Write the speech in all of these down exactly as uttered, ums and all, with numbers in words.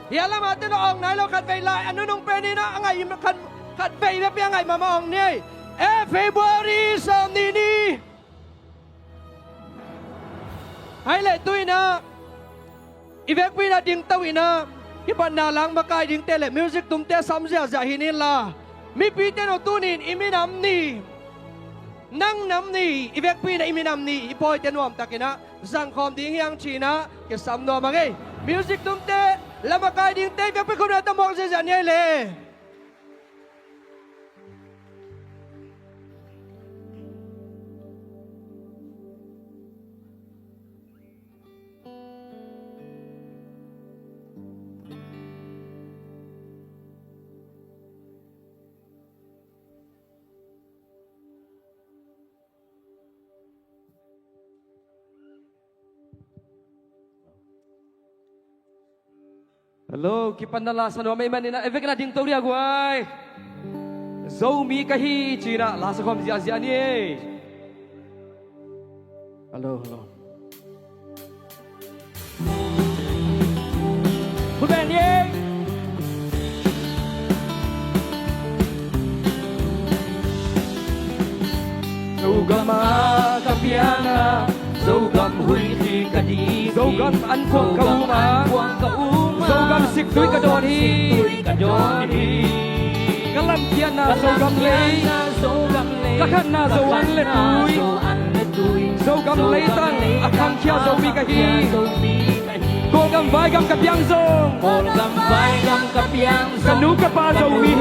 Hih a lamah te na awng nai lo, khat vei lai a nunung pen in ah a ngaih khat, khat vei bek pi a ngaih mahmah awng ni ei. Eh, February sawm nih ni. Hai leh tu in ah i vekpi in ah dingto in ah kipatna lang makai dingte le music tumte sam ziahziah hi ni inla, mipite no tuni in i minam ni, nang nam ni, i vekpi in ah i minam ni i pawite nuamtak in ah zangkhawm ding hi hang ci in ah kisam nuam hang ei. Music tumte, la makai dingte i vekpi khum in ah ta mawk ziahziah ni ei le. Hello, kipatna la sa nuam ei manin ah, ei vek in ah dingto dia guai. Zomi ka hi ci in ah la sa khawm ziahziah ni ei. Hello, hello. Khut beng ni ei. Zogam ah ka piang a, Zogam huih khi ka ding hi. Zogam an kuang ka um a, Zogam siktui ka dawn hi. Ka lamkiatna Zogam lei, ka khatna Zo an le tui. Zogam leitang a khangkhia Zomi ka hi. Kawlgam vaigam ka piang zong, Kawlgam vaigam ka piang zong, ka nu ka pa Zomi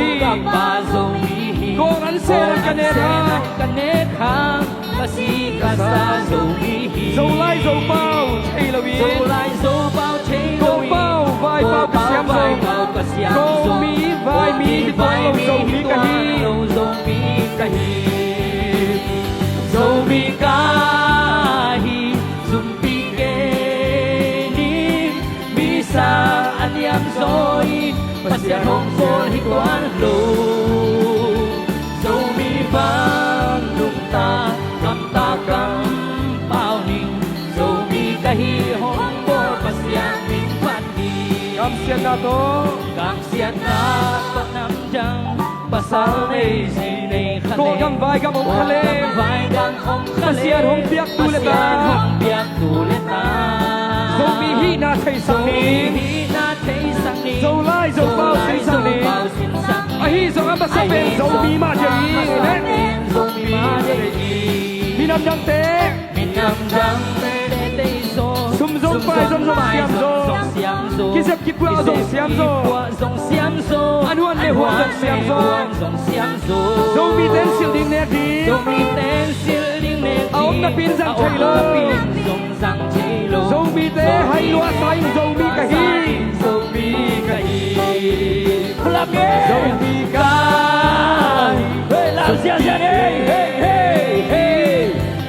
hi. Kawl an sel an ka nek hang, ka nek hang, ka si ka sa Zomi hi. Zolai Zopau thei lo in, Zolai Zopau thei lo in, Kawlpau vaipau ka siam zong, Kawlpau vaipau ka siam zong, Kawlmi vaimi hi tuan lo Zomi ka hi. Zomi ka hi, Zomi ka hi. Zumpih kei ni, mi sang a niam zaw in, Pasian hong bawl hi tuan lo. Zomi bang nungta, gamta kampau ning, Zomi ka hi hong bawl Pasian min phat hi. Kamsiatna tawh, kamsiatna tawh namdang, pasal nei zi nei kha leng, Kawlgam vaigam om kha leng, Kawlgam vaigam om kha leng, Pasian hong piak tu le ta, Pasian hong piak tu le ta. Zomi hihna theisak ning, Zomi hihna theisak ning, Zolai Zopau, Zolai sinsak ning, Zopau sinsak ning. Ahi zong a masa pen, ahi zong Zomi mah deih ing, masa pen Zomi mah deih ing. Minam dangte, minam dangte deih zaw, sum zong pai zong zong siam zaw, kizep kipuah zong siam zaw, a nuan le huan zong siam zaw. Zomite in silh ding nek ding, Zomite in silh ding nek ding, a om napi in zang thei lo, a om napi in zong zang thei lo. Zomite hai lua sa in Zomi ka hi, Zomi ka hi. Zomi ka hi. Hey, lau ziahziah ni, hey, hey, hey, hey.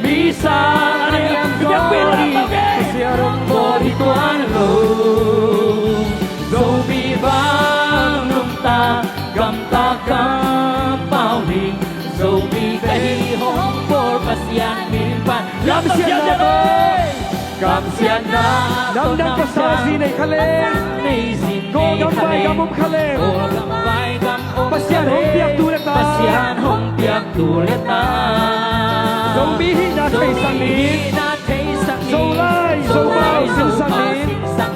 Mi sang a niam zaw in, Pasian hong bawl hi tuan lo. Zomi bang nungta, gamta kampau ning, Zomi ka hi hong bawl Pasian min phat. Lau ziahziah ni. Kamsiatna tawh namdang, pasal zi nei kha leng, Kawlgam vaigam om kha leng, Kawlgam vaigam om kha leng, Pasian hong piak tu le ta, Pasian hong piak tu le ta. Zomi hihna theisak ning, Zomi hihna theisak ning, Zolai Zopau sinsak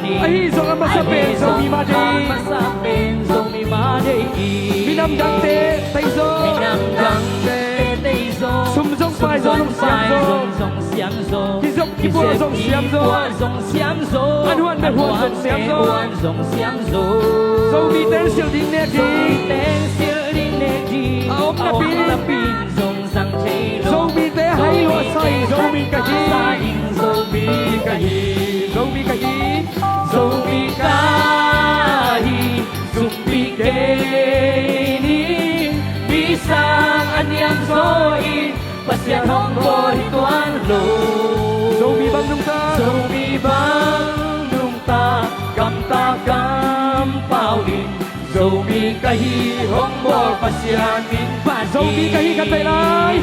ning, ahi zong a masa pen Zomi mah deih ing, a masa pen Zomi mah deih ing. Minam dangte deih zaw, minam dangte deih zaw, sum zong pai zong zong siam zaw, sum zong pai zong zong siam zaw, kizep kipuah zong siam zaw, kizep kipuah zong siam zaw, a nuan le huan zong siam zaw, a nuan le huan zong siam zaw. Zomite in silh ding nek ding, Zomite in silh ding nek ding, a om napi in, a om napi in zong zang thei lo. Zomite hai lua sa in Zomi ka hi, Zomi ka hi, Zomi ka hi, Zomi ka hi. Zumpih kei ni, mi sang a niam zaw in, Pasian hong bawl hi tuan lo. Zomi bang nungta, Zomi bang nungta, gamta kampau in, Zomi ka hi hong bawl Pasian min phat hi. Zomi ka hi khat vei lai.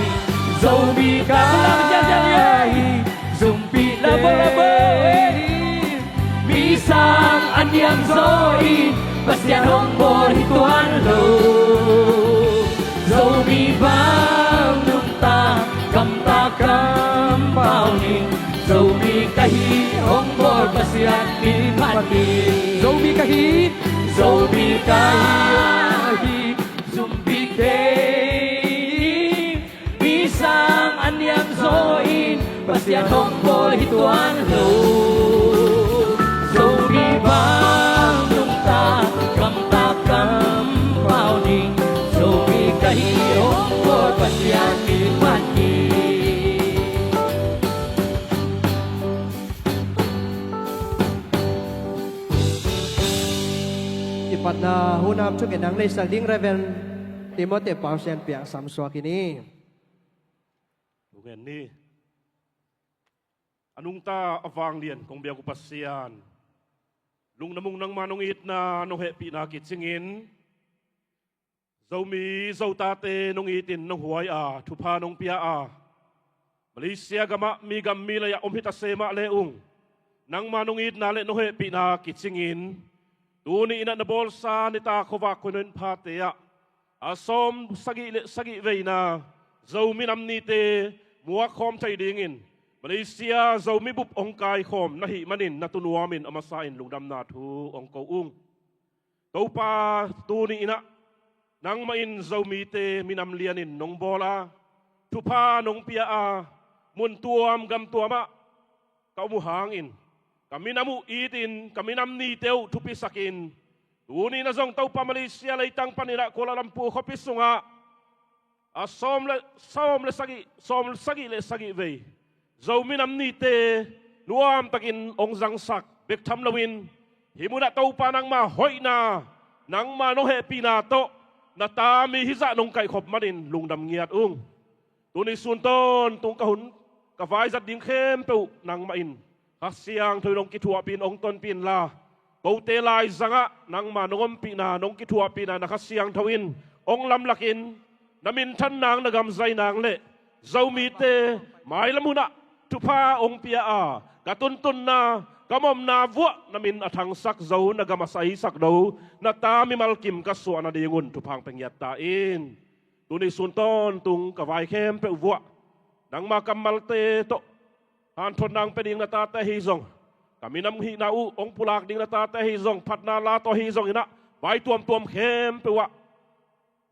Zomi ka hi. Zumpih kei ni, mi sang a Niam zaw in Pasian hong bawl hi tuan lo. Zomi bang nungta, gamta kampau ning. Zomi ka hi hong bawl Pasian min phat ni. Zomi ka hi, Zomi ka hi, zumpi kei. Mi sang a niam zaw in Pasian hong bawl hi tuan lo. Zomi bang nungta, gamta kampau ning. Zomi ka hi hong bawl Pasian min phat ni. Kipatna hunam thungetna neihsak ding Reverend Timothy Pausian Piang samsuak in hi. Lungen ni. A nungta a vanglian kong biak uh Pasian, lungdam ung, nangma nong itna nong hehpihna kicingin Zomi Zotate nong itin nong huai a, thupha nong pia a, Malaysia gamah mi gam mi lei-ah om hi ta se mah le ung, nangma nong itna le nong hehpihna kicingin tuni in ah na bawlsa nitak khuavak khuanun phate ah a sawm sagih le sagih veina Zomi Nam Nite muak khawm thei dingin Malaysia Zomi bup hong kaikhawm na hih manin na tunuamin a masa in lungdamna thu hong ko ung. Topa, tuni in ah nangmah in Zomite minam lianin nong bawl a, thupha nong pia a, mun tuam gam tuamah ka om uh hangin ka minam uh itin, ka minam nite uh thupisakin, tuni in ah zong Topa, Malaysia leitang panin ah Kuala Lumpur khuapi sungah a sawm le, sawm le sagih, sawm sagih le sagih vei Zomi Nam Nite nuamtakin hong zangsak bek tham loin, hih munah Topa, nangma hoihna, nangma nong hehpihna tawh na ta mi hizah nong kaihkhop manin lungdam ngiat ung. Tuni sun tawntung ka hun ka vaizat ding khempeuh nangmah in Kha Siangtho in hong kithuahpih in hong tonpih inla, kote laizangah nangma nong ompihna, nong kithuahpihna na Kha Siangtho in hong lamlakin, na minthan nang, na gamzai nang le Zomite mailam hunah thupha hong pia a, ka tuntunna, ka mawhna vuah na min a thangsak zo, na gam a saisak zo, na ta mimal kim ka suah nadingun thupha hong pia ngiat ta in. Tuni sun tawntung ka vai khempeuh vuah nangma kammalte tawh hanthotna hong pia ding na tate ahi zong, ka minam hihna uh hong pulak ding na tate ahi zong, phatna la tawh ahi zongin ah vai tuamtuam khempeuh ah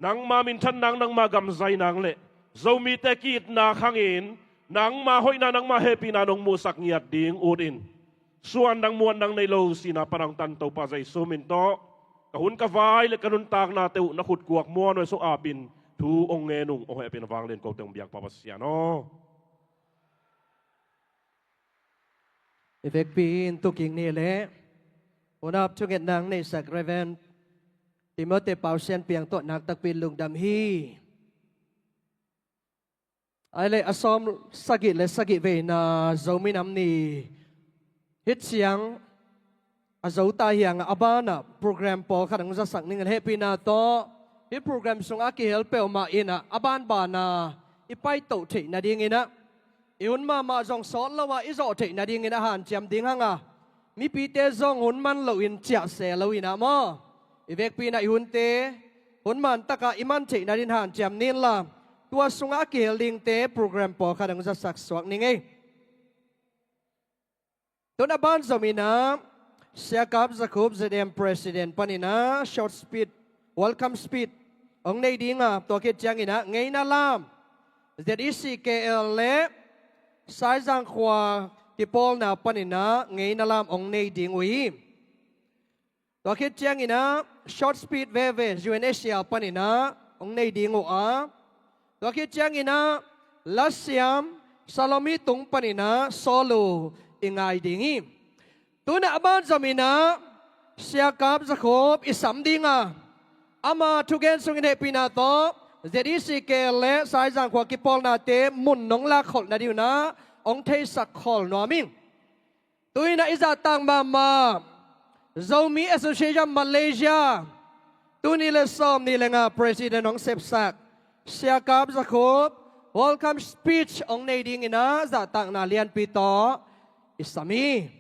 nangma minthan nang, nangma gamzai nang le Zomite ki-itna khangin nangma hoihna, nangma hehpihna nong muhsak ngiat ding utin, suan dang muan dang nei lo sihna pan a hong tan Topa Jesu min tawh ka hun ka vai le ka nuntaknate uh na khutkuak muan uh sung apin thu hong ngen ung. Hong hehpihna vanglian kote hong biakpa Pasian aw. I vekpi in tukik ni le hunap thungetna neihsak Reverend Timothy Pausian Piang tawh naktakpi in lungdam hi. Ai le a sawm sagih le sagih veina Zomi Nam Ni hih ciang a zo ta hi hang a, a banah program pawlkhat hong zasak ning in hehpihna tawh hih program sungah a kihel peuhmah in ah a banbana i paitoh theih nadingin ah i hun mahmah zong sawt lo a i zawh theih nadingin a hanciam ding hang a, mipite zong hun man loin ciah se lo in ah maw, i vekpi in ah i hunte hun man takah i man theih nadin hanciam ni inla, tua sungah a kihel dingte program pawlkhat hong zasak suak ning ei. Tun a ban zom in ah Sia Kap Za Khup, Z M President panin ah short speech, welcome speech hong nei ding a, tua khit ciangin ah ngeina lam Z E C K L le Saizang khua kipawlna panin ah ngeina lam hong nei ding uh hi. Tua khit ciangin ah short speech veve U N H C R panin ah hong nei ding uh a, tua khit ciangin ah lasiam Salomi tung panin ah solo i ngai ding hi. Tun a ban zom in ah Sia Kap Za Khup i sam ding a, ama thugen sungin hehpihna tawh Z E C K L le Saizang khua kipawlnate mun nong lakkholh nading un ah hong theisak khol nuam ing. Tu in ah i zahtak mahmah Zomi Association Malaysia, tul nih le sawm nih le nga President hong sepsak Sia Kap Za Khup welcome speech hong nei dingin ah zahtakna lianpi tawh i sam hi.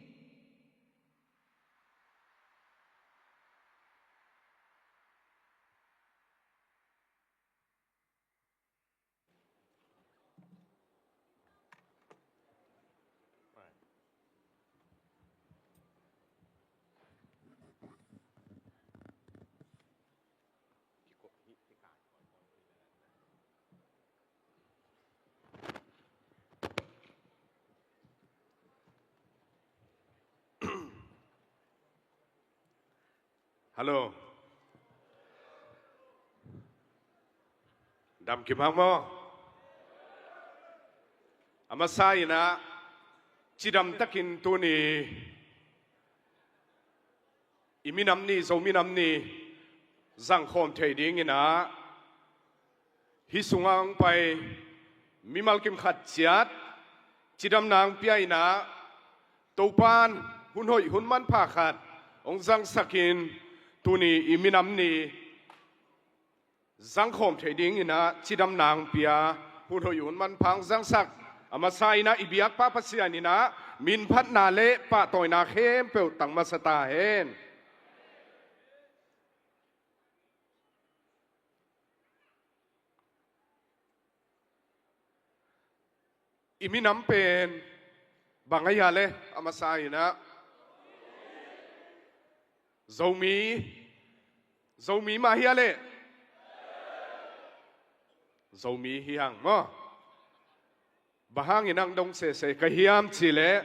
Hallo. Dam kim hang maw? A masa in ah, cidam takin tuni i minam ni, Zo minam ni zangkhawm thei ding in ah, hih sungah hong pai mimal kim khat ciat cidamna hong pia in ah, Topa'n hun hoih hun manpha khat hong zangsakin, tuni i minam ni zangkhawm thei ding in ah cidamna hong pia, hun hoih hun manpha hong zangsak, a masa in ah i biakpa Pasian in ah minphatna le pahtawina khempeuh tang masa ta hen. I minam pen bang ahi a le, a masa in ah? Zomi. Zomi mah hi a le? Zomi hi hang maw? Bang hangin hong dong sese ka hiam cih leh,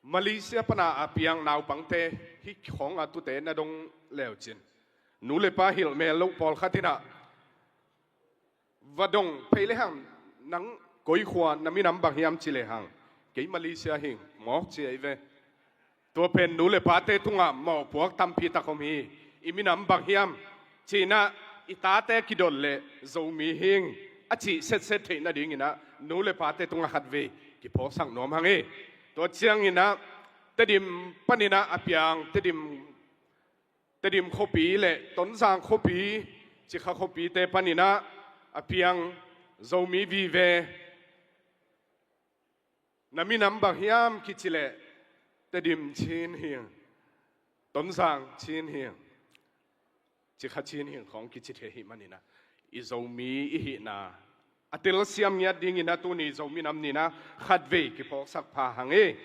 Malaysia pana a piang naupangte, hih khawng a tute na dong leucin, nu le pa hilh mel loh pawlkhat in ah, va dong phei le hang, nang koi khua, na minam bang hiam ci le hang, kei Malaysia hing mawk ci ahi ve. Tua pen nu le pate tungah mawhpuak tampi tak om hi. I minam bang hiam ci in ah, i tate kidot leh Zomi hing a cih setset theih nading in ah, nu le pate tungah khatvei kiphawksak nuam hang hi. Tua ciangin ah, Tedim panin ah a piang, Tedim, Tedim khuapi le Tonzang khuapi, Cikha khuapite panin ah a piang Zomi vive, na minam bang hiam kici leh, Tedim Chin hing, Tonzang Chin hing, Cikha Chin hing khawng kici thei ahih manin ah, i Zomi i hihna a telsiam ngiat ding in ah, tuni Zo minam ni in ah khatvei kiphawksak pha hang hi.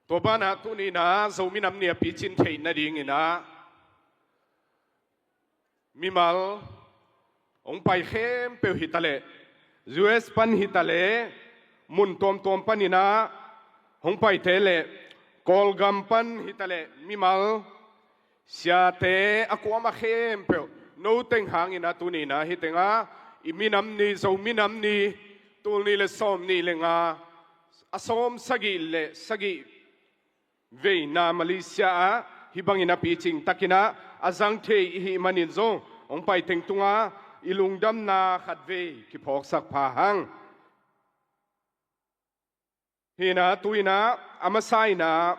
Tua banah tuni in ah Zo minam ni a picin theih nading in ah, mimal hong pai khempeuh hi ta leh, U S pan hi ta leh, mun tuamtuam panin ah hong paite le, Kawlgam pan hi ta leh, mimal siate a kuamah khempeuh, no teng hangin ah tuni in ah hih tengah i minam ni, Zo minam ni, tul nih le sawm nih le nga, a sawm sagih le sagih veina Malaysia ah hih bangin a picing takin ah a zang thei i hih manin zong, hong pai teng tungah i lungdamna khatvei kiphawksak pha hang. Hi in ah, tu in ah, a masa in ah,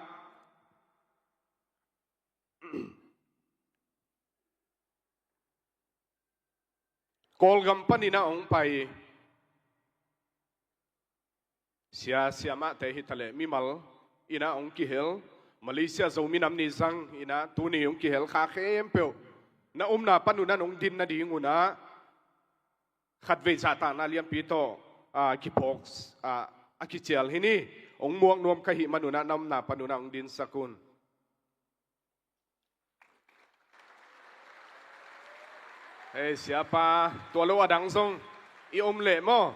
Kawlgam panin ah hong pai sia, siamahte hi ta leh, mimal in ah hong kihel, Malaysia Zo minam ni zang in ah tuni hong kihel kha khempeuh, na omna pan un ah nong din nading un ah, khatvei zahtakna lianpi tawh, a, kiphawk, a, a kicial hi ni. Hong muak nuam ka hih man un ah, na omna pan un ah hong dinsak un. Hei, siapa, tua lo a dang zong i om leh maw,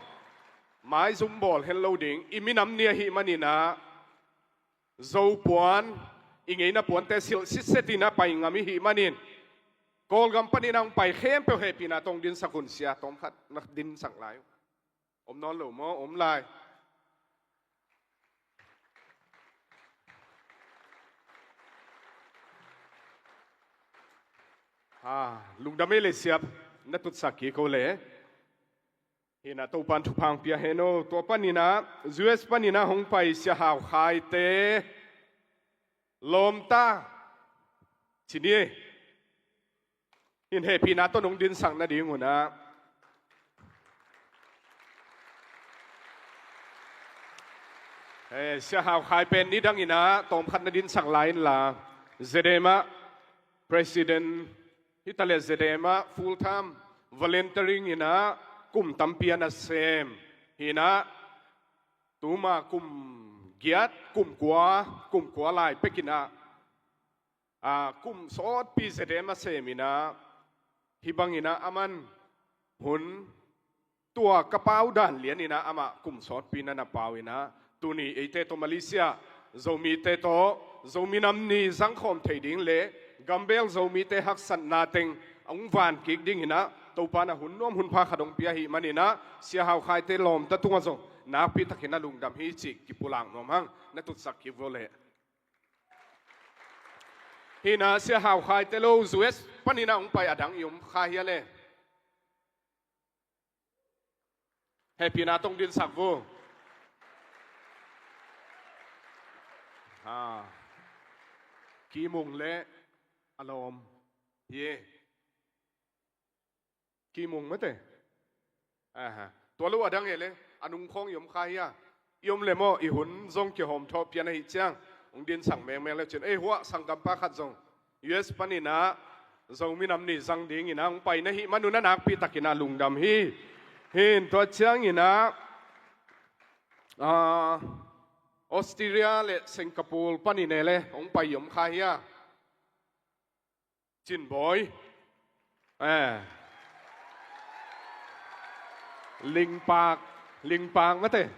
maizum bawl hen lo ding, i minam ni ahih manin ah, Zo puan, i ngeina puante silh sitset in ah pai ngam i hih manin, Kawlgam panin ah hong pai khempeuh hehpihna tawh hong dinsak un. Sia tawmkhat na dinsak lai uh. Om nawn lo maw? Om lai. Ha, lungdam ei le siap, na tutsak kik o le. Hi in ah Topa'n thupha hong pia hen aw. Tua panin ah, U S panin ah hong pai Sia Hau Khaite, lawmta, ci ni. Hih in hehpihna tawh nong dinsak nading un ah. Eh, Sia Hau Khai pen nidang in ah tawmkhat na dinsak lai inla, Zedem ah president hi ta leh, Zedem ah full time volunteering in ah kum tampi a na sem. Hi in ah, tuma kum giat, kum kua, kum kua lai pek in ah, a, kum sawtpi Zedem a sem in ah, hih bangin ah aman hun tua ka pau dan lian inah amah kum sawtpi na na pau inah tuni eite tawh Malaysia Zomite tawh Zomi Nam Ni zangkhawm thei ding le gambel Zomite haksatna teng a hong van kik ding inah Topa na hun nuam hun pha khat hong pia ahih man inah Sia Hau Khaite lawmta tungah zong nakpi takin a lungdam hi cih kipulak nuam hang. Na tutsak kik vo leh. Hi inah Sia Hau Khaite lo U S pan inah hong pai a dang i om kha hia le? Hehpihna tawh hong dinsak vo. Ha. Ki Mung le a lawm hi e. Ki Mung mate. Aha. Tua lo a dang e le a nung khawng i om kha hia? I om le maw, i hun zong kihawm thawh pian ahih ciang hong dinsak mengmeng le cin. Ei, huah sanggampa khat zong U S pan inah Zomi Nam Ni zang ding inah hong pai na hih man un a nakpi takin a lungdam hi. Hi in tua ciang inah, ah, Australia le Singapore pan inah le hong pai i om kha hia? Cin Bawi. Eh. Lingpak, Lingpak mate.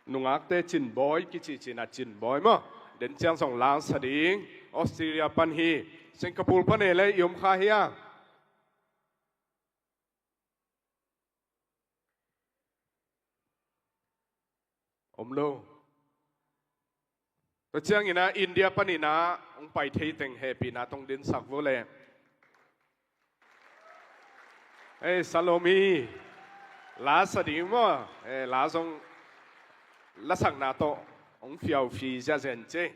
Nungakte Cin Bawi kici cin a Cin Bawi maw. Den ciang zong la sa ding. Australia pan hi. Singapore pan e le i om kha hia? Om lo. Tua ciang inah India pan inah hong pai thei teng hehpihna tawh hong dinsak vo le. Ei, Salomi. La sa ding maw. Ei, la zong lasakna tawh hong fiaufi ziahzen ci.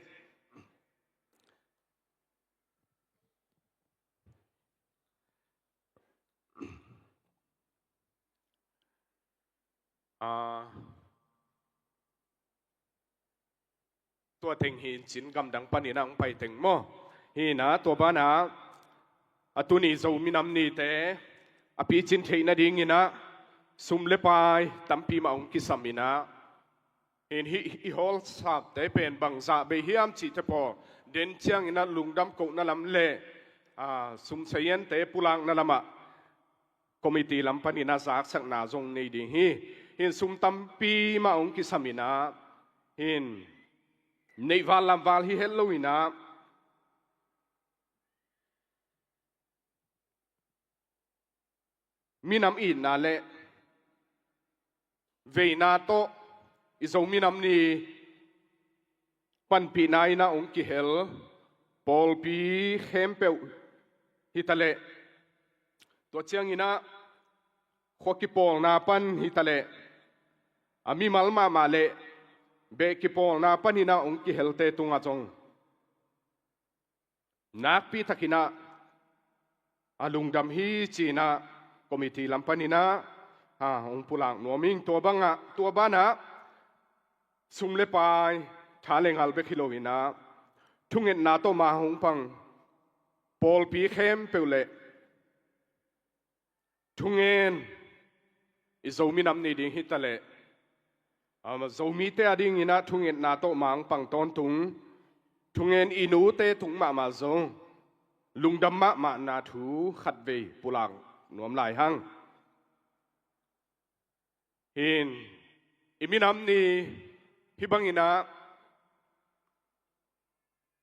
Ah, tua teng hi in cin gamdang pan inah hong pai teng maw. Hi inah tua banah a tuni Zomi Nam Nite a picin theih nading inah sum le pai tampi mah hong kisam inah Hin hih i hall sapte pen bangzah bei hiam cihte pawl den ciang inah lungdam kohna lam le, ah, sum saziante pulakna lamah committee lam pan inah zaksakna zong nei ding hi. Hin sum tampi mah hong kisam inah hin neihval lamval hi het lo inah minam itna le veina tawh i Zomi Nam Ni panpihna inah hong kihel pawlpi khempeuh hitaleh, tua ciang inah khua kipawlna pan hitaleh, a mimal mahmah le beh kipawlna pan inah hong kihelte tungah zong nakpi tak inah a lungdam hi ci inah committee lam pan inah, ha, hong pulak nuam ing. Tua bangah, tua banah sum le pai, tha le ngal bek hi lo inah thungetna tawh ma hong pang pawlpi khempeuh le thungen i Zomi Nam Ni ding hitaleh, ama Zomite a ding inah thungetna tawh ma hong pang tawntung thungen i nute tung mahmah zong lungdam mahmahna thu khatvei pulak nuam lai hang. Hin i minam ni hih bang inah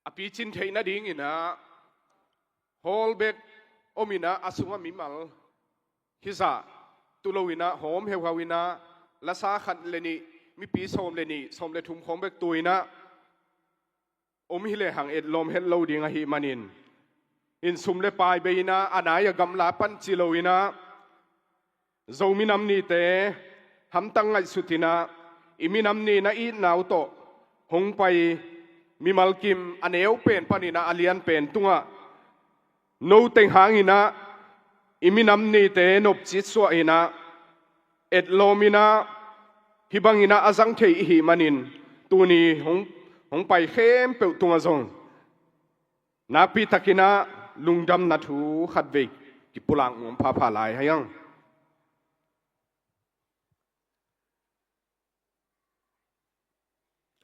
a picin theih nading inah hall bek om inah a sungah mimal hizah tu lo inah hawm heuhau inah lasa khat le nih, mipi sawm le nih, sawm le thum khawng bek tu inah om hi lehang etlawm het lo ding ahih manin, in sum le pai bei inah a nai a gamla pan ci lo inah Zomi Nam Nite hamtang ngaihsut inah i minam ni na itna uh tawh hong pai mimal kim a neu pen pan inah a lian pen tungah no teng hang inah i minam nite nopcitsuah inah etlawm inah hih bang inah a zang thei i hih manin tuni hong, hong pai khempeuh tungah zong nakpi tak inah lungdamna thu khatvei kipulak nuam phapha lai hi hang.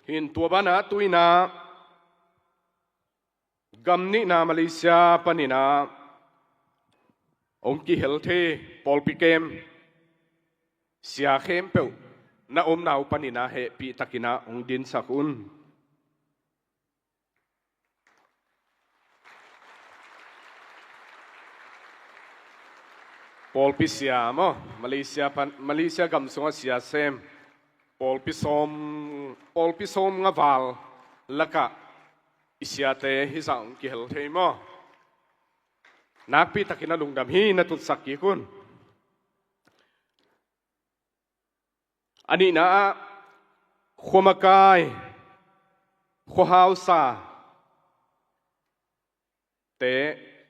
Hin tua banah tu inah gam nihna Malaysia pan inah hong kihel thei pawlpi kem sia khempeuh na omna uh panin ah hehpih takin ah hong dinsak un. Pawlpi sia maw, Malaysia pan, Malaysia gam sungah sia sem pawlpi sawm, pawlpi sawm nga val lakah i siate hizah hong kihel thei maw? Nakpi takin ah lungdam hi, na tutsak kik un. A nihna ah khuamakai, khuahausate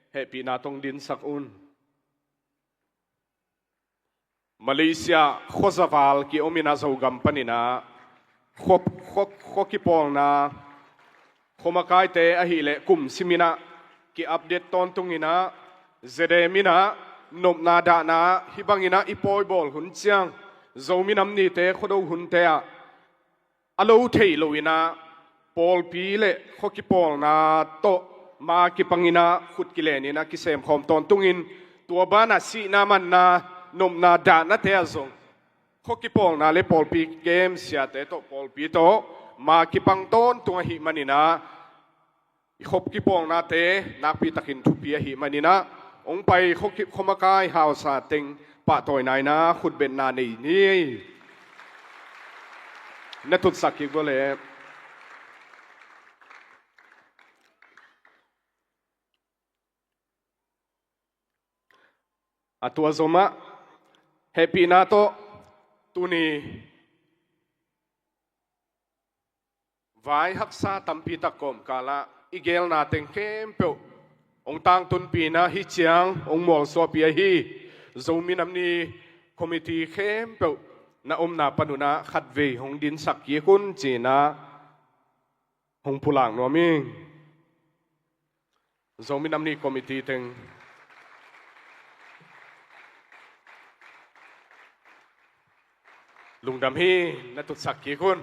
hehpihna tawh hong dinsak un. Malaysia khuazaval kiom in ah Zogam panin ah khua, khua, khua kipawlna, khuamakaite ahih leh kum sim in ah ki-update tawntung in ah, ZDM in ah nopna dahna hih bangin ah i pawi bawl hun ciang, Zomi Nam Nite khuado hunte ah a lo theih loin ah pawlpi le khua kipawlna tawh ma kipangin ah khut kilenin ah kisemkhawm tawntungin, tua banah sihna manna, nopna dahnate ah zong khua kipawlna le pawlpi kem siate tawh, pawlpi tawh ma kipang tawntung ahih manin ah, i khua kipawlnate nakpi takin thupi ahih manin ah, hong pai khua ki, khuamakai hausa teng pahtawina in ah khutbetna nei ni. Na tutsak kik vua leh. A tua zomah hehpihna tawh tuni vai haksa tampi tak kawmkal ah i geelna teng khempeuh hong tangtunpih in ah, hih ciang hong mualsuahpih ahi Zomi Nam Ni committee khempeuh na omna pan un ah khatvei hong dinsak kik un ci-in ah hong pulak nuam ing. Zomi Nam Ni committee teng lungdam hi, na tutsak kik un.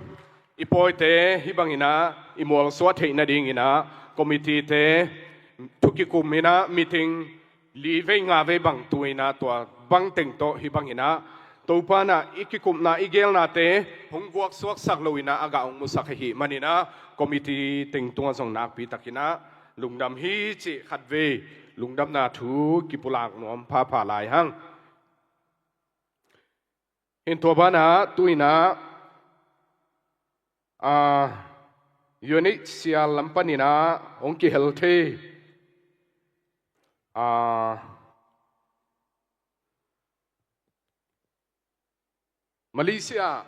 I pawite hih bangin ah i mualsuah theih nadingin ah committee-te thu kikum in ah meeting li vei nga vei bang tu in ah, tua bang teng tawh hih bangin ah Topa in ah i kikupna, i geelnate hong guaksuaksak loin ah a gah hong musak ahih manin ah committee teng tungah zong nakpi takin ah lungdam hi cih khatvei lungdamna thu kipulak nuam phapha lai hang. Hih tua banah tu in ah, ah, U N H C R lam panin ah hong kihel thei, ah, Malaysia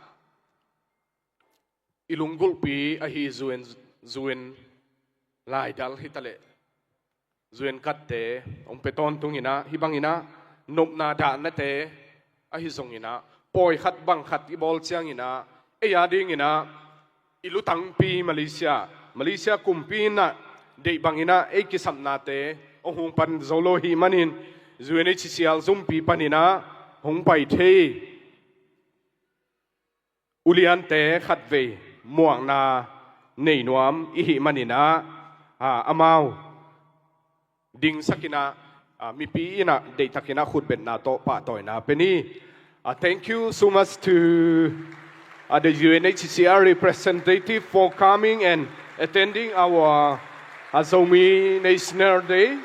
i lunggulhpi ahi U N, U N laidal hi taleh, U N card-te hong pia tawntung in ah, hih bangin ah nopna dahnate ahi zongin ah, pawi khat bang khat i bawl ciangin ah, ei a dingin ah i lutangpi Malaysia, Malaysia kumpi in ah deih bangin ah ei kisapnate hong hong pan zo lo ahih manin, U N H C R zumpi panin ah hong pai thei uliante khatvei muakna nei nuam i hih manin ah, ah, amau dingsak in ah, ah, mipi in ah deihtakin ah khutbetna tawh pahtawina pia ni. Ah, thank you so much to, uh, the U N H C R representative for coming and attending our, uh, Zomi National Day.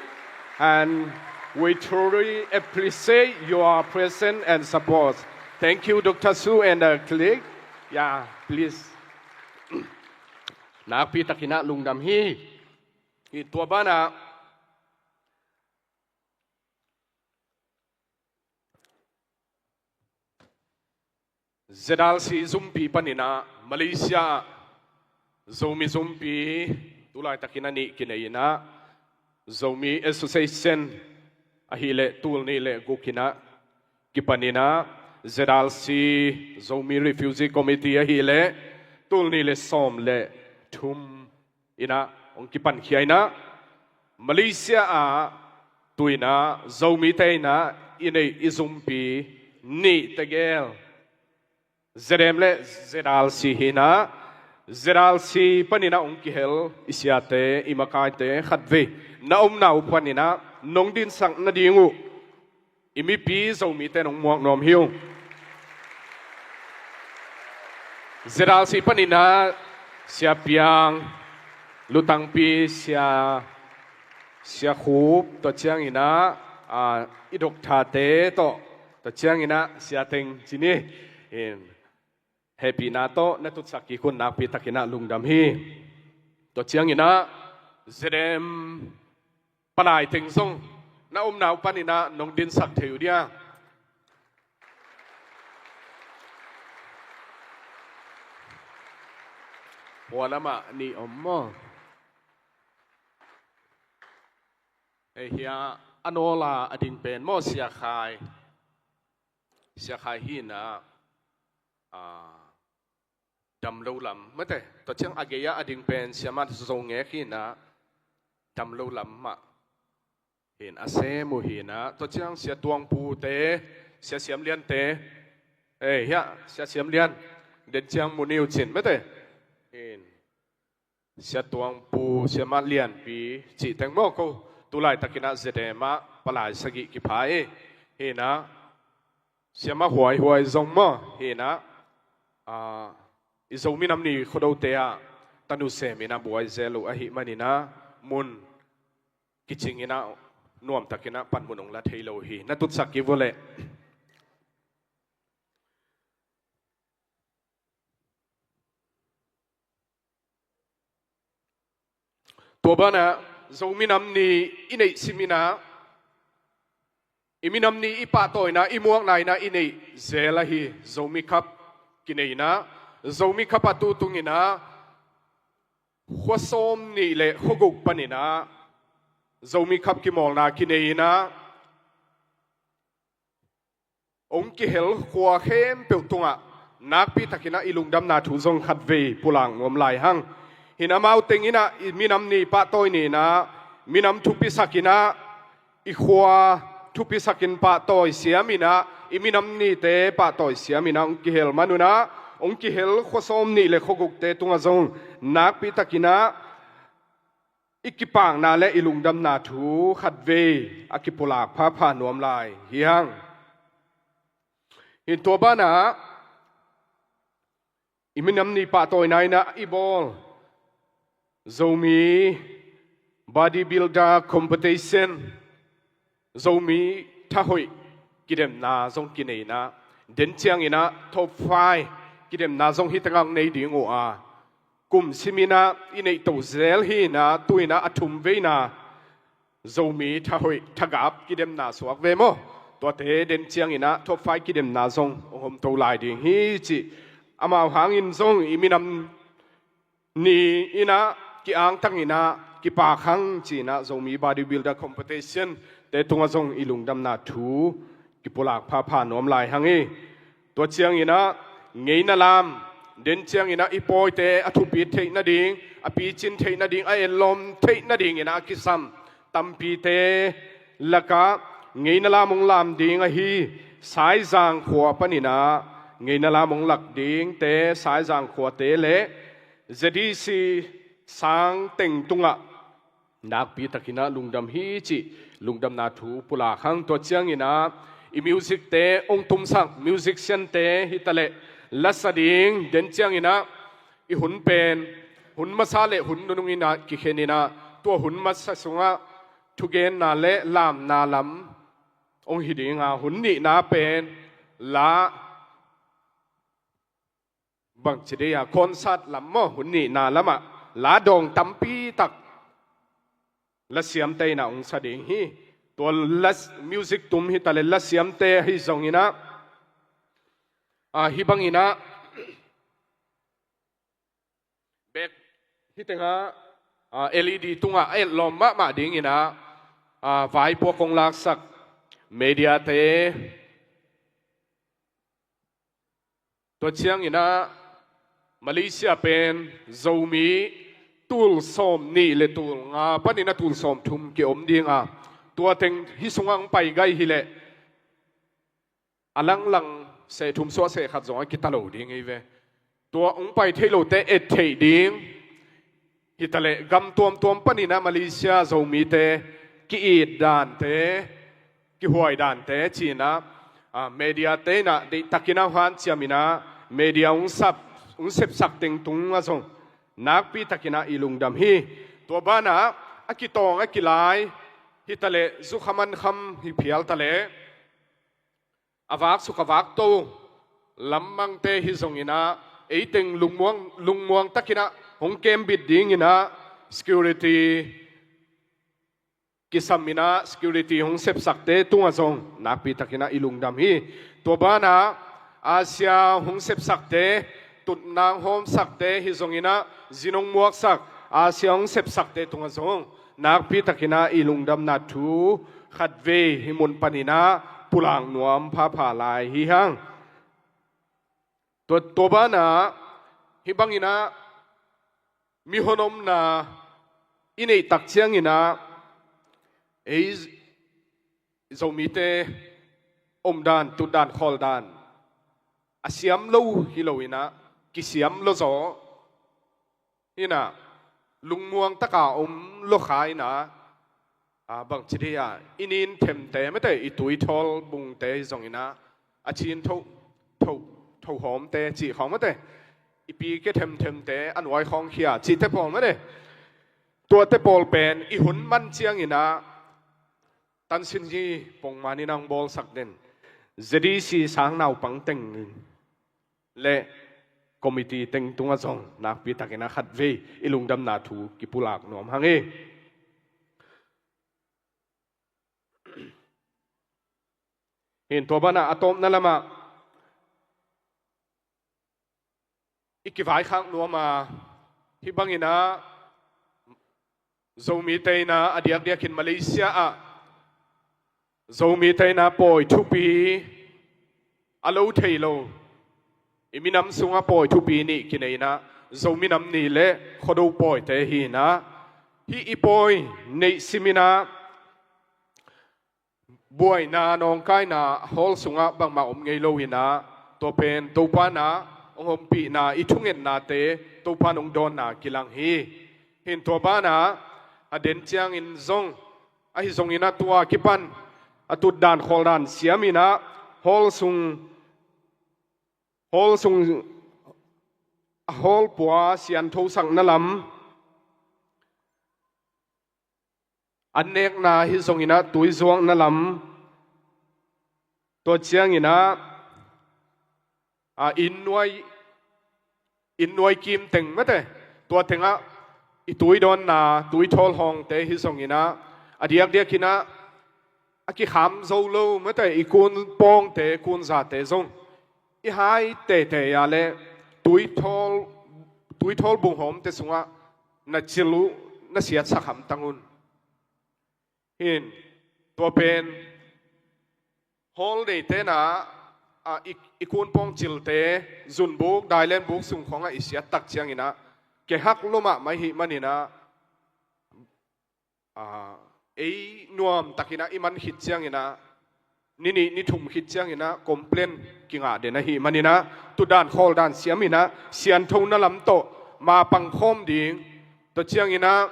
And we truly appreciate your presence and support. Thank you, Doctor Su and the colleague. Yeah, please. Nakpi takin ah lungdam hi. Hih tua banah Z R C zumpi panin ah Malaysia ah Zomi zumpi tu laitakin a nih kinei in ah, Zomi Association ahih leh tul nih le guk in ah kipan in ah, Z R C Zomi Refugee Committee ahih leh tul nih le sawm le thum in ah hong kipankhia in ah, Malaysia ah tu in ah Zomite in ah i neih i zumpi nih tegel, Z M le Z R C hi in ah, Z R C panin ah hong kihel i siate, i makaite khatvei na omna uh panin ah nong dinsak nading uh I mipi Zomite nong muak nuam hi ung. Zedalsi paninah Sia Piang, Lutangpi, Sia, Sia Khup, tua cianginah, a, i dokthate tawh, tua cianginah Sia Teng cini in hehpihna tawh na tutsak kik un nakpi takinah lungdam hi. Tua cianginah ZM palai teng zong na omna uh paninah nong dinsak thei uh dia. Hua lamah nih om maw? Hei hia, a nawla a ding pen maw, Sia Khai. Sia Khai hinah, a, damlo lam mate. Tua ciang a gei-ah a ding pen Sia Mat Zo Ngek hinah, damlo lam mah hin a sem uh hinah. Tua ciang Sia Tuang Pute, Sia Siam Liante, ei hia, Sia Siam Lian, den ciang mu ni uh cin mate. Hin Sia Tuang Pu, Sia Mat Lianpi cih teng maw, ko tu laitakinah ZM ah palai sagih kipha hi. Hinah Sia Mat Huai Huai zong maw, hinah, a, i Zomi Nam Ni Khuadote ah tanu seminah buai zel uh ahih maninah mun kicinginah nuamtakinah panmun ong la thei lo hi. Na tutsak kik vua leh. Tua banah Zomi Nam Ni i neih siminah, i minam ni i pahtawina, i muakna inah i neih zel ahi Zomi Cup kineinah, Zomi Cup a tu tunginah khua sawm nih le khua guk paninah Zomi Cup kimawlna kineinah hong kihel khua khempeuh tungah nakpitakinah i lungdamna thu zong khatvei pulak nuam lai hang. Hin amau tenginah i minam ni pahtawi ninah minam thupisakinah i khua thupisakin pahtawi siaminah i minam nite pahtawi siaminah hong kihel manunah hong kihel khua sawm nih le khua gukte tungah zong nakpitakinah i kipakna le i lungdamna thu khatvei a kipulak phapha nuam lai hi hang. Hin tua banah i minam ni pahtawina inah i bawl Zomi Bodybuilder Competition, Zomi thahoih kidemna zong kineinah, den cianginah top five kidemna zong hi tengah nei ding uh a, kum siminah i neihto zel hinah tuinah a thum veina Zomi thahoih thagap kidemna suak ve maw? Tuate den cianginah top five kidemna zong hong homto lai ding hi cih, amau hangin zong i minam ni inah ki-angtanginah kipak hang cinah Zomi Bodybuilder Competition te tungah zong i lungdamna thu kipulak phapha nuam lai hang hi. Tua cianginah ngeina lam, den cianginah i pawite a thupit theih nading, a picin theih nading, a etlawm theih nadinginah a kisam tampite lakah ngeina lam hong lam ding ahi Saizang khua paninah ngeina lam hong lak dingte, Saizang khuate le ZDC sang teng tungah nakpitakinah lungdam hi cih lungdamna thu pulak hang. Tua cianginah i musicte hong tumsak musiciante hitaleh lasa ding, den cianginah i hun pen hun masa le hun nununginah kikheninah tua hun masa sungah thugenna le lamna lam hong hi dinga, hun nihna pen la bangci dei-a concert lam maw, hun nihna lamah la dawng tampitak lasiamte inah hong sa ding hi. Tua la, music tum hitaleh lasiamte ahi zonginah, a, hih banginah bek hih tengah, a, LED tungah a etlawm mahmah dinginah, a, vaipuak hong laksak mediate, tua cianginah Malaysia pen Zomi tul sawm nih le tul nga paninah tul sawm thum kiom dinga, tua teng hih sungah hong pai gai hileh a langlang seh thum suah seh khat zong a kita lo ding hi ve. Tua hong pai thei lote et theih ding hitaleh gam tuamtuam paninah Malaysia Zomite ki-it dante, kihuai dante ci-in ah, a, media te in ah deihtakin ah hanciam in ah media hong sap, hong sepsak teng tungah zong nakpi takin ah i lungdam hi. Tua banah a kitawng a kilai hi taleh, zukha mankham hi phial taleh, a vaksuk a vakto lammangte hi zongin ah, eiteng lungmuang, lungmuang takin ah hong kembit dingin ah security kisam in ah security hong sepsakte tungah zong nakpi takin ah i lungdam hi. Tua banah Asia hong sepsakte, tutnang hawmsakte hi zongin ah, zin hong muaksak Asia hong sepsakte tungah zong nakpi takin ah i lungdamna thu khatvei hih mun panin ah pulak nuam phapha lai hi hang. Tua, tua banah hih bangin ah mihon omna i neih tak ciangin ah, ei Zomite omdan, tutdan, khawldan a siam lo hi lo in ah, kisiam lo zaw in ah, lungmuang taka om lo kha in ah, a, bangci dih a, i nin themte mate, i tuithawl bungte hi zongin ah, a cin tho, tho, thohawmte cih khawng mate, i pike themthemte a nuai khawng khia cihte pawl mate, tuate pawl pen i hun man ciangin ah, Tansin hi pongman in ah hong bawlsak den Z D C sang naupang teng le committee teng tungah zong nakpi takin ah khatvei i lungdamna thu kipulak nuam hang hi. Hin tua banah a tawpna lamah i kivaikhak nuam a, hih bangin ah Zomite in ah a diakdiakin Malaysia ah Zomite in ah pawi thupi a lo thei lo, i minam sungah pawi thupi nih kinei in ah, Zomi Nam Ni le Khuado pawite hi in ah, hih i pawi neih sim in ah, buaina nawngkaina hall sungah bangmah om ngei lo in ah, tua pen Topa in ah hong ompihna, i thungetnate Topa in hong dawnna kilang hi. Hin tua banah a den ciangin zong, ahi zongin ah tua kipan a tutdan khawldan siam in ah, hall sung, hall sung, hall pua sianthosakna lam, an nekna hi zongin ah tuizuakna lam, tua ciangin ah, a, inn nuai, inn nuai kim teng mate, tua tengah i tuidawnna, tuithawl hawngte hi zongin ah, a diakdiakin ah a kikham zo lo mate, i kun pawngte, kun zate zong i hai teitei a le tuithawl, tuithawl bunghawmte sungah na cil uh, na siatsak hamtang un. Hin tua pen hall neite in ah, a, i, i kun pawng cilte, zunbuk, dailenbuk sung khawngah i siat tak ciangin ah kehak lo mahmah i hih manin ah, a, ei nuam takin ah i man khit ciangin ah, ni nih ni thum khit ciangin ah complain kingah den ahih manin ah, tutdan khawldan siam in ah sianthona lam tawh mapang khawm ding, tua ciangin ah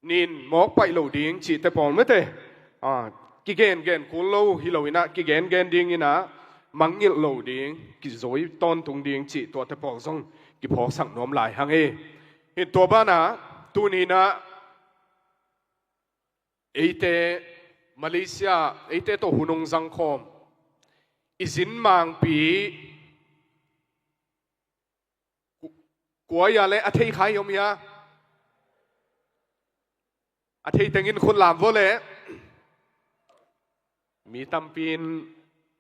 nin mawk paih lo ding cihte pawl mate, a, kigengen kul lo hi lo in ah, kigengen dingin ah mangngilh lo ding, kizui tawntung ding cih tuate pawl zong kiphawksak nuam lai hang hi. Hi tua banah tuni in ah eite Malaysia, eite tawh hun hong zangkhawm i zin mangpi, ku-, kua ia le a thei kha i om hia? A thei tengin khut lam vua le. Mi tampi in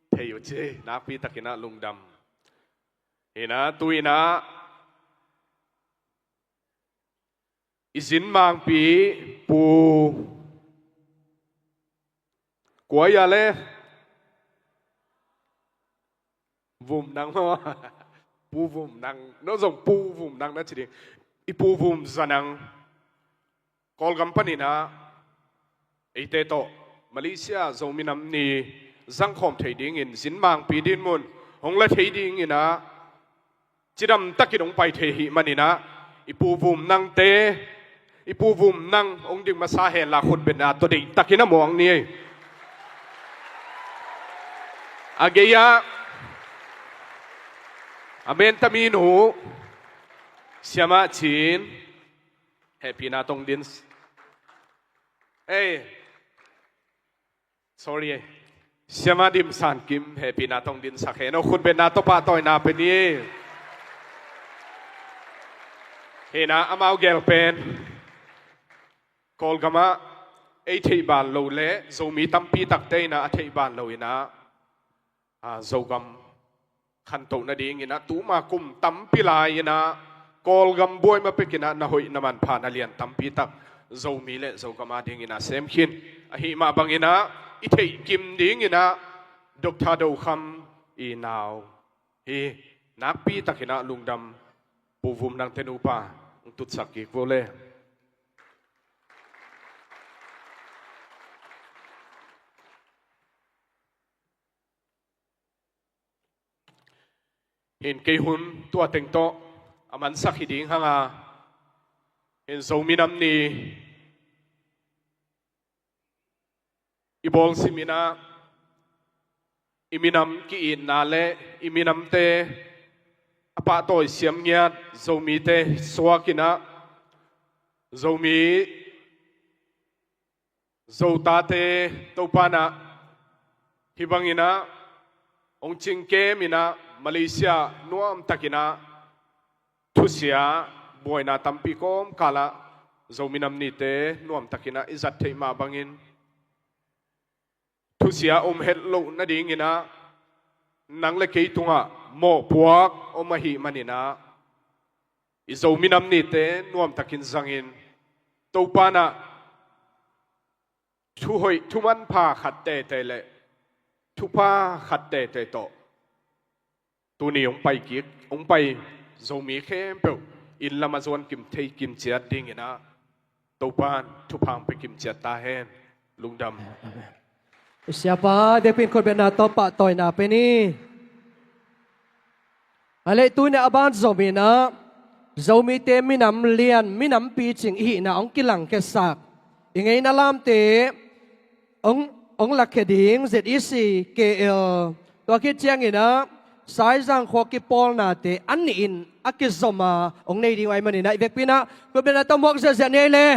thei uh ci, nakpi takin ah lungdam. Hi in ah, tu in ah i zin mangpi Pu kua ia le? Vum Nang maw? Pu Vum Nang, no zong Pu Vum Nang na ci ding. I Pu Vum Za Nang, Kawlgam panin ah eite tawh Malaysia Zomi Nam Ni zangkhawm thei dingin zin mangpi dinmun hong la thei dingin ah cidam takin hong pai thei ahih manin ah, i Pu Vum Nangte I Pu Vum Nang hong ding masa hen la, khutbetna tawh deihtakin a muang ni. A gei-ah a mentami nu Siamah Cin, hehpihna tawh hong din. Ei, sorry, Siamah Dim San Kim, hehpihna tawh hong dinsak hen aw, khutbetna tawh pahtawina pia ni. Hi-in ah amau gel pen Kawlgamah ei theih ban lo le Zomi tampi takte in ah a theih ban lo in ah, a, Zogam khantoh nadingin ah tuma kum tampi lai-in ah Kawlgam buai ma pekin ah na hoih na manpha na lian tampi tak Zomi le Zogam adingin ah sem khin. Ahih mah bangin ah i theih kim dingin ah Doctor Do Kham i nau hi, nakpi takin ah lungdam, Pu Vum Nang te nupa, hong tutsak kik vo le. Hin kei hun tua teng tawh a mansak hi ding hang a, hin Zo minam ni i bawlsim in ah, i minam ki-itna le i minamte a pahtawi siam ngiat Zomite suak in ah, Zomi Zotate Topa in ah hih bangin ah hong cingkem in ah Malaysia nuamtakin ah thusia buaina tampi kawmkal ah Zo minam nite nuamtakin ah i zat theih mah bangin thusia om het loh nadingin ah nang le kei tungah mawhpuak om ahih manin ah i Zo minam nite nuamtakin zangin Topa in ah thuhoih thumanpha khat teitei le thupha khat teitei tawh tuni hong pai kik, hong pai Zomi khempeuh inn lam a zuan kim thei kim ciat dingin ah Topa in thupha hong pia kim ciat ta hen. Lungdam. Siapa, i vekpi in khutbetna tawh pahtawina pia ni. A leh tuni a ban zom in ah Zomite minam lian, minam picing i hihna hong kilangkhiasak i ngeina lamte hong, hong lakkhia ding Z E C K L, tua khit ciangin ah Saizang khua kipawlnate a nih in a kizom a hong nei ding uh ahih manin ah i vekpi in ah khutbetna tawh muak ziahziah ni ei le.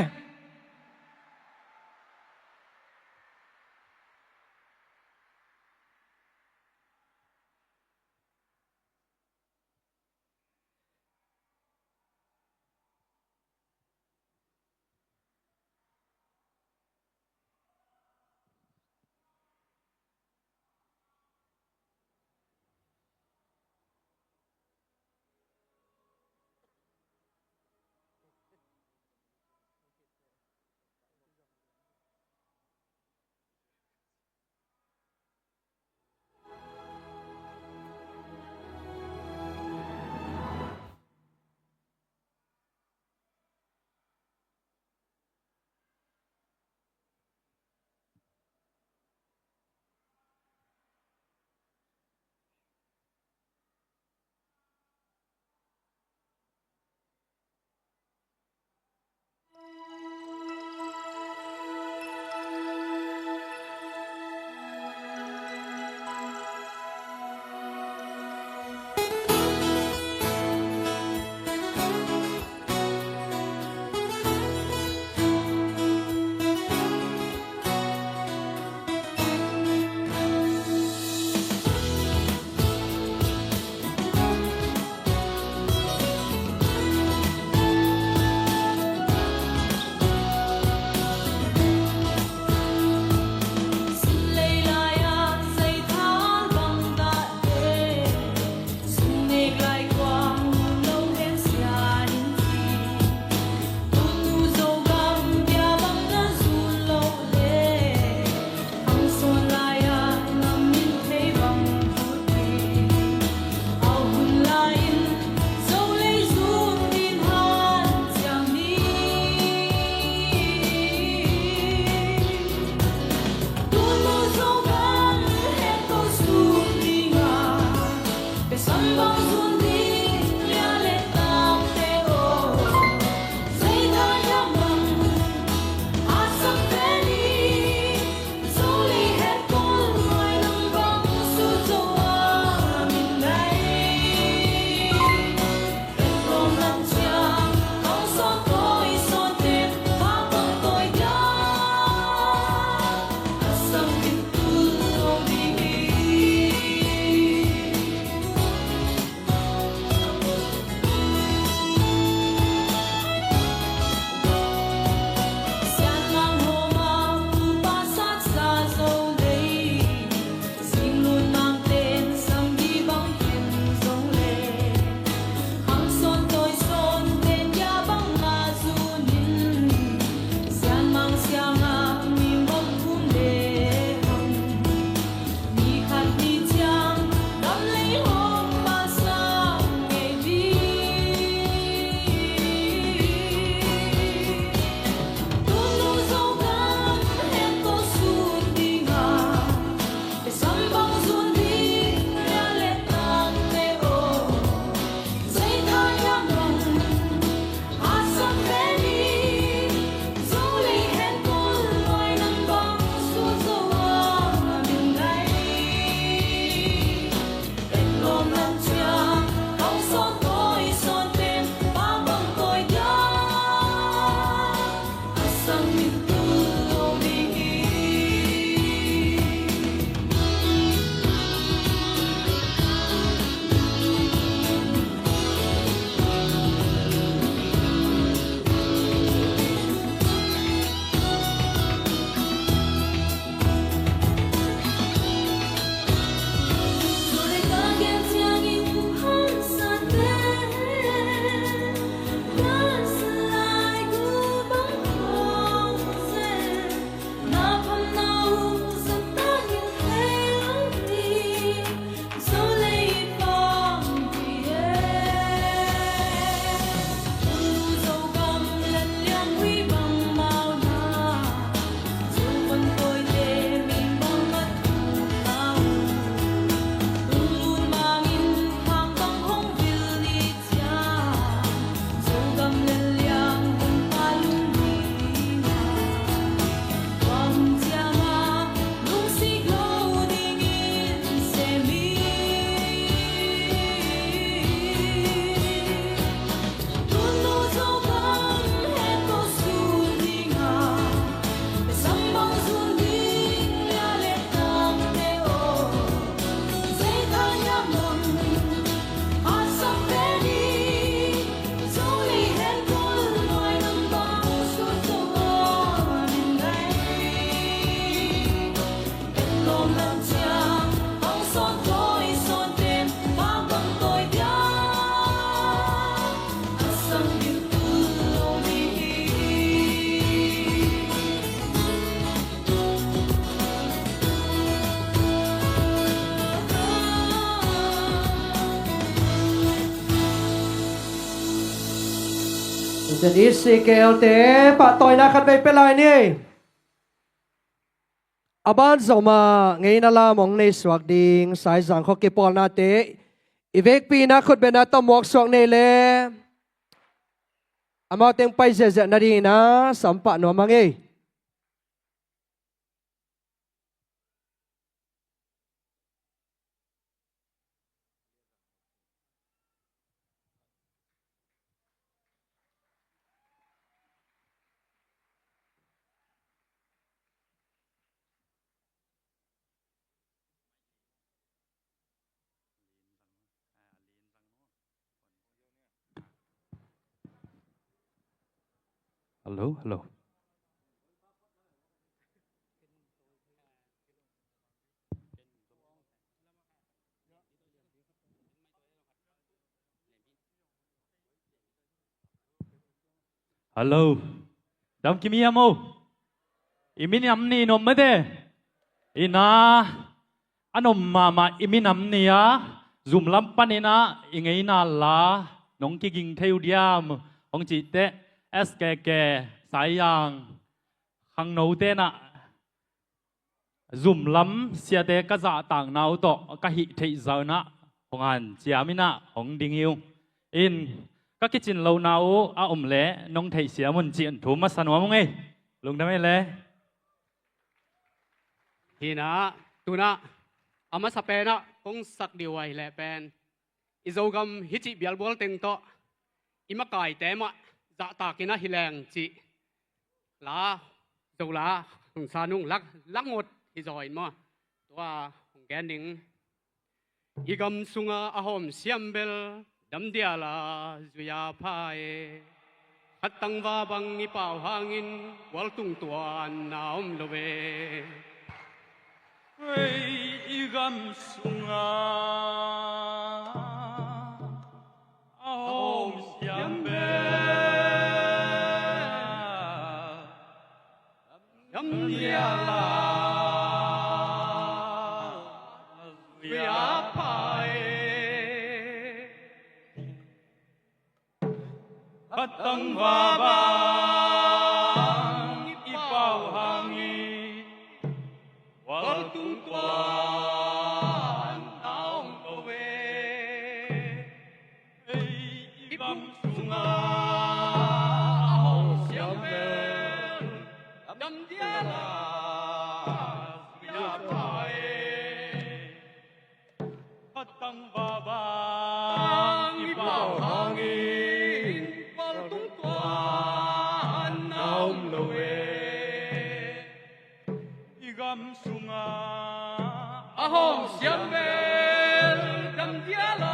Zen E C K L te pahtawina khat vei pia lai ni. A ban zomah ngeina lam hong nei suak ding Saizang khua kipawlnate i vekpi-in ah khutbetna tawh muak suak nei le amau teng pai ziahziah nadingin ah sam pah nuam hang ei. Hello, hello. Hello. Dam kim hiam o? I minam ni nuam mate. Ina a nuam mahmah i minam ni a zum lam panin ah i ngeina la nong kiging thei uh diam hong cih teh S K K Saizang khangnote in ah zum lam siate ka zahtakna uh tawh ka hih theih zah in ah hong hanciam in ah hong ding hi ung. In ka kicin lohna uh a om leh nong theihsiam un cih in thu masa nuam ung ei. Lungdam ei le. Hi in ah tu in ah a masa pen ah kong sak ding uh ahih leh pen i Zogam hih cih bialbual teng tawh i makaite mah zahtak in ah hi leng cih la, Zo la hong sa nung lak, lak ngot hi zaw in maw. Tua hong gen ding. I gam sungah a hawm siam bel dam dial a zui a pha e. Khat tangval bang i pau hangin gual tung tuan na om lo e. Hei, i gam sungah a hawm siam bel dam dial a zui a pha e. Khat tangval bang i pau hangin gual tung tuan na om lo e. Ei, i gam sungah a hawm siam bel dam dial a zui a pha e. Khat tangval bang i pau hangin gual tung tuan na om lo e. I gam sungah a hawm siam bel dam dial a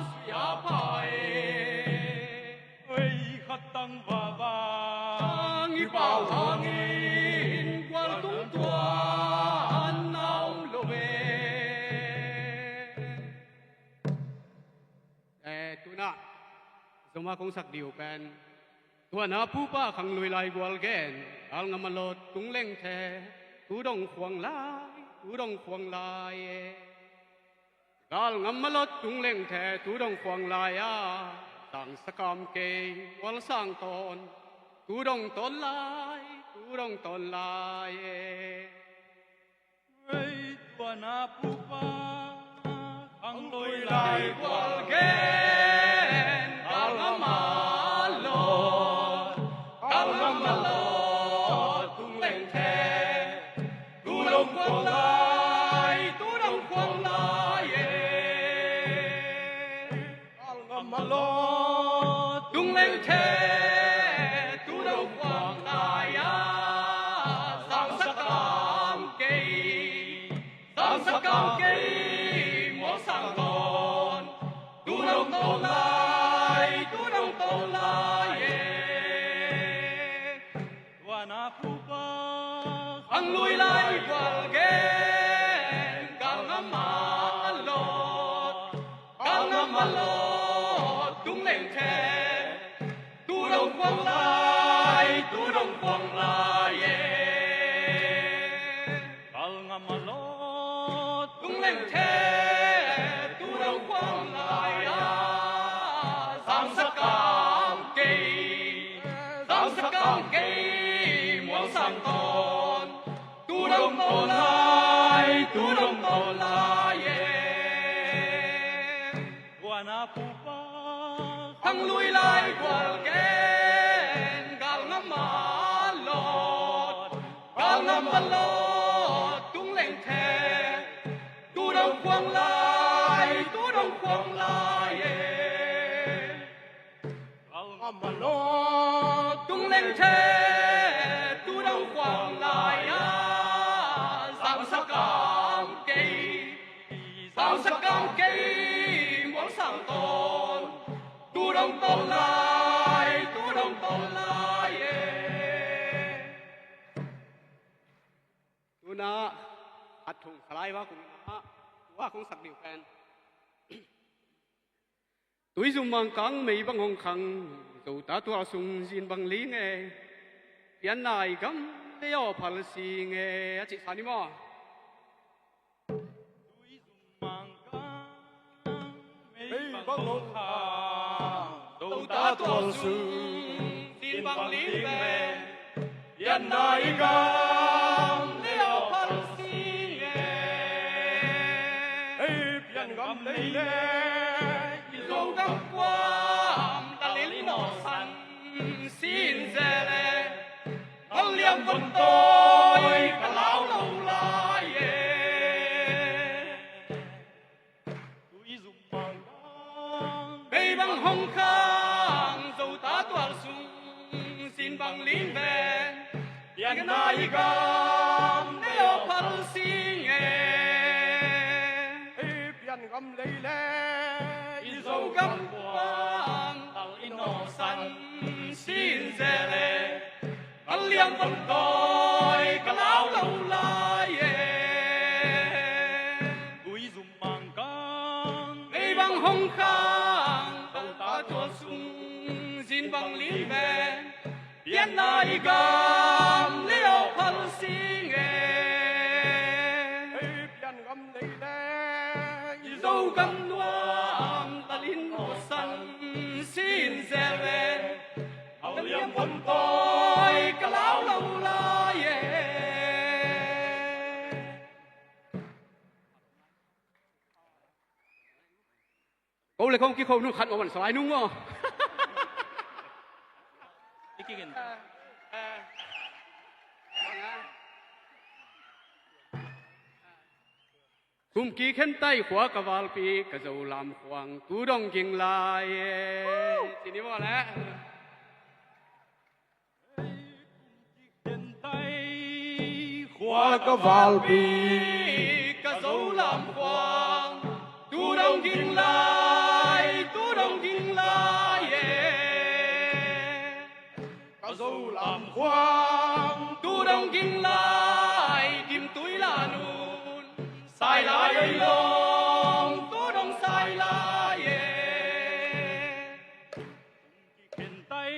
zui a pha e. Ei, khat tangval bang i pau hangin gual tung tuan na om lo e. Eh, tu in ah Zoma kong sak ding uh pen, tua na pupa khanglui lai gual gen, gal ngam a lawt tung leng the, tu dong khuang lai, tu dong khuang lai e. Gal ngam a lawt tung leng the, tu dong khuang lai a, sang sa kam kei, gual sang tawn, tu dong tawn lai, tu dong tawn lai e. Hei, tua na pupa khanglui lai gual gen, gal ngam a lawt, gal ngam a lawt tung leng the, tu dong khuang lai, tu dong khuang lai e. Gal ngam a lawt tung leng the, tu dong khuang lai a, sang sa kam kei, sang sa kam kei, mual sang tawn, tu dong tawn lai, tu dong tawn lai e. Tua na pupa khanglui lai gual gen, gal ngam a lawt, gal ngam a lawt tung leng the, tu dong khuang lai, tu dong khuang lai e. Gal ngam a lawt tung leng the, tu dong khuang lai a, sang sa kam kei, Tawl lai, tu dong tawl lai e. Tua na pupa khang lui lai gual gen, gal ngam a lawt, gal ngam a lawt tung leng the. Tu dong khuang lai, tu dong khuang lai e. Gal ngam a lawt tung leng the, tu dong khuang lai a, zangsak kam kei, zangsak kam kei, muang sang tawn, tu dong tawl lai, tu dong tawl lai e. Tuna a thong salai va kong na, tua kong sak ding pen. Tuizum mangkang mei bang hong khang, Zota tual sung zin bang ling e. Pianna i gam lei aw phal sing e, a cih sa ni maw? Tuizum mangkang mei bang hong khang, Zota tual sung zin bang ling e. Pianna i gam lei aw phal sing e. Hei, pian gam lei le i Zogam kuam talin nawhsan sin zel e. Ngal liam von tawi ka lau lo lai e. Tuizum mangkang mei bang hong khang, Zota tual sung zin bang ling ven. Pianna i gam lei aw phal sing e. Hei, pian gam lei le i Zogam kuam talin nawhsan sin zel e. Ngal liam von tawi ka lau lo lai e. Tuizum mangkang mei bang hong khang, Zota tual sung zin bang ling ven. Pianna i gam lei aw phal sing e. Hei, pian gam lei le i Zogam nuam talin nawhsan sin zel e. Ngal liam von tawi ka lau lo lai e. Ko le kong kikho nung khat maw, man sawai nung maw. I kikin. Kum kikhen tai khua ka valpi, ka Zolam khuang tu dong ging lai e. Ci ni maw le. Kum kikhen tai khua ka valpi, ka Zolam khuang tu dong ging lai, tu dong ging lai e. Ka Zolam khuang tu dong ging lai, dim tui la nun sai lai ei lawm, tu dong sai lai e. Khen tai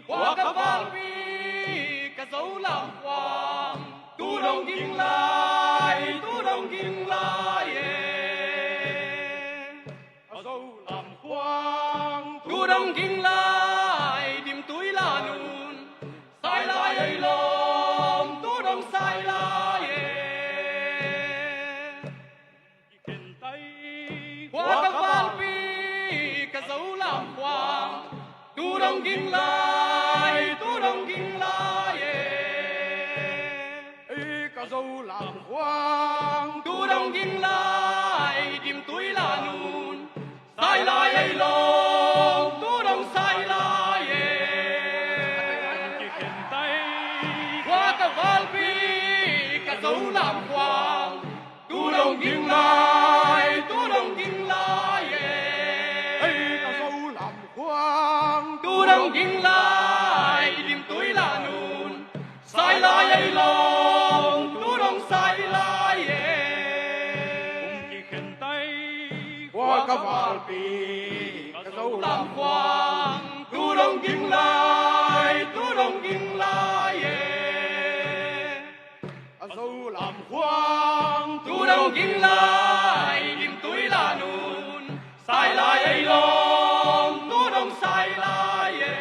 khua ka valpi, ka Zolam khuang tu dong ging lai, tu dong ging lai e. Ka Zolam khuang tu dong ging lai, dim tui la nun sai lai ei lawm, tu dong sai lai e. Khen tai khua ka valpi, ka Zolam khuang tu dong ging lai, tu dong ging lai e. Ei, ka Zolam khuang tu dong ging lai, dim tui la nun sai lai ei lawm, tu dong sai lai e. Khen tai khua ka valpi, ka Zolam khuang tu dong ging lai, tu dong ging lai e. Ei, ka Zolam khuang tu dong ging lai, dim tui la nun sai lai ei lawm, tu dong sai lai e. Kum kikhen tai khua ka valpi, ka Zolam khuang tu dong ging lai, tu dong ging lai e. Ka Zolam khuang tu dong ging lai, dim tui la nun sai lai ei lawm, tu dong sai lai e.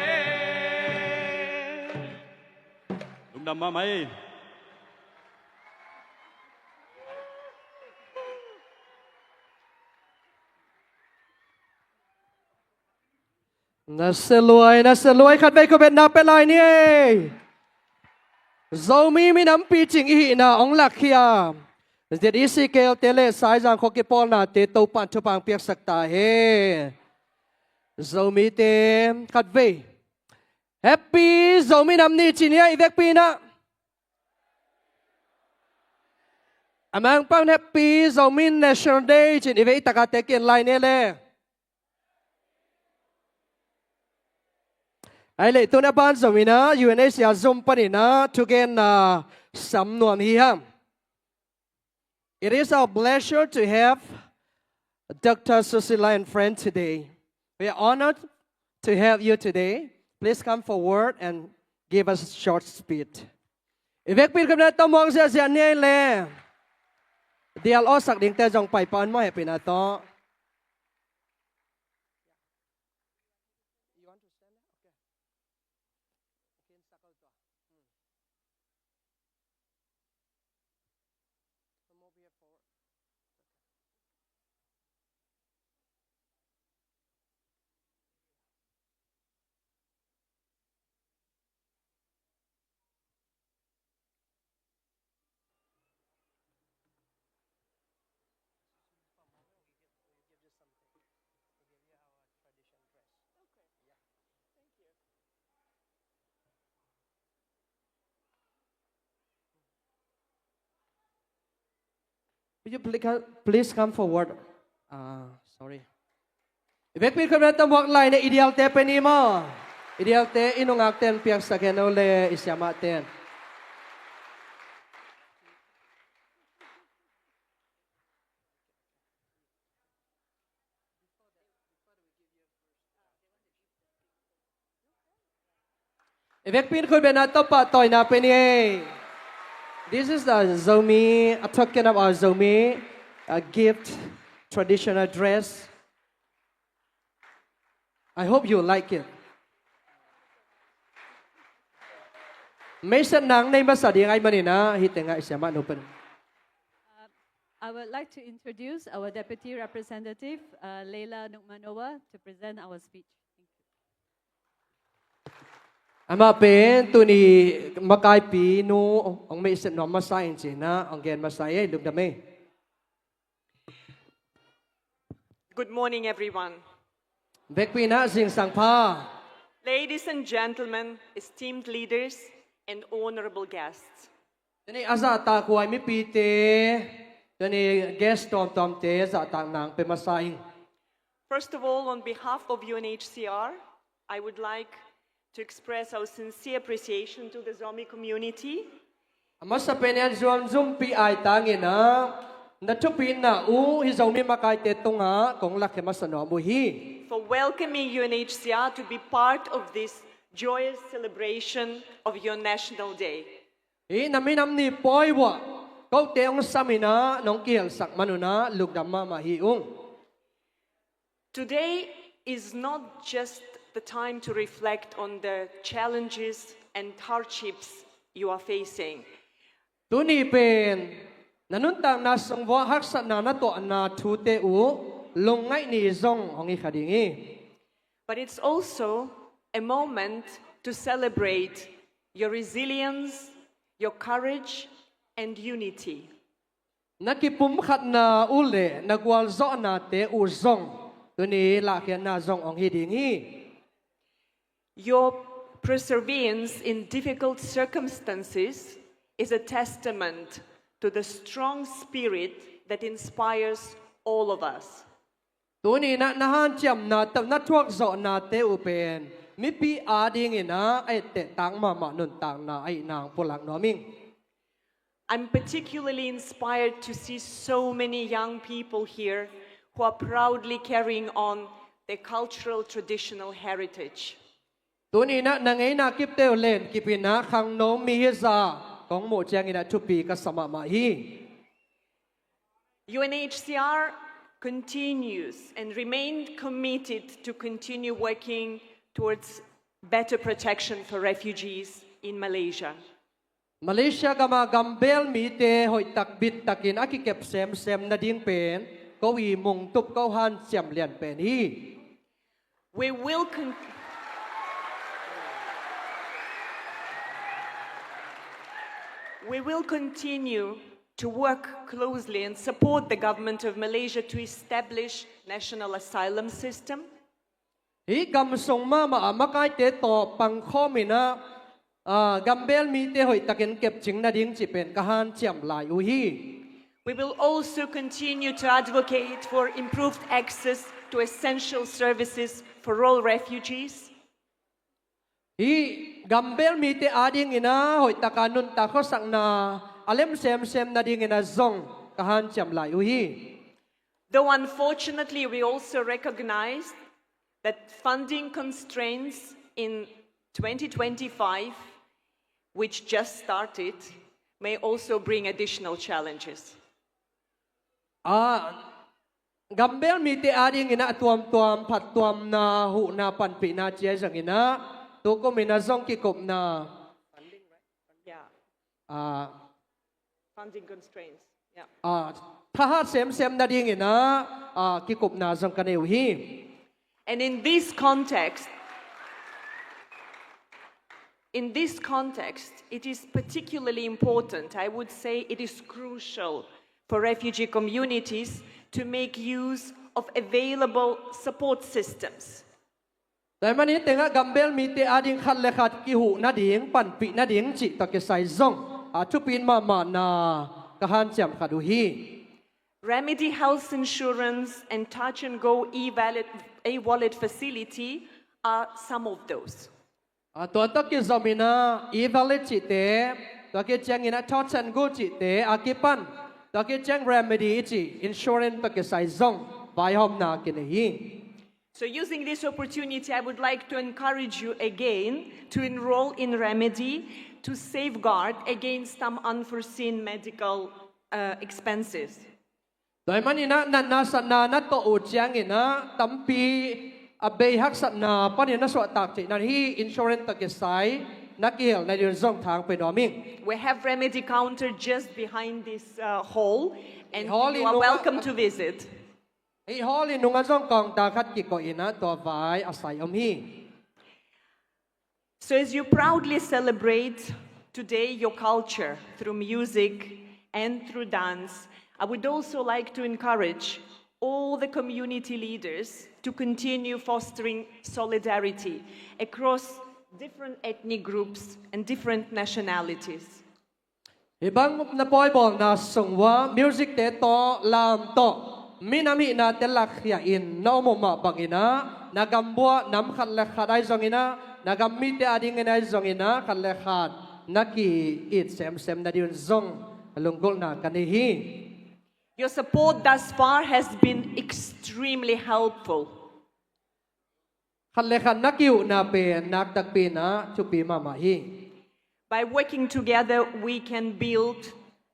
Lungdam mahmah e. Na seluai, na seluai, khatvei khutbetna pia lai ni ei. Zomi minam picing i hihna hong lakkhia ZEC KL te le Saizang khua kipawlnate Topa'n thupha hong piaksak ta hen. Zomite khatvei Happy Zomi Nam Ni ci ni ei, i vekpi in ah. A mangpang Happy Zomi National Day ci-in i vei taka te kian lai ni le. Ai le tun a ban zong in ah U N H C R Zoom panin ah thugenna sam nuam hi hang. It is our pleasure to have Doctor Susila and friend today. We are honored to have you today. Please come forward and give us a short speech. I vekpi in khutbetna tawh muak ziahziah ni ei le. Dial awsak dingte zong pai pan maw, hehpihna tawh. Would you please come, please come forward? Ah, sorry. I vekpi in khutbetna tawh muak lai ni ei, i dialte pia ni maw. I dialte, i nungakte'n piaksak hen o le, i siamahte. I vekpi in khutbetna tawh pahtawina pia ni ei. This is the Zomi, a token of our Zomi, a gift, traditional dress. I hope you like it. Meisat nang nei masa ding ahih manin ah, hih tengah i siamah nu pen. Uh, I would like to introduce our Deputy Representative, uh, Leila Nurmanova, to present our speech. Thank you. Amah pen tuni makaipi nu hong meisat nuam masa in ci-in ah hong gen masa ei, lungdam ei. Good morning, everyone. Vekpi in ah zingsang pha. Ladies and gentlemen, esteemed leaders and honorable guests. Tuni a zahtak huai mipite, tuni guest tuamtuamte zahtakna hong pia masa ing. First of all, on behalf of U N H C R, I would like to express our sincere appreciation to the Zomi community. A masa pen in ah Zomi zumpi aitang in ah na thupina uh hih Zomi makaite tungah kong lakkhia masa nuam uh hi. For welcoming U N H C R to be part of this joyous celebration of your National Day. Hih na minam ni pawi uah kote hong sam in ah nong kihelsak man un ah lungdam mahmah hi ung. Today is not just the time to reflect on the challenges and hardships you are facing. Tuni pen na nuntakna sung uah haksatna na tuahna thute uh lungngaih ni zong hong hi kha ding hi. But it's also a moment to celebrate your resilience, your courage, and unity. Na kipumkhatna uh le na gualzawhnate uh zong tuni lahkhiatna zong hong hi ding hi. Your perseverance in difficult circumstances is a testament to the strong spirit that inspires all of us. Tuni in ah na hanciamna tawh na thuakzawhnate uh pen mipi adingin ah a ettehtak mahmah nuntakna ahihna hong pulak nuam ing. I'm particularly inspired to see so many young people here who are proudly carrying on their cultural traditional heritage. Tuni in ah na ngeina kipte uh len kip in ah khangno mi hi zah kong muh ciangin ah thupi ka sa mahmah hi. U N H C R continues and remain committed to continue working towards better protection for refugees in Malaysia. Malaysia gama gambel mite hoihtak bittakin a kikep semsem nading pen ko i mungtup ko hanciam lian pen hi. We will con- We will continue to work closely and support the government of Malaysia to establish national asylum system. Hih gam sung mahmah ah makaite tawh pangkhawm in ah, ah, gambel mite hoihtakin kepcing nading cih pen ka hanciam lai uh hi. We will also continue to advocate for improved access to essential services for all refugees. Hih gambel mite adingin ah hoihtaka nuntak khuasakna a lem semsem nadingin ah zong ka hanciam lai uh hi. Though unfortunately, we also recognize that funding constraints in twenty twenty-five, which just started, may also bring additional challenges. Ah, gambel mite adingin ah tuamtuam phattuamna, huhna, panpihna ci ahi zongin ah tukum in ah zong kikupna, yeah, ah, funding constraints. Yeah. Ah, thahat semsem nadingin ah, ah, kikupna zong ka nei uh hi. And in this context, in this context, it is particularly important, I would say it is crucial for refugee communities to make use of available support systems. Tua ahih manin tengah gambel mite ading khat le khat kihuh nading, panpih nading cih tawh kisai zong a thupi mahmahna ka hanciam khat uh hi. Remedy Health Insurance and Touch and Go e-wallet, e-wallet facility are some of those. A, tua tawh kizom in ah e-wallet cihte, tua kiciangin ah Touch and Go cihte a kipan, tua kiciang Remedy i cih insurance tawh kisai zong vaihawmna kinei hi. So using this opportunity, I would like to encourage you again to enroll in Remedy to safeguard against some unforeseen medical, uh, expenses. Tua ahih manin ah natna satna na tuah uh ciangin ah tampi a bei haksatna panin na suahtak theih nading hih insurance tawh kisai na kihel nading zong thang pia nuam ing. We have Remedy counter just behind this, uh, hall, and you are welcome to visit. Hih hall i nungah zong counter khat kikoih in ah tua vai a sai om hi. So as you proudly celebrate today your culture through music and through dance, I would also like to encourage all the community leaders to continue fostering solidarity across different ethnic groups and different nationalities. Hih bang na pawibawlna sung uah music-te tawh, lam tawh, minam hihnate lakkhia in na om uh mah bangin ah, na gam uah nam khat le khat ahi zongin ah, na gam mite adingin ahi zongin ah, khat le khat na ki-it semsem nading un zong lunggulhna ka nei hi. Your support thus far has been extremely helpful. Khat le khat na ki-uhna pen nakpi takin ah thupi mahmah hi. By working together, we can build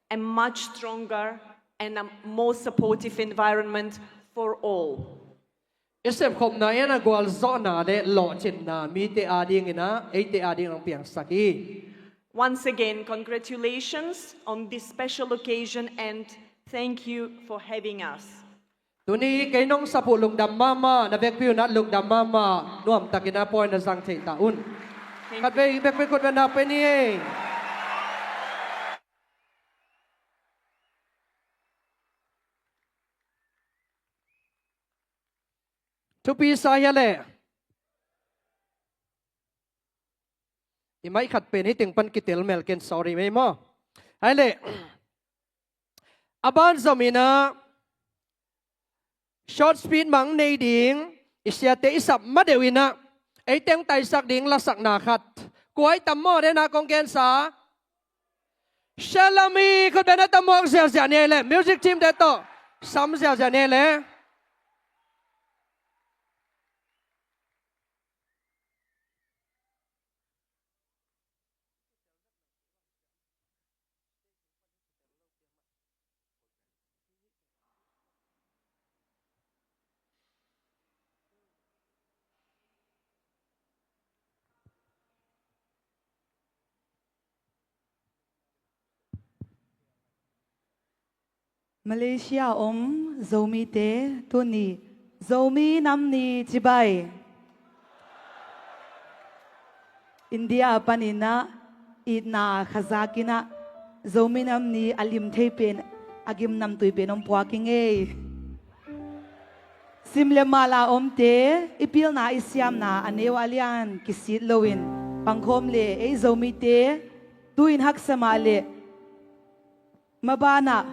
a much stronger and a more supportive environment for all. I sepkhopna in ah gualzawhna le lawhcinna mite adingin ah, eite adingin ah piangsak hi. Once again, congratulations on this special occasion and thank you for having us. Tuni kei nong sap uh lungdam mahmah, na vekpi un ah lungdam mahmah, nuamtakin ah pawi na zang thei ta un. Khatvei vekpi khut beng na pia ni ei. Thupi sa hia leh. I mic khat pen hih teng pan kitel mel ken, sorry mei maw. Hai leh. A ban zom in ah short speech mang nei ding, i siate i sap ma deuh in ah, ei teng taisak ding lasakna khat. Kua i tam maw, den ah kong gensa. Shalami, khut beng na tam mawk ziahziah ni ei leh, music team-te tawh sam ziahziah ni ei leh. Malaysia om Zomite tuni Zomi Nam Ni cibai. India panin ah itna khazak in ah Zomi Nam Ni a lim thei pen, a gim namtui pen hong puak ing ei. Sim le mal a omte, i pilna i siamna a neu a lian kisit loin pangkhawm le ei Zomite, tu-in haksa mah le mabanah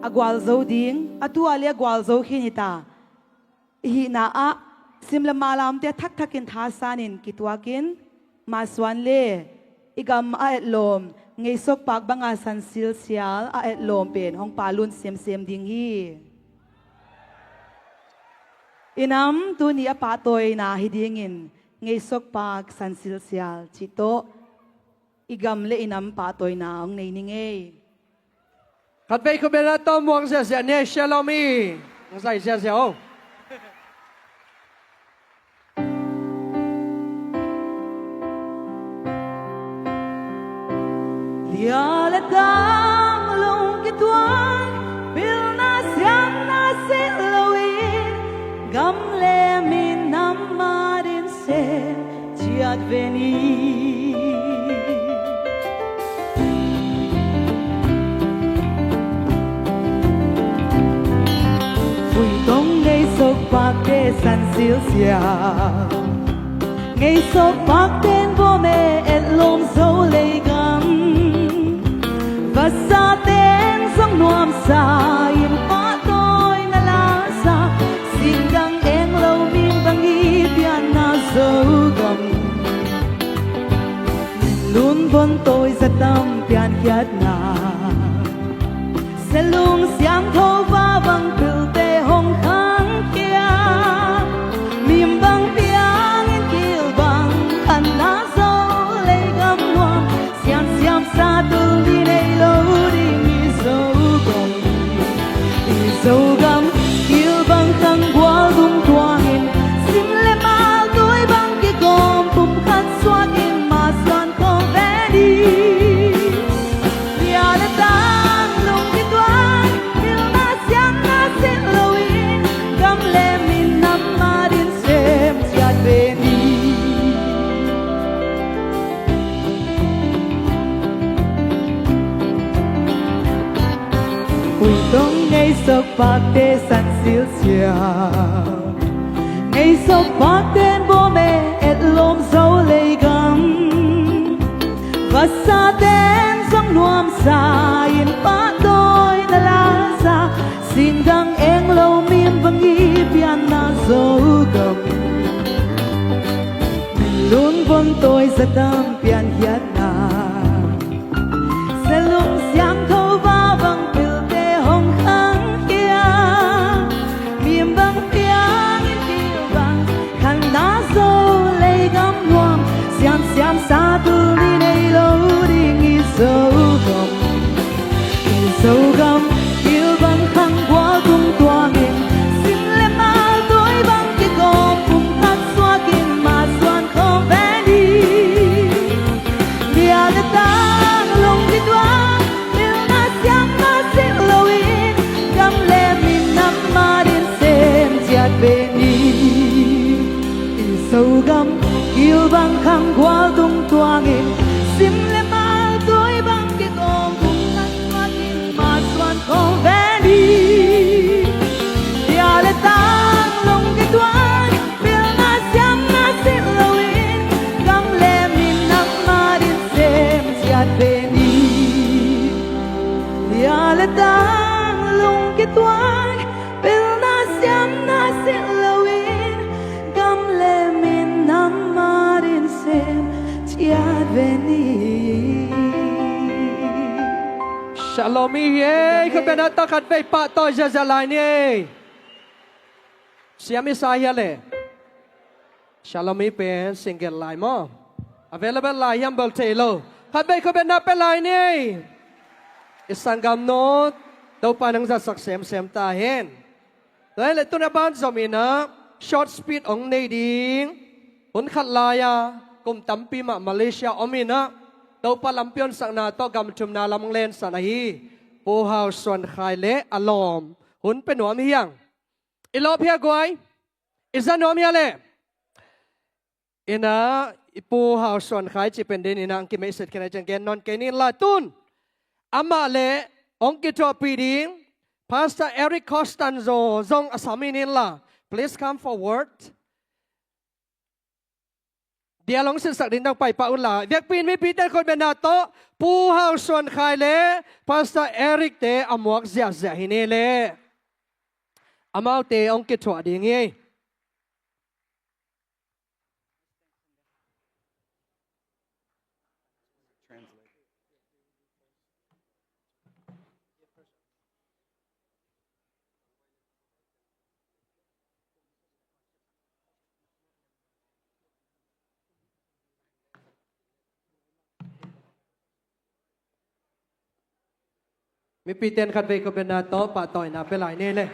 a gualzo ding, a tu-a le a gualzo khin hi ta. I hihna ah sim le mal a omte a thakthak in thasan in kituak in, masuan le i gam a etlawm Ngeisok Pak banga sansilsial a etlawm pen hong pahlut semsem ding hi. I nam tuni a pahtawina hi dingin Ngeisok Pak sansilsial cih tawh i gam le i nam pahtawina hong nei ning ei. Khatvei khut beng na tawh muang ziahziah ni ei, Shalom i. Hong zai ziahziah o. Lia le tang lungkituak, pilna siamna silh loin, gam le minam adin sem ciat ve ni. Fuitong Ngeisok Pakte sansilsial, Ngeisok Pakten bawm e etlawm Zo leigam. Vasaten zong nuamsa in pahtawina lasa, singdang eng lo min bang i pianna Zogam. Lunvon tawi zatam piankhiatna, Selung siangtho va bang pilte hong khangkhia. Mim bang piangin kil bang khanna Zo leigam nuam, siansiam sa tul ni nei lo ding i Zogam. I Zogam kil bang khang gual dung tuangin, sim le mal tui bang kikawm pumkhat suakin masuan khawm ve ni. Lia le tang lungkituak, pilna siamna silh loin, gam le minam adin sem ciat ve ni. Fuitong Ngeisok Pakte sansilsial, Ngeisok Pakten bawm e etlawm Zo leigam. Vasaten zong nuamsa in pahtawina lasa, singdang eng lo min bang i pianna Zogam. Lunvon tawi zatam piankhiatna, Selung siangtho va bang pilte hong khangkhia. Mim bang piangin kil bang khanna Zo leigam nuam, siansiam sa tul ni nei lo ding i Zogam. I Zogam kil bang khang gual dung tuangin, sim le mal tui bang kikawm pumkhat suakin masuan khawm ve ni. Lia le tang lungkituak, pilna siamna silh loin, gam le minam adin sem ciat ve ni. I Zogam kil bang khang gual dung tuangin, sim le mal tui bang kikawm pumkhat suakin masuan khawm ve ni. Lia le tang lungkituak, pilna siamna silh loin, gam le minam adin sem ciat ve ni. Lia le tang lungkituak, pilna siamna silh loin, gam le minam adin sem ciat ve ni. Shalom i hi ei, khut beng na tawh khatvei pahtawi ziahziah lai ni ei. Siam i sa hia le? Shalom i pen single lai maw? Available lai hiam bel thei lo. Khatvei khut beng na pia lai ni ei. I sanggamnu, Topa nang zatsak semsem ta hen. Tua hi le tun a ban zom in ah short speech hong nei ding, hun khat lai-a kum tampi mah Malaysia om in ah, Topa lampi hong sakna tawh gam thumna lam hong lensan ahi Pu Hau Suan Khai le a lawm hun pia nuam hi hang. I lawp hia guai? I za nuam hia le? In ah, i Pu Hau Suan Khai cih pen den in ah ang kimeihset khin a ciang gen nawn kei ning. Lai tun Amah le hong kithuahpih ding Pastor Eric Costanzo zong a sam in inla. Please come forward. Dia long sinsak ding dang paipah unla, vekpi in mipite khutbetna tawh Pu Hau Suan Khai le Pastor Eric te a muak ziahziah hi ni le. Amaute hong kithuah ding hi. Mipite in khatvei khutbetna tawh pahtawina pia lai ni le.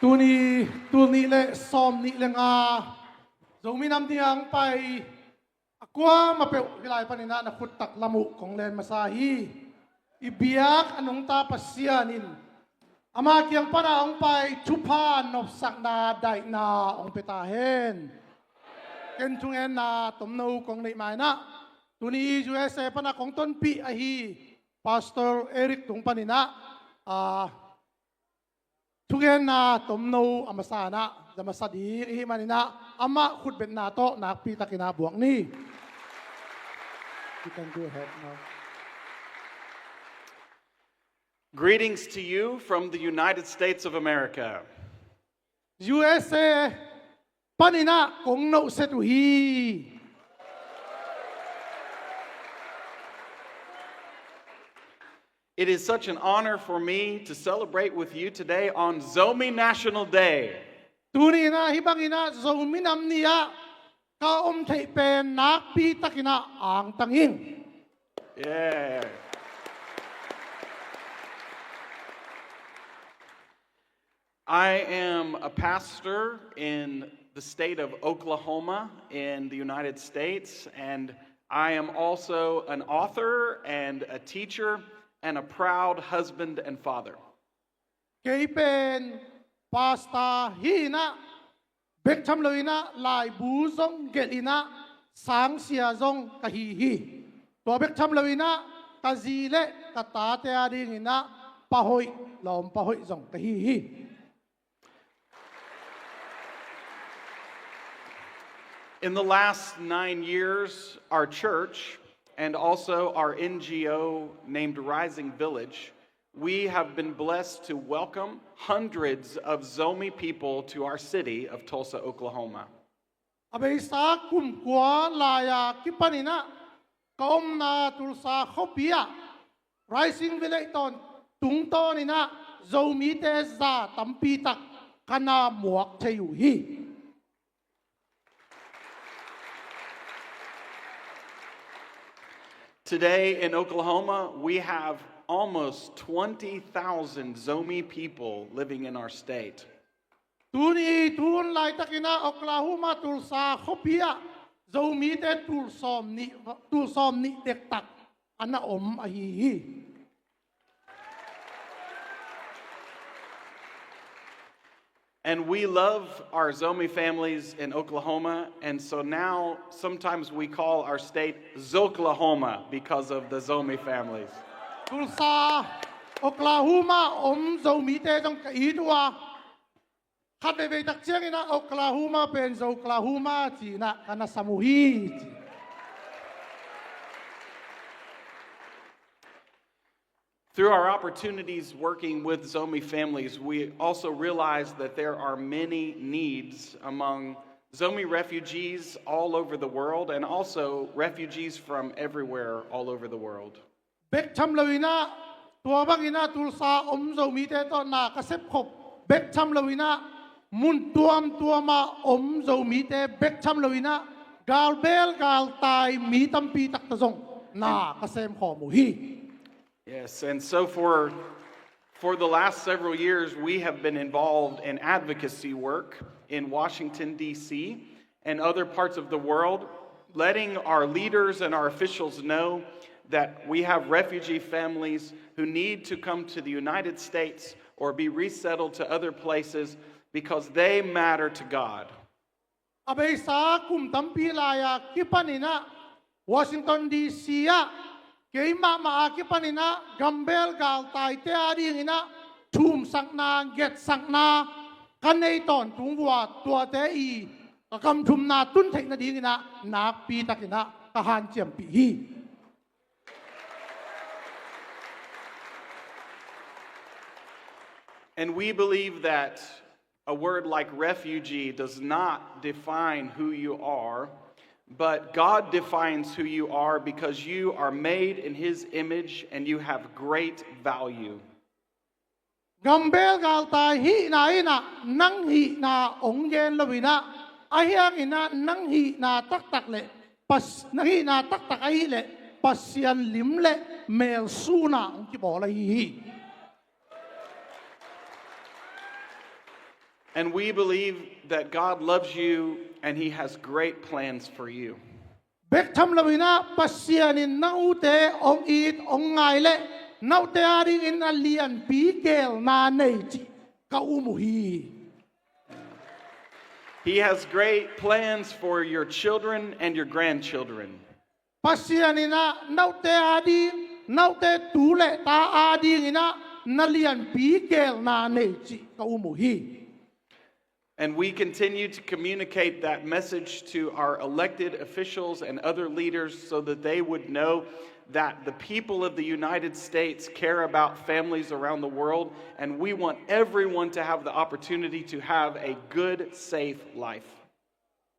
Tuni, tul nih le sawm nih le nga Zomi Nam Ni a hong pai a kuamah peuh hih lai panin ah na khut taklam uh kong len masa hi. I biak a nungta Pasian in ama kiang pan a hong pai thupha nopsakna daihna hong pia ta hen. Ken thungetna tomno kong neih ma-in ah tuni U S A pan a kong tonpih ahi Pastor Eric tung panin ah, ah, thugenna tomno a masa-in ah za masa ding i hih manin ah amah khutbetna tawh nakpi takin ah buak ni. You can go ahead now. Greetings to you from the United States of America. U S A panin ah kong nohset uh hi. It is such an honor for me to celebrate with you today on Zomi National Day. Tuni-in ah hih bangin ah Zomi Nam Ni ah ka om theih pen nakpi takin ah angtang ing. Yeah. I am a pastor in the state of Oklahoma in the United States, and I am also an author and a teacher and a proud husband and father. Kei pen pastor hi-in ah, bek tham loin ah laibu zong gelh-in ah sangsia zong ka hi hi. Tua bek tham loin ah ka zi le ka tate a dingin ah pa hoih, lawmpa hoih zong ka hi hi. In the last nine years, our church and also our N G O named Rising Village, we have been blessed to welcome hundreds of Zomi people to our city of Tulsa, Oklahoma. A beisa kum kua lai-a kipanin ah ka omna Tulsa khuapi ah Rising Village tawn, tungtawnin ah Zomite za tampi tak ka na muak thei uh hi. Today in Oklahoma, we have almost twenty thousand Zomi people living in our state. Tuni tun laitakin ah Oklahoma Tulsa khuapi ah Zomite tul sawm nih, tul sawm nih dektak a na om ahi hi. And we love our Zomi families in Oklahoma, and so now sometimes we call our state Zoklahoma because of the Zomi families. Tulsa, Oklahoma om Zomite zong ka it uh a, khat veivei tak ciangin ah Oklahoma pen Zoklahoma ci-in ah ka na sam uh hi ci. Through our opportunities working with Zomi families, we also realize that there are many needs among Zomi refugees all over the world and also refugees from everywhere all over the world. Bek tham lo in ah, tua bang in ah Tulsa om Zomite tawh na ka sepkhop bek tham lo in ah, mun tuamtuam ah om Zomite bek tham lo in ah, galbel galtai mi tampi tak tawh zong na ka semkhawm uh hi. Yes, and so for, for the last several years, we have been involved in advocacy work in Washington, D C, and other parts of the world, letting our leaders and our officials know that we have refugee families who need to come to the United States or be resettled to other places because they matter to God. A beisa kum tampi lai-a kipan in ah Washington D C ah keimahmah a kipan in ah gambel galtaite a ding in ah thumsakna, ngetsakna ka nei tawntung uh a, tuate i ka kamthumna tun theih nading in ah nakpi tak in ah ka hanciampih hi. And we believe that a word like refugee does not define who you are, but God defines who you are because you are made in His image and you have great value. Gambel galtai hihna in ah nang hihna hong gen lo in ah, ahi hang in ah nang hihna taktak le Pas-, nang hihna taktak ahih leh Pasian lim le mel sun ah hong kibawl ahi hi. And we believe that God loves you and He has great plans for you. Bek tham lo in ah Pasian in na ute hong it hong ngai le na ute a ding in a lianpi geelna nei cih ka um uh hi. He has great plans for your children and your grandchildren. Pasian in ah na ute a ding, na ute tu le ta a ding in ah na lianpi geelna nei cih ka um uh hi. And we continue to communicate that message to our elected officials and other leaders so that they would know that the people of the United States care about families around the world, and we want everyone to have the opportunity to have a good, safe life.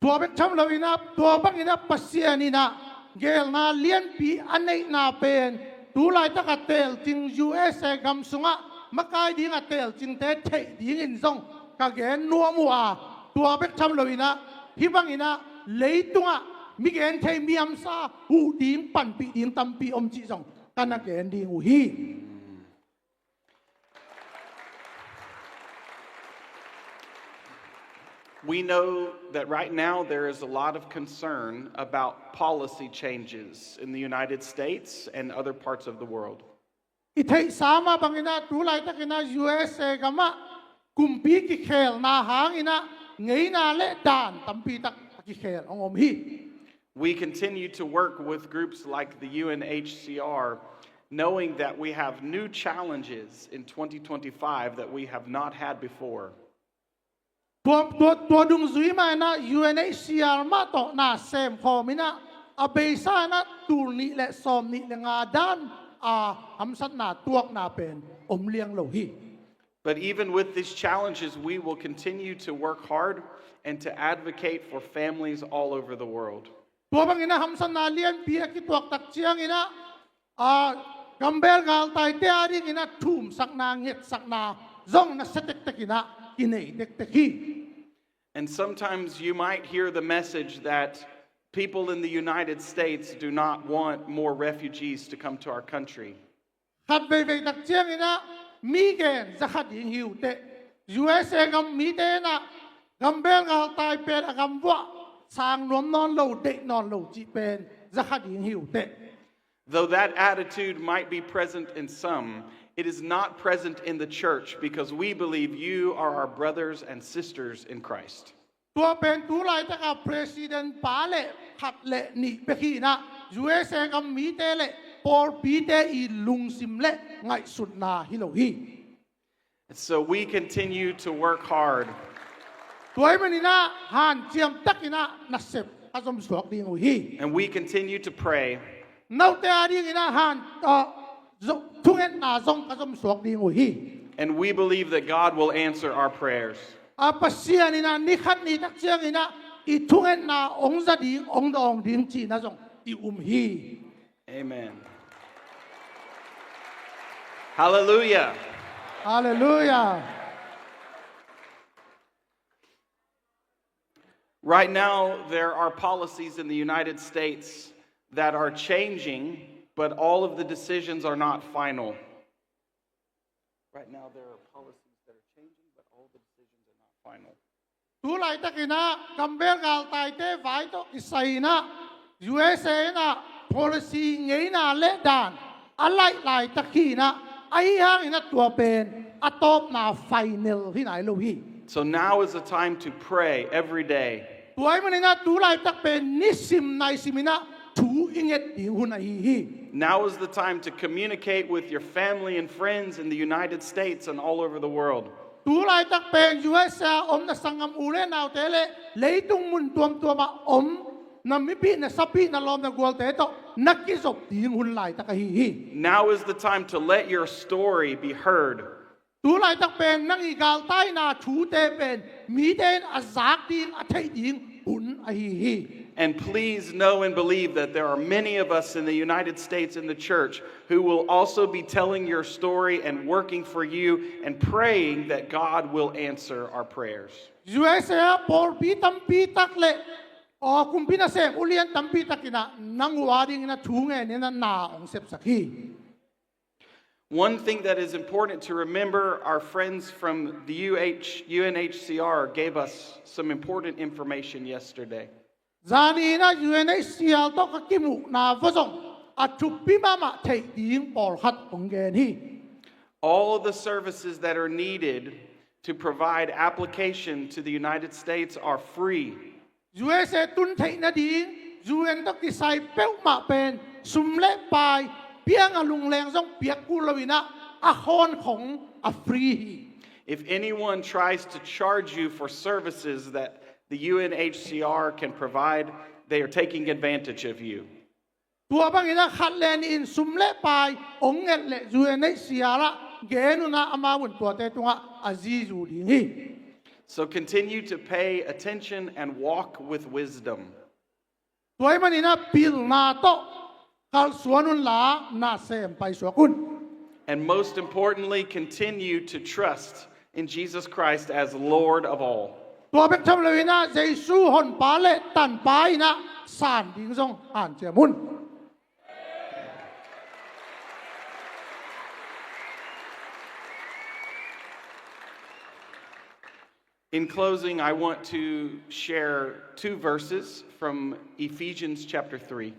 Tua bek tham lo in ah, tua bang in ah Pasian in ah geelna lianpi a neihna pen tu laitak a telcing U S A gam sungah makai ding a telcingte theih dingin zong ka gen nuam uh a, tua bek tham lo in ah hih bang in ah leitungah mi genthei mi hamsa huh ding, panpih ding tampi om cih zong ka na gen ding uh hi. We know that right now there is a lot of concern about policy changes in the United States and other parts of the world. I theihsa mah bang in ah tu laitak in ah U S A gam ah kumpi kikhelna hang in ah ngeina le dan tampi tak a kikhel hong om hi. We continue to work with groups like the U N H C R, knowing that we have new challenges in twenty twenty-five that we have not had before. Tua, tua, tua dungzui mah in ah U N H C R mah tawh na semkhawm in ah a beisa in ah tul nih le sawm nih le nga dan a hamsatna tuakna pen om liang lo hi. But even with these challenges, we will continue to work hard and to advocate for families all over the world. Tua bang in ah hamsatna lianpi a kituak tak ciang in ah, a, gambel galtaite a ding in ah thumsakna, ngetsakna zong nasia tektek in ah kinei tektek hi. And sometimes you might hear the message that people in the United States do not want more refugees to come to our country. Khat veivei tak ciang in ah mi gen za kha ding hi uh teh, U S A gam mite in ah gambel galtai pen a gam vuah sang nuam nawn lo, deih nawn lo cih pen za kha ding hi uh teh. Though that attitude might be present in some, it is not present in the church because we believe you are our brothers and sisters in Christ. Tua pen tu laitak a president pa le khat le nih bek hi in ah U S A gam mite le pawlpite i lungsim le ngaihsutna hi lo hi. And so we continue to work hard. Tua ahih manin ah hanciam tak in ah nasep ka zom suak ding uh hi. And we continue to pray. Na ute a ding in ah han, ah, zo-, thungetna zong ka zomsuak ding uh hi. And we believe that God will answer our prayers. A Pasian in ah ni khat ni tak ciangin ah i thungetna hong za ding, hong dawng ding cihna zong i um hi. Amen. Hallelujah. Hallelujah. Right now, there are policies in the United States that are changing, but all of the decisions are not final. Right now, there are policies that are changing, but all the decisions are not final. Tu laitakin ah gambel galtaite vai tawh kisai in ah U S A in ah policy ngeina le dan a laih laitak hi in ah, ahi hangin ah tua pen a tawpna final hi nai lo hi. So now is the time to pray every day. Tua ahih manin ah tu laitak pen nisim naisim in ah thu i nget ding hun ahi hi. Now is the time to communicate with your family and friends in the United States and all over the world. Tu laitak pen U S A om na sanggam u le naute le leitung mun tuamtuam ah om na mipih, na sapih, na lawm, na gualte tawh na kizop ding hun laitak ahi hi. Now is the time to let your story be heard. Tu laitak pen nang i galtaina thute pen mite in a zak ding, a theih ding hun ahi hi. And please know and believe that there are many of us in the United States in the church who will also be telling your story and working for you and praying that God will answer our prayers. U S A ah pawlpi tampi tak le aw kumpi nasem ulian tampi takin ah nang uh adingin ah thu ngenin ah na hong sepsak hi. One thing that is important to remember, our friends from the U H, U N H C R gave us some important information yesterday. Zani in ah U N H C R tawh ka kimuhna vua zong a thupi mahmah theih ding pawlkhat hong gen hi. All the services that are needed to provide application to the United States are free. U S A tun theih nading U N tawh kisai peuhmah pen sum le pai, piang a lungleng zong piak kul lo in ah, a khawn khong a free hi. If anyone tries to charge you for services that the U N H C R can provide, they are taking advantage of you. Tua bangin ah khat le nih in sum le pai hong nget leh U N H C R ah gen un ah, amau in tuate tungah a zizu ding hi. So continue to pay attention and walk with wisdom. Tua ahih manin ah pilna tawh kalsuan unla, nasem paisuak un. And most importantly, continue to trust in Jesus Christ as Lord of all. Tua bek tham lo in ah Jesu Honpa le Tanpa in ah san ding zong hanciam un. In closing, I want to share two verses from Ephesians chapter three.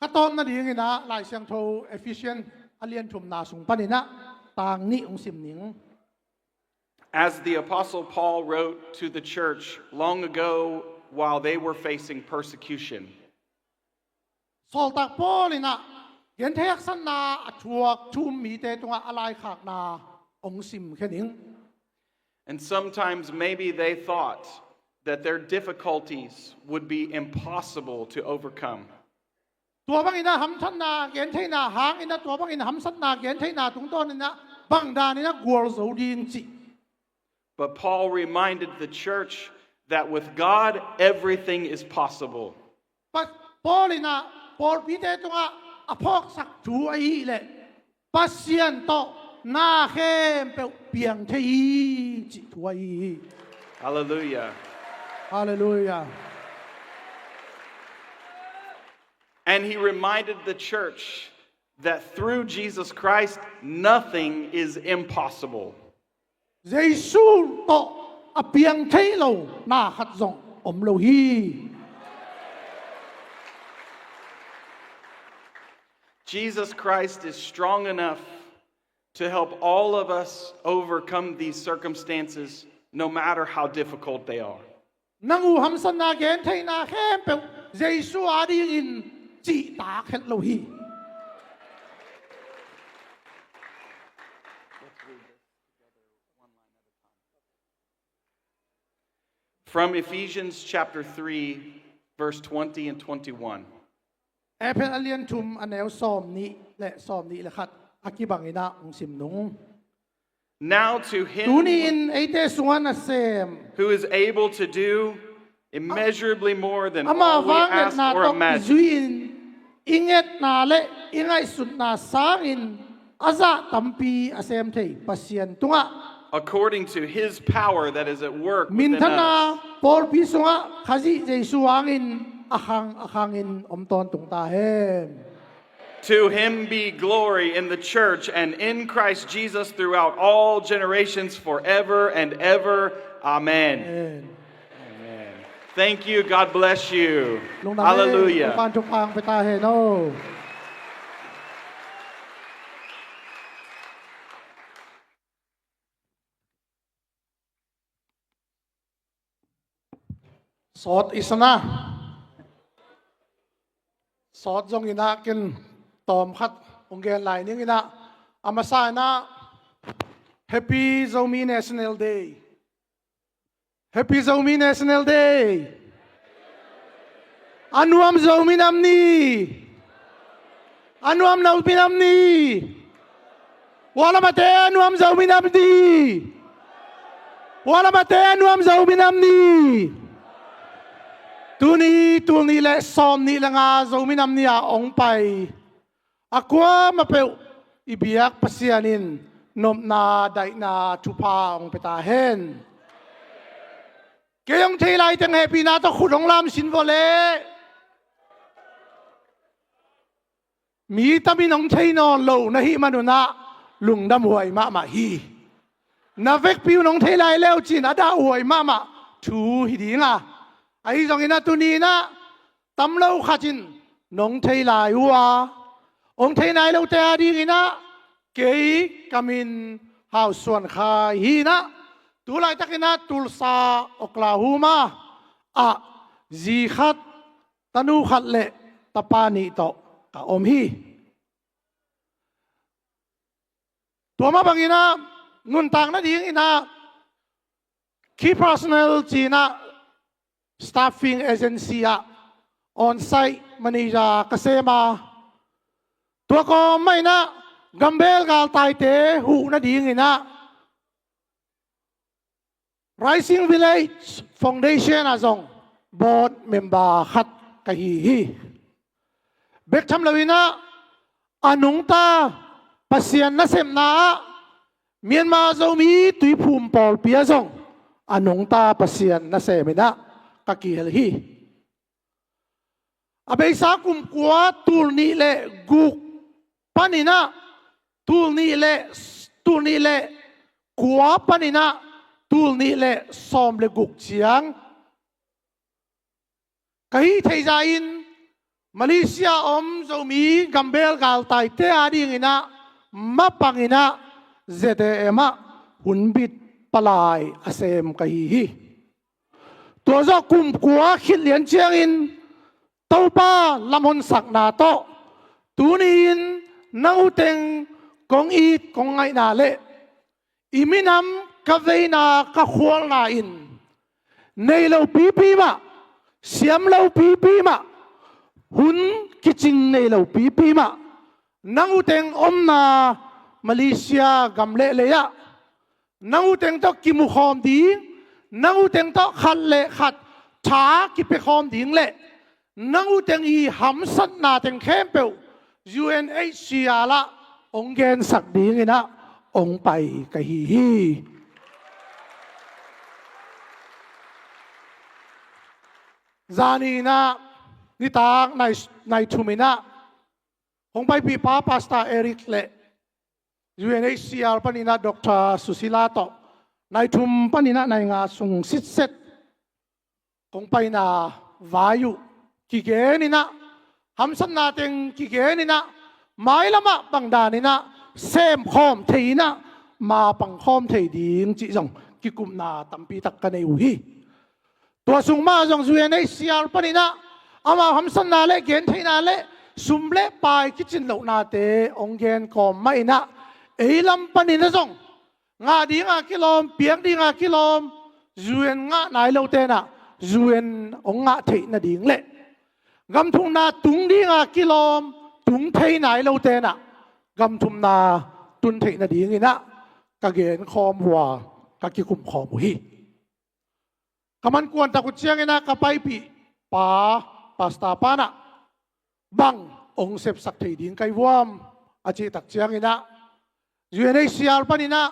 Ka tawp nadingin ah Lai Siangtho Ephesian a lian thumna sung panin ah tang nih hong sim ning. As the Apostle Paul wrote to the church long ago while they were facing persecution. Sawltak Paul in ah genthei haksatna a thuak thu um mite tungah a laikhakna hong simkhia ning. And sometimes maybe they thought that their difficulties would be impossible to overcome. Tua bangin ah hamsatna gentheihna hangin ah, tua bangin hamsatna gentheihna tungtawnin ah bangdanin ah gualzo ding cih. But Paul reminded the church that with God, everything is possible. Pa-, Paul in ah pawlpite tungah a phawksak thu ahih leh Pasian tawh na khempeuh piang thei hi cih thu ahi hi. Hallelujah. Hallelujah. And he reminded the church that through Jesus Christ, nothing is impossible. Jesu tawh a piang thei lo na khat zong om lo hi. Jesus Christ is strong enough to help all of us overcome these circumstances, no matter how difficult they are. Nang uh hamsatna gentheihna khempeuh Jesu adingin cihtak het lo hi. From Ephesians chapter three, verse twenty and twenty-one. Efesa a lian thum a neu sawm nih le sawm nih le khat a kibangin ah hong sim nung. Now to him Tuni-in eite sungah nasem, who is able to do immeasurably more than all we ask or imagine. Amah vang ngetna tawh i zui-in i ngetna le i ngaihsutna sangin a zah tampi a sem thei Pasian tungah, according to his power that is at work within us. Minthanna pawlpi sungah Khazih Jesu hangin a khang a khangin om tawntung ta hen. To him be glory in the church and in Christ Jesus throughout all generations, forever and ever. Amen. Amen. Amen. Thank you. God bless you. Hallelujah. Lungdam e, Topa'n thupha hong pia ta hen aw. Sawt i sa na. Sawt zong in ah ken tawm khat hong gen lai ning in ah, a masa in ah Happy Zomi National Day. Happy Zomi National Day. A nuam Zomi nam ni. A nuam Zomi nam ni. Ua lamate a nuam Zomi nam ni. Ua lamate a nuam Zomi nam ni. Tuni tul nih le sawm nih le nga Zomi nam ni-a hong pai a kuamah peuh i biak Pasian in nopna daihna thupha hong pia ta hen. Kei hong thei lai teng hehpihna tawh khut hong lam sin vawh leh. Mi tamin hong thei nawn lo na hih man un ah lungdam huai mahmah hi. Na vekpi un hong thei lai leu cin a dah huai mahmah thu hi ding a, ahi zongin ah tuni in ah tam lo khat in nong thei lai uh a, hong thei nai lote a dingin ah kei ka min Hau Suan Khai hi in ah, tu laitakin ah Tulsa, Oklahoma ah zi khat, tanu khat le tapa nih tawh ka om hi. Tua mah bangin ah nuntak nadingin ah Key Personnel ci-in ah staffing agency ah on-site manager ka sem a, tua kawm mah in ah gambel galtaite huh nadingin ah Rising Village Foundation ah zong board member khat ka hi hi. Bek tham loin ah a nungta Pasian nasepna ah Myanmar Zomi Tuiphum Pawlpi ah zong a nungta Pasian nasem in ah ka kihel hi. A beisa kum kua tul nih le guk panin ah tul nih le, tul nih le kua panin ah tul nih le sawm le guk ciang ka hih theihza in Malaysia om Zomi gambel galtaite a dingin ah mapangin ah Z A M ah hunbit palai a sem ka hi hi. Tua zawh kum kua khit lian ciangin Topa lamhonsakna tawh tuni-in nang uh teng kong it kong ngaihna le i minam ka veina ka khualna in nei lo pipi mah, siam lo pipi mah, hun kicing nei lo pipi mah, nang uh teng omna Malaysia gam le lei ah nang uh teng tawh kimukhawm ding, nang uh teng tawh khat le khat tha kipiakhawm ding le nang uh teng i hamsatna teng khempeuh U N H C R ah hong gensak dingin ah hong pai ka hi hi. Zani in ah nitak nai, nai thum in ah hong paipihpa Pastor Eric le U N H C R panin ah Doctor Susila tawh nai thum panin ah nai nga sung sitset kong paina vai uh kigen in ah, hamsatna teng kigen in ah, mailam ah bang dan in ah semkhawm thei in ah, mapangkhawm thei ding cih zong kikupna tampi tak ka nei uh hi. Tua sung mah zong U N H C R panin ah amau hamsatna le gentheihna le sum le pai kicin lohnate hong gen kawm mah in ah, ei lam panin ah zong ngah dinga kilawm, piak dinga kilawm U N ngah nai lote in ah U N hong ngah theih nading le gam thukna tung dinga kilawm, tung thei nai lote in ah gam thumna tun theih nadingin ah ka genkhawm uh a, ka kikumkhawm uh hi. Ka man kuantak uh ciangin ah ka paipih pa, pastor pa in ah, "Bang hong sepsak thei ding ka hi uh hiam?" a cih tak ciangin ah, U N H C R panin ah,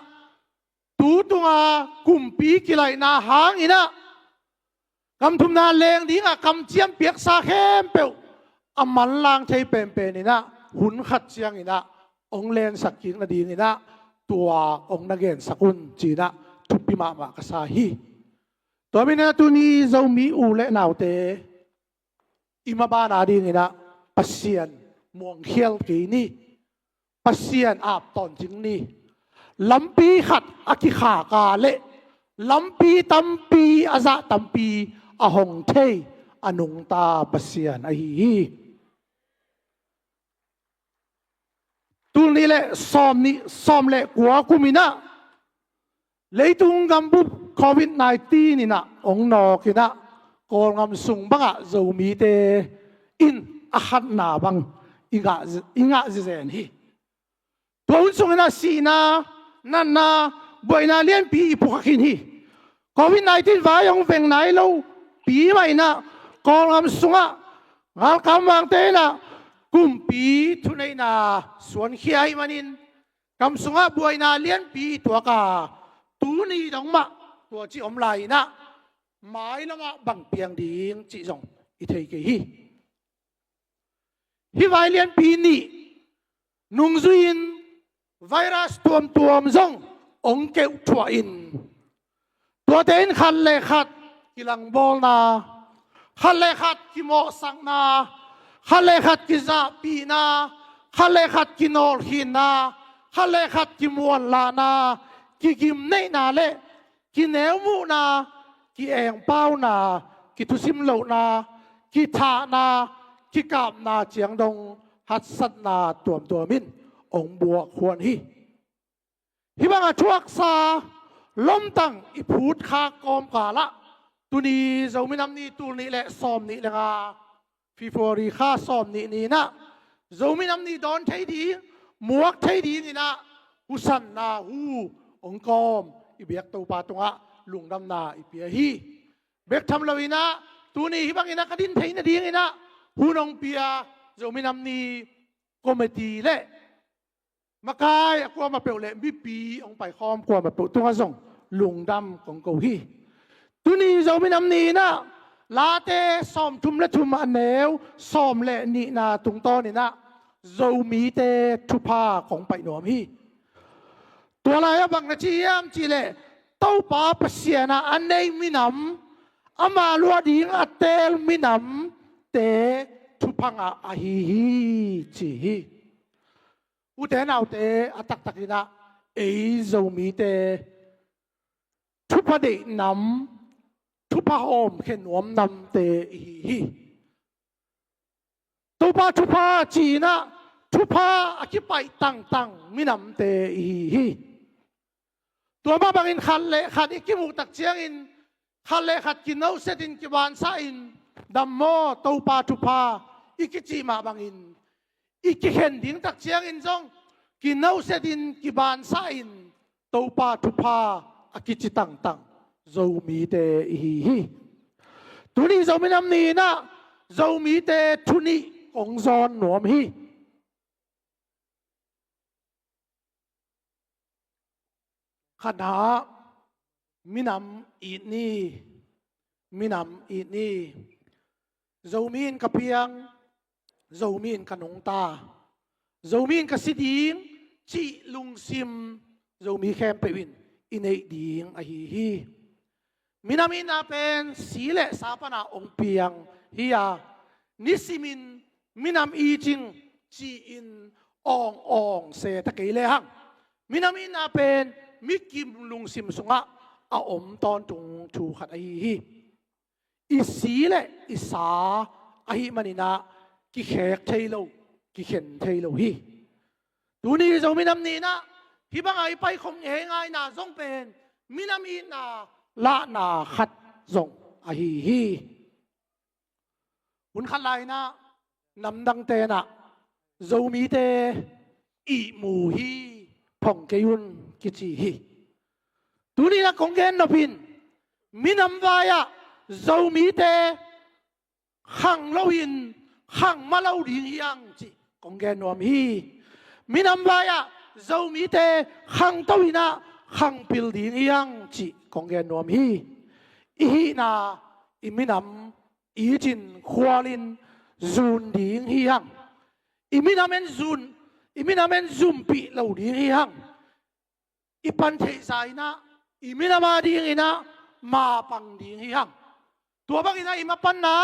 "Tu tunga kumpi kilaihna hangin ah gam thumna leng dingah kamciam piaksa khempeuh a manlang thei penpen in ah, hun khat ciangin ah hong lensak kik nadingin ah tua hong na gensak un," ci-in ah thupi mahmah ka sa hi. Tua manin ah tuni Zomi u le naute, i maban a dingin ah Pasian muangkhial kei ni. Pasian ap tawntung ni. Lampi khat a kikhak a leh lampi tampi a zah tampi a hong thei, a nungta Pasian ahi hi. Tul nih le sawm nih, sawm le kua kum in ah leitung gambup Covid nineteen in ah hong nawk in ah, Kawlgam sung bangah Zomite in a khatna bang i ngah, i ngah zizen hi. Tua hun sungin ah sihna, natna, buaina lianpi i pukha khin hi. Covid nineteen vai hong veng nai lo pi mah in ah, Kawlgam sungah galkap mangte in ah kumpi thuneihna suankhia ahih manin, gam sungah buaina lianpi i tuak a, tuni dong mah tua cih om lai in ah, mailamah bang piang ding cih zong i thei kei hi. Hih vai lianpi nih nungzui-in virus tuamtuam zong hong keuhthuah in, tuate in khat le khat kilangbawlna, khat le khat kimawhsakna, khat le khat kizahpihna, khat le khat kinawlkhinna, khat le khat kimuanlahna, kigimneihna le kineumuhna, ki-engpauna, kithusim lohna, kithahna, kikapna ciang dong haksatna tuamtuam in hong buak huan hi. Hih bangah thuaksa lomtang i phutkhak kawmkalah, tuni Zomi Nam Ni, tul nih le sawm nih le nga, February kha sawm nih ni-in ah Zomi Nam Ni dawn thei ding, muak thei dingin ah husanna hu hong kawm i biak Topa tungah lungdamna i pia hi. Bek tham loin ah tuni hih bangin ah ka din theih nadingin ah hun hong pia Zomi Nam Ni committee le makai a kuamah peuh le mipi hong paikhawm kuamah peuh tungah zong lungdam kong ko hi. Tuni Zomi Nam Ni-in ah Late sawmthum le thum, a neu sawm le nihna tungtawnin ah Zomite thupha kong paih nuam hi. Tua lai-ah bang na ci hiam cih leh, Topa Pasian ah a nei minam, ama luah ding a teel minamte thupha ngah ahi hi, ci hi. Ute naute, a taktakin ah ei Zomite thupha deih nam, thupha hawmkhia nuam namte i hi hi. Topa thupha ci-in ah thupha a kipaih tangtang minamte i hi hi. Tua mah bangin khat le khat i kimuh tak ciangin khat le khat kinosetin kibansahin, "Dam maw, Topa thupha," i kicih mah bangin, i kikhen ding tak ciangin zong kinosetin kibansahin Topa thupha a kici tangtang Zomite i hi hi. Tuni Zomi Nam Ni-in ah Zomite thu nih kong zawn nuam hi. Khatna, minam it ni, minam it ni. Zomi in ka piang, Zomi in ka nungta, Zomi in ka si ding cih lungsim Zomi khempeuh in i neih ding ahi hi. Minam itna pen si le sa pana hong piang hi a, nisimin minam it ing ci-in awng-awng se ta kei lehang, minam itna pen mikim lungsim sungah a om tawntung thu khat ahi hi. I si le i sa ahih manin ah kikhek thei lo, kikhen thei lo hi. Tuni Zomi Nam Ni-in ah hih banga i paikhop ngeingaina zong pen minam itna lahna khat zong ahi hi. Hun khat lai-in ah namdangte in ah Zomite ihmu hi, phong kei un kici hi. Tuni-in ah kong gen nop in, minam vai-ah Zomite khang loin khang mah lo ding hi hang cih kong gen nuam hi. Minam vai-ah Zomite khangto in ah khangpil ding hi hang cih kong gen nuam hi. I hihna, i minam itin khualin zun ding hi hang. I minam in zun, i minam in zumpih lo ding hi hang. I pan theihsa in ah i minam adingin ah mapang ding hi hang. Tua bangin ah i mapanna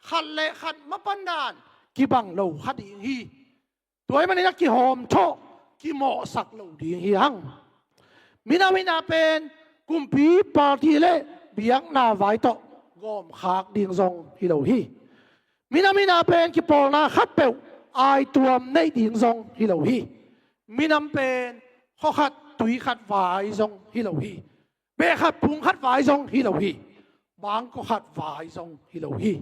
khat le khat mapanna in kibang lo kha ding hi. Tua ahih manin ah kihawmthawh, kimawhsak lo ding hi hang. Minam in ah pen kumpi, party le biakna vai tawh gawmkhak ding zong hi lo hi. Minam in ah pen kipawlna khatpeuh aituam neih ding zong hi lo hi. Minam pen khua khat tui khat vai zong hi lo hi. Beh khat pung khat vai zong hi lo hi. Bangkua khat vai zong hi lo hi.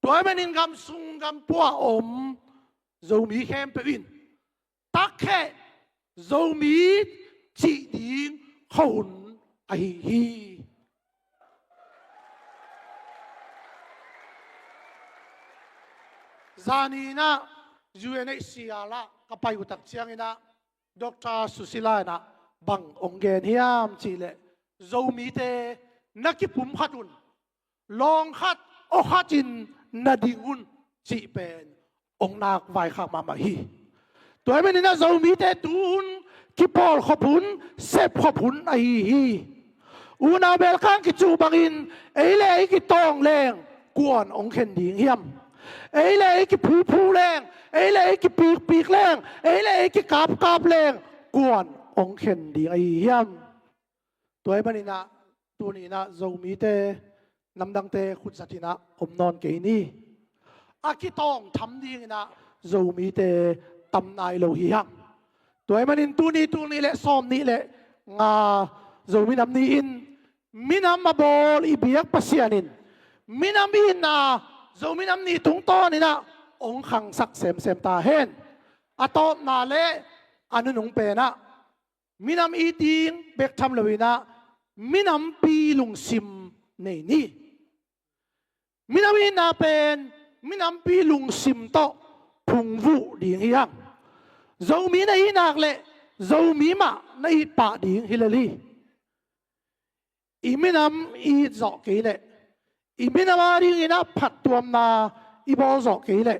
Tua ahih manin gam sung gam pua a om Zomi khempeuh in, takkheh Zomi cih ding khuahun ahi hi. Zani in ah U N H C R ah ka pai uh tak ciangin ah Doctor Susila in ah bang hong gen hiam cih leh, Zomite na kipumkhat un, lawng khat aw khatin na ding un cih pen hong nak vaikhak mahmah hi. Tua ahih manin ah Zomite tu hun kipawlkhop hun, sepkhop hun ahi hi. Unau belkang kicuh bangin ei le ei kitawng leng kuan hong khen ding hiam? Ei le ei kiphuphu leng, ei le ei kipikpik leng, ei le ei kikapkap leng kuan hong khen ding ahi hiam? Tua ahih manin ah tuni in ah Zomite namdangte khut zat in ah om nawn kei ni. A kitawng tham dingin ah Zomite tam nai lo hi hang. Tua ahih manin tuni, tul nih le sawmnih le nga Zomi Nam Ni in minam a bawl i biak Pasian in minam itna Zomi Nam Ni tungtawnin ah hong khangsak semsem ta hen. A tawpna le a nunung pen ah minam it ding bek tham loin ah minampi lungsim nei ni. Minam itna pen minampi lungsim tawh phungvuh ding hi hang. Zomi na it nak leh Zomi mah na it pah ding hi lel hi. I minam i it zawh kei leh, i minam adingin ah phattuamna i bawl zawh kei leh,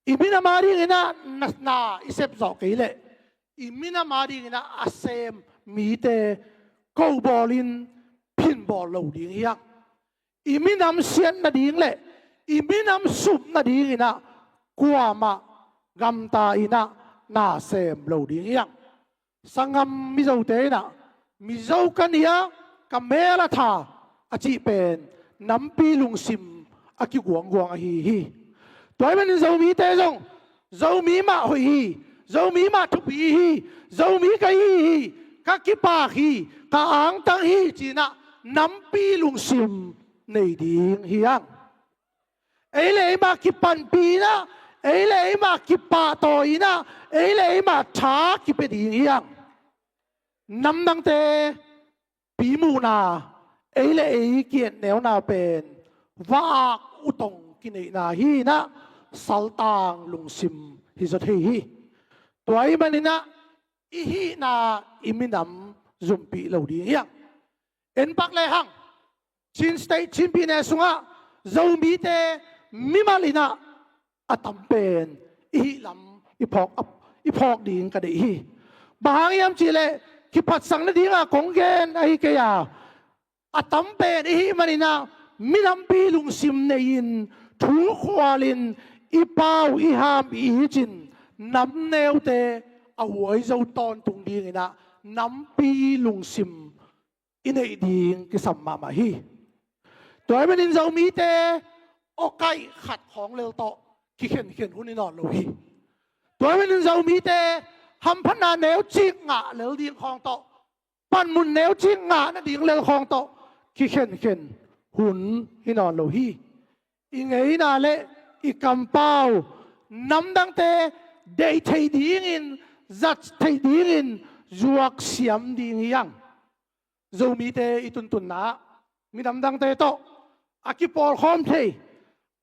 i minam adingin ah na, na i sep zawh kei leh, i minam adingin ah a sem mite ko bawlin phin bawl lo ding hi hang. I minam siat nading le i minam sup nadingin ah kuamah gamta in ah na sem lo ding hi hang. Sanggam Mizote in ah, Mizo ka ni a, ka mel a tha a cih pen nampi lungsim a kiguangguang ahi hi. Tua ahih manin Zomite zong Zomi mah hoih hi, Zomi mah thupi hi, Zomi ka hi hi, ka kipak hi, ka angtang hi ci-in ah nampi lungsim nei ding hi hang. Ei le ei mah kipanpih in ah, ei le ei mah kipahtawi in ah, ei le ei mah tha kipia ding hi hang. Namdangte pimuhna, ei le ei ki-etneuna pen va-ak utong kineihna hi-in ah saltang lungsim hi zaw thei hi. Tua ahih manin ah i hihna i minam zumpih lo ding hi hang. En pak lehang Chin State, Chin Pyine sungah Zomite mimal in ah a tam pen i hih lam i phawk, i phawk ding ka deih hi. Bang hang hiam cih leh kiphatsak nadingah kong gen ahi kei a, a tam pen i hih manin ah minampi lungsim nei-in thu khualin i pau i ham i it in namneute a huai zo tawntung dingin ah nampi lungsim i neih ding kisam mahmah hi. Tua ahih manin Zomite awkaih khat khawng lel tawh kikhenkhen hun hi nawn lo hi. Tua ahih manin Zomite hamphatna neucik ngah lel ding khawng tawh, panmun neucik ngah nading lel khawng tawh kikhenkhen hun hi nawn lo hi. I ngeina le i kampau namdangte deih theih dingin, zat theih dingin zuak siam ding hi hang. Zomite i tuntunna ah minam dangte tawh a kipawlkhawm thei,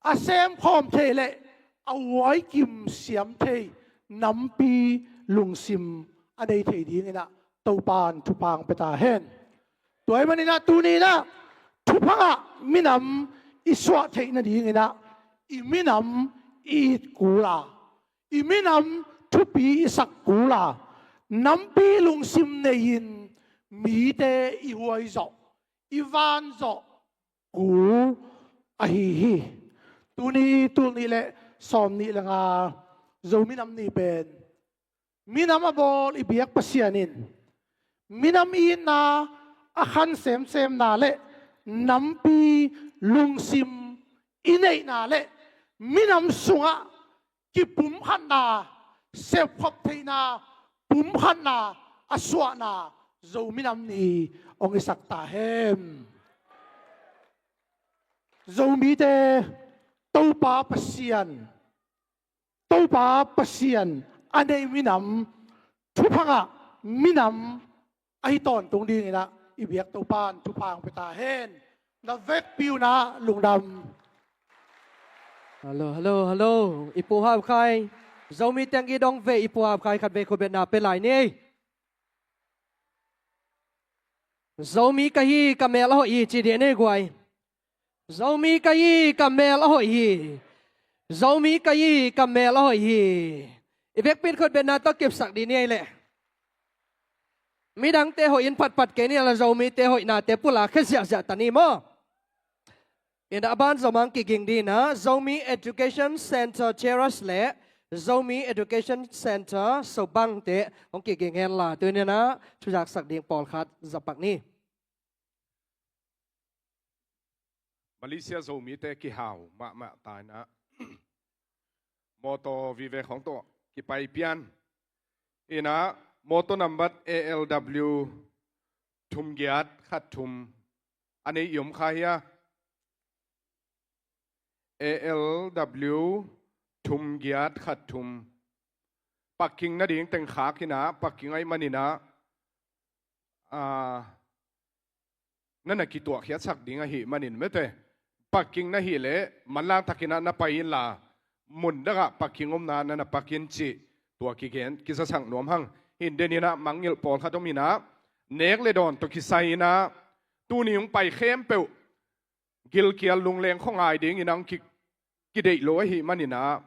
a semkhawm thei le a huaikim siam thei nampi lungsim a nei thei dingin ah Topan thupha hong pia ta hen. Tua ahih manin ah tuni in ah thupha ngah minam i suah theih nadingin ah i minam i it kul a, i minam thupi i sak kul a, nampi lungsim nei-in mite i huai zawh, i van zawh kul ahi hi. Tuni tul nih le sawm nih le nga Zomi Nam Ni pen minam a bawl i biak Pasian in minam itna a khan semsemna le nampi lungsim i neihna le minam sungah kipumkhatna, sepkhop theihna, pumkhatna a suahna Zomi Nam Ni hong hisak ta hen. Zomite Topa Pasian, Topa Pasian a nei minam, thupha ngah minam ahi tawntung dingin ah i biak Topan thupha hong pia ta hen. Na vekpi un ah lungdam. Hello, hello, hello. I Pu Hau Khai. Zomi teng i dong ve, i Pu Hau Khai khat vei khutbetna pia lai ni. Zomi ka hi, ka mel a hoih hi ci dih ni guai. Zomi ka hi, ka mel a hoih hi. Zomi ka hi, ka mel a hoih hi. I vekpi in khutbetna tawh kipsak dih ni ei leh. Midangte hoih in phatphat kei ni a la Zomite hoihnate pulak khia ziahziah ta ni maw? In a ban Zomang kiging dih in ah Zomi Education Center Chairs le Zomi Education Center Sobangte hong kiging hen la, tuni in ah thuzaksak ding pawlkhat zapak ni. Malaysia Zomite kihau mahmah ta in ah mawtaw vive khawng tawh kipai pian in ah mawtaw nambat A L W thum giat khat thum a nei i om kha hia? A L W thum giat khat thum. Parking nading teng khak in ah, parking ahih manin ah, ah, na na kituahkhiatsak ding ahih manin mete. Parking na hih leh manlang takin ah na pai inla, mun dangah parking omna na na park in cih tua kigen kizasak nuam hang. Hi in, den in ah mangngilh pawlkhat om in ah, nek le dawn tawh kisai in ah, tuni hong pai khempeuh gilkial lungleng khuangai dingin ah hong ki, kideih lo ahih manin ah,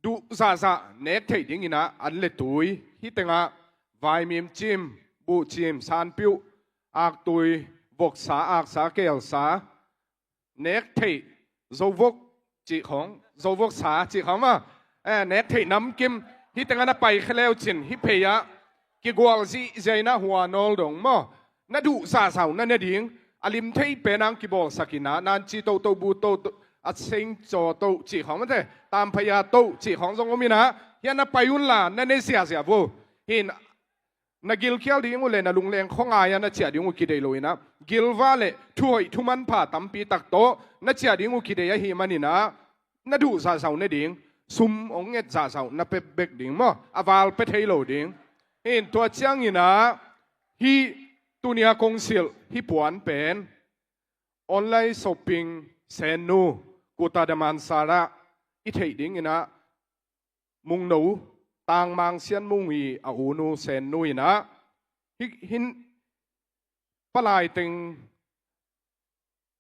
duh zahzah nek theih dingin ah an le tui, hih tengah vaimim cim, buhcim, sanpiuh, aktui, voksa, aksa, kelsa, nek theih, zovok cih khawng, zovoksa cih khawng maw, eh, nek theih namkim, hih tengah na pai khia le uh cin, hih phei ah kigual zihziah in ah hua nawl dong maw, na duh zahzah uh na ne ding, a lim thei pen ah hong kibawlsak in ah, nanci toto, bu toto, a seng caw to cih khawng mate, tamphaya to cih khawng zong om in ah, hih ah na pai unla na ne ziahziah vo. Hi in, na gilkial ding uh le na lungleng khuangai ah na ciah ding uh kideih lo in ah, gilva le thuhoih thumanpha tampi tak tawh na ciah ding uh kideih ahih manin ah, na duh zahzah uh ne ding, sum hong nget zahzah uh na pia bek ding maw, a val pia thei lo ding. Hi in, tua ciangin ah, hih tuni a kong silh hih puan pen online shopping, Sennu, Kuta Damansara i theih dingin ah, Mungno, Tangmang Sian Mung i a unu Sennu in ah, hih hin palai teng,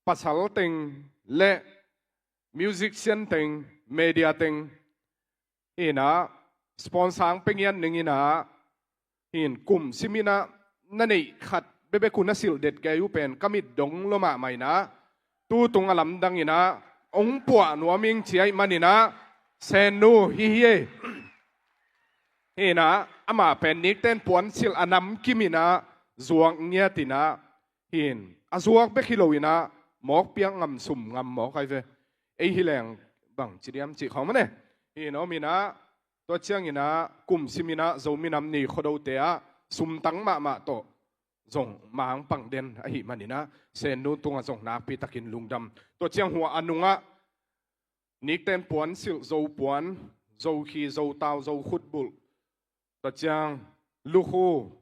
pasal teng le musician teng, media teng in ah sponsor hong pia ngiat ning in ah, hi in, kum sim in ah na neih khat bekbek uh na silh det kei uh pen ka mit dong lua mahmah in ah, tu tung a lamdang in ah hong puah nuam ing ci ahih manin ah, Sennu hi hi ei. Hi in ah, amah pen nikten puansilh a namkim in ah zuak ngiat in ah, hi in, a zuak bek hi lo in ah mawk piak ngam, sum ngam mawk ai ve. Ei hi leng bang ci diam cih khawng mane. Hi in, om in ah, tua ciangin ah kum sim in ah Zomi Nam Ni Khuado te ah sumtang mahmah tawh zong mang pang den ahih manin ah, Sennu tungah zong nakpi takin lungdam. Tua ciang hua a nungah nikten puansilh, Zo puan, Zo khi, Zo tau, Zo khutbulh, tua ciang lukhu,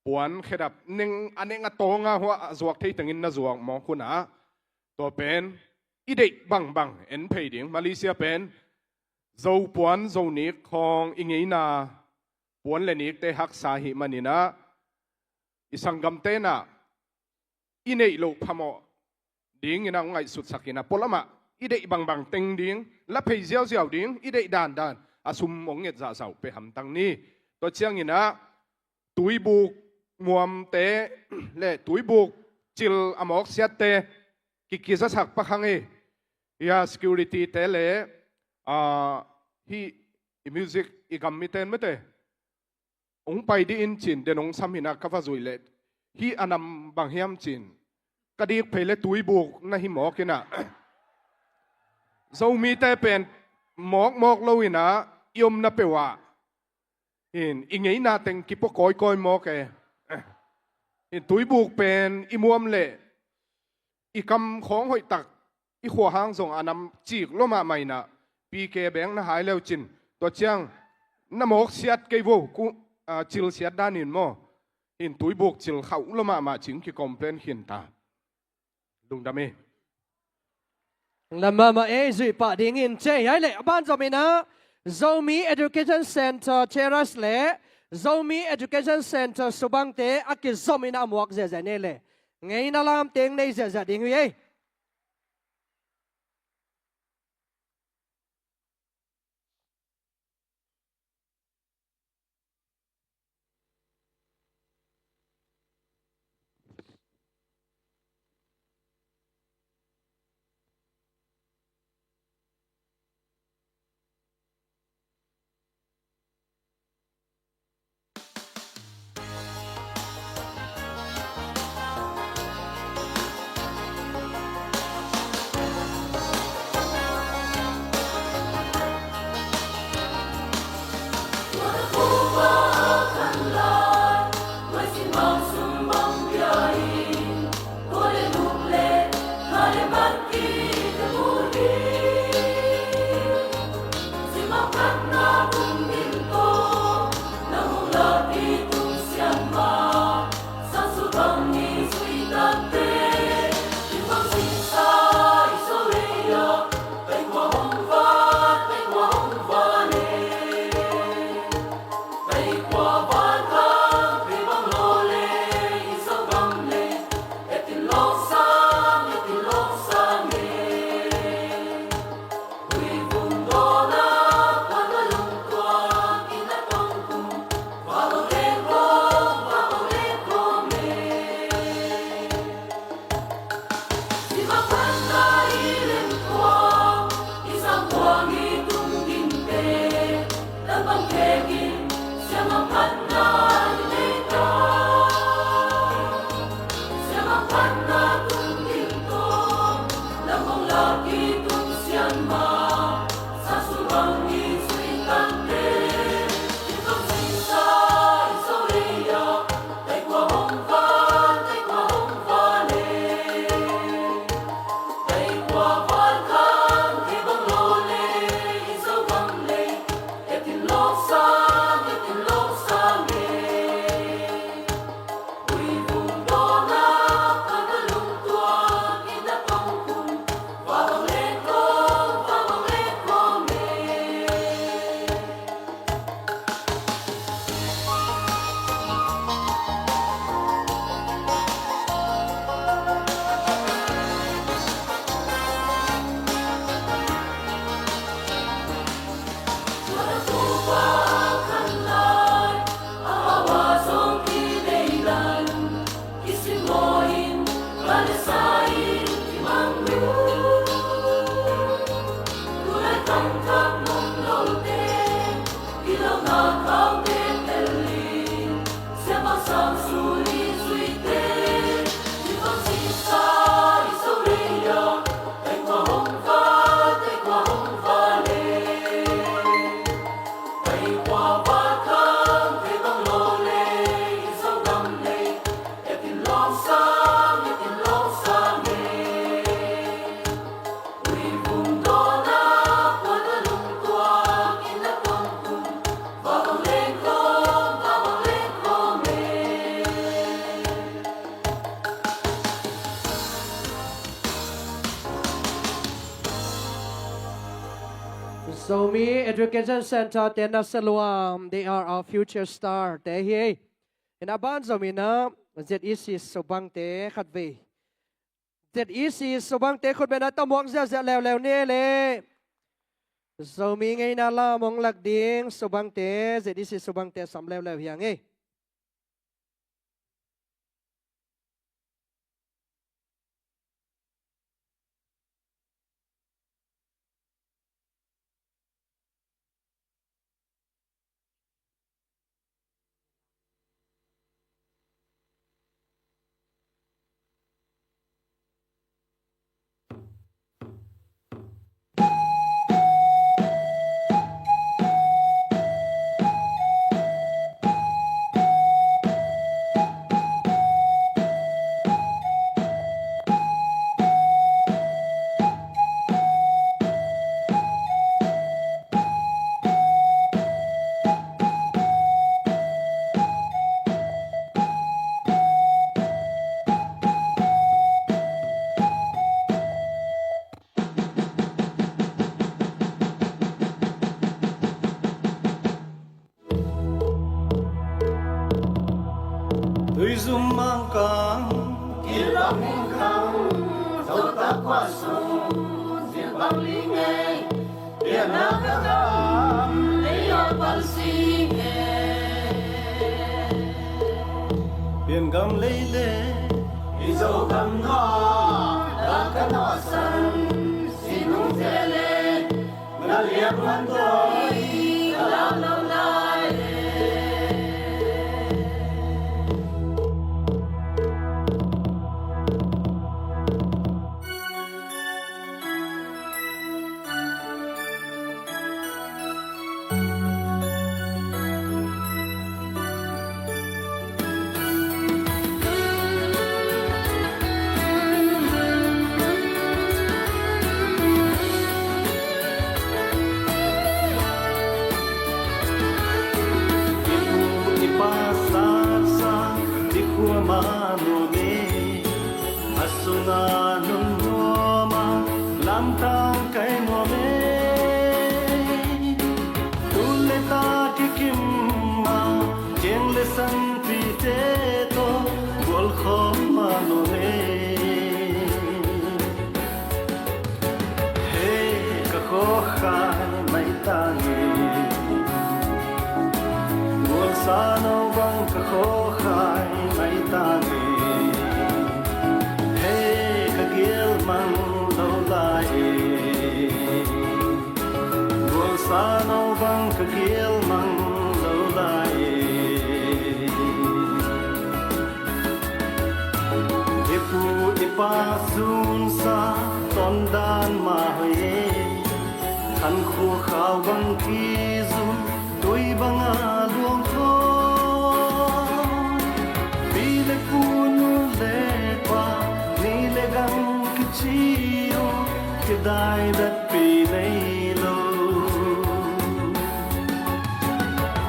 puan khedap, neng a neng a tawnga hua a zuak thei tengin na zuak mawk hunah, tua pen i deih bangbang en phei ding. Malaysia pen Zo puan, Zo nik khawng i ngeina puan le nikte haksa ahih maninah i sanggamte inah i neih loh phamawh dinginah hong ngaihsutsak inah pualamah i deih bangbang teng ding, la phei ziauziau ding, i deih dandan a sum hong nget zahzah uh pia hamtang ni. Tua cianginah tuibuk muamte le tuibuk cil a mawksiatte kikizasak pak hang hi. Hia security-te le, ah, hih i music i gam miten mete hong pai dih in cin den hong sam hinah ka va zuih leh, hih a nam bang hiam cin ka dik phei le tuibuk na hi mawk inah, Zomite pen mawkmawk lo inah i omna peuh ah hin i ngeina teng kipua kawikawi mawk e. Hin tuibuk pen i muam leh i kam khawng hoihtak, i khua hang zong a nam cik lua mahmah inah, P K beng na hai leu cin, tua ciang na mawksiat kei vo, ku, ah, cilsiat danin maw, hin tuibuk cil khauh lua mahmah cing ki complain khin ta. Lungdam hi. Lungdam mahmah ei, zuih pah dingin cei hai leh a ban zominah Zomi Education Center Cheras le Zomi Education Center Subangte a kizom inah a muak ziahziah ni leh ngeina lamteng nei ziahziah ding hi ei. Zomi Education Centre te na saluam, they are our future star te hi. Ina ban Zomi na Z E C Subang te khatvei. Z E C Subang te khutbetna tawh muak ziahziah leuleu ni le. Zomi ngeina lam hong lak ding Subang te, Z E C Subang te sam leuleu hi a ngei. Tuizum Mangkang, Kilawm Mangkang, Zotak Khuasung, Zilbang Lingei, Pianna Gam, Leiaw Palsing e. Piangam lei le, i Zogam nawh, la ka nawhsan, sinung te le, A sungah nun nuam a, lamtang kai nuam e. Tul le ta kikim a, kiang le sanpite tawh gualkhawm mah nuam e. Hei ka khawkhai maitan e, gualsa no bang ka khawkhai maitan e. Hei ka gial mang lo lai e, gualsa no bang ka gial mang lo lai e. I pu i pa sunsa tondan mah hoih e. Khankhua khau bang kizum, tui banga luang thawm. Pi le pu, nu le pa, ni le gam kici uh, kidai datpi nei lo.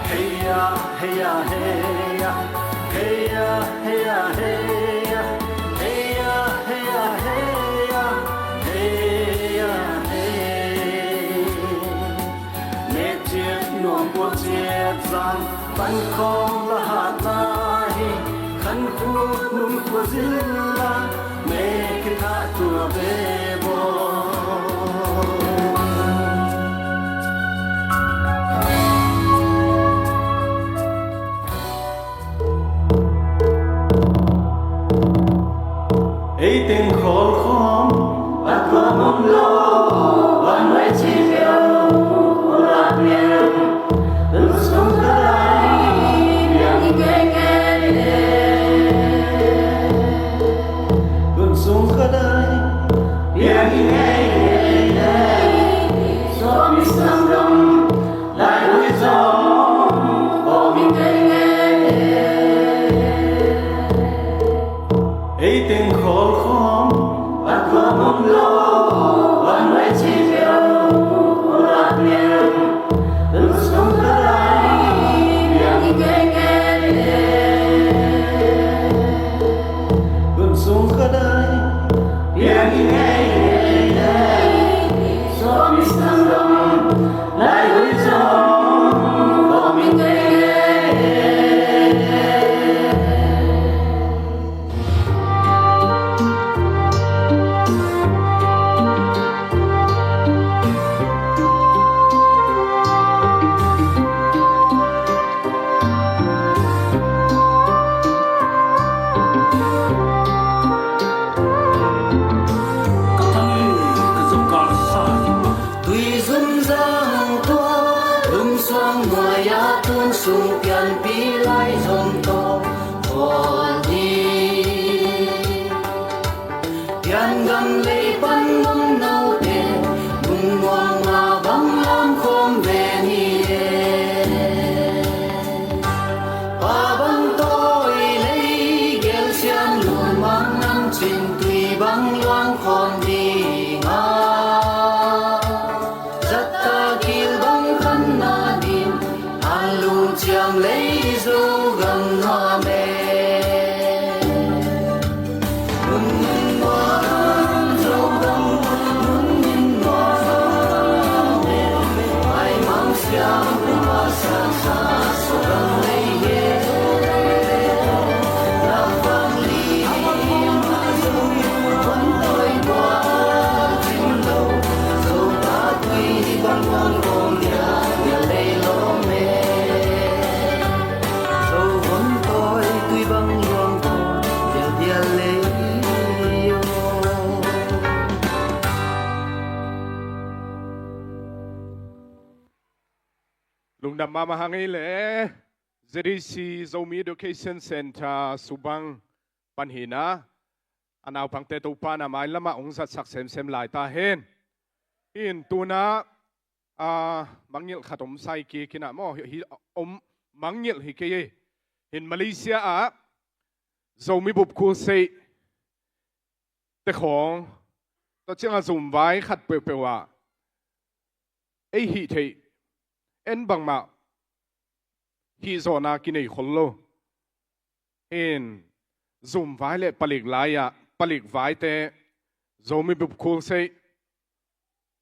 Heia, heia, heia. Heia, heia, heia. Heia, heia, heia. Heia, heia. Nek ciat nuam, bual ciat zang, pan khawng la hatna hi. Khankhua nun khua zil la, mek kithah tua ve baw. Ei teng khawl khawm, a tuam om lo, a nuai ci peuh, a lak peuh, tun sung ka dai, piang i ngei ngei le. Tun sung ka dai, piang i ngei ngei le. Sawm i sang dong, lai ui zong, kawm i ngei ngei le. Ei teng khawl khawm, a tuam om lo, a nuai ci peuh, a lak peuh, tun sung ka dai, piang i ngei ngei le. Tun sung ka dai, piang i ngei ngei le. Sawm i sang dong, Kan gam lei pan nong note, nung muang a bang lam khawm ve ni e. Pa bang tawi lei gel siam lun mang nam cin tui bang luang khawm ding a. Zatta kil bang khan na din, an lung ciam lei zo gam nuam e. Lungdam mahmah hang ei le, Z D C Zomi Education Center Subang pan hi na, a naupangte Topa na mai lamah hong zatsak semsem lai ta hen. In tuna, a, mangngilh khat om sai kik hi na maw, hi, hi, om mangngilh hi kei e. Hin Malaysia ah Zomi Bup Khulsei te khawng, tua ciangah zumvai khat peuhpeuh ah ei hih theih en bangmah hih zawhna kinei khol lo. In zumvai le palik lai-ah, palik vaite Zomi Bup Khulsei,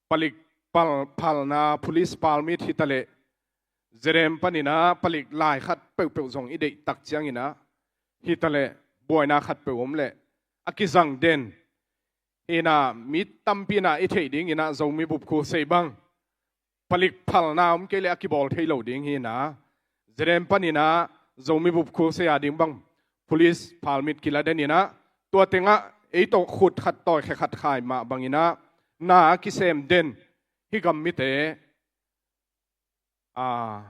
palik pal-, phalna police permit hi ta leh, Zedem panin ah palik lai khat peuhpeuh zong i deih tak ciangin ah, hi ta leh buaina khat peuh om leh a kizang den. Hi na, mi tampi na i theih dingin ah Zomi Bup Khulsei bang palik phalna om kei leh a kibawl thei lo ding hi na. Zedem panin ah Zomi Bup Khulsei a ding bang police permit kila den in ah, tua tengah ei tawh khut khat tawi khe khat khai mah bangin ah na a kisem den. Hih gam mite, ah,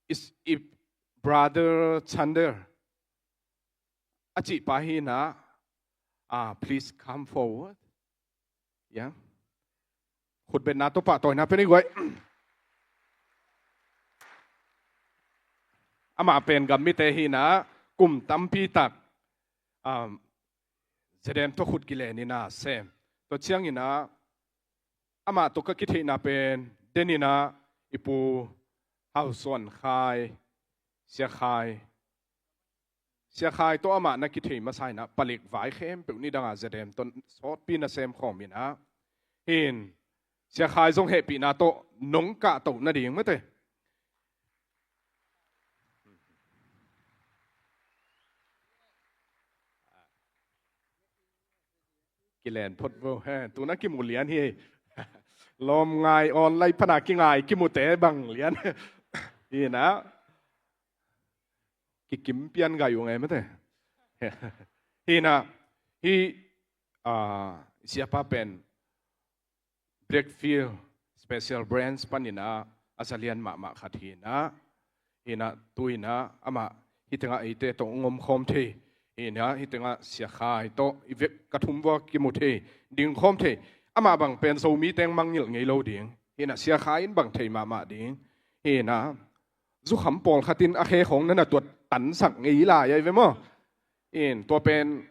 is, i brother Chander a cih pa hi na, ah, please come forward. Ya. Khutbetna tawh pahtawina pia ni guai. Amah pen gam mite hi na, kum tampi tak, um, Zedem tawh khut kilen in ah sem. Tua ciangin ah amah tawh ka kitheihna pen den in ah i Pu Hau Suan Khai, Sia Khai, Sia Khai tawh amah na kithei masa in ah palik vai khempeuh nidang a Zedem tawh sawtpi na sem khawm in ah, hin Sia Khai zong hehpihna tawh nong kahtoh nading mate. Kilen phot vo he, tuna kimu lian hi. Lawm ngai online pana kingai kimute bang lian. Hi na. Kikim pian gai uh ngai mate. Hi na. Hi, ah, siapa pen Blackfield Special Branch panin ah a zalian mahmah khat hi na. Hi na, tu in ah amah hih tengah eite tawh hong om khawm thei. Hi na, hih tengah Sia Khai tawh i vek ka thum vua kimu thei, ding khawm thei. Amah bang pen Zomi teng mangngilh ngei lo ding. Hi na, Sia Khai in bang thei mahmah ding. Hi na, zukham pawlkhat in a khe khawng na na tuat tansak ngei lai ai ve maw. In tua pen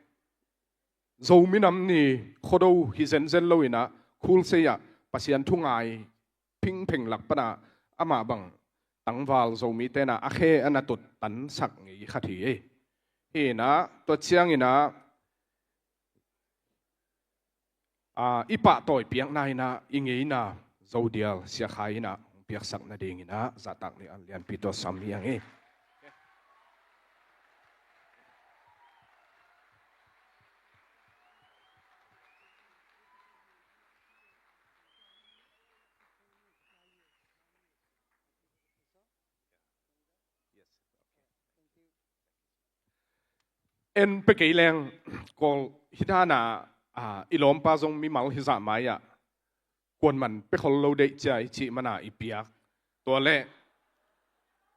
Zomi Nam Ni Khuado hi zenzen lo in ah, Khulsei ah Pasian thu ngai phingpheng lak pana amah bang tangval Zomi tena a khe a na tut tansak ngei khat hi ei. Hi na, tua ciangin ah, ah, i pahtawi piakna in ah i ngeina Zodial Sia Khai in ah hong piaksak nadingin ah zahtak ni an lianpi tawh sam hi ang ei. En pe kei leng, Kawl hi dan a, ah, i lawmpa zong mimal hi zah mai ah kuaman pe khol lo deih cia i cih mana i piak. Tua leh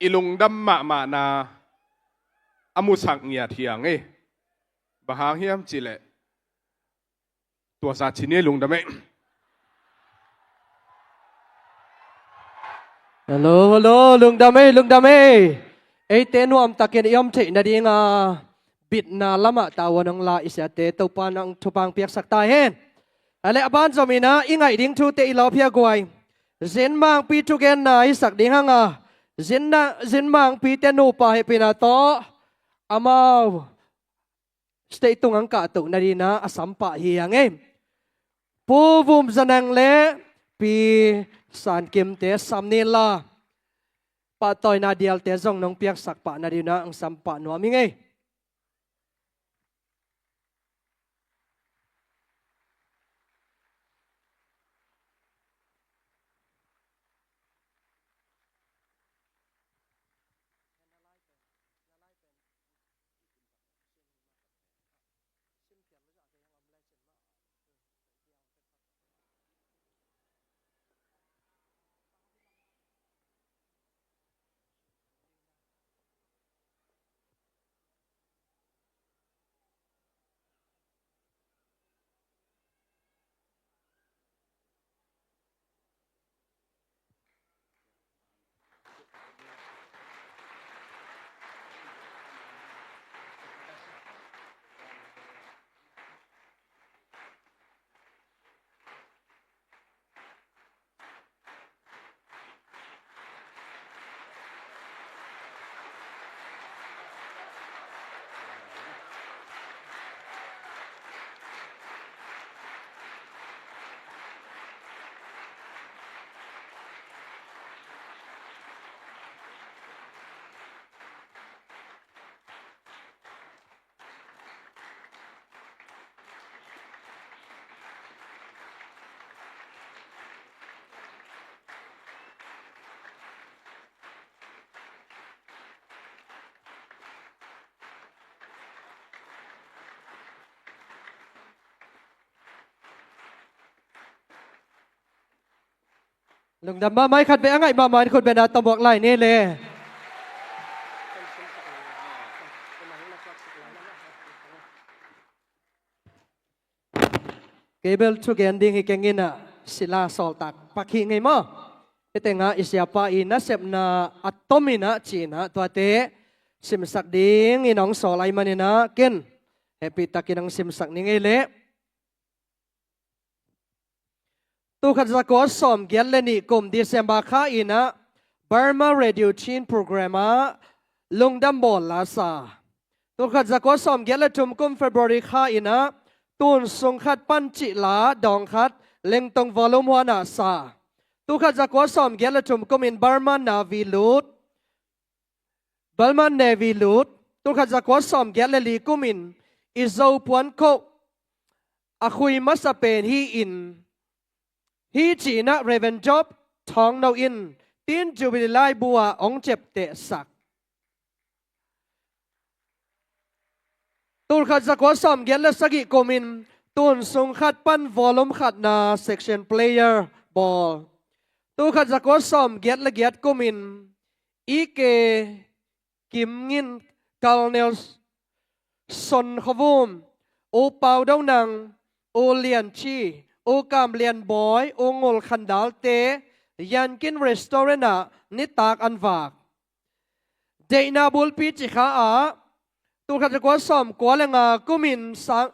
i lungdam mahmahna a musak ngiat hi ang ei. Bang hang hiam cih leh Tua sa chin ei, lungdam ei. Hello, hello, lungdam ei, lungdam ei. Eite nuamtakin i om theih nadinga bitna lamah tavuan hong la i siate Topa in thupha piaksak ta hen. A leh a ban zom inah i ngaih ding thute i lawphiak guai. Zin Mangpi thugenna i sak ding hanga, Zin na, Zin Mangpite nupa hehpihna tawh amau stage tung ang kahtoh nadinah a sampah hi ang ei. Pu Vum Za Neng le Pi San Kimte sam ni inla, pahtawina dialte zong nong piaksak pah nadinah ang sampah nuam hi ing ei. Lungdam mahmah ei. Khat vei a ngaih mahmah in khut beng a tawh muak lai ni le. Kei bel thugen ding hi keng inah, sila sawltak pak hi ing ei maw. Hih tengah i siapa i nasepna a tom inah ci inah tuate simsak dingin hong sawl ahih maninah ken hehpihtakin hong simsak ning ei leh. Tul khat za kua sawmgiat le nih kum December kha inah Burma Radio Chin program ah lungdam bawl la sa. Tul khat za kua sawmgiat le thum kum February kha inah Tun Sung Khat Pan cih la dawng khat Lengtong Volume One ah sa. Tul khat za kua sawmgiat le thum kumin Burma Navy lut, Burma Navy lut. Tul khat za kua sawmgiat le li kumin i Zo puankhawh a khui masa pen hi-in, hi ci inah Reverend Job Thawng No in Teen Jubilee laibu ah hong ciaptehsak. Tul khat za kua sawmgiat le sagih kumin Tun Sung Khat Pan volume khatna section player bawl. Tul khat za kua sawmgiat le giat kumin I K Kim Ngin, Colonel Son Khaw Vum, U Pau Do Nang, U Lian Ci, U Kam Lian Bawi, U Ngul Khan Dal te Yankin Restaurant ah nitak an vak. Deihna bulpi cikha ah tul khat za kua sawmkua le nga kumin sang,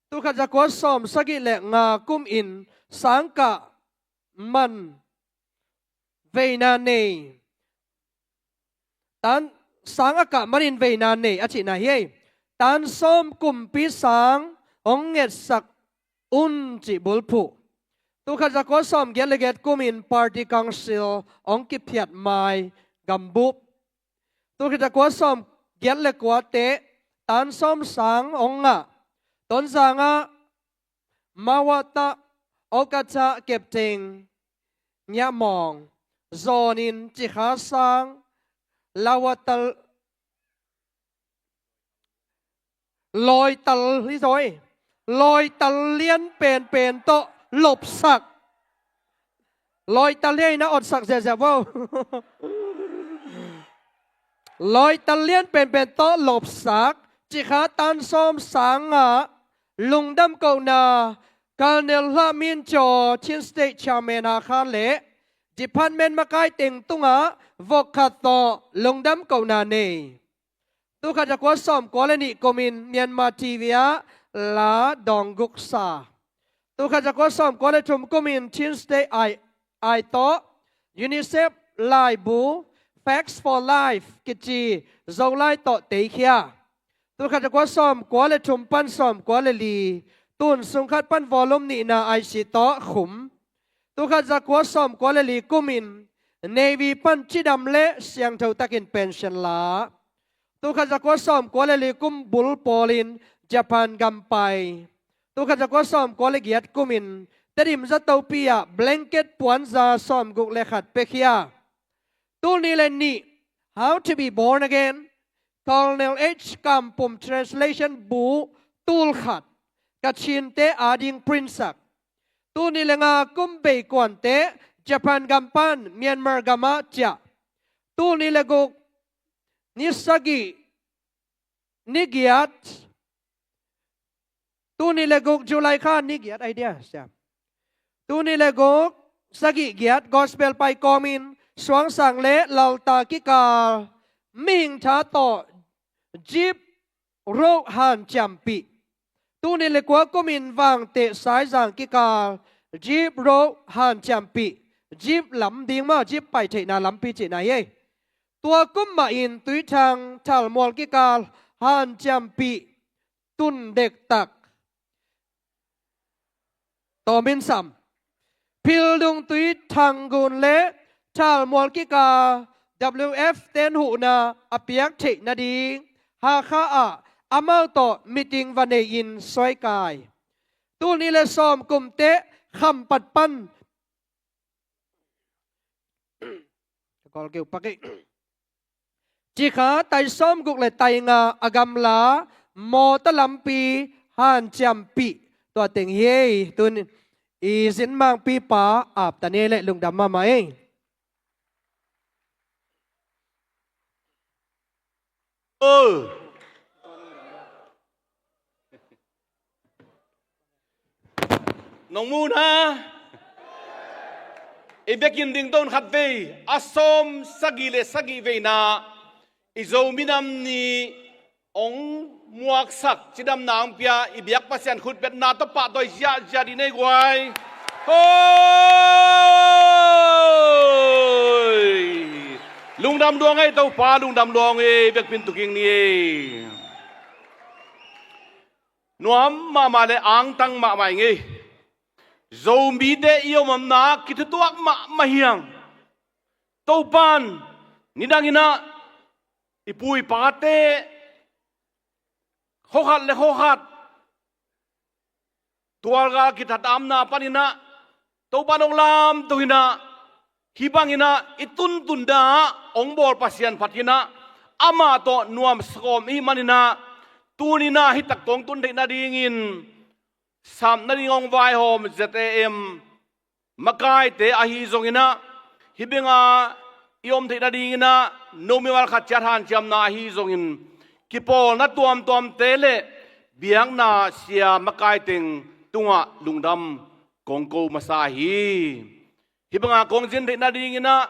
tul khat za kua sawmsagih le nga kumin sangkah man veina nei. Tan sang a kah manin veina nei a cihna hi ei. Tan sawm kumpi sang hong ngetsak un cih bulphuh. Tul khat za kua sawmgiat le giat kumin Party Council hong kiphiat mai gambup. Tul khat za kua sawmgiat le kuate tan sawm sang hong ngah. Tonzang ah Mawata Okatha Kepteng Ngiahmawng zawnin cikha sang Lawata Lawital hi zaw ei. Lawital lian penpen tawh lopsak. Lawital lian inah otsak ziahziah vo. Lawital lian penpen tawh lopsak. Cikha tan sawm sang ah lungdam kohna, Colonel Hla Min Caw, Chin State Chairman Hakha le department makai teng tungah vok khat tawh lungdam kohna nei. Tul khat za kua sawm kua le nih kumin Myanmar T V ah la dawng guk sa. Tul khat za kua sawm kua le thum kumin Chin State ai, ai tawh UNICEF laibu Facts for Life kici Zolai tawh teikhia. Tul khat za kua sawm kua le thum pan sawm kua le li, tun sung khat pan volume nihna I C tawh khum. Tul khat za kua sawm kua le li kumin Navy pan cidam le siangtho takin pension la. Tul khat za kua sawm kua le li kum bul pawlin Japan gam pai. Tul khat za kua sawm kua le giat kumin Tedim zatopi ah blanket puanza sawm guk le khat pekhia. Tul nih le nih, How to be Born Again, Colonel H Kam Pum translation bu tul khat, Kachinte ading print sak. Tul nih le nga kum bei kuante Japan gam pan Myanmar gamah ciah. Tul nih le guk ni sagih ni giat. Tul nih le guk July kha ni giat ai dia sia. Tul nih le guk sagih giat gospel pai kawmin Suangsang le Lalta kikal mihing tha tawh jeep roh hanciampih. Tul nih le kua kumin Vangteh Saizang kikal jeep roh hanciampih. Jeep lam ding maw, jeep pai theihna lampi cihna hi. Tua kum mahin Tuithang Thalmual kikal hanciampih tun dektak. Tawmin sam. Phildung Tuithang gun le Thalmual kikal W F ten huhna a piak theih nading Hakha ah amau tawh meeting va nei-in suaikai. Tul nih le sawm kumte Khampat pan Ka kawl keu pak ei. Cikha tai sawm guk le tai nga a gamla mawta lampi hanciampih tua teng hi ei. Tun i zinmangpipa apta ne le lungdam mahmah ei. Oh. Nong mu na. I biakinn ding ton khat vei a sawm sagih le sagih veina i Zo minam ni ong muaksak cidamna ong pia i biak Pasian khutbetna tawh pahtawi ziahziah dih nei guai. Hoi. Lungdam luang ei Topa, lungdam luang ei, biakpin tuking ni ei. Nuam mahmah le angtang mahmah ing ei. Zomite i om omna kithutuak mahmah hiang. Topan nidang inah i pu i pate khokhat le khokhat tualgal kithat amna paninah Topan ong lamto hinah, hih banginah i tuntun dah ong bawl Pasian phat hinah, amah tawh nuam sawm i hih maninah tuninah hitak kong tun theih nadingin sap nading ong vaihawm Z A M makaite ahi zonginah, hih benga i om theih nadinginah no mimal khat ciat hanciamna ahi zongin kipawlna tuamtuamte le biakna sia makaiteng tungah lungdam kong ko masa hi. Hih banga kong zin theih nadinginah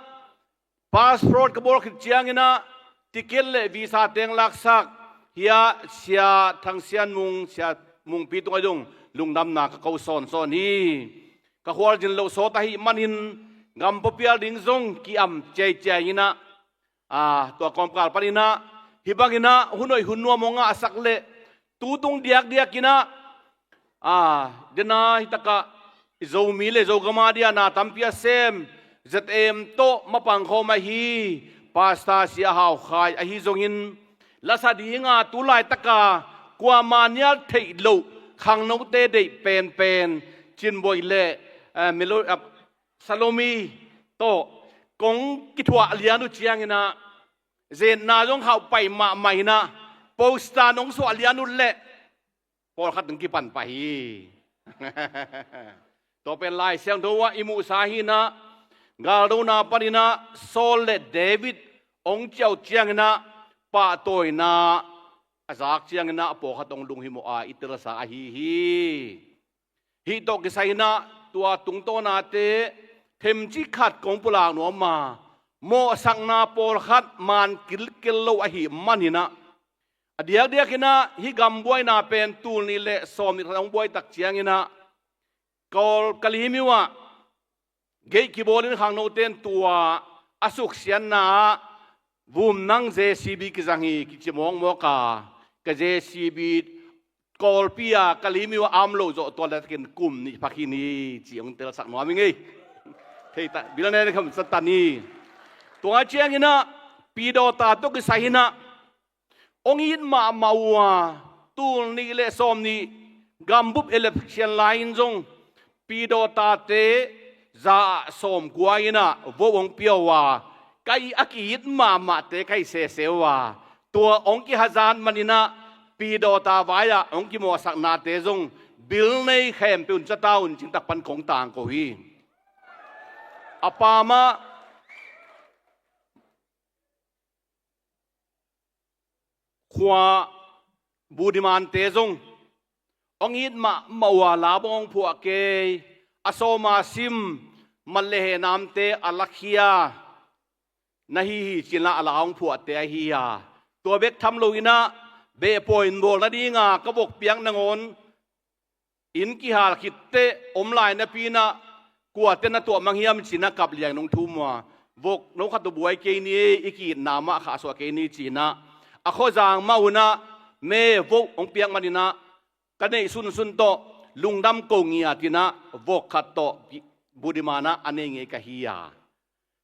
passport ka bawl khit cianginah ticket le visa teng laksak hia Sia Thang Sian Mung, Sia Mungpi tungah zong lungdamna ka ko sawnsawn hi. Ka khualzin loh sawt ahih manin gam papial ding zong ki-am ciaiciai inah, a, tua kawmkal paninah hih banginah hun hoih hun nuam aw ngahsak leh tutung diakdiak inah, a, dena hitakah i Zomi le Zogam a dia na tampi a sem Z M tawh mapangkhawm ahi Pastor Sia Hau Khai ahi zongin lasa dinga tulaitaka kuama nial theih loh khangnote deih penpen Cinboi le, eh, Melo-, eh, Salomi tawh kong kithuah lian uh cianginah zetna zong hauh pai mahmah inah poster nong suah lian uh leh pawlkhat nong kipan pah hi. Tua pen Lai Siangtho ah i muhsa hinah galdona paninah Saul le David ong ciauh cianginah pahtawina a zak ciangin ah a pawlkhat hong lunghimawh a i telsa ahi hi. Hih tawh kisai in ah tua tungtawnate themcik khat kong pulak nuam a, mawhsakna pawlkhat man kilkel lo ahih manin ah, a diakdiakin ah hih gam buaina pen tul nih le sawm nih khat hong buai tak ciangin ah Kawl Kalemyo ah gate kibawlin khangnote in tua a suksiatna ah vum nang J C B kizang hi kici mawkmawk a, ka J C B Kawlpi a Kalemyo a om loh zawh tua letakin kum nih pha khin hi ci hong telsak nuam ing ei. Thei ta, bil ne kham sa ta ni. Tua ciangin ah Pi Dawta tawh kisai in ah hong it mahmah uh a, tul nih le sawm nih gambup election lai-in zong Pi Dawtate za ah sawmkua in ah vote hong pia uh a, ka i a ki-it mahmahte ka hi sese uh a, tua hong kihazat manin ah Pi Dawta vai-ah hong kimawhsaknate zong bil nei khempeuh un ca ta un cingtak pan kong tangko hi. A pa mah khua Budimante zong hong it mahmah uh a, la bang hong phuah kei, a sawma sim, mat le henamte a lakhia na hi hi ci-in ah a la hong phuahte ahi a, tua bek tham loin ah beh pawi in bawl nadinga ka vok piak nangawn inn kihal khitteh om lai napi-in ah kuate na tuah mang hiam ci-in ah kap liang nong thum uh a, vok no khat uh buai kei ni, i ki-itna mah khahsuah kei ni ci-in ah a khuazang mah un ah me vok hong piak manin ah ka neih sunsun tawh lungdam ko ngiatin ah vok khat tawh Budiman ah a nei ngei ka hi a,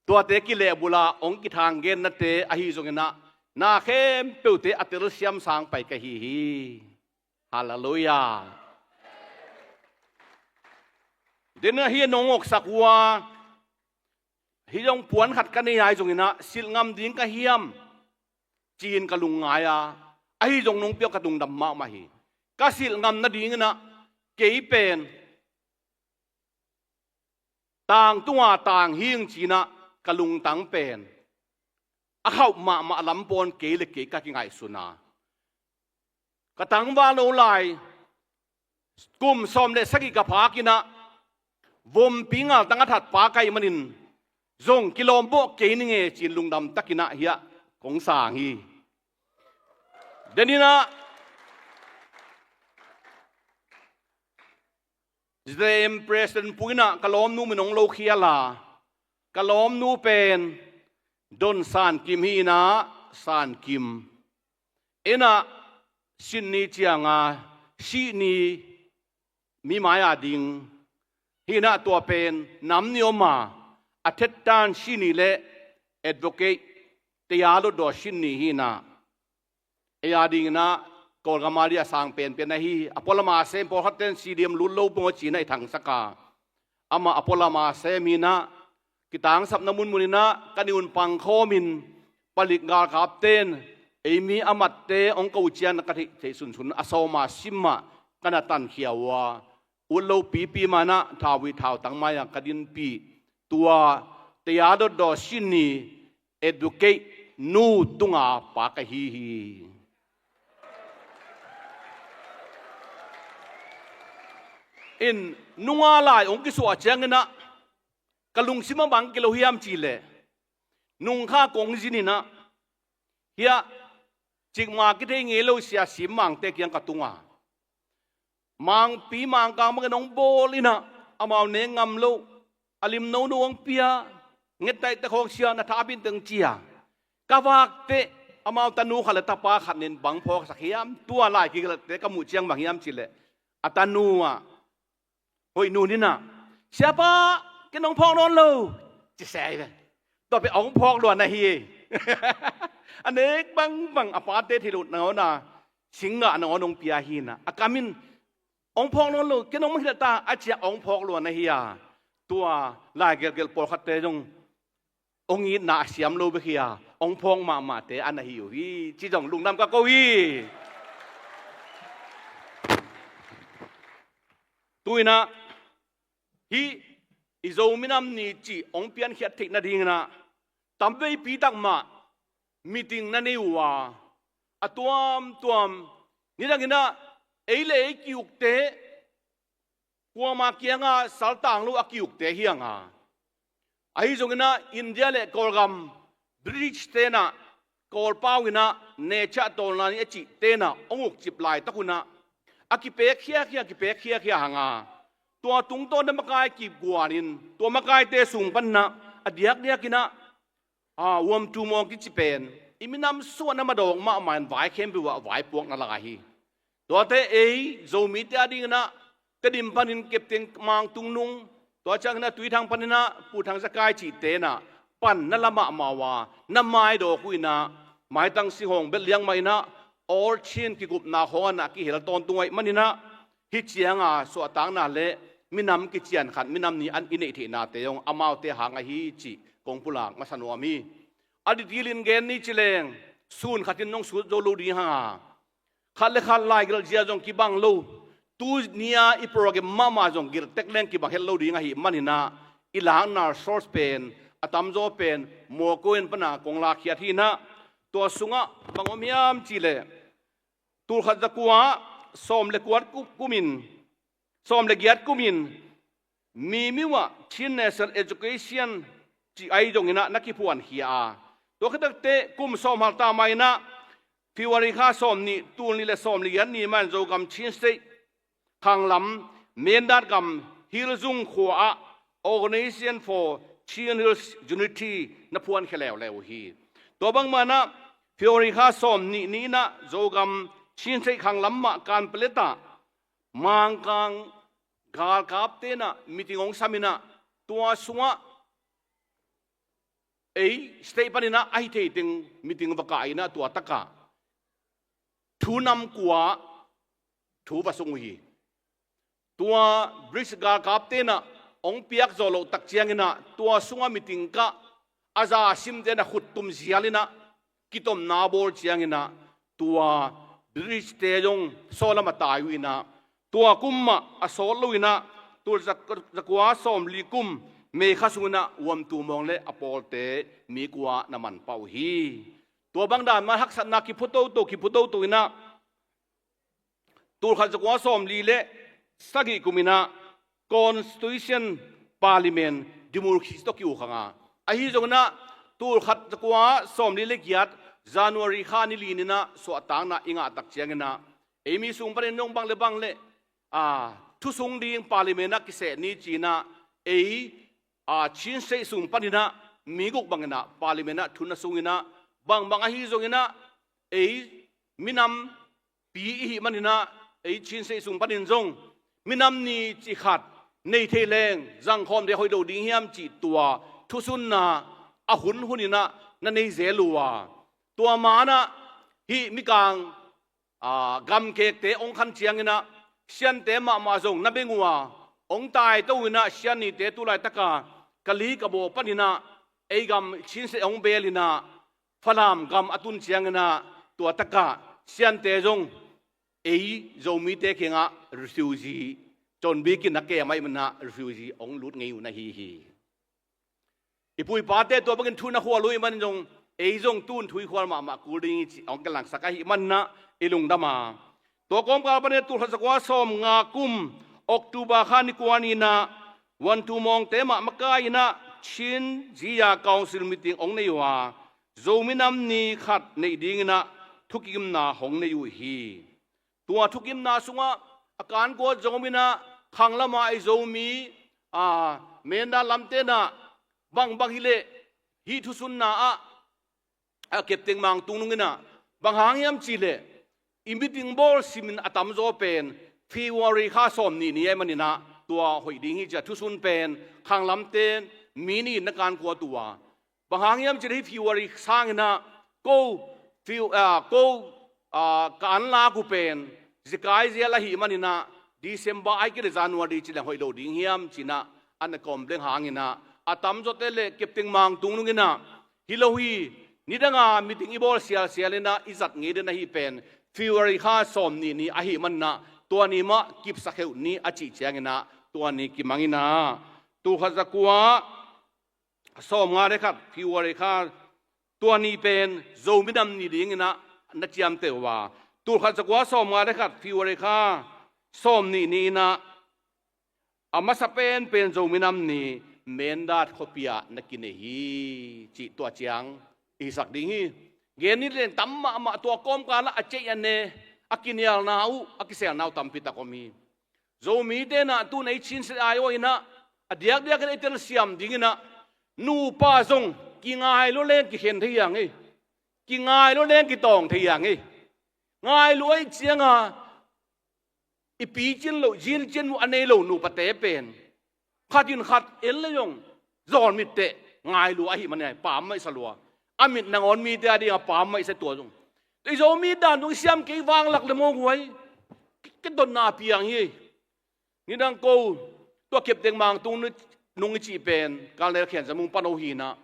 tuate kilehbul a hong kithang gennate ahi zongin ah na khempeuhte a telsiam sang pai ka hi hi. Halleluiah. Dena hi nong oksak uh a, hi zong puan khat ka nei ahi zongin ah silh ngam ding ka hiam ci-in ka lungngai a, ahi zong nong piak ka lungdam mahmah hi. Ka silh ngam nadingin ah kei pen tangtunga tang hing ci-in ah ka lungtang pen a khauh mahmah lam pawn kei le kei ka kingaihsun a, ka tangval lo lai kum sawm le sagih ka phak in ah vompi ngaltang a thatpa ka hih manin zong kilawmvawh kei ning e ci-in lungdam takin ah hiah kong sang hi. Denin ah J M President Pu in ah ka lawmnu min hong lokhial a, ka lawmnu pen Don San Kim hi in ah, San Kim in ah Sydney cianga Sydney mi mai-a ding hi in ah, tua pen nam nih om a, a thettan Sydney le advocate taya lotdaw Sydney hi in ah, ei a dingin ah Kawlgam a ding a sang penpen ahi. A pualama sem pawlkhatte in C D M lut lo pong a ci-in ah i thangsak a, amah a pualama sem hi in ah kitangsapna munmun in ah ka nih un pangkhawmin palik galkapte in ei mi a matte hong ko ciang ka theih theih sunsun a sawma sim ah ka na tankhia uh a, ut lo pipi mah in ah thau hi thautang mai-ah ka dinpih tua taya dotdaw Sydney advocate nu tunga pa ka hi hi. In nunga lai hong kisuah ciangin ah ka lungsim a bang kilo hiam cih leh, nungkha kong zin in ah hiah cikmah kithei ngei lo sia Sim Mangte kiang ka tung a, Mangpi Mangkang bangin hong bawl in ah amau nek ngam lo, a lim nono hong pia, ngettaihte khawng sia na tha a binteng ci a, ka vak teh amau tanu khat le tapa khat nin bang phawksak hiam? Tua lai kigelhte ka muh ciang bang hiam cih leh, a tanu ah hoih nu in ah, "Siapa, ken hong phawk nawn lo," ci se hi ve. Tua pen hong phawk lua na hi. A nek bangbang a pate thei loh nangawn a singgah nangawn hong pia hi in ah, a kam in, "Hong phawk nawn lo, ken hong mangkhia ta," a ci a hong phawk lua na hi a, tua lai gelgel pawlkhatte zong hong itna a siam lo bek hi a, hong phawk mahmahte a na hi uh hi ci zong lungdam ka ko hi. Tu in ah hih i Zo minam ni cih hong piankhiat theih nadingin ah tamveipi tak mah meeting na nei uh a, a tuamtuam, nidang inah ei le ei ki-ukte, kuama kianga saltang lo a ki-ukte hi hang a. Ahi zong inah India le Kawlgam, British tenah Kawlpau inah nature tawlna ni a cih tenah hong ukcip laitak unah a kipek khiakhia, kipek khiakhia hang a. Tua tungtawn na makai kiguanin tua makaite sung pan inah a diakdiak inah, a, Uamtu Mawng kici pen i minam sungah na madawk mahmah in vai khempeuh ah vaipuak na lai hi. Tuate ei Zomite a ding inah Tedim panin Kepteng Mang Tungnung, tua ciang inah Tuithang pan inah Pu Thang Za Kai cihte inah pan na la mahmah uh a, na maidawk uh inah maitang singhawng belh liang mah inah All Chin kikupna khawng ah na kihel tawntung ahih man inah, hih cianga suahtakna le minam kician khat, minam ni an i neih theihnate zong amaute hang ahi cih kong pulak masa nuam hi. A detail in gen ni ci leng sun khat in nong sut zo lo ding hang a, khat le khat laigelh zia zong kibang lo, tuni-a i program mahmah zong gelh tek leng kibang het lo ding ahih man inah i lakna source pen a tamzaw pen Mawkaw in pan a kong lakkhiat hi inah, tua sungah bang om hiam cih leh tul khat za kua sawm le kua kum, kumin, sawm le giat kumin Mimiu ah Chin National Education cih ahi zong inah na kiphuankhia a, tua khit teh kum sawm hal ta mah inah February kha sawm nih, tul nih le sawm le giat ni mah in Zogam Chin State khanglam Mindat gam Hilzung khua ah Organization for Chin Hills Unity na phuankhia leuleu uh hi. Tua bangmah inah February kha sawm nih ni inah Zogam Chin State khanglam mah Kanpetlet ah Mangkang galkapte inah meeting hong sam inah, tua sungah ei state pan inah ahi thei teng meeting va kah inah tua takah thu nam kua thu va sung uh hi. Tua British galkapte inah hong piak zawh loh tak ciang inah tua sungah meeting kah, a za simte inah khuttum zial inah kitomna bawl ciang inah tua British-te zong sawlam a tai uh inah, tua kum mah a sawt lo inah tul za, za kua sawm li kum May kha sung inah Uamtu Mawng le a pawlte mi kua na man pah uh hi. Tua bang dan mah haksatna kiphu toto, kiphu toto inah tul khat za kua sawm li le sagih kum inah Constitution, Parliament, Democracy tawh ki-uk hang a. Ahi zong inah tul khat za kua sawm li le giat January kha ni li ni inah suahtakna i ngah tak ciang inah ei mi sung panin zong bang le bang le, a, thu sung ding Parliament ah kiseh ni ci inah ei, a, Chin State sung pan inah mi guk bang inah Parliament ah thu na sung inah, bangbang ahi zong inah ei minam pi i hih man inah ei Chin State sung panin zong minam ni cih khat nei thei leng zangkhawm ding hoih lo ding hiam cih tua thusunna a hunhun inah na nei zel uh a, tua ma inah hih mikang, a, gamkekte hong khan ciang inah Siante mahmah zong na beng uh a, hong taito uh inah Sian nite tu laitaka Kali Kabaw pan inah ei gam Chin State hong beel inah Falam gam a tun ciang inah tua takah Siante zong ei Zomite kiangah refugee, conbik in a kem ahih man inah refugee hong lut ngei uh na hi hi. I pu i pate tua bangin thu na khual uh ahih man zong ei zong tu-in thu i khual mahmah kul ding hi cih hong kilangsak ahih man inah i lungdam a. Tua kawmkal pan inah tul khat za kua sawm nga kum October kha ni kua ni inah Uamtu Mawngte mah makai inah Chin Zia Council meeting hong nei uh a, Zo minam ni khat neih ding inah thukimna hong nei uh hi. Tua thukimna sungah a kan kuat zong om inah khanglam ah i Zomi, a, Mindat lamte inah bangbang hi leh hih thusunna ah, a, Kepteng Mang Tungnung inah bang hang hiam cih leh i meeting bawl simin a tamzaw pen February kha sawm nih ni ahih man inah tua hoih ding hi ci a thusun pen khanglamte mi nih in na kan kuat uh a, bang hang hiam cih leh hih February sang inah ko, Fe-, a, ko, a, ka an lak uh pen zekai zel ahih man inah December ahih kei leh January ci leng hoih lo ding hiam ci inah an a complain hang inah a tamzawte le Kepteng Mang Tungnung inah hi lo hi, nidang a meeting i bawl sialsial inah i zat ngei den ahih pen February kha sawm nih ni ahih man inah tua ni mah kipsak heuh ni a cih ciang inah tua ni kimang inah tul khat za kua sawm nga le khat February kha tua ni pen Zo minam ni ding inah na ciamteh uh a, tulkhat zakua sawmnga le khat February kha sawmnih ni-in ah a masa penpen Zomi Nam Ni Mindat khuapi ah na kinei hi cih tua ciang i hisak ding hi. Gen ni leng tam mahmah, tua kawmkal ah a ceih a ne, a kinialna uh, a kiselna uh tampi tak om hi. Zomite in ah tu-in ei chin se ai aw in ah, a diakdiak in ei telsiam ding in ah, nupa zong kingai lua leng kikhen thei hi hang ei. Kingai lua leng kitawng thei hi hang ei. Ngai lua ahih ciangin i picin loh, zincin uh a nei lo nupate pen khat in khat en le zong zawlmit teh ngai lua ahih manin a pammaih sa lua. A mit nangawn mite a dingin a pammaih sa, tua zong. I Zomi dan zong i siam kei vanglak le maw guai, ka dotna piang hi. Nidang ko, tua Kepteng Mangtung nung i cih pen Colonel Khen Za Mung pano hi in ah,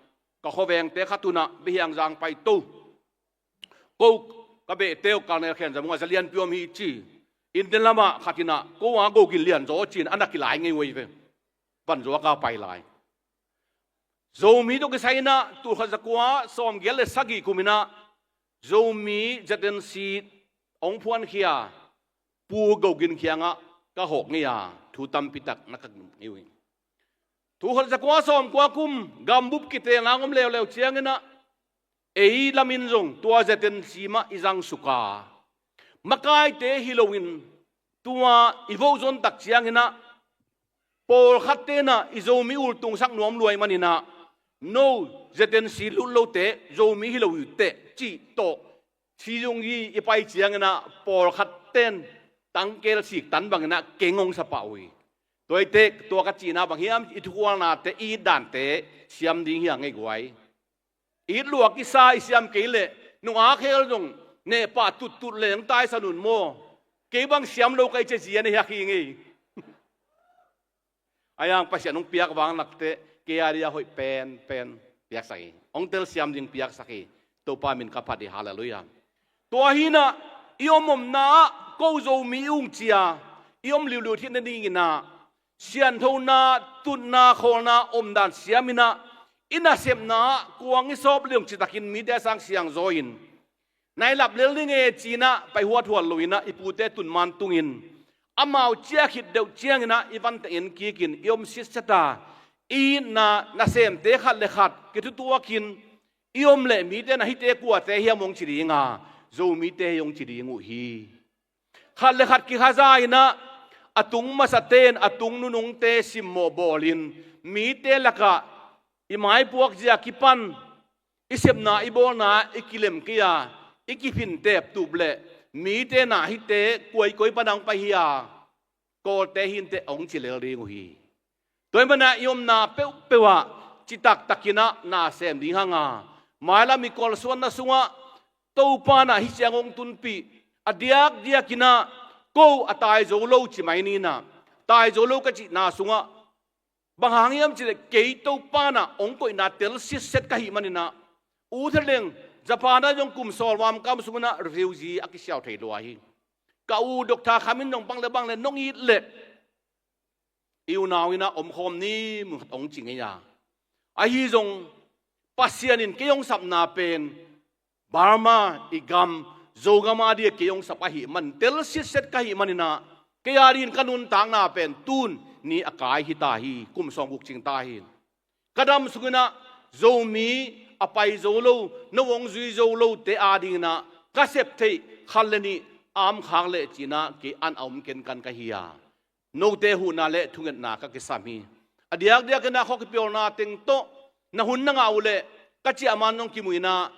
ka khuavengte khat un ah Biahiangzang paito. Ko ka behte uh Colonel Khen Za Mung a za lianpi om hi ci. India lamah khat in ah ko a go gin lian zaw ci-in a na kilai ngei uh ei ve. Vanzuak a pai lai. Zomi tawh kisai in ah tulkhat zakua sawmgiat le sagih kum in ah Zomi Z N C hong phuankhia Pu Go Gin kiangah ka hawk ngei a, thu tampi tak na ka ngen ngei uh hi. Tulkhat zakua sawmkua kum gambup kitelna om leuleu ciangin ah ei lamin zong tua Z N C mah i zangsuk a, makaite hi loin tua i vote zon tak ciangin ah pawlkhatte in ah i Zomi ultungsak nuam lua ahih manin ah, no Z N C lut lote Zomi hi lo uh teh cih tawh, si zung hi i pai ciangin ah pawlkhatte in tangkel sik tan bangin ah keng hong sa pah uh hi. Tua hi teh tua ka cihna bang hiam, i thukhualnate, i it dante siam ding hi hang ei guai. It luak i sa i siam kei leh nungak hel zong neh pah tuttut leng taisan un maw. Kei bang siam lo ka hih ciang zia na hiak hi ngei. Ahi hang Pasian hong piak vanglak teh kei a dia hoih penpen piaksak hi. Hong telsiam ding piaksak hi. Topa min ka phat hi, halleluiah. Tua hi in ah i om omna ah ko Zomi i ung ci-a i om liuliu theihna dingin ah sianthona, tutna, khawlna omdan siam in ah, i nasepna ah kuang i sawp leng citakin mite a sang siangzaw in, na i lap lel ding e ci-in ah pai huathuat lo in ah i pute tun man tungin, amau ciah khit deuh ciangin ah i van teng en kikin i om sitset a, i itna nasemte khat le khat kithutuakin i om leh mite in ah hihte kuate hiam hong ci ding a, Zomite hi hong ci ding uh hi. Khat le khat kikhaza in ah, a tung masate in a tung nunungte simmawh bawlin, mite lakah i maipuak zia kipan, i sepna i bawlna i kilem kei a, i kiphin teptup leh mite in ah hihte koi koi pan a hong pai hi a, Kawlte hi inteh hong ci lel ding uh hi. Tua ahih manin ah i omna peuhpeuh ah citaktakin ah na sem ding hang a, mailam i kolsuanna sungah Topa in ah hih ciang hong tunpih, a diakdiakin ah ko a tai zo lo ci mai ni in ah, tai zo lo ka cihna sungah bang hang hiam cih leh kei Topa in ah hong koihna tel sitset ka hih manin ah, u Thadeng, Japan ah zong kum sawl vuamkam sungin ah refugee a kisiau thei lua hi. Ka u Doctor Kham in zong bang le bang le nong it leh i unau in ah omkhawm ni mun khat hong ci ngei a. Ahi zong Pasian in kei hong sapna pen Burma i gam, Zogam a dia kei hong sap ahih man, tel sitset ka hih manin ah, kei a dingin ka nuntakna pen tun ni a kai hi ta hi, kum sawmguk cing ta hi. Ka dam sungin ah Zomi a pai zo lo, no hong zui zo lote a dingin ah ka sep theih khat le nih a om khak leh ci-in ah kei an a om kenkan ka hi a, note huhna le thungetna ka kisam hi. A diakdiakin ah khuakipawlna teng tawh na hun na ngah uh leh ka ciahman zong kimu in ah,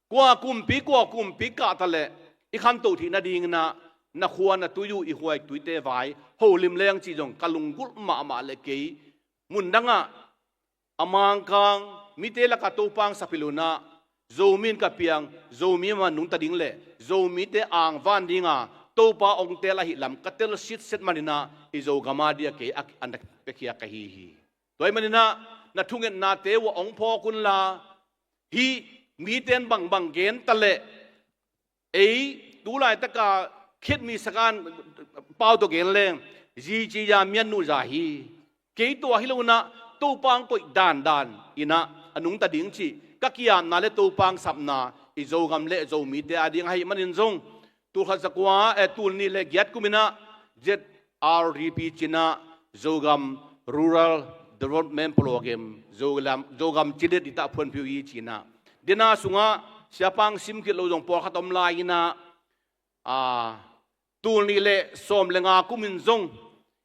kua kumpi kua kumpi kahta leh i khantoh theih nadingin ah na khua na tui uh, i khuai tuite vai holim leng cih zong ka lunggulh mahmah leh kei mundangah a mangkang mite lakah Topa hong sap hi lo in ah, Zomi in ka piang, Zomi mah nungta ding leh Zomite angvan dinga Topa hong teel ahih lam ka tel sitset manin ah, i Zogam a dia kei a, a na piakhia ka hi hi. Tua ahih manin ah na thungetnate uh ah hong phawk unla, hih mite in bangbang gen ta leh, ei tu laitaka khitmi sakan pau tawh gen leng, zi ci ya mian nuh za hi. Kei tua hi lo in ah Topa hong koih dandan in ah a nungta ding cih ka kiamna le Topa hong sapna i Zogam le Zomite a ding ahih manin zong, tul khat zakua, eh, tul nih le giat kum in ah Z R D P ci-in ah Zogam Rural Development Program, Zogam, Zogam cilet i tah phuanphi uh hi ci-in ah. Dena sungah siapa hong sim khit lo zong pawlkhat om lai in ah, a, tul nih le sawm le nga kum in zong,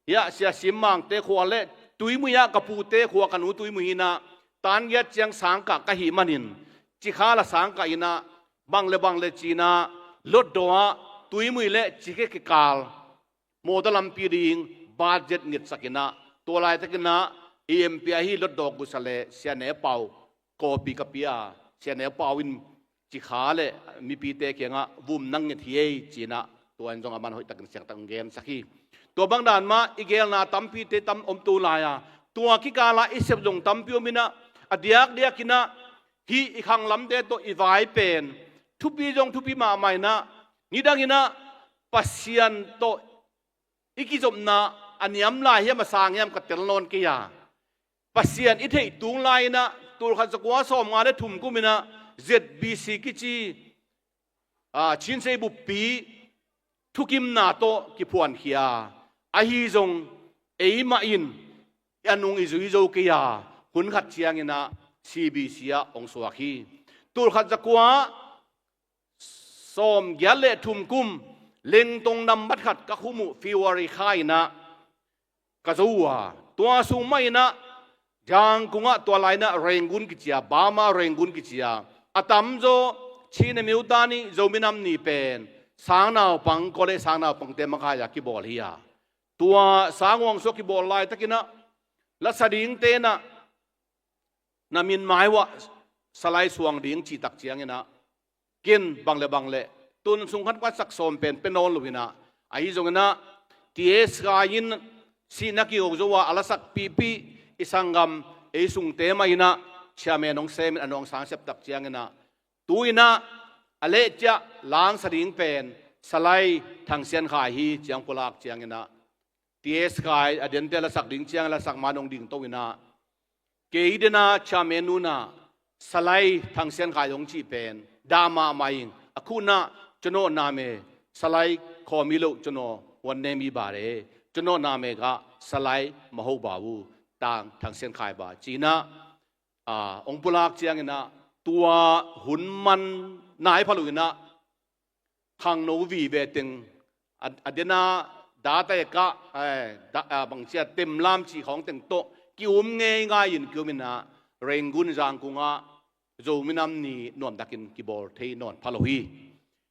hiah Sia Sim Mangte khua le Tuimui ah ka pute khua ka nu Tuimui hi in ah, tan giat ciang sang kah ka hih manin, Cikha la sang kah in ah, bang le bang le ci-in ah, Hlutdaw ah Tuimui le Cikha kikal mawtaw lampi ding budget ngetsak in ah, tua laitakin ah E M P ahi Hlutdaw gusa le Sia Ne Pau kawpi ka pia, Sia Ne Pau in Cikha le mipite kiangah vum nang nget hi ei ci-in ah, tua in zong aman hoihtakin siangtak hong gensak hi. Tua bang dan mah i gelna tampite tam om tu lai a, tua kikal ah i sep zong tampi om in ah, a diakdiak in ah hih i khanglamte tawh i vai pen thupi zong thupi mahmah in ah, nidang in ah Pasian tawh i kizopna a niam lai hiam, a sang hiam ka tel nawn kei a, Pasian i theih tung lai in ah, tul khat zakua sawm nga le thum kum in ah Z B C kici, a, Chin Sei Buppi thukimna tawh kiphuankhia, ahi zong eimah in a nung i zui zo kei a, hun khat ciangin ah C B C ah hong suak hi. Tul khat zakua sawm giat le thum kum, Lengtong nambat khat ka khum uh February kha in ah ka zo uh a, tua sung mah in ah Zangkung ah tua lai in ah Rangoon kici a, Burma Rangoon kici a, a tamzaw Chin National Day ni, Zomi Nam Ni pen sangnaupang, college sangnaupangte makai a kibawl hi a, tua sanguang sua kibawl laitakin ah lasa dingte in ah na min mai uah salai suang ding cih tak ciangin ah, ken bang le bang le tun sung khat khat sak sawm pen pe nawn lo in ah, ahi zongin ah T S Khai in sihna kiho zo a, a lasak pihpih i sanggam ei sungte mah in ah chairman hong sem in a nuang sang sep tak ciangin ah, tu in ah a leh ciah langsa ding pen Salai Thang Sian Khai hi ci-in hong pulak ciangin ah, T S Khai a dente lasak ding ciang lasak man hong dingto in ah, kei dena chairman nu in ah Salai Thang Sian Khai hong cih pen dah mahmah ing, a khut in ah ကျွန်တော်နာမည် Salai Khaw Milo, ကျွန်တော် ဝန်ထမ်းကြီးပါပဲ ကျွန်တော်နာမည်က Salai Maho Ba, Thang Sian Khai Ba ci-in ah, a, hong pulak ciangin ah, tua hun man nai pha lo in ah, khangno vive teng, a, a dena data ka, eh, da, a, bangci a temlam cih khawng teng tawh ki-um ngeingai in ki-um in ah, Rangoon Zangkung ah Zomi Nam Ni nuamtakin kibawl thei nawn pha lo hi.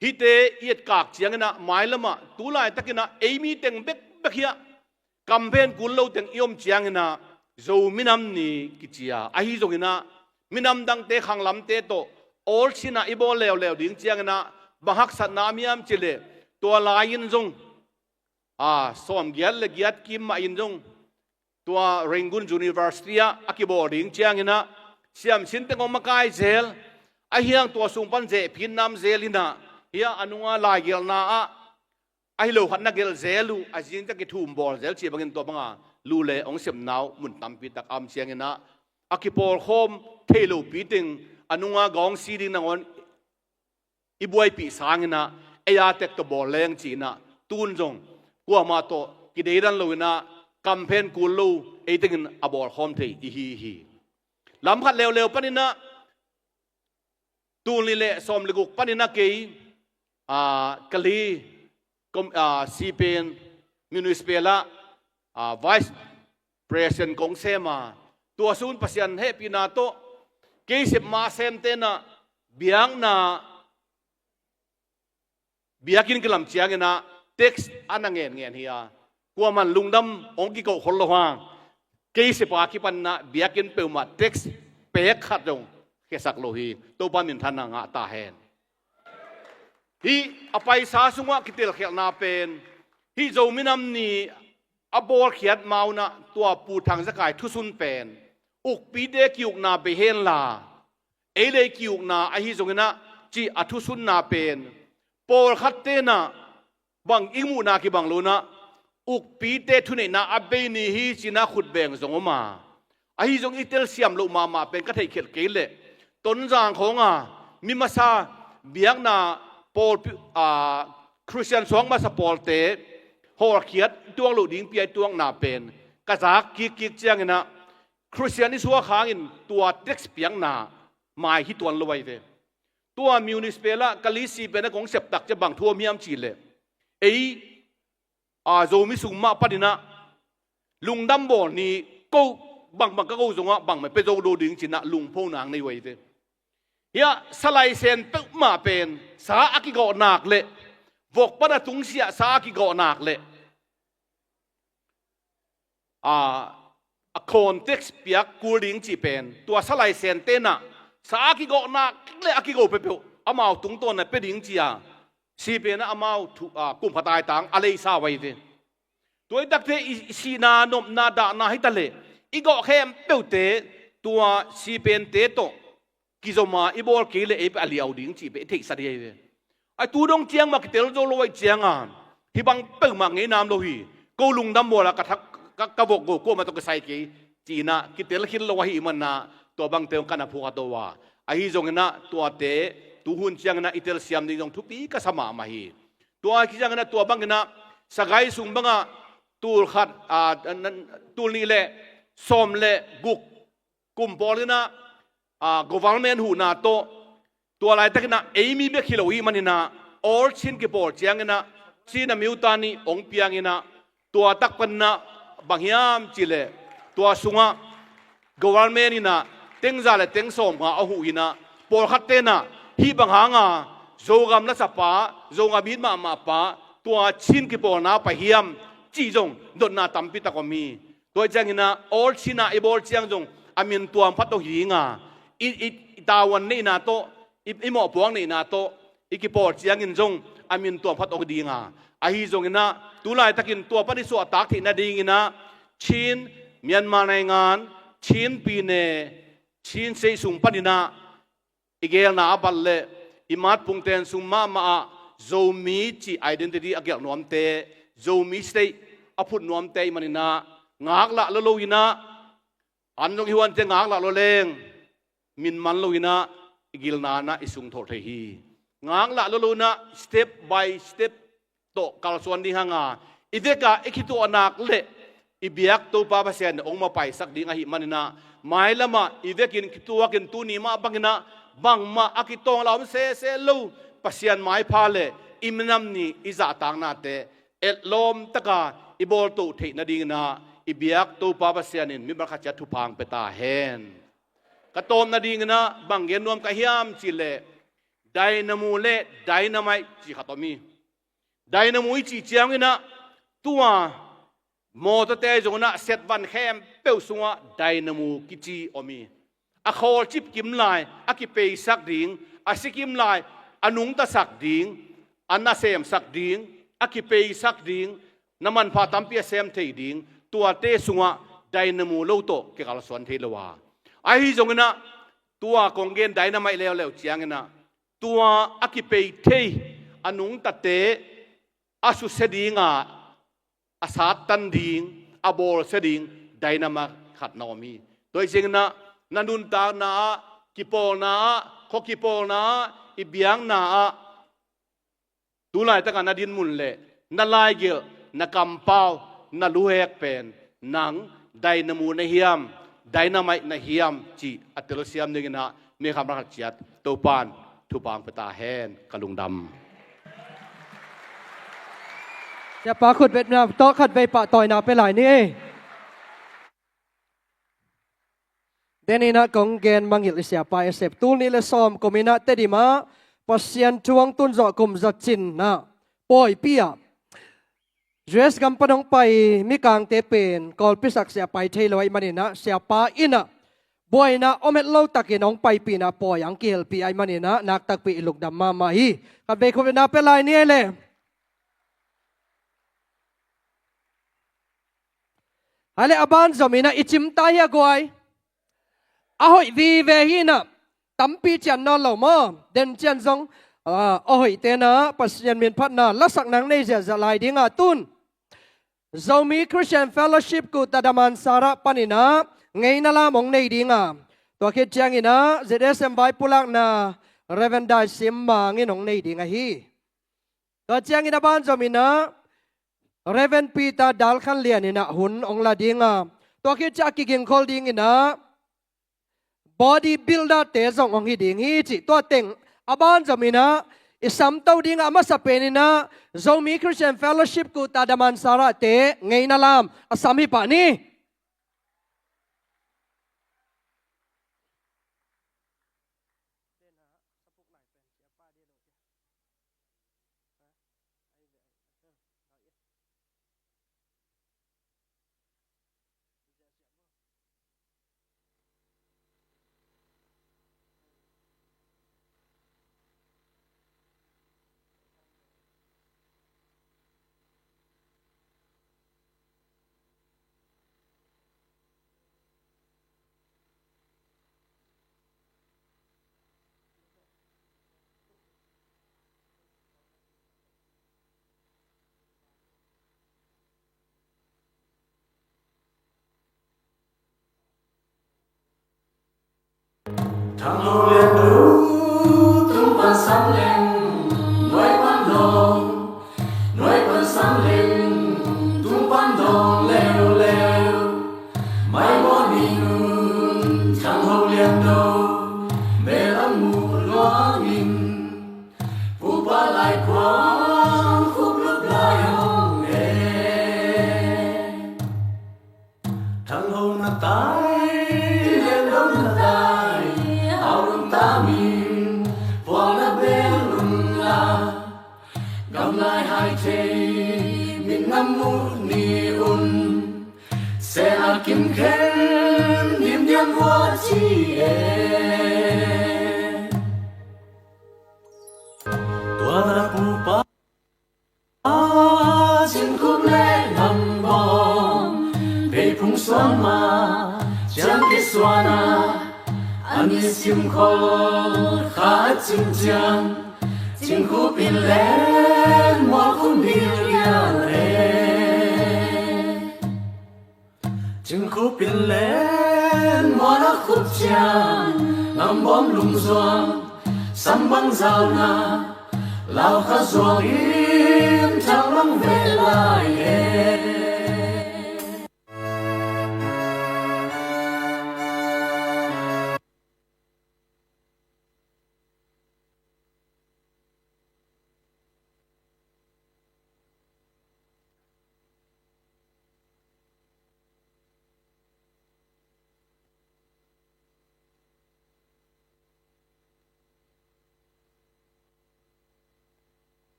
Hihte i etkak ciangin ah, mailam ah tu laitakin ah ei mi teng bekbek hi a, kamphen kul lo teng i om ciangin ah Zomi Nam Ni kici a, ahi zongin ah minam dangte khanglamte tawh awlsin ah i bawl leuleu ding ciangin ah bang haksatna om hiam cih leh, tua lai-in zong, a, sawm giat le giat kim mah in zong tua Rangoon University ah a kibawl ding ciangin ah siamsin teng hong makai zel, ahi hang tua sung pan zehphin nam zel in ah, hiah a nunga laigelhna ah ahi lo khat na gelh zel uh, a zingtak i thum bawl zel cih bangin tua banga lu le hong sepna uh mun tampi tak a om ciangin ah, a kipawlkhawm thei lopi teng a nunga gawngsi ding nangawn i buaipih sangin ah, ei a tek tawh bawl leng ci-in ah, tun zong kuamah tawh kideidan lo in ah, kamphen kul lo ei tengin a bawlkhawm thei i hi hi. Lam khat leuleu panin ah, tul nih le sawm le guk panin ah kei, a, Kali kom-, a, C P M Municipal ah, a, Vice President kong sem a, tua sun Pasian hehpihna tawh kei sep mah semte in ah biakna, biakinn kilam ciangin ah tax a na ngenngen hi a, kuaman lungdam hong kikoh khol lo hang, kei sep a kipan in ah biakinn peuhmah tax pek khat zong khiasak lo hi. Topa minthanna ngah ta hen. Hih a paisa sungah kitelkhialhna pen, hih Zomi Nam Ni a bawlkhiat ma-un ah tua Pu Thang Za Khai thusun pen ukpite ki-ukna bei henla, ei le ei ki-ukna ahi zongin ah cih a thusunna pen, pawlkhatte in ah bang i muhna kibang lo in ah, ukpite thuneihna a bei ni hi ci-in ah khut beng zong om a, ahi zong i telsiam loh mahmah pen ka theihkhelh kei leh, Tonzang khawng a mi masa biakna pawl, a, Khristian suak masa pawlte hawlkhiat tuak loh ding pia i tuakna pen ka zak kikkik cianginah Khristian i suak hangin tua tax piakna mai hi tuan lo ahi ve. Tua municipal ah ka lisi pen a kong septak cia bang thuam hiam cihleh, ei a, Zomi sung mah paninah lungdam bawl ni, ko bangbang ka ko zongah bangmah pia zo lo ding cinah lungpho nang nei uh ahi ve. Hiah salai sen peuhmah pen sa a kigawhnak le vok pana tungsiah sa a kigawhnak le, a, a context piak kul ding cih pen tua salai sen tenah sa a kigawhnak le a kigo peuhpeuh amau tungtawnna pia ding cia si penah amau thu, a, kum khat aitang a leisa uh ahi ve. Tua i takte i sihna, nopna, dahna hi taleh i gawh khempeuhte tua si pente tawh kizoma i bawl kei le ei peh a liau ding cih peh i theihsa dih ahi ve. Ai tu dong ciang mah kitel zo lo ahi cianga hih bang peuhmah ngei nam lo hi. Ko lungdam bawla ka thak ka, ka vok go kuamah tawh kisai kei cinah kitel khin lo ahi manah tua bangte hong kana phuak a to a. Ahi zonginah tuate tuhun cianginah i telsiam ding zong thupi ka sa mahmah hi. Tua ahi cianginah tua banginah sagai sung bangah tul khat, a, tul nih le sawm le guk kum pawl inah, a, government huhna tawh tua laitakinah ei mi bek hi lo hi maninah all Chin kipawl cianginah Chin a miuta nih hong pianginah tua tak paninah bang hiam cihleh tua sungah government inah tengza le tengsawm nga a huh inah pawlkhat tenah hih bang hanga Zogam lasapa, Zogam it mahmahpa tua Chin kipawlna pai hiam cih zong dotna tampi tak om hi. Tua hi cianginah all Chin ah i bawl ciang zong a min tuam phat aw hi dinga i, i, i tavuan neihna tawh i, i mawhpuak neihna tawh i kipawl ciangin zong a min tuam phat aw hi dinga ahi zonginah tu laitakin tua pan i suahtak theih nadinginah Chin, Myanmar naingan, Chin pine, Chin sei sung paninah i gelna a bat le i matpungten sung mahmah ah Zomi cih identity a gelh nuamte, Zomi state a phut nuamte i maninah ngaklah lo lo inah an zong i huante ngaklah lo leng min man lo inah i gilnanah i sung thawh thei hi. Ngaklah lo lo inah step by step tawh kalsuan ding hanga i vekah i khituahnak le i biak Topa Pasian in hong mapaisak ding ahi maninah mailamah i vekin khituakin tuni mah banginah bangmah a kitawng la om sese lo Pasian maipha le i minam ni i zahtaknate etlawm taka i bawltoh theih nadinginah i biak Topa Pasian in mi malkhat ciat thupha hong pia ta hen. Ka tawp nadinginah bang gen nuam ka hiam cihleh dynamo le dynamite cih khat om hi. Dynamo i cih cianginah tua mawtawte ahi zonginah setvan khempeuh sungah dynamo kici om hi. A khawlcip kim lai a kipeisak ding, a si kim lai a nungtasak ding, a nasemsak ding, a kipeisak ding, na manpha tampi a sem thei ding, tuate sungah dynamo lo tawh kikalsuan thei lo a. Ahi zonginah tua kong gen dynamite leuleu cianginah tua a kipei thei a nungtate a susia dinga a sattan ding a bawlsia ding dynamite khat na om hi. Tua hi cianginah na nuntakna ah, kipawlna ah, khua kipawlna ah, i biakna ah tu laitakah na dinmun le na laigelh, na kampau, na luhek pen nang dynamo na hiam, dynamite na hiam cih a telsiam dinginah mi khamkhat ciat Topan thupha hong pia ta hen. Ka lungdam. Siapa khutbetna tawh khatvei pahtawina pia lai ni ei. Deninah kong gen mangngilh i siapa i sep tul nih le sawm kuminah Tedim ah Pasian thu hong tun zawh kum za cinah pawipi ah U S gam pan hong pai mikangte pen kawlpi sak siapa i thei lo ahih maninah siapa innah buaina om het lo takin hong paipihna pawi ang kihelpih ahih maninah naktakpi i lukdam mahmah hi. Khatvei khutbetna pia lai ni ei le. Hai le a ban zominah i cimta hi a guai. A hoih vive hinah tampi cian nawn lo maw? Den cian zong a hoih tenah Pasian min phatna lasak nang nei ziahziah lai dingah tun Zomi Christian Fellowship kuhta Damansara paninah ngeina lam hong nei dinga tua khit cianginah Z S M vai pulakna Reverend Dai Sim Mang in hong nei ding ahi. Tua ciangin a banzom in ah Reverend Peter Dal Khan Lian in ah hun hong la ding a, tua khit ciang a kigingkhol ding in ah body builder te zong hong hi ding hi cih tua teng a banzom in ah i samto ding a, a masa pen in ah Zomi Christian Fellowship kuhta Damansara te ngeina lam a sam hi pah ni. Thang Ho Lian Do, tung pan sam leng, nuai pan dong, nuai pan sam leng, tung pan dong leuleu. Mai mawh ni nun, Thang Ho Lian Do, mel a mu luangin, pupa lai kuang khup lup lai hong e. Thang Ho na tai, Lian Do na tai, hau lum ta min, puang na bel lum la, gam lai hai thei, min na mu ni un, se a kim khen, dim diam hua ci e. Tua na pupa, a, cingkhup le ngam bawm, pei phung suan ma, ciang kisuan a, a ni sim khol kha cing ciang, cingkhup in len mual khum bil liau e. Cingkhup in len mual a khup ciang, ngam bawm lum zuang, sam bang zau na, lau kha zuang in thang bang ve lai e.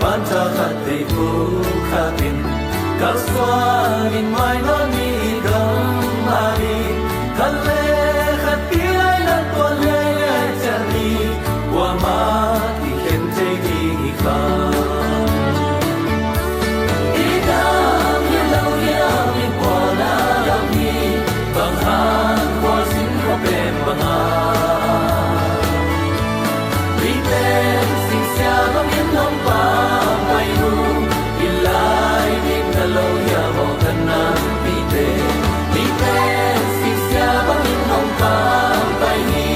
Panta khat tei phu khat in kalsuan in mai nawn ni i gam mah ni. Khat le khat pi lai na tuan le cian ni. Kuamah kikhen thei ding hi kha. I dam hi lo hiam i pualna dam hi. Bang hang khualzin khuapem bang a. Mite singsia bangin hong pampai uh. I lai ding na lo hiam aw ka nang mite. Mite singsia bangin hong pampai hi.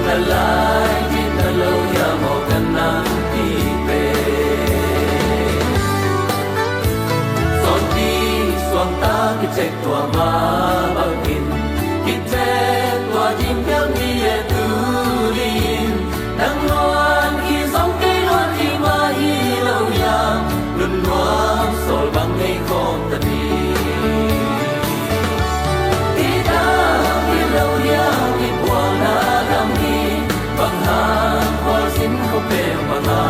Na lai ding na lo hiam aw ka nang mite. Suangpi suangta kicek tua mah bangin kicek tua ding hiam hi e tu ding. Nang nuan hi zong kei nuan hi mah hi lo hiam. Nun nuam sawl bang ngei khawm ta ding. I dam hi lo hiam i pualna dam hi. Bang hang khualzin khuapem bang a.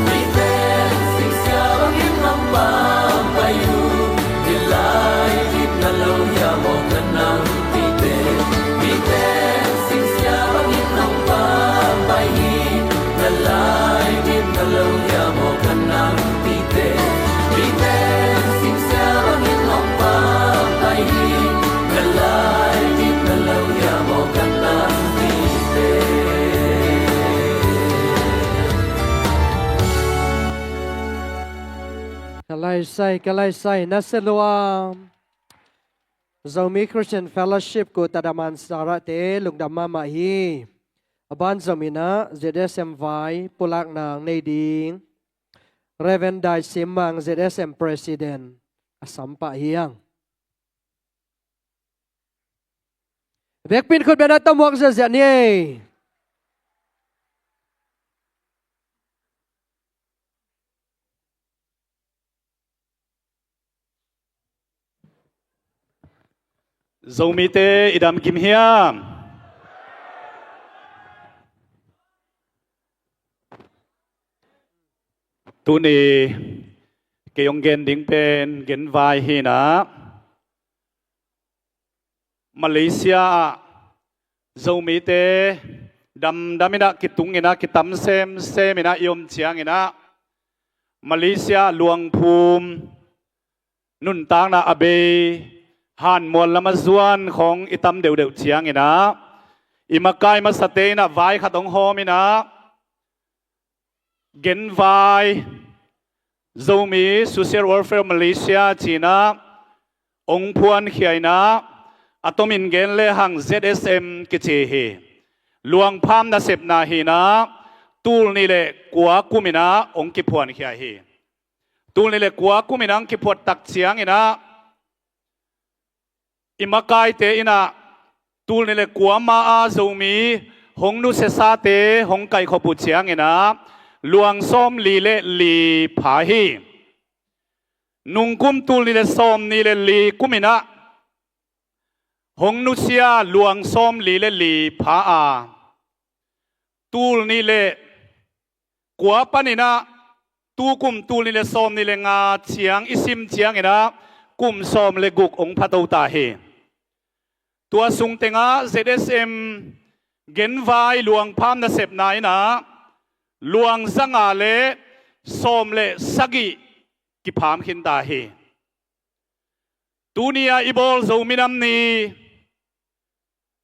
Mite singsia bangin hong pampai uh. I lai ding na lo hiam aw ka nang mite. Mite singsia bangin hong pampai hi. Na lai ding na lo hiam aw ka nang mite. Mite singsia bangin hong pampai hi. Na lai ding na lo hiam aw ka nang mite. Ka lai sai, ka lai sai, na se lua. Zomi Christian Fellowship ku tadaman sarate lungdam mahmah hi. A ban zom inah Z S M vai pulakna ang nei ding Reverend Dai Sim Mang, Z S M President, a sampah hi ang. Bekpin khut bena tamuak ziazia ni ei. Zomite i dam kim hiam? Tuni kei hong gen ding pen genvai hinah Malaysia ah Zomite damdam inah kitung inah kitam semsem inah i om ciang inah Malaysia luangphum nuntakna a bei hanmual lam a zuan khong i tam deuhdeuh ciang inah i makai masate inah vai khat hong hawm inah genvai Zomi Social Welfare Malaysia cinah hong phuankhia inah a tomin gen lehang Z S M kici hi. Luangpham nasepna hinah tul nih le kua kum inah hong kiphuankhia hi. Tul nih le kua kum inah hong kiphuat tak ciang inah i makaite inah tul nih le kua ma a Zomi hong nusiasate hong kaikhop uh ciang inah luang sawm li le li pha hi. Nungkum tul nih le sawm nih le li kum inah hong nusia luang sawm li le li pha a tul nih le kua paninah tukum tul nih le sawm nih le nga ciang i sim ciang inah kum sawm le guk hong phato ta hi. Tua sung tengah Z S M genvai luangpham nasepna inah luang zanga le sawm le sagih kipham khinta hi. Tuni a i bawl Zomi Nam Ni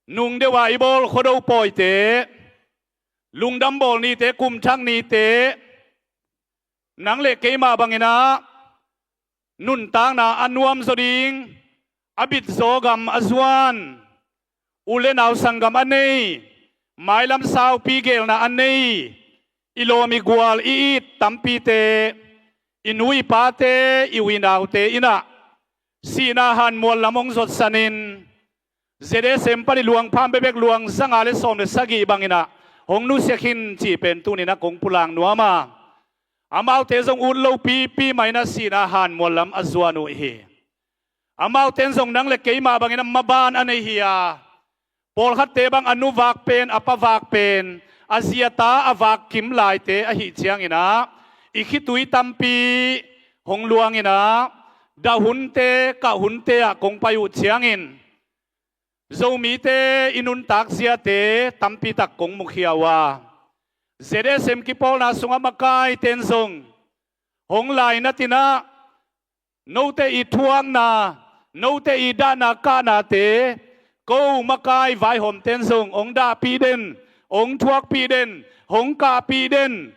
nung deuh a i bawl Khuado pawite, lungdam bawl nite, kum thak nite, nang le keimah banginah nuntakna a nuamzaw ding, a bitzaw gam a zuan, u le nau sanggam a nei, mailam saupi geelna a nei, i lawm i gual i it tampite, i nu i pate, i u i naute inah sihna hanmual lam hong zotsanin Z S M pan i luangpham bekbek luang zanga le sawm le sagih banginah hong nusia khin cih pen tuninah kong pulak nuam a, amaute zong ut lopipi mah inah sihna hanmual lam a zuan uh hi. Amaute in zong nang le keimah banginah maban a nei hi a, pawlkhatte bang a nu vak pen, a pa vak pen, a ziata a vak kim laite ahih ciangin ah i khitui tampi hong luangin ah dah hunte kah hunte ah kong pai uh ciangin Zomite i nuntak ziate tampi tak kong mukhia uh a, Z S M kipawlna sungah makaite in zong hong lainat in ah note i thuakna, note i dahna kahnate ko makai vaihawmte in zong hong dahpih den, hong thuakpih den, hong kahpih den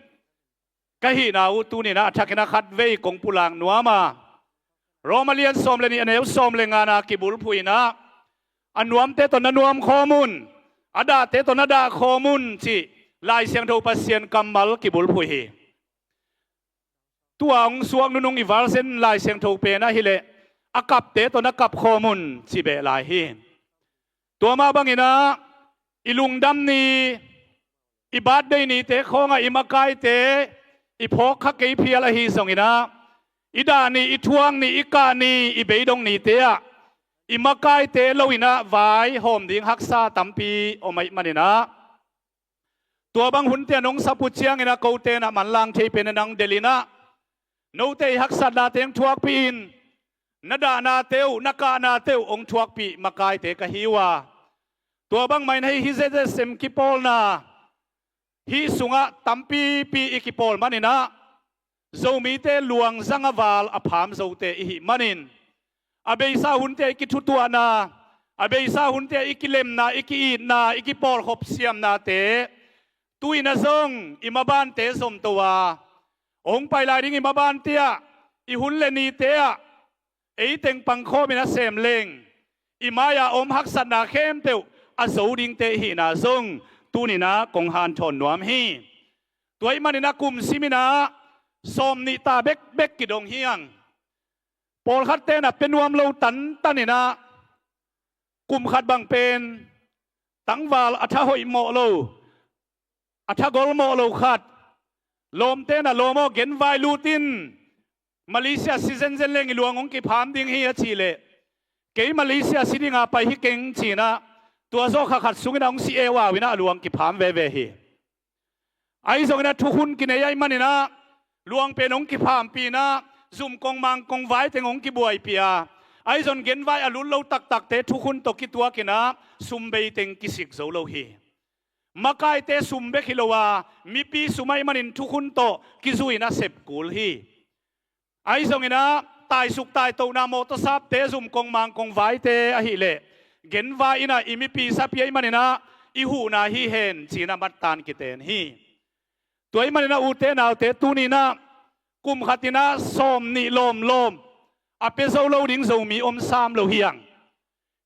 ka hihna uh tuni-in ah a thakin ah khatvei kong pulak nuam a, Roma lian sawm le nih, a neu sawm le ngana kibulphuh in ah, a nuamte tawh na nuam khawm un, a dahte tawh na dah khawm un cih Lai Siangtho Pasian kammal kibulphuh hi. Tua hong suak nunung i version Lai Siangtho pen ahih leh a kapte tawh na kap khawm un ci beh lai hi. Tua mah bangin ah i lungdam ni, i birthday nite khawngah i makaite i phawk kha kei phial ahi zongin ah, i dah ni, i thuak ni, i kah ni, i beidong nite ah i makaite lo in ah vaihawm ding haksa tampi om ahih manin ah, tua bang hunte a nong sap uh ciangin ah kote in ah manlang thei pen a nang delh in ah, note i haksatnate hong thuakpih in, na dahnate uh, na kahnate uh hong thuakpih makaite ka hi uh a, tua bangmah in hei hih Z S M kipawlna hih sungah tampipi i kipawl manin ah, Zomite luang zang a val a pham zote i hih manin, a beisa hunte i kithutuahna, a beisa hunte i kilemna, i ki-itna, i kipawlkhop siamnate tu-in ah zong i mabante zomto a, hong pai lai ding i mabante ah, i hun le nite ah ei teng pangkhawmin a sem leng, i mai-a om haksatna khempeuh a zo dingte i hihna zong tuni-in ah kong hanthawn nuam hi. Tua ahih manin ah kum simin ah sawm nih ta bekbek kidong hi hang. Pawlkhatte in ah pia nuam lo tantan in ah, kum khat bang pen tangval a tha hoih mawh lo, a tha gol mawh lo khat, lawmte in ah lawm aw, genvai lut in, Malaysia si zenzen leng i luang hong kipham ding hi a cih leh, kei Malaysia si dinga pai hi keng ci-in ah, tua zawh kha khat sungin ah hong si euau in ah a luang kipham veve hi. Ahi zongin ah thukhun kinei ahih manin ah luang pen hong kiphampih in ah, zum kongmang kongvai teng hong kibuaipih a, ahi zong genvai a lut lo taktakte thukhun tawh kituakin ah sum bei teng kisik zo lo hi. Makaite sum bek hi lo a, mipi sum ahih manin thukhun tawh kizui in ah sep kul hi. Ahi zongin ah taisuk taitohna mawtaw sapte, zum kongmang kongvaite ahih leh, genvai in ah i mipi sapi ahih manin ah i huhna hi hen ci-in ah mattan kiten hi. Tua ahih manin ah ute naute, tuni-in ah kum khat in ah sawm nih lawmlawm a pia zo lo ding Zomi om sam lo hi hang.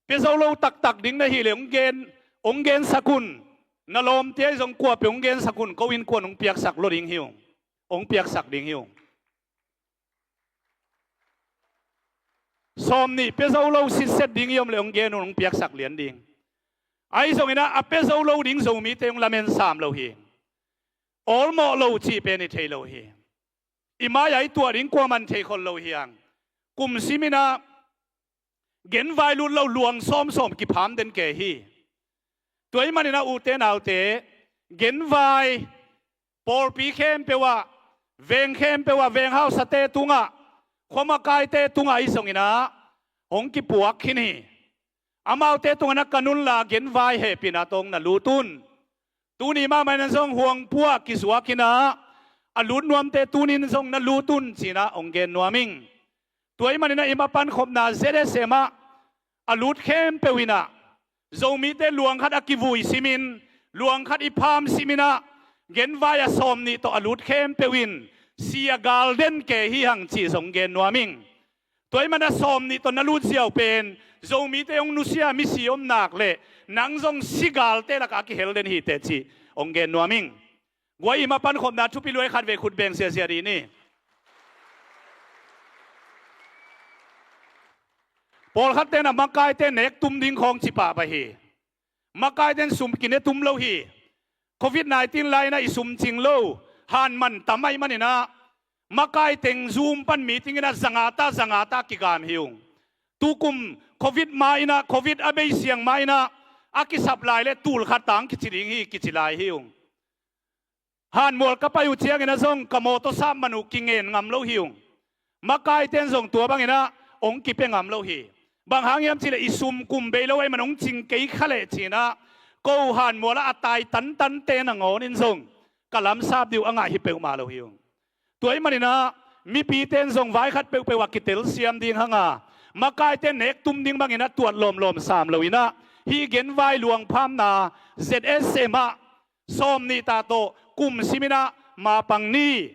Pia zo lo taktak ding na hih leh hong gen, hong gensak un. Na lawmte ahi zong kuapeuh hong gensak un, ko innkuan hong piaksak lo ding hi ung. Hong piaksak ding hi ung. Sawm nih pia zo lo sitset ding i om leh hong gen un, hong piaksak lian ding. Ahi zongin ah a pia zo lo ding Zomite hong lamen sam lo hi. Awlmawh lo cih pen i thei lo hi. I mai-a i tuah ding kuaman thei khol lo hi hang. Kum simin ah genvai lut lo luang sawmsawm kipham den kei hi. Tua ahih manin ah ute naute, genvai pawlpi khempeuh ah, veng khempeuh ah, veng hausate tungah, khuamakaite tungah ahi zongin ah hong kipuak khin hi. Amaute tungah na kan unla genvai hehpihna tawh na lut un. Tuni mahmah in ah zong huangpu ah kizuak in ah, a lut nuamte tuni-in zong na lut un ci-in ah hong gen nuam ing. Tua ahih manin ah i mapan khopna Z S M ah a lut khempeuh in ah, Zomite luang khat a kivui simin, luang khat i pham simin ah, genvai a sawm nih tawh a lut khempeuh in si a gal den kei hi hang cih zong gen nuam ing. Tua ahih manin ah sawm nih tawh na lut ziau pen Zomite hong nusia misi om nak leh nang zong si galte lakah a kihel den hi teh cih hong gen nuam ing. Guai, i mapan khopna thupi luai khatvei khut beng ziazia dih ni. Pawlkhatte in ah makaite nek tum ding khawng ci pahpah hi. Makaite in sum kine tum lo hi. Covid nineteen lai-in ah i sum cing lo, han man tam ahih manin ah makai teng Zoom pan meeting in ah zanga ta zanga ta kigam hi ung. Tukum Covid ma-in ah, Covid a bei siang ma-in ah a kisap lai leh tul khat tang kici ding hi, kici lai hi ung. Hanmual ka pai uh ciangin ah zong ka mawtaw sap man uh kingen ngam lo hi ung. Makaite in zong tua bangin ah hong kipia ngam lo hi. Bang hang hiam cih leh i sum kum bei lo ahih manin hong cing kei kha leh ci-in ah ko Hanmual ah a tai tantante nangawn in zong ka lamsap ding uh a ngah hi peuhmah lo hi ung. Tua ahih manin ah mipite in zong vai khat peuhpeuh ah kitelsiam ding hang a, makaite nek tum ding bangin ah tuat lawmlawm sam lo-in ah hih genvai luangphamna Z S M ah sawm nih ta tawh kum simin ah mapang ni.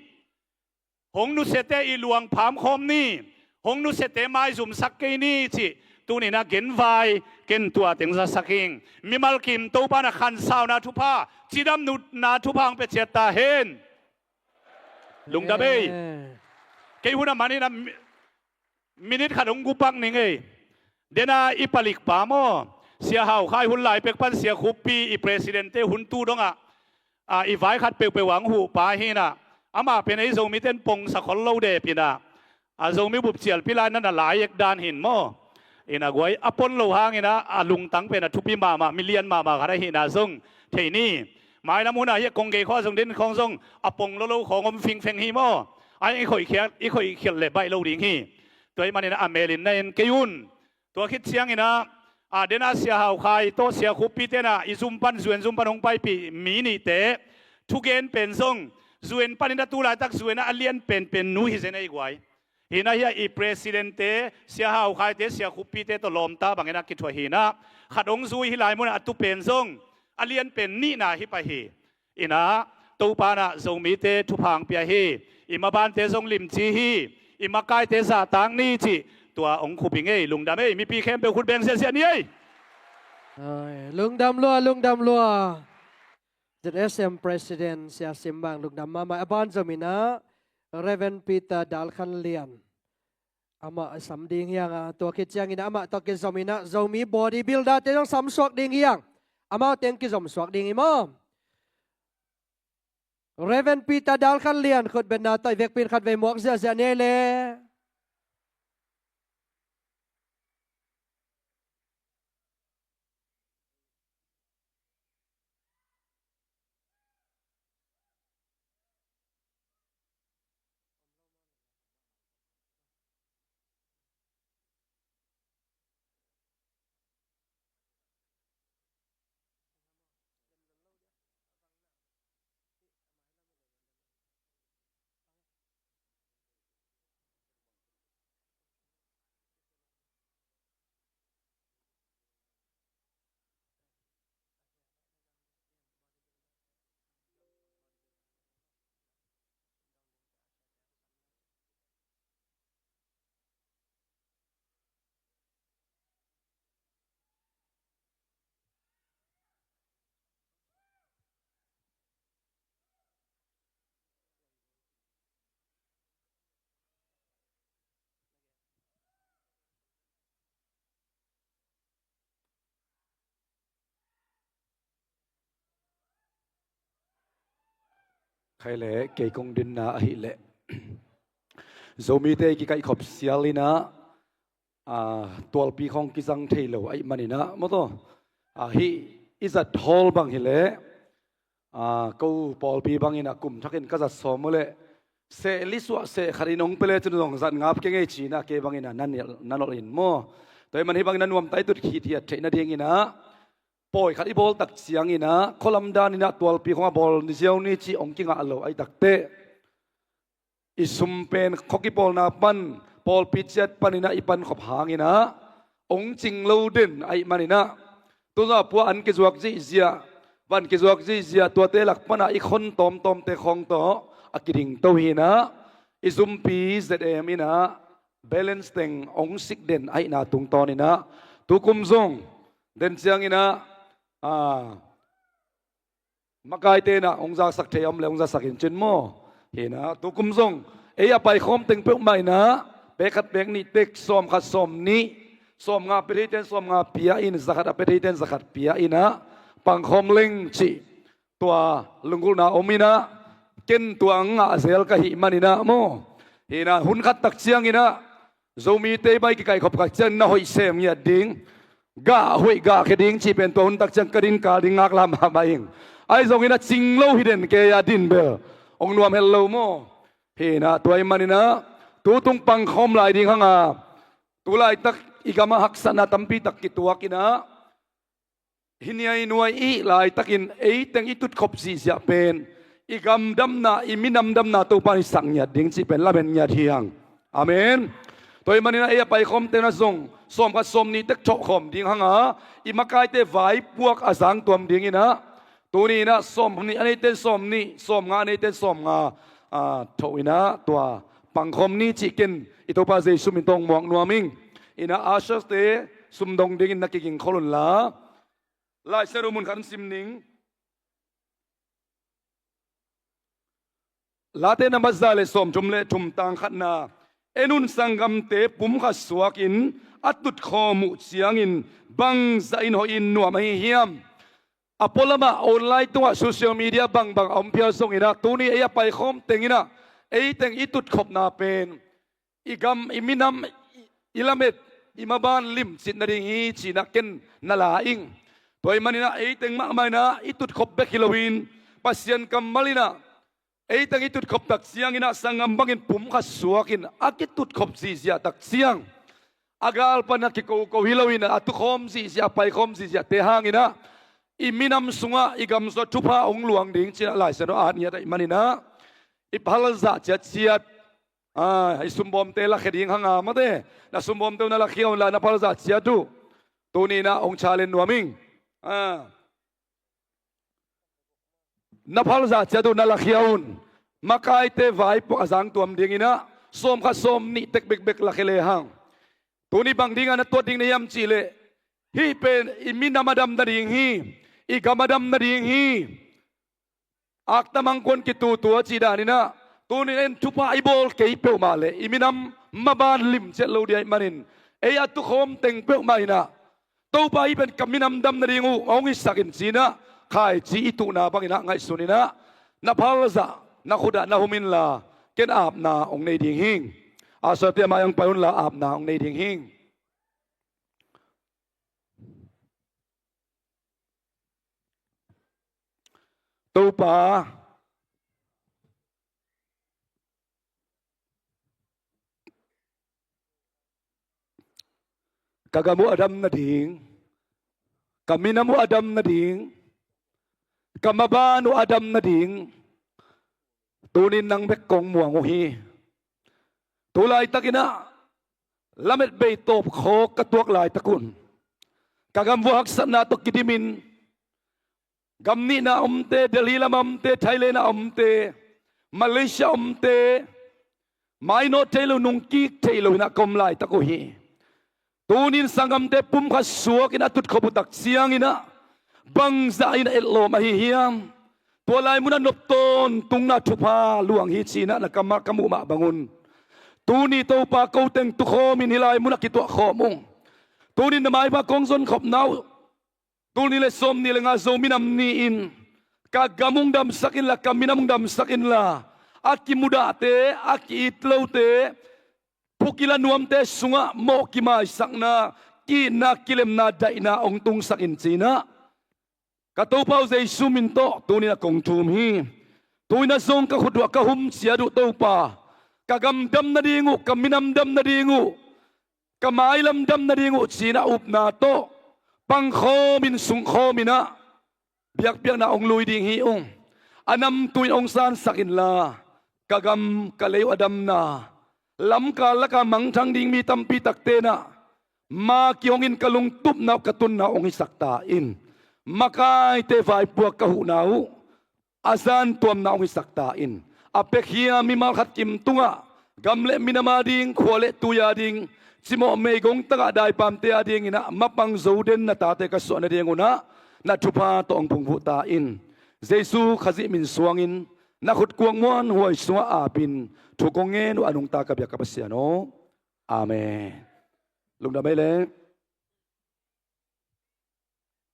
Hong nusiate i luangpham khawm ni. Hong nusiate maizumsak kei ni cih tuni-in ah genvai ken tua teng zasak ing. Mimal kim Topa in ah khansauna thupha, cidamna thupha hong pia ciat ta hen. Lungdam ei. Amen. Kei hun a manin ah mi-, minit khat hong gupak ning ei. Dena i palikpa maw, Sia Hau Khai, hun lai pek pan Sia Khuppi i president-te hun tu dongah, a, i vai khat peuhpeuh ah hong huhpa hi-in ah, amah pen ei Zomite in pongsa khol lo dep in ah, a, Zomi bup cialpi lai-in ah na lai ek dan hi-in maw. In ah guai a pon lo hangin ah a lungtang pen a thupi mahmah, milian mahmah khat ahihna zong thei ni. Mailam hun ah hih a kong gei khawng ah zong den khawng zong a pong lolo khawng om fingfeng hi maw. Ai, i khoih khial, i khoih khial leh baih lo ding hi. Tua ahih manin ah a melin na en kei un. Tua khit ciangin ah, a, dena Sia Hau Khai tawh Sia Khuppi-te in ah i zum pan, zu en zum pan hong paipih mi nihte thugen pen zong, zu en panin ah tu laitak zu en ah a lian penpen nu hi zen ei guai. Hi-in ah hih a i president-te, Sia Hau Khai-te, Sia Khuppi-te tawh lawmta bangin ah kithuah hi-in ah, khat hong zui, hih lai munah a tu pen zong a lian pen nihna hi pah hi. In ah Topa in ah Zomite thupha hong pia hi. I mabante zong limci hi. I makaite zahtak ni cih tua hong khup ing ei. Lungdam ei. Mipi khempeuh khut beng ziahziah ni ei. Ai, lungdam lua, lungdam lua. Z S M President Sia Sim Mang, lungdam mahmah. A ban zom in ah Reverend Peter Dal Khan Lian. Amah a sam ding hi hang a, tua khit ciangin ah amah tawh kizom in ah Zomi bodybuilder-te zong sam suak ding hi hang. Amau teng kizom suak ding hi maw. Reverend Peter Dal Khan Lian, khutbetna tawh i vekpi-in khatvei muak ziahziah ni ei le. Khai le, kei kong dinna ahih leh Zomite i kikaihkhop sial in ah, a, tualpi khawng kizang thei lo ahih manin ah maw taw, a, hih i zat hawl bang hi leh, a, ko pawlpi bangin ah kum thakin ka zat sawm uh leh seh li suah seh khat in hong pia lecin zong zat ngap keng ei ci-in ah kei bangin ah na nolh, na nolh in maw. Tua ahih man hih bangin ah nuamta i tut khit hiat theih nadingin ah pawi khat i bawl tak ciangin ah khualam danin ah tualpi khawng a bawl ni ziau ni cih hong kingah lo ahih takteh, i sum pen khua kipawlna pan, pawlpi ciat panin ah i pankhop hangin ah hong cing lo den ahih manin ah, tuzawh pua an kizuak zihziah, van kizuak zihziah, tuate lak pan ah i khon tawmtawmte khawng tawh a kidingto hi-in ah, i zumpi Z M in ah balance teng hong sik den ahihna tungtawnin ah, tukum zong den ciangin ah, a, makaite in ah hong zaksak thei a om leh hong zaksak in cin maw. Hi-in ah tukum zong ei a paikhawm teng peuhmah in ah pek khat pek nih tek, sawm khat sawm nih, sawm nga pia thei ten sawm nga pia in, za khat a pia thei ten za khat pia in ah pangkhawm leng cih tua lunggulhna om in ah, ken tua ngah zel ka hih manin ah maw. Hi-in ah hun khat tak ciangin ah Zomite bang i kikaihkhop khat ciang na hoih sem ngiat ding, gah hoih gah khia ding cih pen tua hun tak ciang ka din kal ding ngaklah mahmah ing. Ahi zongin a cing lo hi den kei a din bel hong nuam het lo maw? Hi inah tua ahih maninah tu tung pangkhawm lai ding hanga, tu laitak i gamah haksatna tampi tak kituak inah, hi niainuai i hih laitakin eiteng i tutkhop zihziah pen i gam damna, i minam damna Topa in i sak ngiat ding cih pen lamen ngiat hi hang. Amen. Tua ahih maninah ei a paikhawmte na zong sawmkhat sawmnih tek thohkhawm ding hanga, i makaite vaipuak a zangtuam dinginah tuni inah sawmnih a neite in sawmnih, sawmnga a neite in sawmnga, ah, thoh inah tua pangkhawm ni cih ken i Topa Jesu min tawh muak nuam ing. Inah ushers-te sumdong dingin na kigingkhol unla, Lai Siangtho mun khat in sim ning. Late number za le sawmthum le thum, tang khatna. En un, sanggamte pumkhat suakin a tutkhawm uh ciangin bangzahin hoihin nuam ahi hiam? A pualamah online tungah social media bangbang a om phial zonginah tuni ei a paikhawm tenginah eiteng i tutkhopna pen i gam, i minam, i lamet, i maban limcit nading hi cinah ken na la ing. Tua ahih maninah eiteng mahmah inah i tutkhop bek hi loin Pasian kammal inah eiteng i tutkhop tak cianginah sanggam bangin pumkhat suakin a kitutkhop zihziah tak ciang a gal pana kikoko hi loin a tukhawm zihziah, a paikhawm zihziahte hanginah i minam sungah, i gam sungah thupha hong luang ding cinah Lai Siangtho a at ngiat ahih maninah i phalzah ciatciat, ah, i sumbawmte lakhia ding hanga mate, na sumbawmte uh na lakhia unla na phalzah ciat uh tuni inah hong challenge nuam ing. Ah. Na phalzah ciat uh na lakhia un. Makaite vaipuak a zangtuam dinginah sawmkhat sawmnih tek bekbek lakhia lehang, tuni bang dinga na tuat ding na hiam cihleh, hih pen i minam a dam nading hi, i gam a dam nading hi. Aktam angkuan kitutua cih daninah tuni in thupha i bawl kei peuhmah le i minam maban limciat lo ding ahih manin ei a tukhawm teng peuhmah inah Topa, hih pen ka minam dam nading uh hong hisak in cinah khaici i tuhna banginah ngaihsun inah na phalzah na khutah na hum inla ken apna hong nei ding hing. Ushers-te a mai-ah hong pai unla apna hong nei ding hing. Topa, ka gam uh a dam nading, ka minam uh a dam nading, ka maban uh a dam nading, tunin nang bek kong muang uh hi. Tu laitakinah lamet bei tawpkhawk ka tuak laitak un ka gam vua haksatna tawh kidimin, gam nihna omte, Delhi lama omte, Thailand-a omte, Malaysia omte, mainawt thei lo, nungkik thei lo inah ka om laitak uh hi. Tunin sanggamte pumkhat suakin a tutkhop uh tak cianginah bangzah in a etlawm ahi hiam? Tua lai munah nop tawntungna thupha luang hi cinah na kammal ka muh mah bangun tuni Topa, ko teng tukhawmin hih lai munah kituahkhawm ung. Tunin na maipha kong zonkhopna uh, tul nih le sawmnih le nga Zo minam ni-in ka gam hong damsak inla, ka minam hong damsak inla, a kimudahte, a ki-it lote, phukila nuamte sungah mawh kimaisakna, ki-itna, kilemna, daihna hong tungsak in cinah ka Topa uh Jesu min tawh tuninah kong thum hi. Tuinah zong ka khut uh ah ka hum ciat uh Topa, ka gam dam nading uh, ka minam dam nading uh, ka mailam dam nading uh cinah upna tawh pangkhawmin sungkhawminah biakpiakna hong lui ding hi ung. A namtui in hong sansak inla, ka gam ka lei uh a damna, lamkal laka mangthang ding mi tampi takte inah ma kihongin ka lungtupna uh, ka tunna uh hong hisak ta in. Makaite vaipuak ka huhna uh a zantuamna hong hisak ta in. A pekkhia mimal khat kim tungah gam le minam ading, khua le tui ading, cimawh meigong tagah daipamte adinginah mapang zo den na tate ka suah nadingunah na thupha tawh hong phungvuh ta in. Jesu Khazih min suangin na khut kuak muanhuai sungah apin thu kong ngen uh a nungta ka biak ka Pasian aw. Amen. Lungdam ei le.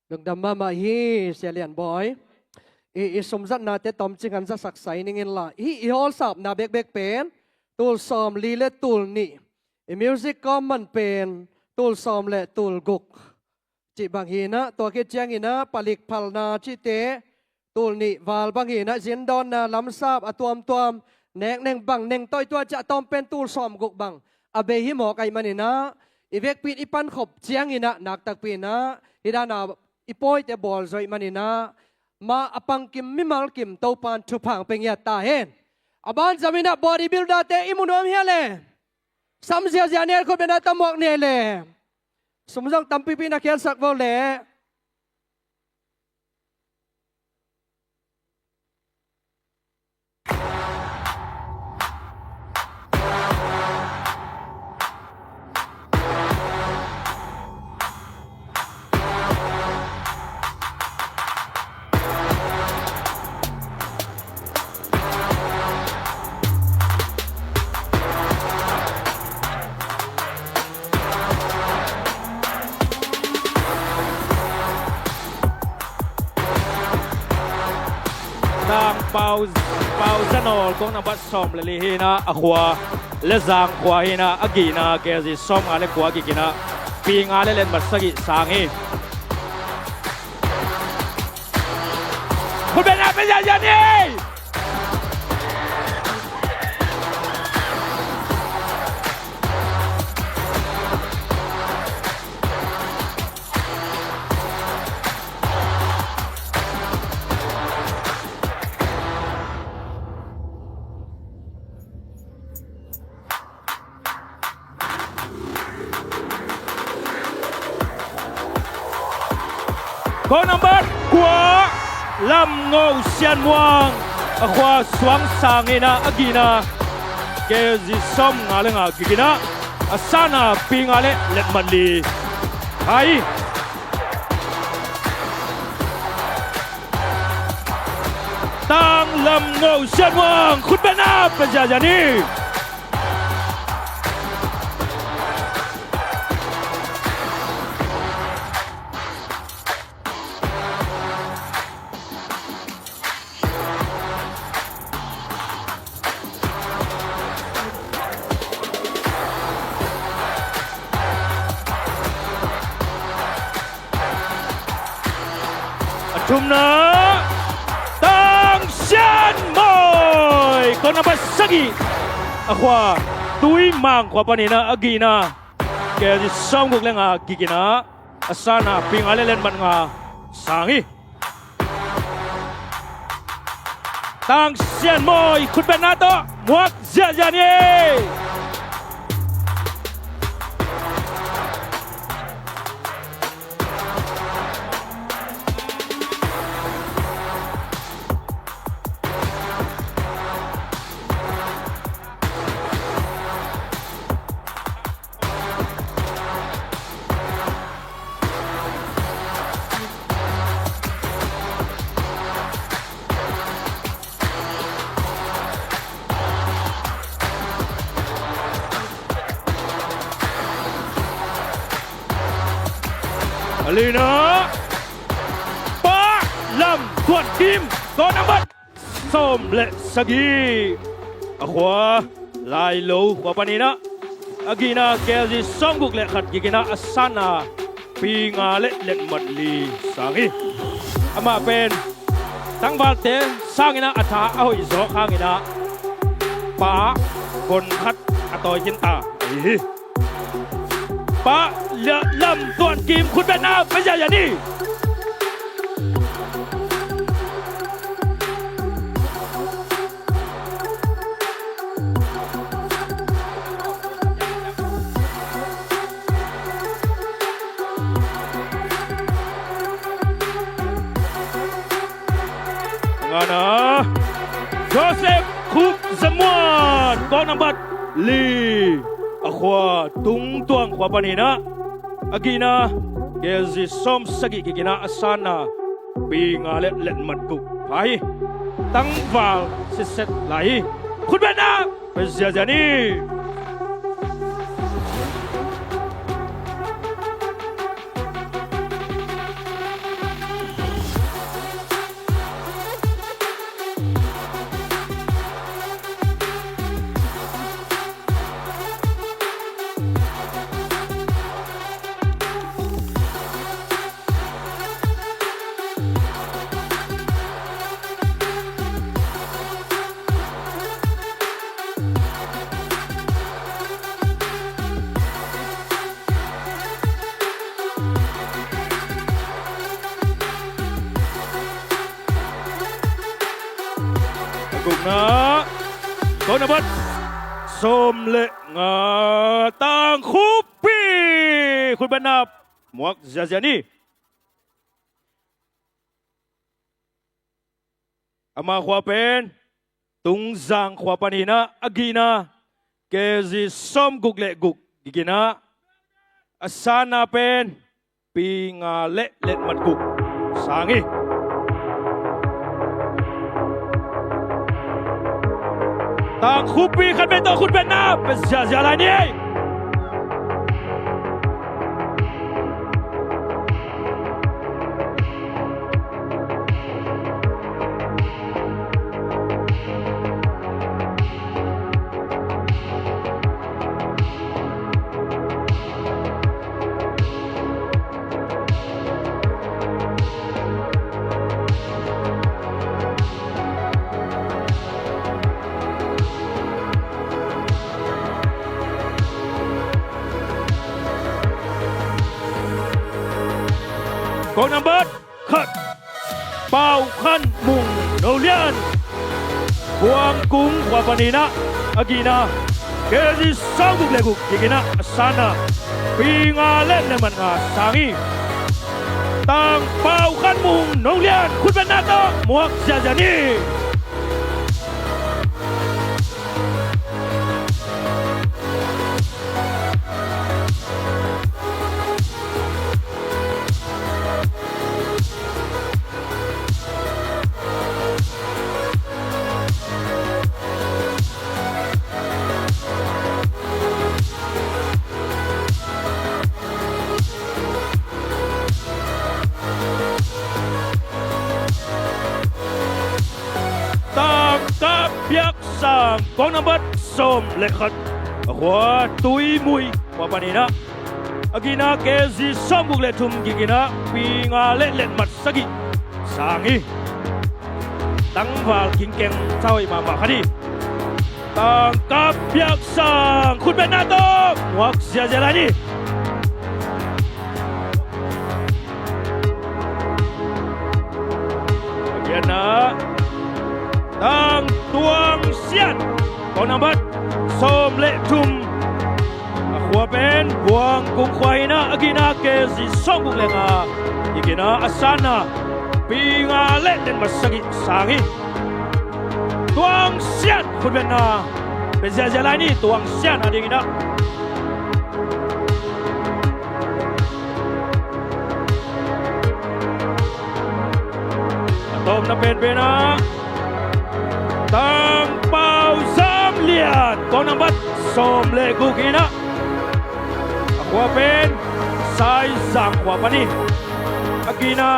Lungdam mahmah hi, Sia Lian Bawi. I, i sumzatnate tomcing an zasak sai ning inla, hih i hawlsapna bekbek pen tul sawmli le tul nih, i music kawm man pen tul sawm le tul guk cih bang hi inah, tua khit cianginah palik phalna cihte tul nih val bang hi inah, zindawnna lamsap a tuamtuam, nekneng bang neng tawi tua ciah tawm pen tul sawmguk bang a bei hi mawk ahih manin ah, i vekpi in i pankhop ciangin ah, naktakpi inah hih dan a i pawite bawl zawh ahih manin ah, mah a pangkim mimal kim Topa'n thupha hong pia ngiat ta hen. A banzom inah bodybuilder-te i mu nuam hia le? Sam ziazia ni ei, khut beng a, tawm muak ni ei le. Sum zong tampipi na khiatsak vo le. Tang Pau, Pau Za Nawl, kong nambat sawm le li hi inah, a khua Lezang khua hi inah, a gihna K G sawmnga le kua gik inah, pi nga le letmat sagih sang hi. Khut beng a, pia ziazia ni. Kong nambat kua, Lam Ngo Sian Muang, a khua Suang sang inah, a gihna K G sawmnga le nga gik inah, a sanna pi nga le letmat li. Hai. Tang Lam Ngo Sian Muang, khut beng a, pia ziazia ni. A thumna, Tang Sian Mawi, kong nambat sagih, a khua Tui Mang khua panin ah, a gihna K G sawmguk le nga gik inah, a sanna pi nga le letmat nga sang hi. Tang Sian Mawi, khutbetna tawh muak ziahziah ni. A lina, Pa Lam Tuan Kim, kawh nambat sawm le sagih. A khua Lailo khua panin ah, a gihna K G sawmguk le khat gik in ah, a sanna pi nga le letmat li sang hi. Amah pen tangvalte sangin ah a tha a hoih zawk hangin ah, Pa Von Khat a tawi khin ta ahi hi. Pa Lam Tuan Kim, khutbetna pia ziahziah ni. Ngana Joseph Khup Za Muan, kawh nambat li. A khua Tung Tuang khua panin ah, a gihna K G sawm sagih gik in ah, a sanna pi nga le letmat guk pha hi. Tangval sitset lai hi. Khutbetna pia ziahziah ni. Kong nambat sawm le nga, Tangkhupi. Khutbetna muak ziazia ni. Ama khua pen Tungzang khua panin ah, a gihna K G sawmguk le guk gigin ah, a sanna pen pi nga le letmat guk sang hi. Tangkhupi khat pen tawh khutbetna pia ziazia lai ni. Kong nambat khat, Pau Khan Mung, No Lian, Buang Kung khua panin ah, a gihna K G sawmguk le guk gigin ah, a sanna pi nga le letmat nga sang hi. Tang Pau Khan Mung, No Lian, khutbetna tawh muak ziazia ni. Tangka Piak Sang, kong nambat sawm le khat, a khua Tui Mui khua panin ah, a gihna K G sawmguk le thum gigin ah, pi nga le letmat sagih sang hi. Tangval khingkeng thawi mahmah khat hi. Tangka Piak Sang, khutbetna tawh muak ziazia lai ni. A giatna, Tang Tuang Sian, kong nambat sawm le thum, a khua pen Buang Kung khua hi-in ah, a gihna K G sawmguk le nga gigin ah, a sanna pi nga le letmat sagih sang hi. Tuang Sian, khutbetna pia ziazia lai ni, Tuang Sian adingin ah. A tawpna penpen ah Tang Pau Zam Lian, kong nambat sawm le guk hi-in ah, a khua pen Saizang khua pan hi. A gihna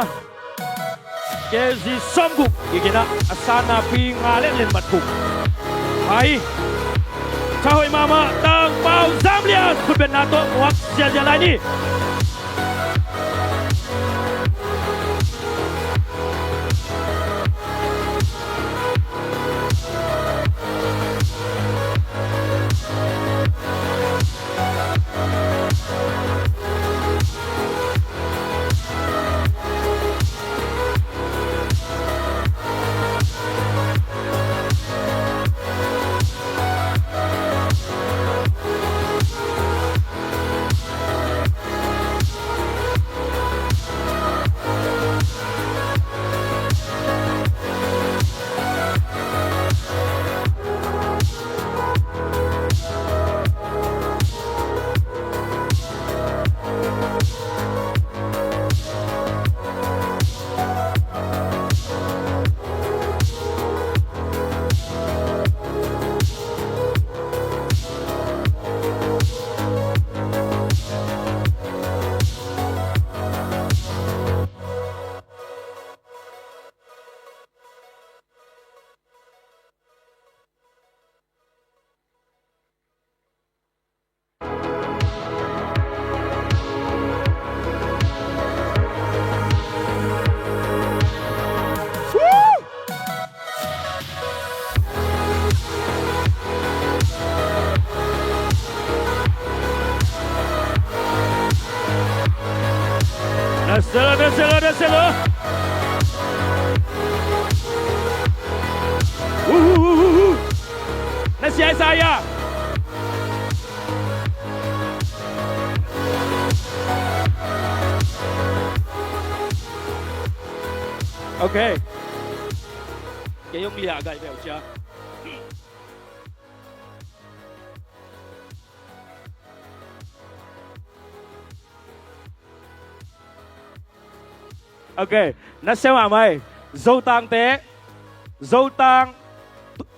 K G sawmguk gigin ah, a sanna pi nga le letmat guk. Hai, thawi mahmah Tang Pau Zam Lian, khutbetna tawh muak ziazia lai ni. Dah selo, dah selo, dah selo. Wuh, wuh, wuh, wuh, wuh. Cia Isaiah. Ok. Kei hong liah gai veu cia. Ok, na sia mahmah ei. Zotangte, Zotang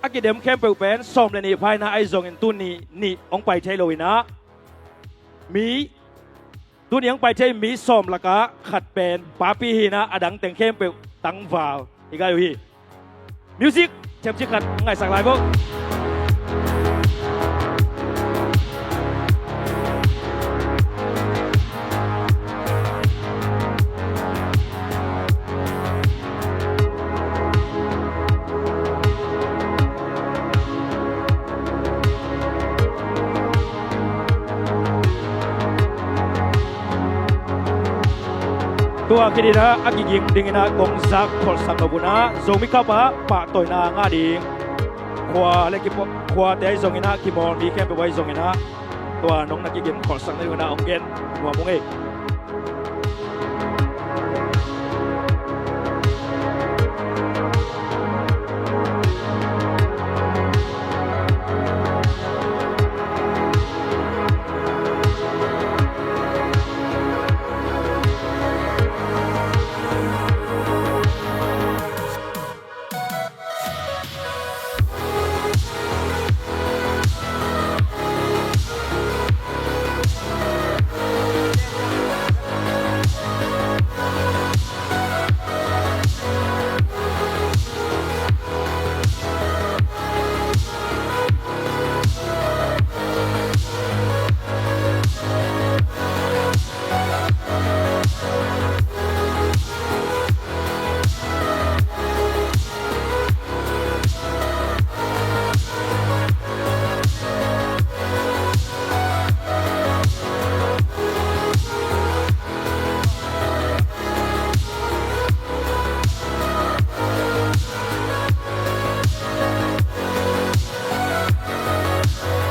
a kidem khempeuh pen sawm le nih pha in ah, ahi zongin tuni nih hong pai thei lo in ah, mi, tuni hong pai thei mi sawm lakah khat pen papi hi in ah, a dang teng khempeuh tangval hi gai uh hi. Music, thiamcik khat ngaihsak lai vo. Tua khit in ah a kiging ding in ah kong zak kholhsak nop un ah, Zomi Cup ah pahtawina ngah ding khua le kipa-, khuate ahi zongin ah, kimawl mi khempeuh ahi zongin ah, tua nong na kigim kholhsak nading un ah hong gen nuam ung ei.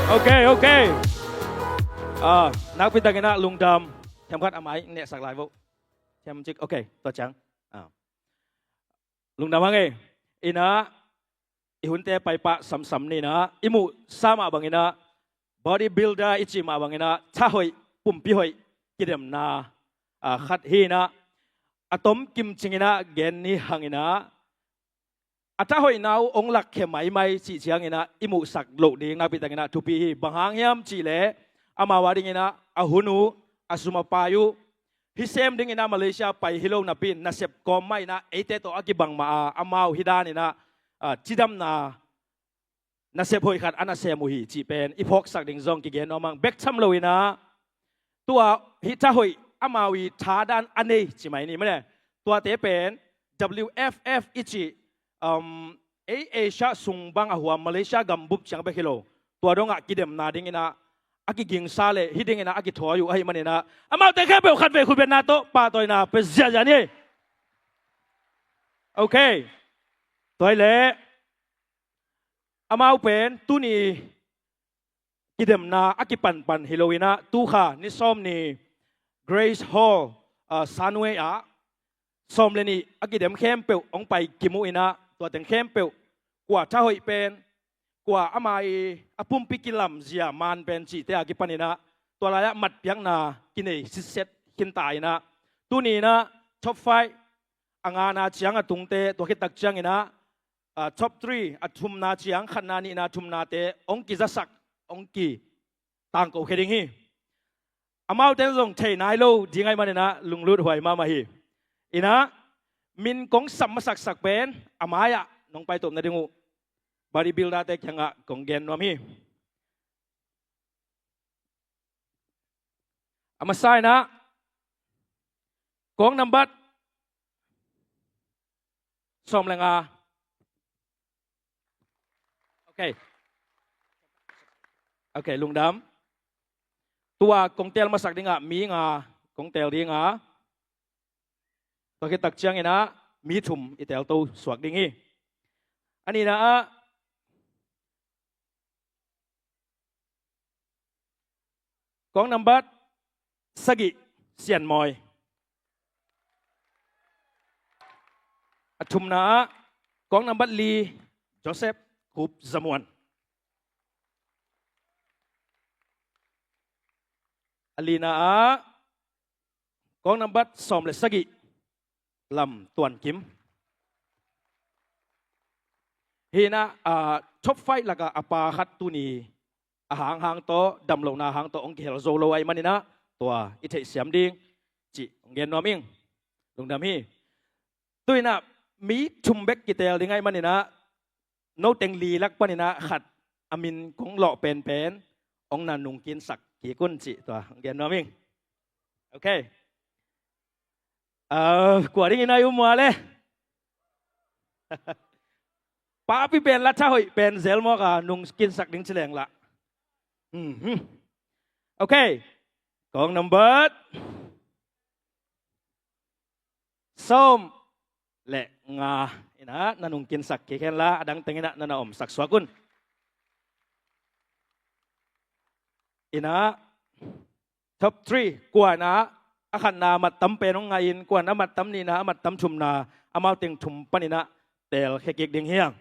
Ok, ok. Ah, nakpi takin ah lungdam. Themkhat a mai nehsak lai vo. Themcik, ok, tua ciang. Ah. Lungdam hang ei. In ah, i hunte paipah samsam ni in ah, i muhsa mah bangin ah, bodybuilder i cih mah bangin ah, thahoih, pumpi hoih kidemna, ah, khat hi in ah, a tom kimcing in ah gen ni hang in ah, a thahoihna uh hong lakkhia maimai cih ciangin ah, i muhsak loh ding nakpi takin ah thupi hi. Bang hang hiam cih leh, amau a dingin ah, a hun uh, a sum a pai uh, hih sem dingin ah Malaysia pai hi lo napi in, nasep kawm mah in ah, eite tawh a kibang mah a, amau hih dan in ah, ah, cidamna nasep hoih khat a na sem uh hi cih pen i phawksak ding zong kigen nuam hang. Bek tham lo in ah, tua hih thahoih amau i thadan a nei ci mai ni maw le. Tuate pen W F F i cih, um, ei Asia sung bang a huam Malaysia gambup ciang bek hi lo, tua dongah kidemna dingin ah a kigingsa le hih dingin ah a kithawi uh ahih manin ah, amaute khempeuh khatvei khutbetna tawh pahtawina pia ziahziah ni. Ok. Tua hi leh, amau pen tuni kidemna a kipanpan hi lo in ah, tu kha ni sawm ni Grace Hall, ah, Sunway ah sawm le nih a kidem khempeuh hong pai kim uh in ah, tua teng khempeuh kua thahoih pen, kua ama i a pumpi kilamzia man pen cihte a kipan in ah, tua lai-ah matpiakna kinei sitset khinta in ah, tuni in ah top five, a ngana ciang a tungte, tua khit tak ciangin ah, ah, top three, a thumna ciang, khatna, nihna, thumnate hong kizasak, hong kitangkokhia ding hi. Amaute zong thei nai lo ding ahih manin ah lunglut huai mahmah hi. In ah, min kong sap masaksak pen, a mai-ah nong paitawp nading uh bodybuilder-te kiangah kong gen nuam hi. A masa in ah, kong nambat sawm le nga. Ok. Ok, lungdam. Tua kong teel masak dingah mi nga kong teel ding a, tua khit tak ciangin ah mi thum i teelto suak ding hi. A nihna ah, Kong nambat sagih, Sianmawi. A thumna ah kong nambat li, Joseph Khup Za Muan. A lina ah kong nambat sawm le sagih, Lam Tuan Kim. Hi inah, ah, top five lakah a pa khat tuni a hanghang tawh, damlohna hang tawh hong kihel zo lo ahih maninah, tua i theihsiam ding cih hong gen nuam ing. Lungdam hi. Tu inah mi thum bek kiteel ding ahih maninah, noteng li lak paninah khat a min kong lawh penpen hong na nungkinsak kik un cih tua hong gen nuam ing. Ok. Ah, kua dingin a i um ua le? Papi pen la tha hoih pen zel mawk a, nungkinsak ding ci leng lah. Mhm. Ok. Kong nambat sawm le nga inah na nungkinsak kik hen la, a dang teng inah na na omsak suak un. Inah top three, kua inah a khatna mattam pen hong ngah in, kua inah mattam nihna, a mattam thumna, amau teng thum paninah teelkhia kik ding hi hang.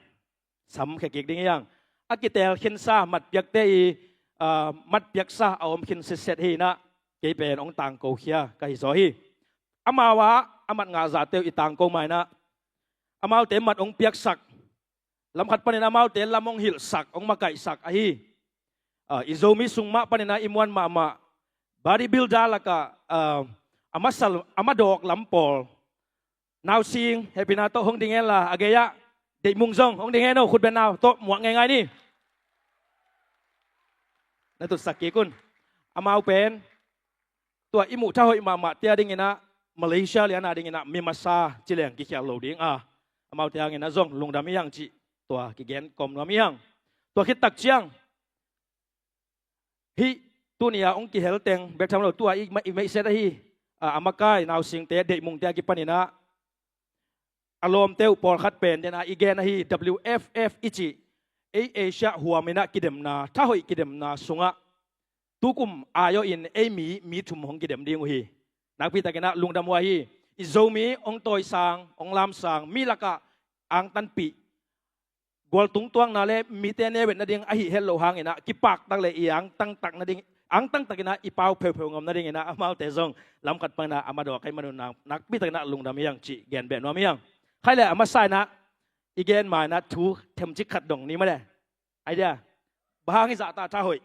Samkhia kik ding hi hang. A kiteel khinsa matpiakte i, ah, matpiaksa a om khin sitset hi inah, kei pen hong tangkokhia ka hi zaw hi. Amau ah a mat ngah zahte uh i tangko ma inah, amaute mat hong piaksak, lamkhat panin amaute lam hong hilhsak, hong makaihsak ahi. Ah, i Zomi sung mah paninah i muan mahmah body builder lakah, ah, a masa, a madawk lam pawl, Nausing, hehpihna tawh hong ding hen la, a gei-ah Deih Mung zong hong ding hen aw, khut beng nau tawh muak ngeingai ni. Na tutsak kik un. Amau pen tua i muh tha hoih mahmahte a dinginah, Malaysia lian a dinginah mi masa ci leng kikhial lo ding a, amaute hanginah zong lungdam hi hang cih tua kigen kawm nuam hi hang. Tua khit tak ciang hih tuni a hong kihel teng bek tham lo, tua i, i meihset ahi, a, a makai Nausingte, Deih Mungte a kipaninah a lawmte uh pawlkhat pen den a i gen ahi, W F F i cih ei Asia huam inah kidemna, tha hoih kidemna sungah tukum ai-awh in ei mi, mi thum hong kidem ding uh hi. Nakpi takinah lungdam uh ahi. I Zomi hong tawisang, hong lamsang, mi lakah angtanpih, gualtung tuakna le mite neu et nading ahi het loh hanginah, kipaktak le i angtangtak nading, angtangtakinah i pau pheupheu ngam nadinginah, amaute zong lamkhat panginah a madawk ahi manun nakpi takinah lungdam hi hang cih gen beh nuam hi hang. Khai le a masa inah i gen ma inah thu themcik khat dong ni mah le. Idea. Bang hang i zahta tha hoih?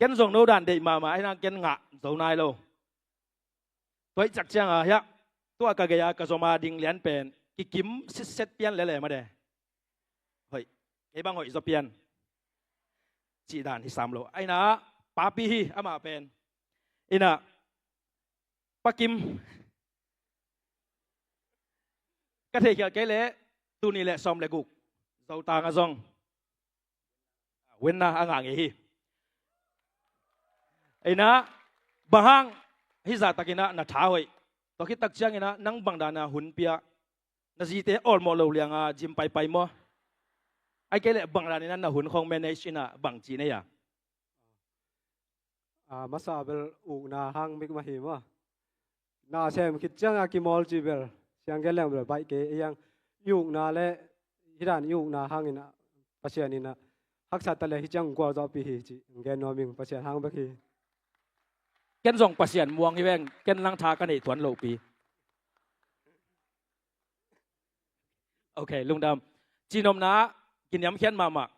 Ken zong no dan deih mahmah ahi nang ken ngah zo nai lo. Tua i cak ciang a hiah, tua ka gei a ka zom a ding lian pen kikim sitset pian lele mah de. Hoih. Kei bang hoih zaw pian cih dan hi sam lo. Ahi inah papi hi amah pen. Inah Pa Kim, ka theikhial kei leh tuni le sawm le guk Zotang a zong winner a ngah ngei hi. Inah bang hang hih zahtakinah na tha hoih? Tua khit tak cianginah nang bang dana hun pia? Na zite awlmawh lo lianga gym paipai maw? Ahih kei leh bang daninah na hun khong manage inah bang ci nei a? A, masa bel ukna hang bek mah hi maw. Na sem khit cianga kimawl cih bel siang gen leng bel baih kei ei ang. I ukna le hih dan i ukna hangin a, Pasian in a haksa ta le hih ciang gualzawhpih hi cih gen nuam ing, Pasian hang bek hi. Ken zong Pasian muang hi veng, ken lang tha ka neih tuan lohpi. Ok, lungdam. Cihnopna, kiniamkhiat mahmah.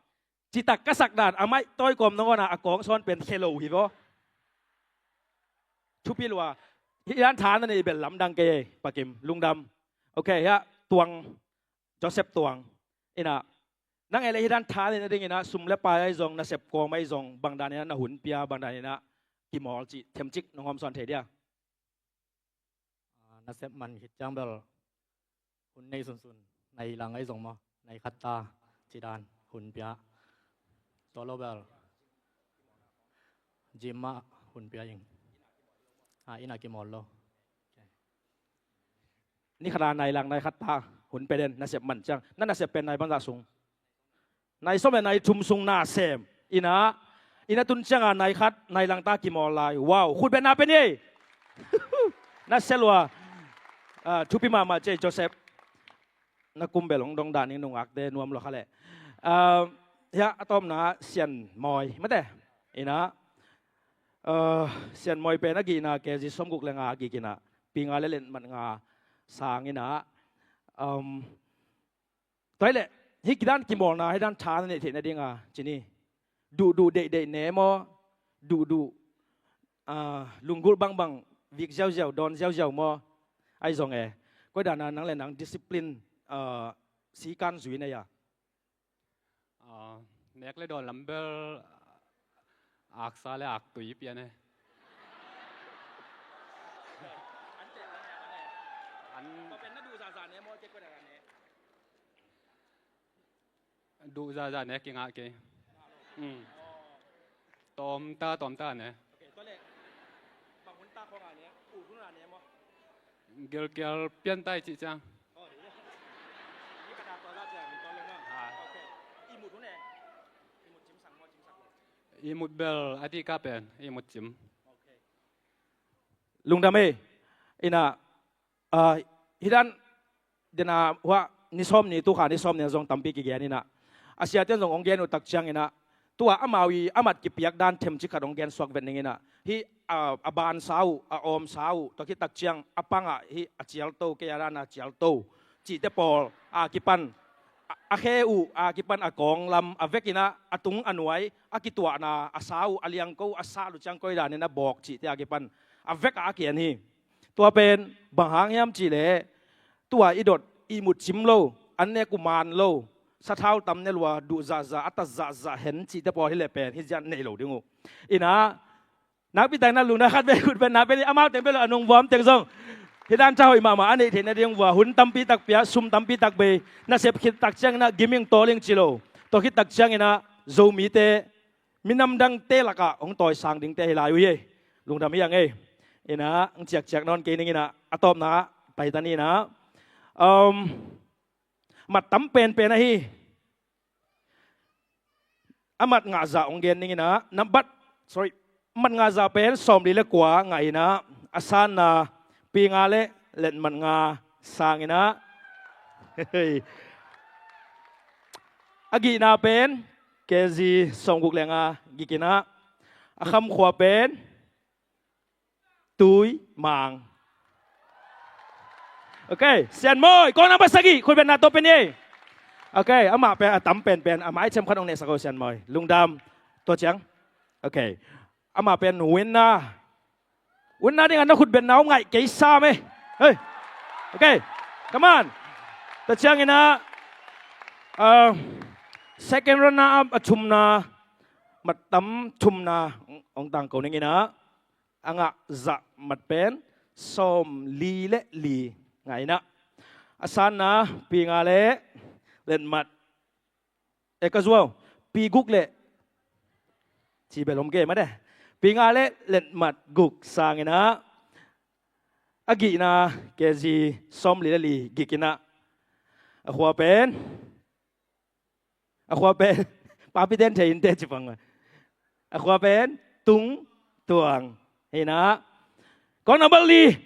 Citak ka sak dan a maih tawi kawm nangawn a, a kawng sawn pen khe lo hi vaw. Thupi lua. Hih dan tha na neih bel lamdang kei ei, Pa Kim, lungdam. Ok, hiah Tuang, Joseph Tuang. Inah nang ei le hih dan tha neih nadingin a, sum le pai ahi zong, nasep kawm ahi zong, bang danin a na hun pia, bang danin a kimawl cih themcik nong hawmsawn thei dia? A, nasep man khit ciang bel hun nei sunsun, nai lang ahi zong maw, nai khat ta cih dan hun pia. Tua lo bel gym ah hun pia ing. A, inn ah kimawl lo. Ni khat a nai lang, nai khat ta hun pia den, nasep man ciang. Na nasep pen nai bangzah sung? Nai sawm le nai thum sung na sem. Inah Ina tun cianga nai khat nai langta kimawl lai. Wow, khutbetna pen ei. Na selua. Ah, thupi mahmah cei Joseph. Na kumbel hong dongdan ning nungakte nuam lua kha leh. Ah, hia a tawpna Sian Mawi mate. Ina, ah, Sian Mawi pen a gihna K G sawmguk le nga a gik ina, pi nga le letmat nga sang ina. Um, Tua hileh hih kidan kimawlna hih dan tha na neih theih nadinga cini duhduh deihdeih ne maw, duhduh, ah, lunggulh bangbang vik ziauziau dawn ziauziau maw? Ahi zong e, koi dana nang le nang discipline, ah, sikan zui na ia? Ah, nek le dawn lam bel aksa le aktui pian e. An Duh zaza ne kingah kei. Mm. Tawmta tawmta ne. Gelkial piantai cih ciang. Ah. Imut bel a ti ka pen imut cim. Lungdam e. Ina, ah, hih dan dena hua ni sawm ni, tukha ni sawm ni zong tampi kigen ina, a siate zong hong gen uh tak ciang ina, tua amau i a mat kipiak dan themcik khat hong gen suak vet ning ina. Hih, ah, a bansa uh, a awmsa uh, tua khit tak ciang a pangah hih a cialto, kei a dana cialto cihte pawl a kipan, a, a khe uh a kipan a kawng lam a vek ina, a tung a nuai, a kituahna, a sa uh a liangko, a sah lu ciang koi dan ina bawk cihte a kipan a vek a a kian hi. Tua pen bang hang hiam cihleh, tua i dot i mut cim lo, an nek uh man lo, sathau tam ne lua, duh zahzah, a tat zahzah hen cihte pawl hileh pen hih ziah nei lo ding uh. Ina, nakpi tak ina lungdam khat vei khutbetna pen amau teng pen lo a nungvuam teng zong hih dan tha hoih mahmah a neih theih nading vua hun tampi tak pia, sum tampi tak bei, nasep khit tak ciang ina giming tawling ci lo. Tua khit tak ciang ina Zomite minam dangte lakah hong tawisang dingte hi lai uh hi. Lungdam hi a ngei. Ina, hong ciakciak nawn kei ning ina, a tawpna Paitan ina, um, mat tam penpen ahi. A mat ngahzah hong gen ning ina, nambat, sorry, mat ngahzah pen sawmli le kua ngah ina, a sanna pi nga le letmat nga sang ina. A gihna pen K G sawmguk le nga gik ina, a khamkhua pen Tui Mang. Ok, Sian Mawi, kong nang pasagi, khutbetna tawh pen ei. Ok, amah pen a tam penpen, amah i cem khat hong nehsak o Sian Mawi. Lungdam, tua ciang. Ok, amah pen winner. Winner dingah na khutbetna om ngaih kei sam e. Hei. Ok, come on. Tua ciang ina, ah, second runner up a thumna, mat tam thumna hong tangko ning ina, a ngahzah mat pen sawmli le li ngah ina, a sanna pi nga le letmat, e ka zuau, pi guk le, ci bel om kei mate, pi nga le letmat guk sang ina, a gihna K G sawmli le li gik ina, a khua pen, a khua pen, papi ten thei in te ci pang. A khua pen Tung Tuang hi ina, kong nang bal li,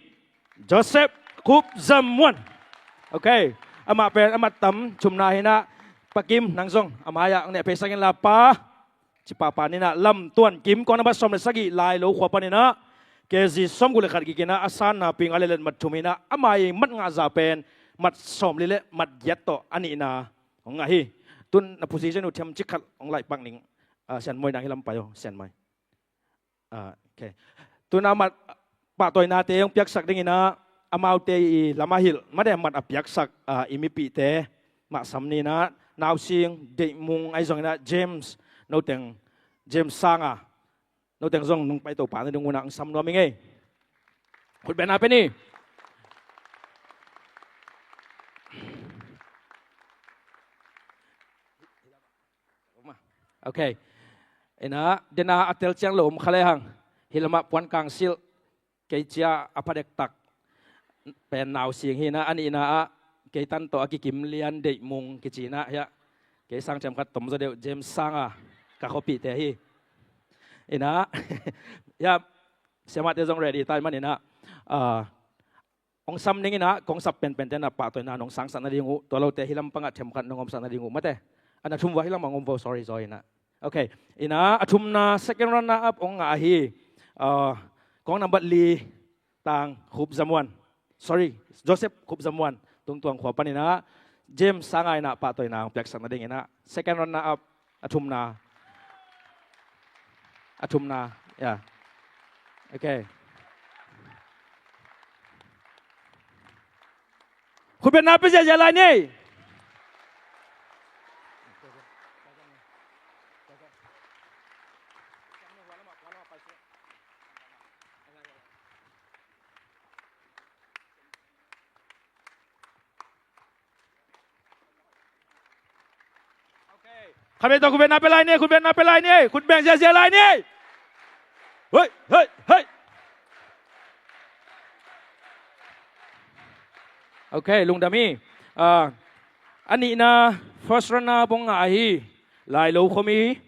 Joseph Khup Zam Muan. Ok, amah pen a mat tam thumna hi ina, Pa Kim nang zong a mai-ah hong neh phei sak in la pa. Ci pahpah ni ina, Lam Tuan Kim, kong nang bal sawm le sagih, Lailo khua pan ina, K G sawmguk le khat gik ina, a sanna pi nga le letmat thum hi ina, amah i mat ngahzah pen mat sawmli le mat giat tawh a nihna hong ngah hi. Tun na position uh themcik khat hong laih pak ning. Ah, Sian Mawi nang hi lam pai o, Sian Mawi. Ah, ok. Tun a mat pahtawinate hong piaksak ding ina, amaute i lam a hilh mate mat a piaksak, ah, i mipihte mah sam ni ina, Nausing, Deihmung ahi zong ina, James, noteng, James Sanga, noteng zong nong pai to pa na ding una hong sam nuam i ngei. Khutbetna pen i. Ok. Ina, dena a tel ciang lo om kha le hang. Hi lamah puan kang silh, kei cia a phadek tak pen Nausing hi ina, a nihna ah kei tan tawh a kikim lian Deihmung kici ina, hiah kei sang cem khat tom zaw deuh, James Sanga, ka khuapihte hi. Inah, ya, siamahte zong ready ta ahih maninah, ah, hong sam ning inah, kong sap penpente na pahtawina nong sangsak nading uh, tua lote hih lampangah themkhat nong omsak nading uh mate. A na thum vua hih lamah hong om vo, sorry, sorry inah. Ok, inah, a thumna second runner up hong ngah ahi, ah, kong nambat li, Tang Khup Za Muan. Sorry, Joseph Khup Za Muan. Tungtuang khua paninah James Sangai inah pahtawina hong piaksak nadinginah second runner up, a thumna. A thumna. Ya. Ok. Khutbetna pia ziahziah lai ni. Khatvei tawh khutbetna pia lai ni, khutbetna pia lai ni, khutbeng ziahziah lai ni. Hei, hei, hei. Ok, lungdam hi. Ah, a nihna first runner bong ngah ahi, Lailo khuami,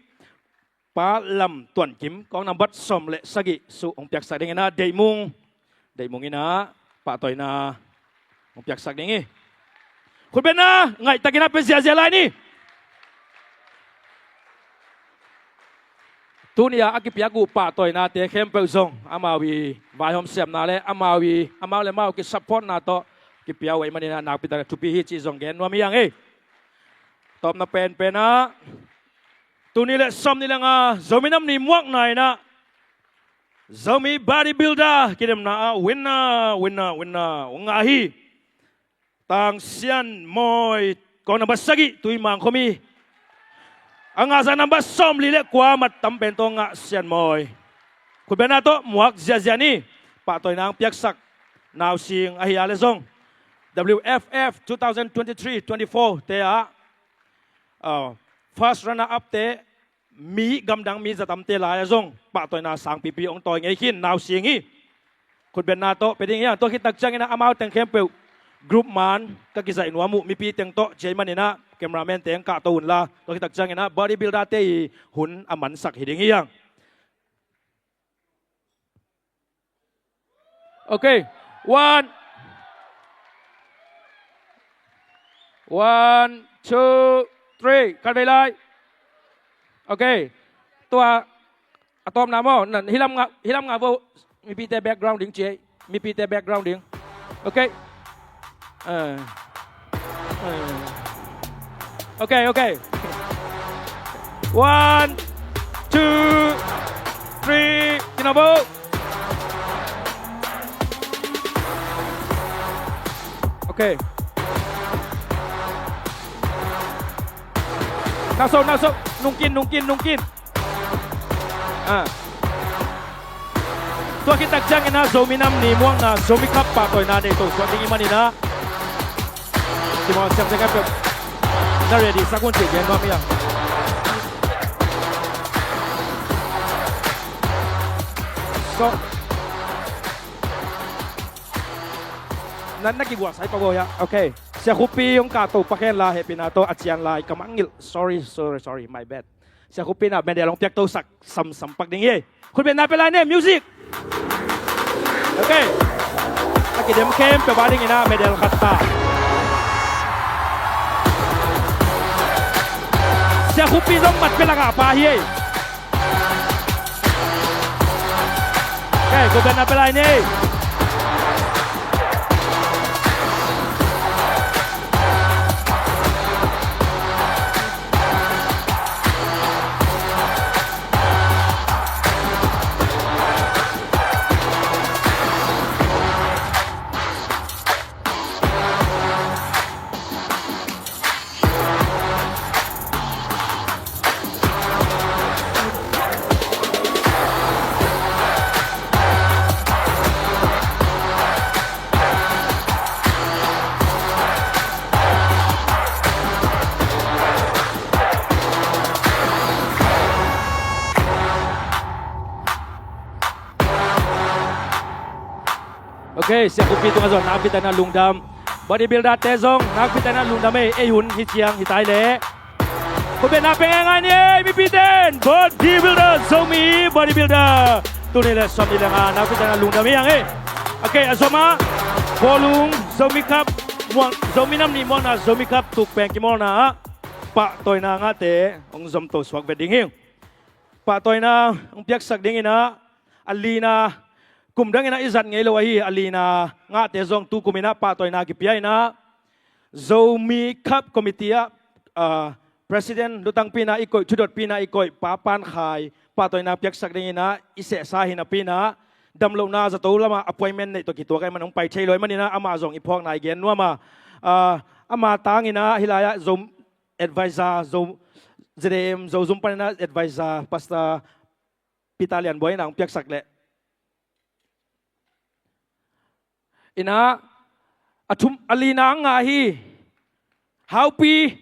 Pa Lam Tuan Kim, kong nambat sawm le sagih suh hong piaksak dinginah Deih Mung. Deih Mung inah pahtawina hong piaksak ding hi. Khutbetna ngaihtakinah pia ziahziah lai ni. Tuni-ah a kipiak uh pahtawinate khempeuh zong amau i vaihawm siamna le amau i, amau le amau kisupportna tawh kipia uh ahih maninah nakpi takin thupi hi cih zong gen nuam hi hang ei. Tawpna penpenah, tuni le sawmnih le nga Zomi Nam Ni muakna inah Zomi Bodybuilder kidemna ah winner, winner, winner hong ngah hi. Tang Sian Mawi, kong nambat sagih, Tuimang khuami. A ngahzah nambat sawmli le kua, mat tam pen tawh ngah Sian Mawi. Khutbetna tawh muak ziahziah ni. Pahtawina hong piaksak Nausing ahi a le zong W F F two thousand twenty-three twenty-four te ah, ah, first runner up te, mi gamdang mi zatamte lai-ah zong pahtawina sangpipi hong tawi ngei khin Nausing hi. Khutbetna tawh pia ding hi hang. Tua khit tak cianginah amau teng khempeuh group man ka kizaih nuam uh, mipi teng tawh ci ahih maninah cameraman teng kahto unla, tua khit tak cianginah bodybuilder te i hun a mansak hi ding hi hang. Ok. One. One, two, three. Khatvei lai. Ok. Tua a tawpna maw, nan hilam nga, hilam nga vo. Mipite background ding ci ei. Mipite background ding. Ok. Eh. Eh. Ok, ok. One, two, three. Kinabaw. Ok. Naso, naso. Nungkin, nungkin, nungkin. Ah. Tua khit tak cianginah Zomi Nam Ni muakna, Zomi Cup pahtawina nei to suak ding i hih maninah, Timor siam teng a peuh na ready sak un cih gen nuam hi hang. So, nan na kiguahsai pa go ya. Ok. Sia Khupi hong kahto pah hen la, hehpihna tawh a cian lai ka mangngilh. Sorry, sorry, sorry. My bad. Sia Khupi inah medal hong piaktosak samsam pak ding hi. Khutbetna pia lai ni, music. Ok. A kidem khempeuh a dinginah medal khat ta. Sia Khupi zong mat pia lakah pa hi. Ok, khutbetna pia lai ni. Ok, Sia Khupi tungah zong nakpi takin lungdam. Bodybuilder te zong nakpi takin lungdam ei, ei hun hi ciang hi tai leh. Khutbetna pia ngaingai ni ei, mipite in. Bodybuilder, Zomi Bodybuilder. Tul nih le sawmnih le nga nakpi takin lungdam hi hang ei. Ok, a zom ah bawlung Zomi Cup muang, Zomi Nam Ni muangna Zomi Cup tukpeng kimawlna ah pahtawina ngahte hong zomto suak vet ding hi. Pahtawina hong piaksak dingin ah, a lina, kum dangin ah i zat ngei lo ahi a lina ngahte zong tukum in ah pahtawina kipia in ah, Zomi Cup Committee ah, ah, President lutangpi in ah i koih, thudotpi in ah i koih Pa Pan Khai pahtawina piaksak dingin ah i sehsa hi napi in ah, damlohna zato lamah appointment neih tawh kituak ahih manin hong pai thei lo ahih manin ah, amah zong i phawkna i gen nuam a, ah, ama tangin ah hih lai-ah Zo advisor, Zo, Z A M Zozum panin ah advisor Pastor Peter Lian Buai in ah hong piaksak leh. In ah, a thum, a lina ngah hi. Haupi,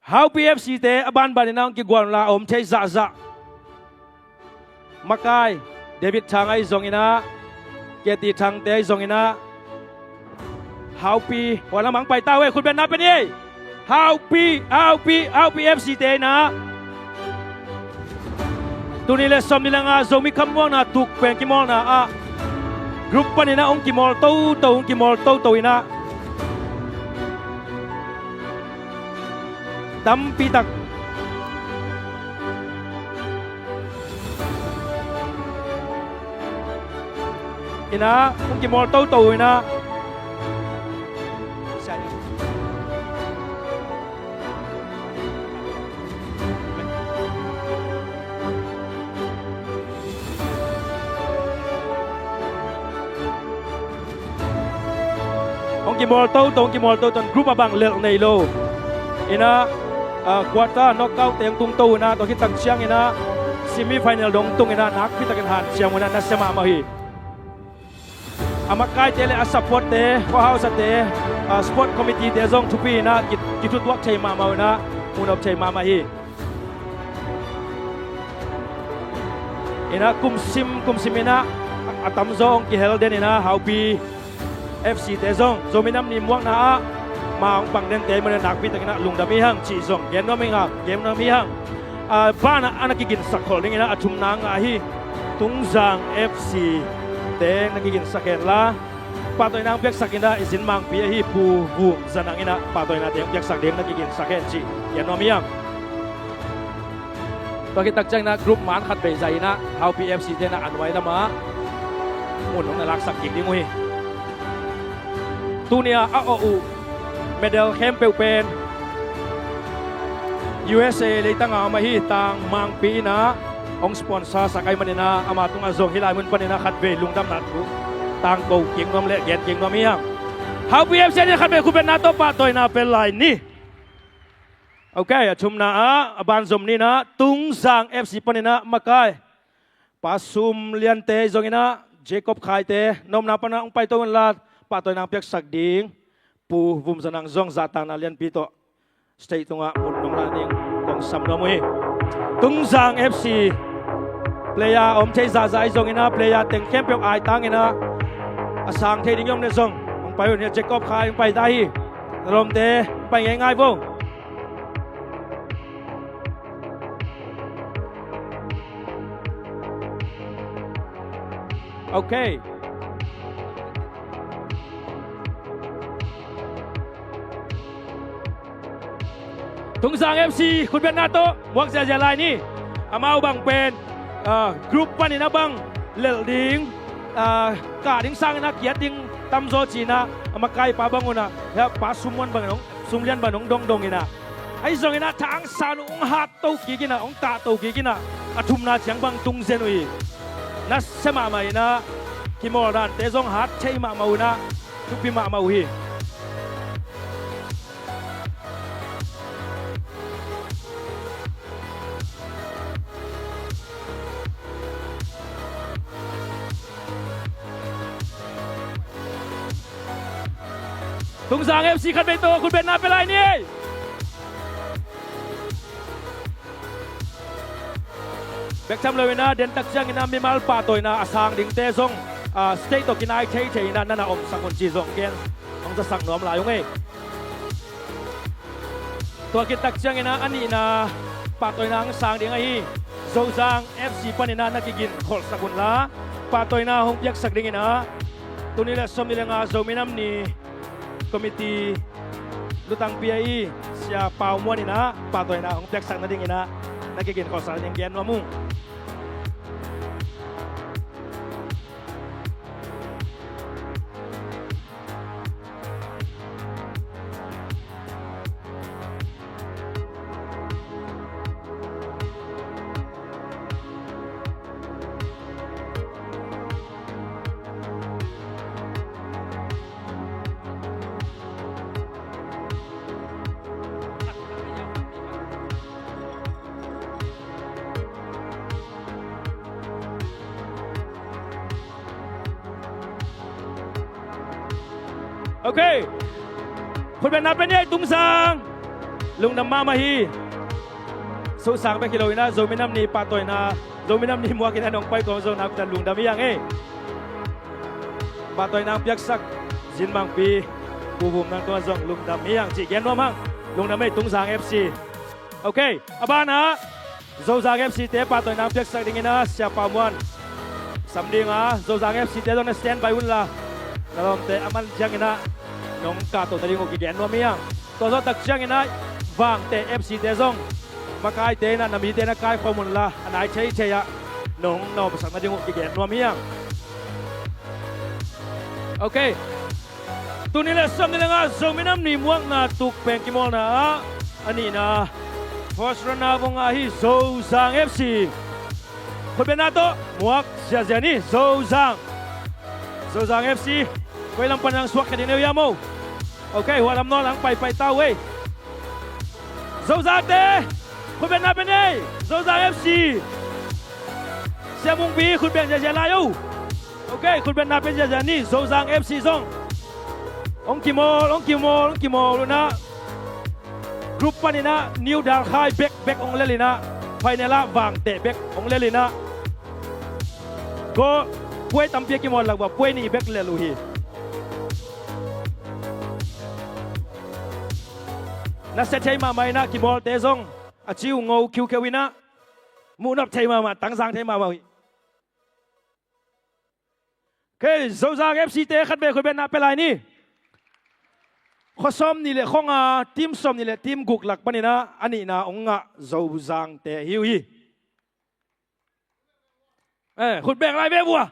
Haupi F C te a banban in ah hong kiguan la, a om thei zahzah. Makai David Thang ahi zongin ah, K T Thang te ahi zongin ah, Haupi, hua lamah hong pai ta uh ei, khutbetna pia ni ei. Haupi, Haupi, Haupi F C te in ah, tul nih le sawmnih le nga Zomi Cup muangna tukpeng kimawlna ah group panin ah hong kimawl toto, hong kimawl toto in ah, tampi tak in ah hong kimawl toto in ah, hong kimawl toto, hong kimawl toto in group a bang lelh nei lo. In ah, ah, quarter, knockout te hong tung to in ah, tua khit tak ciangin ah semi final dong tung in ah, nakpi takin hanciam uh in ah, nasia mahmah hi. A makaite le a supportte, khuahausate, ah, sport committee te zong thupi in ah ki, kithutuak thei mahmah uh in ah, munop thei mahmah hi. In ah kumsim kumsim in ah, a tamzaw hong kihel den in ah, Haupi F C te zong Zomi Nam Ni muangna ah ma hong pang dente ahih manin nakpi takin ah lungdam hi hang cih zong gen nuam hi hang, gen nuam hi hang. Ah, banah a na kiginsak khol dingin ah a thumna ngah hi. Tungzang F C te na kiginsak hen la, pahtawina hong piaksak in ah i zin mangpi ahi Pu Vum Za Nang in ah pahtawinate hong piaksak ding na kiginsak hen cih gen nuam hi hang. Tua khit tak ciangin ah group man khat vei zai in ah Haupi F C te in ah a nuai lamah mun hong na laksak kik ding uh hi. Tuni-a a awh uh medal khempeuh pen U S A leitang a om ahi Tang Mangpi in ah hong sponsor sak ahih manin ah ama tungah zong hih lai mun panin ah khat vei lungdamna thu tangko kik nuam le gen kik nuam hi hang. Haupi F C in khat vei khutbetna tawh pahtawina pel lai ni. Ok, a thumna ah a banzom ni in ah Tungzang F C panin ah makai Pa Sum Liante zongin ah Jacob Khaite na omna pan ah hong paito un la, pahtawina hong piaksak ding Pu Vum Za Nang zong zahtakna lianpi tawh stage tungah mun hong la ding kong sam nuam uh hi. Tungzang F C player a om thei zahzah ahi zongin ah player teng khempeuh aitang in ah a sang thei ding i om leh zong hong pai un hi. Jacob Khai hong pai ta hi. Na lawmte hong pai ngeingai vo. Ok. Tungzang F C khutbetna tawh muak ziazia lai ni. Amau bang pen, ah, group panin a bang lelh ding, ah, kah ding sangin a kiat ding tamzaw ci-in ah a makaipa bang un ah, Pa Sum Muan bangin hong, Sum Lian bangin hong dongdong in ah, ahi zongin ah thangsan uh hong hat to kik in ah, hong kah to kik in ah, a thumna ciang bang tung zen uh hi. Nasia mahmah in ah, kimawl dante zong hat thei mahmah uh in ah, thupi mahmah uh hi. Tungzang F C khat vei tawh khutbetna pia lai ni. Bek tham lo in ah, dentak ciangin ah mimal pahtawina a sang dingte zong, ah, stage tawh kinai theithei in ah na na omsak un ci zong gen hong zasak nuam lai ung ei. Tua khit tak ciangin ah a nihna pahtawina hong sang ding ahi Zozang F C panin ah na kigin kholhsak unla, pahtawina hong piaksak dingin ah tuni le sawmnih le nga Zomi Nam Ni committee lutangpi ahi Sia Pau Muan in ah pahtawina hong piaksak nadingin ah na kigin kholhsak nading gen nuam ung. Ok. Khutbetna pen ei Tungsang. Lungdam mahmah hi. Sosang bek hi lo in ah Zomi Nam Ni pahtawina, Zomi Nam Ni muak in ah nong pai tuam zo nakpi tak lungdam hi hang ei. Pahtawina hong piaksak Zin Mangpi, Pu Vum Nang Tuan zong lungdam hi hang cih gen nuam hang. Lungdam ei Tungsang F C. Ok, a banah Zozang F C te pahtawina hong piaksak dingin ah Sia Pau Muan sam ding a, Zozang F C te zong na standby unla, na lawmte a man ciangin ah nong kahtoh nading uh kigen nuam hi hang. Tua zawh tak ciangin ah Vangte F C te zong makaite in ah na mite na kaikhawm unla, a nai theithei ah nong na omsak nading uh kigen nuam hi hang. Ok. Tuni le sawmnih le nga Zomi Nam Ni muakna tukpeng kimawlna ah a nihna first runner vong ahi Zozang F C. Khutbetna tawh muak ziahziah ni Zozang. Zozang F C, koi lam pan ang suak kha ding neu ia mo. Ok, hua lam nawl ang paipai ta uh ei. Zozangte, khutbetna pen ei Zozang F C. Sia Mungpi, khutbeng ziahziah lai o. Ok, khutbetna pen ziahziah ni, Zozang F C zong hong kimawl, hong kimawl, hong kimawl un ah group panin ah New Dalkhai bek bek hong lel in ah, final ah Vangte bek hong lel in ah, goal puai tampi a kimawl lak uh a puai nih bek lel uh hi. Nasia thei mahmah in ah kimawlte zong a ci uh ngo khiukheu in ah, muhnop thei mahmah, tangzang thei mahmah uh hi. Ok, Zozang F C te khatvei khutbetna pia lai ni. Khua sawmnih le khua nga, team sawmnih le team guk lak panin ah a nihna hong ngah Zozangte ahi uh hi. Eh, khutbeng lai ve vua.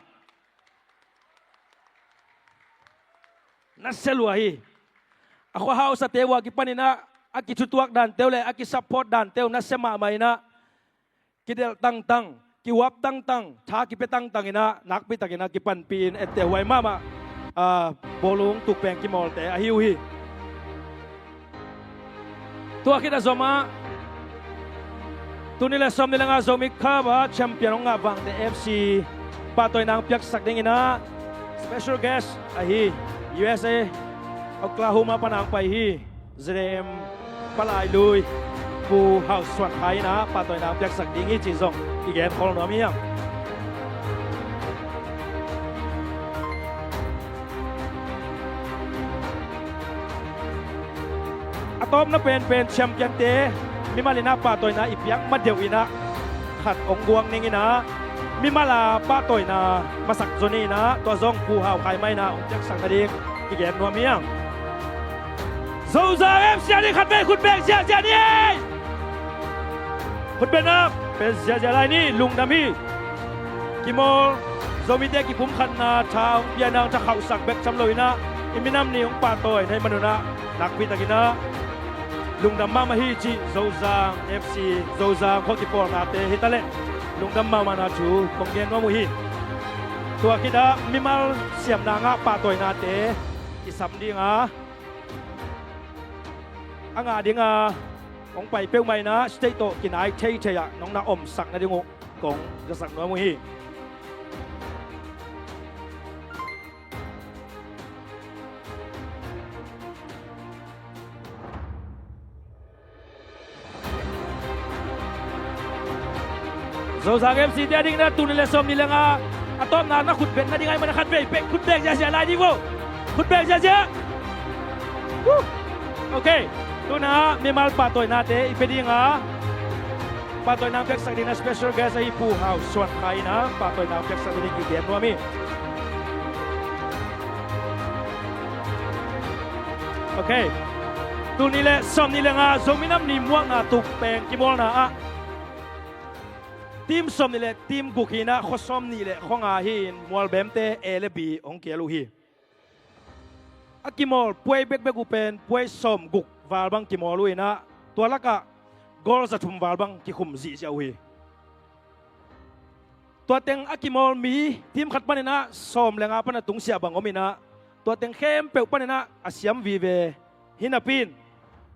Nasia lua hi. A khua hausate vua kipanin ah a kithutuak dante uh le a kisupport dante uh nasia mahmah in ah kidelh tangtang, kiuap tangtang, tha kipia tangtang in ah nakpi takin ah kipanpih in etteh huai mahmah, ah, bawlung tukpeng kimawlte ahi uh hi. Tua khit a zom ah tuni le sawmnih le nga Zomi Cup ah champion hong ngah Vangte F C pahtawina hong piaksak dingin ah special guest ahi U S A Oklahoma pan hong pai hi. Z A M palai lui Pu Hau Suan Khai in ah pahtawina piaksak ding hi cih zong i gen khol nuam hi hang. A tawpna penpen champion-te mimal in ah pahtawina i piak ma deuh in ah khat hong guang ning in ah, mimal a pahtawina masak zaw ni in ah, tua zong Pu Hau Khai mah in ah hong piaksak nading i gen nuam hi hang. Zozang F C a ding khatvei khutbeng ziahziah ni ei. Khutbeng ah pen ziahziah lai ni, lungdam hi. Kimawl, Zomite kipumkhatna tha hong piakna hong tha khauhsak bek tham lo in ah, i minam ni hong pahtawi na hih manun ah nakpi takin ah lungdam mahmah hi cih Zozang F C, Zozang khua kipawlnate hi taleh lungdam mahmahna thu kong gen nuam uh hi. Tua khit ah mimal siamna ngah pahtawinate i sam ding a, a ngah ding a hong pai peuhmah in ah state tawh kinai theithei ah nong na omsak nading uh kong zasak nuam uh hi. Zozang F C te a ding na tul nih le sawmnih le nga a tawpna na khutbeng nading ahih manin khatvei pek khutbeng ziahziah lai ding vo. Khutbeng ziahziah. Woo! Ok. Tuna mimal pahtawinate i pia dinga, pahtawina piaksak dingin a special guest ahi Pu Hau Suan Khai in a pahtawina piaksak dingin i gen nuam hi. Ok. Tul nih le sawm nih le nga Zomi Nam Ni muakna tuk peng kimawlna ah team sawm nih le team guk hi in a, khua sawm nih le khua nga hi in mualbemte A le B hong kiel uh hi. A kimawl puai bekbek uh pen puai sawm guk val bang kimawl uh in a, tua lakah goal za thum val bang kikhum zihziah uh hi. Tua teng a kimawl mi team khat panin a sawm le nga pan a tungsiah bang om in a, tua teng khempeuh panin a a siam vive hi napi in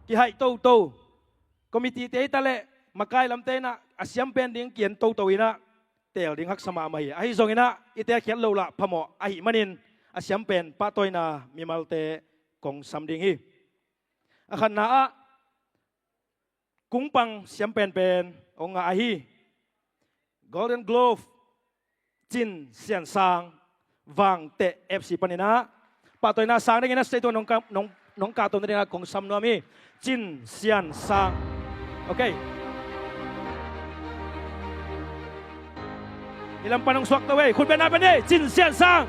kihaih toto, committee te hi ta leh makai lamte in a a siam pen ding kian toto in a teel ding haksa mahmah hi. Ahi zongin a i teekhiat loh lah phamawh ahih manin a siam pen pahtawina mimalte kong sam ding hi. A khatna ah kungpang siam penpen hong ngah ahi Golden Glove Cin Sian Sang, Vangteh F C panin a pahtawina sang dingin a stage tung nong ka, nong, nong kahto nading a kong sam nuam hi. Cin Sian Sang. Ok. I lam pan hong suak to ei. Khut beng na pen ei. Cin Sian Sang.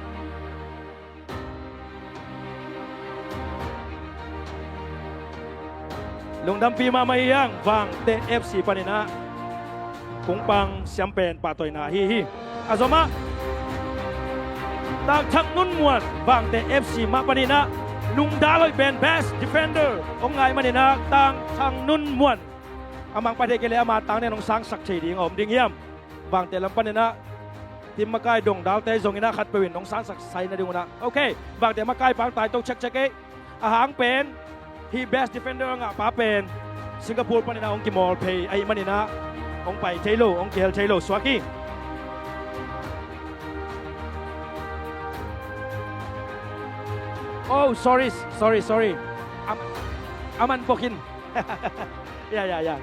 Lungdampi mahmah hi hang. Vangteh F C panin a kungpang siam pen pahtawina ahi hi. A zomah Tang Thang Nun Muan, Vangteh F C mah panin a nungdal hoih pen best defender hong ngah ahih manin a Tang Thang Nun Muan, a mang pha thei kei leh ama tang nen hong sangsak thei ding a om ding hiam? Vangteh lam panin a team makai dongdalte zongin a khatpeuh in hong sangsak sai nading un a. Ok, Vangteh makai pang tai to chekchek ei. A hang pen hih best defender a ngahpa pen Singapore panin a hong kimawl phei ahih manin a hong pai thei lo, hong kihel thei lo suak hi. Oh, sorry, sorry, sorry. A, a man pawkin. Ya, ya, ya.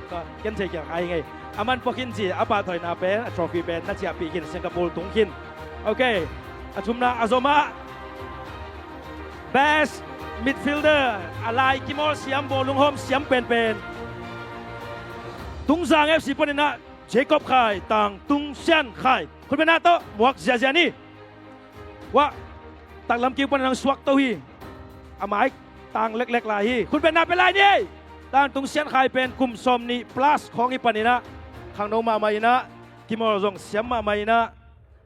Ken thei kiang ai ngei. A man pawkin ci a pahtawina pen, a trophy pen na ciahpih khin, Singapore tung khin. Ok. A thumna a zomah best midfielder, a lai kimawl siam, bawlung hawm siam penpen Tungzang F C panin a Jacob Khai, Tang Tung Sian Khai. Khut beng na tawh muak ziahziah ni. Wah, taklam kiu panin hong suak to hi. A mai tang leklek lai hi. Khut beng na pia lai ni ei. Tang Tung Sian Khai pen kum sawm nih plus khawng hi panin a khangno mahmah in a, kimawl zong siam mahmah in a,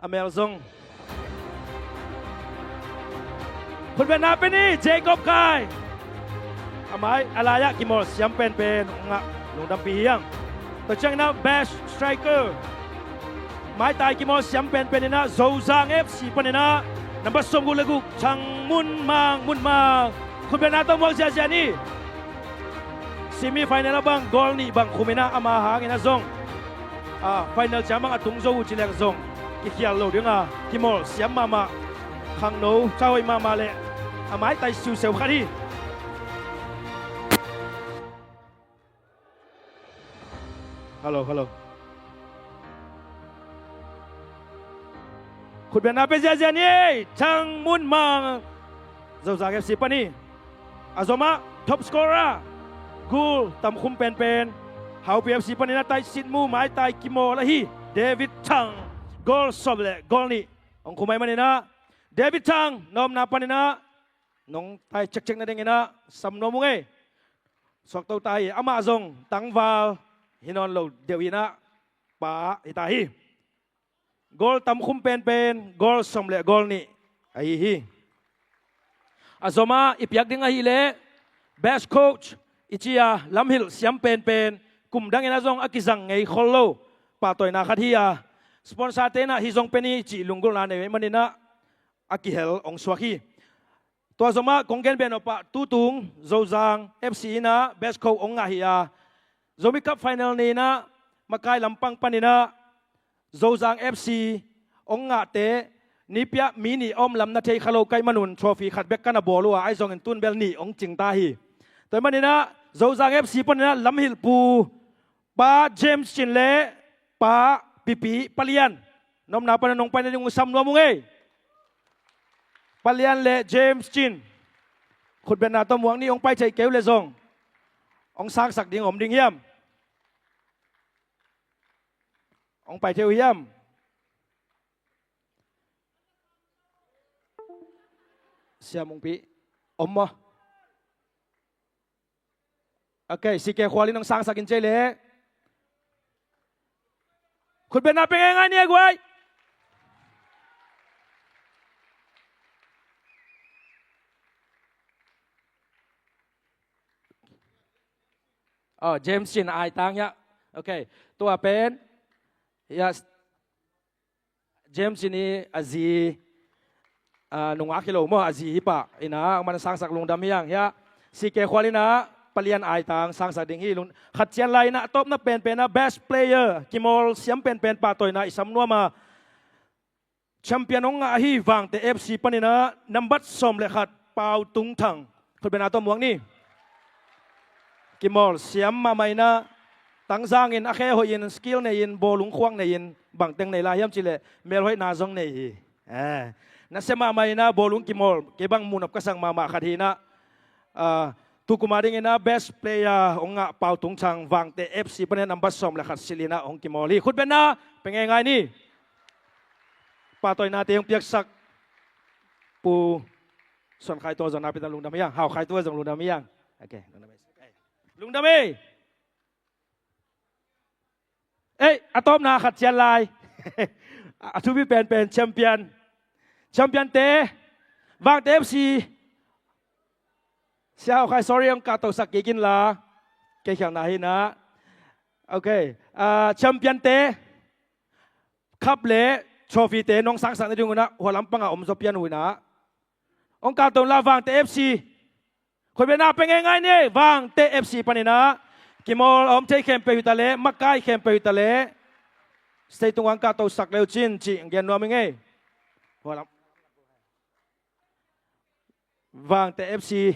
a mel zong. Khut beng na pia ni, Jacob Khai. A mai, a lai-ah kimawl siam penpen hong ngah, lungdampi hi hang. Tua ciangin ah best striker, maitai kimawl siam penpen in ah Zozang F C panin ah number sawmguk le guk, Thang Mun Mang, Mun Mang. Khut beng na tawh muak ziahziah ni. Semi final ah bang goal nih bang khum in ah ama hangin ah zong, ah, final ciang bang a tung zo uh ci leng zong kikhial lo ding a, kimawl siam mahmah, khangno, thahoih mahmah le a maitai siuseu khat hi. Hello, hello. Khut beng na pia ziahziah ni ei, Thang Mun Mang, Zozang F C panin. A zomah top scorer, goal tam khum penpen, Haupi F C panin ah taisitmu maitai kimawl ahi David Thang, goal sawm le goal nih hong khum ahih manin ah, David Thang, na omna panin ah nong tai cekcek nadingin ah sam nuam ung ei. Suakto ta hi, amah zong tangval hi nawn lo deuh in ah, pa hi ta hi. Goal tam khum penpen, goal sawm le goal nih ahi hi. A zomah i piak ding ahih leh best coach i ci a, lamhilh siam penpen, kum dangin ah zong a kizang ngei khol lo pahtawina khat hi a, sponsor-te in ah hih zong pia ni cih lunggulhna nei ahih manin ah a kihel hong suak hi. Tua zomah kong gen beh nop ah tutung Zozang F C in ah best coach hong ngah hi a, Zomi Cup final ni in ah makai lampang panin ah Zozang F C hong ngahte, ni piah mi nih a om lam na thei kha lo ka hih manun trophy khat bek ka na bawl uh a, ahi zongin tun bel nih hong cing ta hi. Tua ahih manin ah Zozang F C panin ah lamhilhpu Pa James Cin le Pa Pipi, Pa Lian, na omna panin ah nong pai nading uh sam nuam ung ei. Pa Lian le James Cin, khut beng na tawh muak ni, hong pai thei kei uh leh zong. Hong sangsak ding om ding hiam? Hong pai thei uh hiam? Sia Mungpi om maw? Ok, C K Khual in hong sangsak in cei leh. Khutbetna pe ngeingai ni e guai. Oh, James Cin aitang hiah. Ok, tua pen hiah James Cin i a zi, ah, nungak hi lo maw, a zi hi pah. Ina, man sangsak lungdam hi ang hiah. C K Khual ina palian aitang sangsak ding hi. Lung, khat cian lai ina tawpna penpen a best player kimawl siam penpen pahtawina i sam nuam a champion hong ngah hi. Vangte F C panin a nambat sawm le khat Pau Tung Thang. Khutbetna tawh muak ni. Kimawl siam mahmah ina, tangzangin a khe hoihin, skill nei-in, bawlung khuak nei-in, bangteng nei lai hiam cih leh melhoihna zong nei hi. Eh, nasia mahmah ina bawlung kimawl, kei bang muhnop ka sak mahmah khat hi ina. Ah, tu kum a ding ina best player hong ngah Pau Tung Thang, Vangte F C panin a nambat sawm le khat silh ina hong kimawl hi. Khutbetna pe ngeingai ni. Pahtawinate hong piaksak Pu Suan Khai Tua zong na pi ta lungdam hi ang, Hau Khai Tua zong lungdam hi ang. Ok, lungdam hi. Lungdam hi. Ei, a tawpna khat cian lai. A thupi penpen champion. Champion te, Vangte F C. Sia Hau Khai, sorry, hong kahtosak kik in la. Kei khialhna hi ina. Ok. Ah, champion te, cup le trophy te nong sangsak nading un a hua lampang a om zaw pian uh ina. Hong kahto in la Vangte F C. Khutbetna pe ngeingai ni, Vangte F C panin a kimawl a om thei khempeuh hi ta leh, makai khempeuh hi ta leh, stage tungah hong kahtosak le uh cin cih gen nuam ing ei. Hua lam. Vangte F C.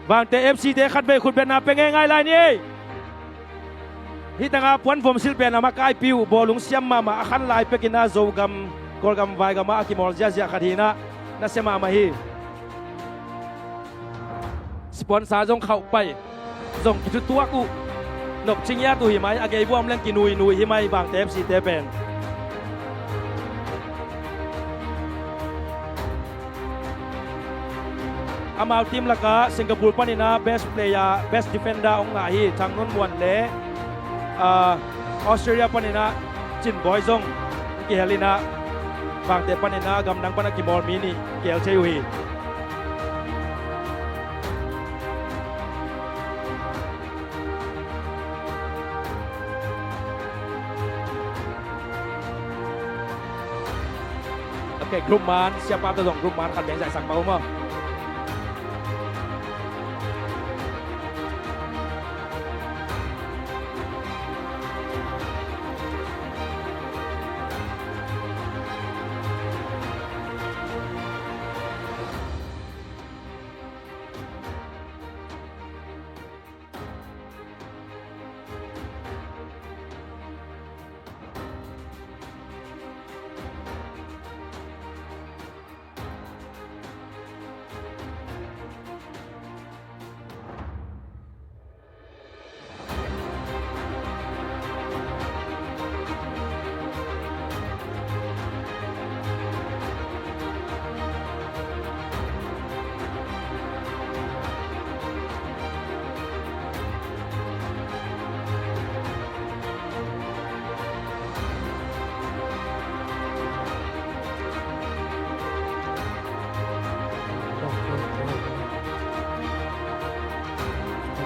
Vangte F C te khatvei khutbetna pe ngeingai lai ni ei. Hih tangah puan vom silh pen a makaipi uh, bawlung siam mahmah, a khan lai pekin a Zogam, Kawlgam, Vaigam ah a kimawl ziahziah khat hi ina, nasia mahmah hi. Sponsor zong khauh pai, zong kithutuak uh. Nopci ngiat uh hi mai, a gei buam leng kinuinui hi mai, Vangte F C te pen. Amau team lakah Singapore panin a best player, best defender hong ngah hi, Thang Nun Muan le, ah, Australia panin a Cin Bawi zong kihel ina, Vangte panin a gamdang pan a kimawl mi nih kihel thei uh hi. Ok, group man, siapa tawh zong group man khat beng zaihsak pah uh maw.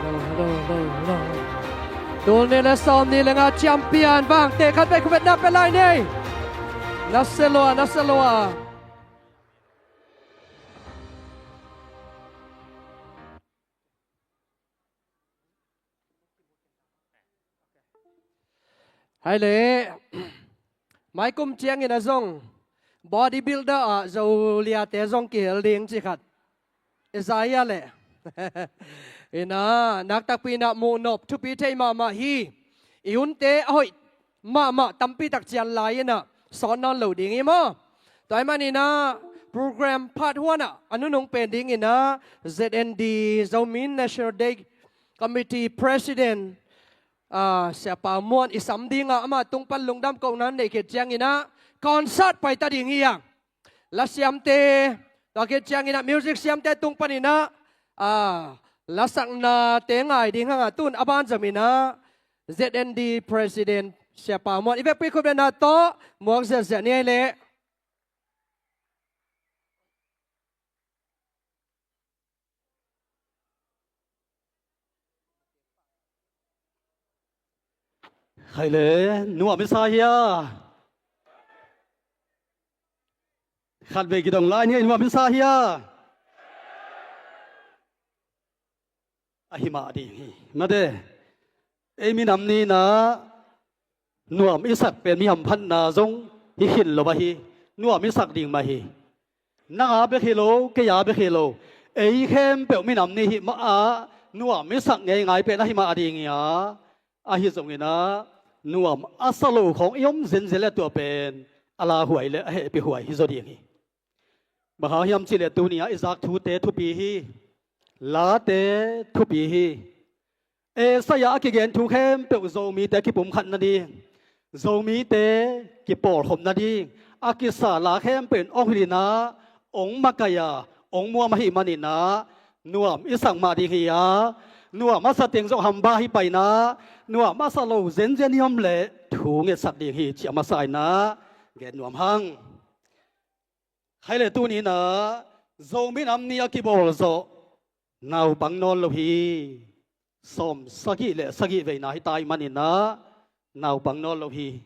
Hello, hello, hello, hello. Tul nih le sawm nih le nga champion Vangte khatvei khutbetna pe lai ni. Nasia lua, nasia lua. Hai le, maikum ciangin a zong bodybuilder ah Zoliate zong kihel ding ci khat i za hia le. Ina, naktakpi ina muhnop thupi thei mahmah hi. I hunte a hoih mahmah tampi tak cian lai ina sawt nawn lo ding hi maw. Tua ahih manin ah program part one ah a nunung pen dingin ah Z N D, Zomi National Day Committee President, ah, Siapa Muan i sam ding a, ama tung pan lungdam kohna neih khit ciangin ah concert paita ding hi hang. La siamte, tua khit ciangin ah music siamte tung panin ah, ah, lasaknate ngai ding hang a, tun a banzom in ah Z N D President Siapa Muan i vekpi khut bengna tawh muak ziahziah ni ei leh. Khaile, nuam i sa hia? Khatvei kidong lai ni, nuam i sa hia? Ahi mah ding hi. Mate, ei minam ni in ah nuam i sak pen mi hamphatna zong hi khin lo ahi. Nuam i sak ding mah hi. Nang a bek hi lo, kei a bek hi lo, ei khempeuh minam ni hi mah a, nuam i sak ngeingai pen ahi mah ding hi a. Ahi zongin ah nuam a sa lo khawng i om zenzen leh tua pen a lauhuai leh a hehpihhuai hi zaw ding hi. Bang hang hiam cih leh tuni a i zak thute thupi hi. Late thupi hi. Esai a kigen thu khempeuh Zomite kipumkhat nading, Zomite kipawlkhop nading a kisa la khempeuh in hong hilh in ah, hong makaih a, hong muam ahih manin ah nuam i sak mah ding hi a. Nuam a sa teng zong hamba hi pai in ah, nuam a sa lo zenzen i om leh thu ngetsak ding hi, ci a masa in ah gen nuam hang. Khaile, tuni in ah Zomi Nam Ni a kibawl zawh naupang nawn lo hi. Sawm sagih leh sagih veina hi ta ahih manin ah naupang nawn lo hi.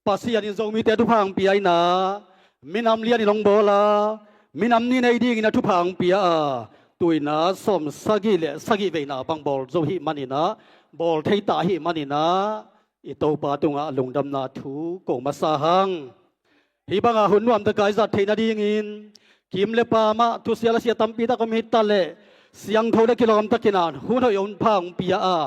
Pasian in Zomite thupha hong pia in ah, minam lian in hong bawl a, minam ni nei dingin a thupha hong pia a, tu in ah sawm sagih leh sagih veina bang bawl zo ahih manin ah bawl thei ta ahih manin ah i Topa tungah lungdamna thu ko masa hang. Hih banga hun nuamtaka i zat theih nadingin kim le paam ah thusia lasia tampi tak om hi ta leh, siangtho le kilawm takin ah hun hoih hun pha hong pia a,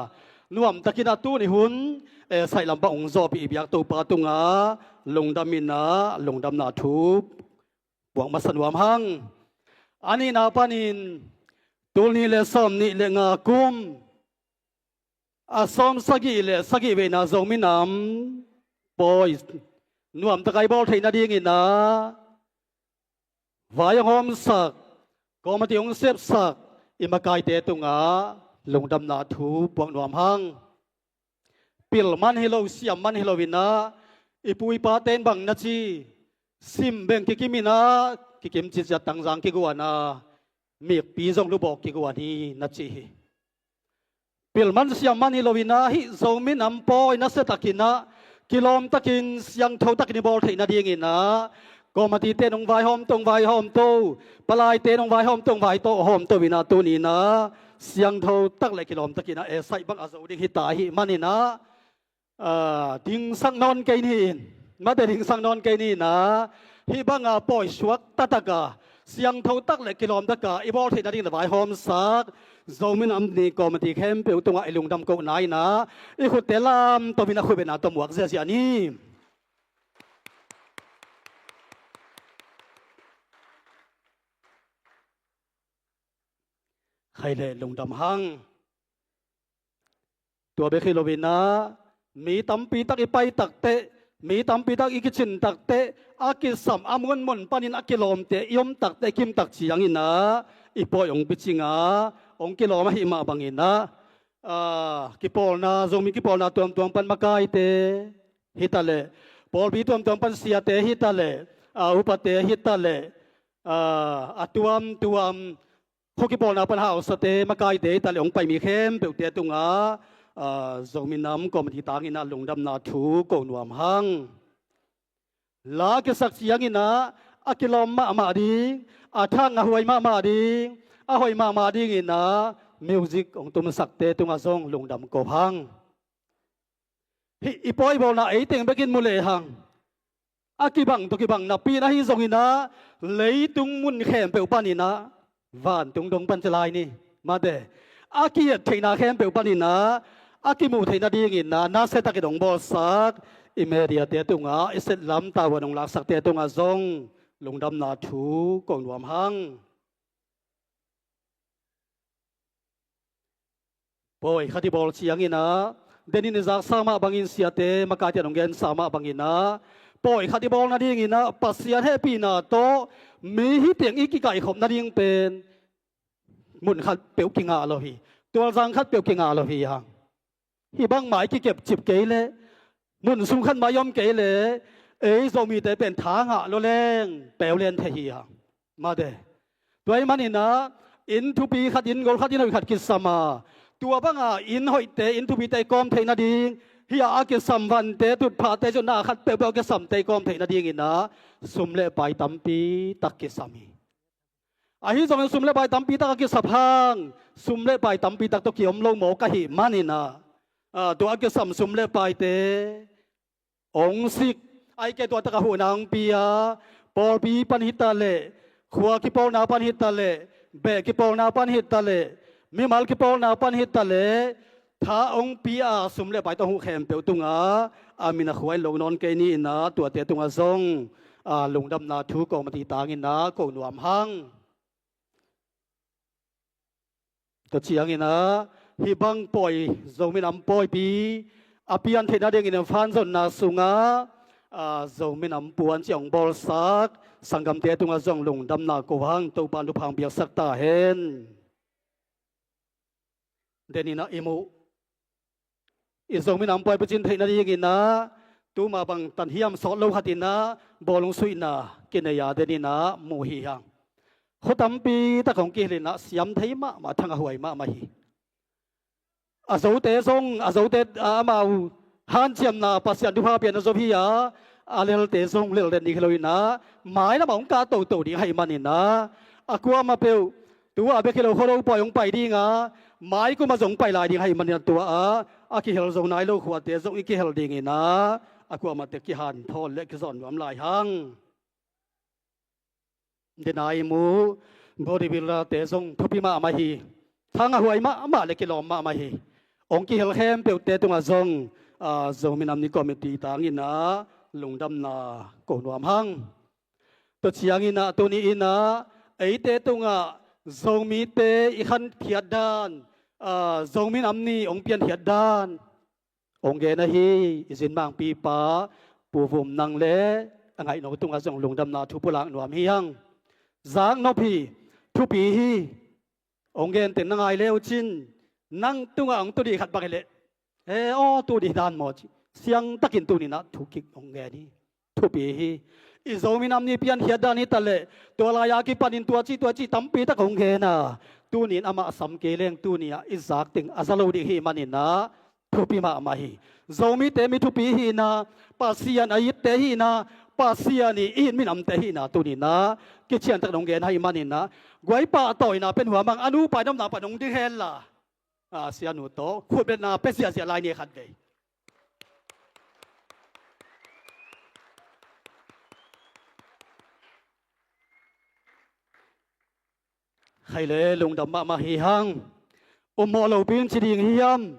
nuam takin ah tuni hun, eh, saih lam bang hong zawhpih i biak Topa tungah lungdam in ah lungdamna thu puak masa nuam hang. A nihna panin tul nih le sawm nih le nga kum a sawm sagih le sagih veina Zomi Nam Pawi nuamtaka i bawl theih nadingin ah vai hong hawmsak, committee hong sepsak i makaite tungah lungdamna thu puak nuam hang. Pil man hi lo, siam man hi lo in ah i pu i pate in bang na ci, sim beng kikim in ah kikim ciatciat tangzang kiguan a, mikpi zong lubawk kiguan hi na ci hi. Pil man siam man hi lo in ah hih Zomi Nam Pawi nasia takin ah kilawm takin siangtho takin i bawl theih nadingin ah committee-te in hong vaihawm to, hong vaihawm to, palaite in hong vaihawm to, hong vaihawm to in ah tuni in ah siangtho tak le kilawm takin ah esai bang a zo ding hi ta ahih manin ah, ah, dingsak nawn kei ni in, mate, dingsak nawn kei ni in ah, hih banga pawi suak taktak a, siangtho tak le kilawm tak a i bawl theih nadingin a vaihawmsak Zomi Nam Ni committee khempeuh tungah i lungdam kohna in ah i khutte lamto in a khut bengna tawh muak ziahziah ni. Khaile, lungdam hang. Tua bek hi lo in ah mi tampi tak i pai takteh, mi tampi tak i kicin takteh, a kisam a munmun panin a kilawmte i om takteh, kimtak ciangin ah i pawi hong picing a, hong kilawm ahih mah bangin ah, ah, kipawlna, Zomi kipawlna tuamtuam pan makaite hi ta leh, pawlpi tuamtuam pan siate hi ta leh, ah, upate hi ta leh, ah, a tuamtuam khua kipawlna pan hausate, makaite hi ta leh hong pai mi khempeuhte tungah, ah, Zomi Nam committee tangin ah lungdamna thu ko nuam hang. La kisak ciangin ah a kilawm mahmah ding, a thang a huai mahmah ding, a hoih mahmah dingin ah music hong tumsakte tungah zong lungdam ko hang. Hih i pawi bawlna ei teng bekin mu lehang, a kibang tawh kibang napi in ahi zongin ah, leitung mun khempeuh panin ah vantung dong pan ci lai ni, mate, a ki-et theihna khempeuh panin ah a kimuh theih nadingin ah nasia takin hong bawlsak i mediate tungah, i setlam tavuan hong laksakte tungah zong lungdamna thu ko nuam hang. Pawi khat i bawl ciangin ah, denin i zaksa mah bangin, siate makaite in hong gensa mah bangin ah, pawi khat i bawl nadingin ah Pasian hehpihna tawh mi hi teng i kikaikhop nading pen mun khat peuh kingah lo hi. Tualzang khat peuh kingah lo hi hang. Hih bangmah i kikepcip kei leh, mun sung khat mah i om kei leh, ei Zomite pen tha ngah lo leng peulen thei hi hang. Mate. Tua ahih manin ah, inn thupi khat, inn gol khat, inn hoih khat kisam a, tua banga inn hoihte, inn thupite i kawm theih nading, hih a kisam vante, tutphahte, zonna khat peuhpeuh a kisamte i kawm theih nadingin ah sum le pai tampi tak kisam hi. Ahi zongin sum le pai tampi tak a kisap hang, sum le pai tampi tak tawh kiom lo mawk ahih manin ah, ah, tua a kisam sum le paite hong sik, ahih kei leh tua tak a huhna hong pia, pawlpi pan hi ta leh, khua kipawlna pan hi ta leh, beh kipawlna pan hi ta leh, mimal kipawlna pan hi ta leh, tha hong pia a sum le pai tawh huh khempeuh tungah, a min a khua in lo nawn kei ni in ah, tuate tungah zong, a, lungdamna thu ko mah ti tangin ah ko nuam hang. Tua ciangin ah, hih bang pawi, Zomi Nam pawipi a pian theih nadingin a fanzonna sungah, a, Zomi Nam puan ci a hong bawlsak sanggamte tungah zong lungdamna ko hang. Topa'n thupha hong piaksak ta hen. Denin ah i muh, i Zomi Nam pawipi cin theih nadingin ah, tuma bang tan hiam sawt lo khat in ah bawlung suihna kinei a, denin ah mu hi hang. Khua tampi tak hong kihel in ah siam thei mahmah, thangahhuai mahmah hi. A zote zong, a zote, a, amau hanciamna, Pasian thupha pianna zop hi a, a lelte zong lel den ding hi lo in ah, mailam ah hong kah toto ding ahih manin ah, a kuamah peuh, tu-a bek hi lo, Khuado pawi hong pai ding a, mai kum ah zong pai lai ding ahih manin ah, tua a, a kihel zo nai lo khuate zong i kihel dingin ah, a kuamahte kihanthawn le kizawn nuam lai hang. Denin ah i muh, bodybuilder-te zong thupi mahmah hi. Thangahhuai mahmah le kilawm mahmah hi. Hong kihel khempeuhte tungah zong, a, Zomi Nam Ni Committee tangin ah lungdamna ko nuam hang. Tua ciangin ah tuni in ah eite tungah Zomite i khanphiat dan, a, Zomi Nam Ni hong piankhiat dan hong gen ahi i zin mangpipa Pu Vum Nang le a ngaihno tungah zong lungdamna thu pulak nuam hi hang. Zaknop hi, thupi hi. Hong gen teng na ngai le uh cin, nang tungah hong tu dih khat bang hi leh, he aw, tu dih dan maw ci, siangtakin tuni in ah thu kik hong gen hi. Thupi hi. I Zomi Nam Ni piankhiat dan hi ta leh, tua lai-a kipanin tua ci, tua ci tampi tak hong gen a, tuni in amah sam kei leng, tuni ah i zak teng a za lo ding ahih manin ah, thupi mahmah hi. Zomite mi thupi hihna, Pasian a itte hihna, Pasian i it minamte hihna tuni in ah kiciantakin hong gen ahih manin ah, guai, pahtawina pen huam hang, a nupa i omna pan hong ding hen la. A, sianu tawh khutbetna pia ziahziah lai ni, khatvei. Khaile, lungdam mahmah hi hang. Umhmawh lopi in ci ding hiam?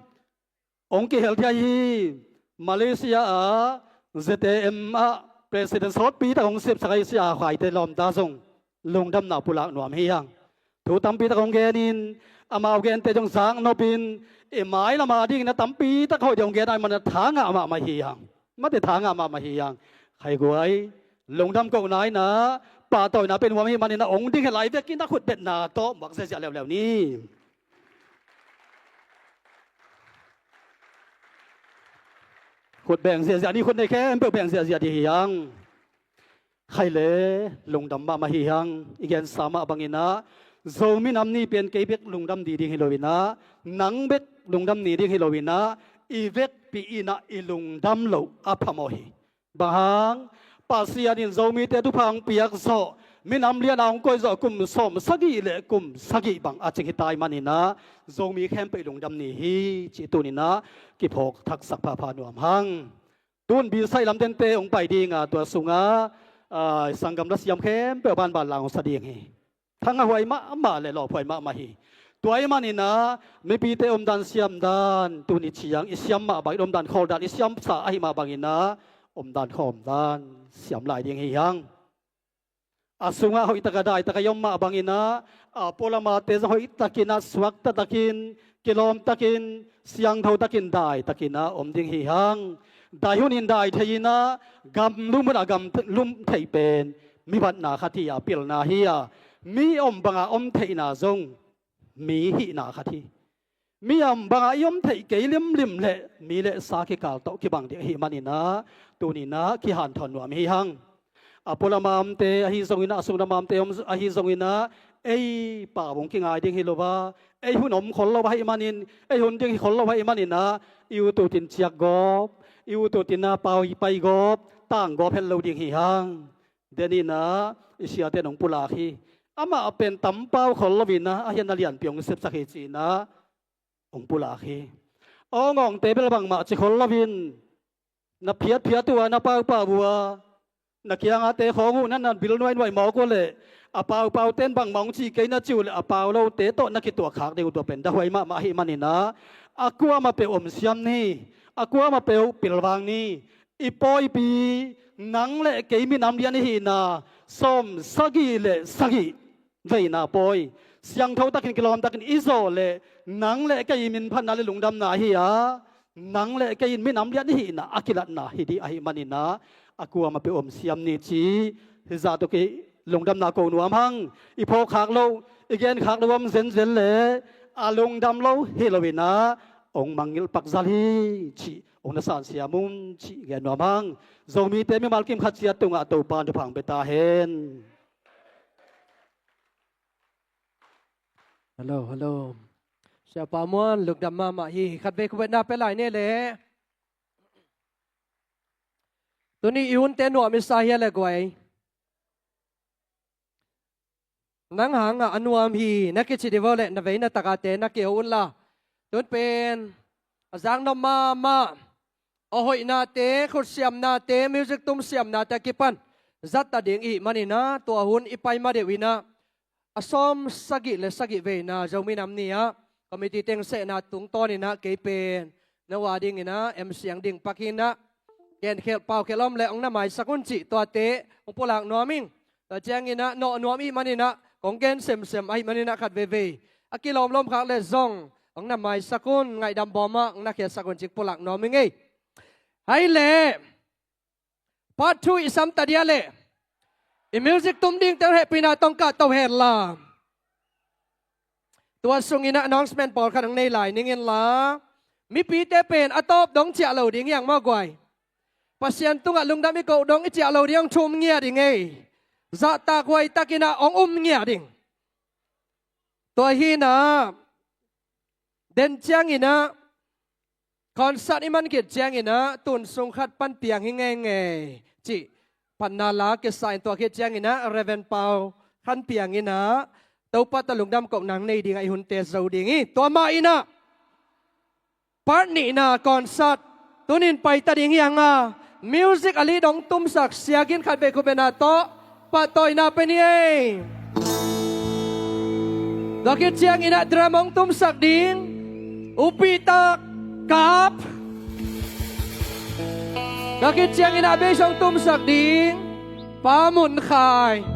Hong kihel thei hi. Malaysia ah Z A M ah president sawtpi tak hong sepsak ahi Sia Khuaite lawmta zong lungdamna pulak nuam hi hang. Thu tampi tak hong genin, amau gente zong zaknopin, i mailam a dingin a tampi tak hoih deuh hong gen ahih manin a tha ngah mahmah hi hang. Mate, tha ngah mahmah hi hang. Khaiguai, lungdam kohna in ah, pahtawina pen huam ahih manin a hong ding hi lai vekin a khutbetna tawh muak ziahziah leuleu ni. Khut beng ziahziah ni, khut nei khempeuh beng ziahziah ding hi hang. Khaile, lungdam mahmah hi hang. I gensa mah bangin ah, Zomi Nam Ni pen kei bek lungdam ni ding hi lo in ah, nang bek lungdam ni ding hi lo in ah, i vekpi in ah i lungdam loh a phamawh hi. Bang hang? Pasian in Zomite thupha hong piak zawh, minam lian a hong koih zawh kum sawm sagih le kum sagih bang a cing hi ta ahih manin ah, Zomi khempeuh i lungdam ni hi cih tuni in ah kiphawk thaksak phapha nuam hang. Tun bisai lam tente hong pai ding a, tua sungah, ah, sanggam lasiam khempeuh a banban la hong sa ding hi. Thangahhuai mahmah le lawphuai mahmah hi. Tua ahih manin ah, mipite omdan siamdan, tuni ciang i siam mah bangin, omdan khawldan i siamsa ahih mah bangin ah, omdan khawm dan siam lai ding hi hang. A sungah hoihtak a daitak a i om mah bangin ah, a pualamate zong hoihtakin ah, suakta takin, kilawm takin, siangtho takin, daitakin ah om ding hi hang. Dai hunin dai thei in ah, gam lum hun a gam lum theih pen mi batna khat hi a, pilna hi a, mi om banga om theihna zong mi hihna khat hi. Mi om banga i om theih kei limlim leh mi le sa kikal tawh kibang ding ahih manin ah, tuni-in ah kihanthawn nuam hi hang. A pualam a omte ahi zongin ah, a sunglam a omte om ahi zongin ah, ei pau hong kingai ding hi lo a, ei hun om khol lo ahih manin, ei hun ding hi khol lo ahih manin ah, i ut utin ciak gawp, i ut utin ah pau i pai gawp, tang gawp het lo ding hi hang. Denin ah i siate in hong pulak hi. Amah pen tam pau khol loin ah, a hian a lianpi hong sepsak hi ci-in ah hong pulak hi. Awngawngte bel bangmah ci khol loin, na phiatphiat uh a, na paupau uh a, na kiangate khawng uh na na bil nuainuai mawk uh leh, a paupaute'n bangmah hong ci kei na cih uh leh, a pau lote tawh na kituak khak ding uh, tua pen dahuai mahmah ahih manin ah, a kuamah peuh om siam ni, a kuamah peuh pilvang ni. I pawipi, nang le kei minam lian i hihna, sawm sagih le sagih veina pawi, siangtho takin, kilawm takin i zawh leh, nang le kei i minphatna le lungdamna hi a, nang le kei in minam lian i hihna a kilatna hi ding ahih manin ah, a kuamah peuh om siam ni ci, hih zah tawh kilungdamna ko nuam hang. I phawk khak loh, i gen khak loh om zenzen leh, a lungdam lo hi loin ah, hong mangngilh pak zal hi cih hong na sansiam un cih gen nuam hang. Zomite mimal kim khat ciat tungah Topa'n thupha hong pia ta hen. Hello, hello. Siapa Muan, lungdam mahmah hi. Khatvei khutbetna pia lai ni leh. Tuni i hunte nuam i sa hia le guai? Nang hangah a nuam hi na kici ding uh leh, na vei na takate na ki-o un la. Tun pen a zaknop mahmah, a hoihnate, khutsiamnate, music tum siamnate a kipan zat ta ding i hih manin ah, tua hun i pai ma deuh in ah, a sawm sagih le sagih veina Zomi Nam Ni ah committee teng sehna tungtawnin ah, kei pen na ua dingin ah, M C ang ding pak in ah, genkhelh paukhelh om leh hong na maisak un cih tuate hong pulak nuam ing. Tua ciangin ah nawh nuam i hih manin ah, kong gen semsem ahih manin ah, khat veivei a kilawmlawm khak leh zong hong na maisak un, ngaihdam bawm ah hong na khiatsak un cih pulak nuam ing ei. Hai leh, part two i sam ta dia leh, i music tum dingte hehpihna tawh kah to hen la. Tua sungin ah announcement pawlkhat hong nei lai ning in la. Mipite pen a tawp dong ciah lo ding hi hang maw guai? Pasian tungah lungdam i koh dong i ciah lo ding, hong thum ngiat ding ei. Zahtak huaitakin ah hong um ngiat ding. Tua hi in ah, den ciangin ah, concert i man khit ciangin ah, tun sung khat pan piang hi ngeingei cih phatna la kisa in, tua khit ciangin ah Reverend Pau khan piang in ah, Topa tawh lungdam kohna nei dingah i hunte zo ding hi. Tua mah in ah, part nihna concert tunin pai ta ding hi hang a, music a lead hong tumsak Sia Gin, khatvei khutbetna tawh pahtawina pia ni ei. Tua khit ciangin ah drum hong tumsak ding U Pi Tak Kap. Tua khit ciangin ah bass hong tumsak ding Pa Mun Khai.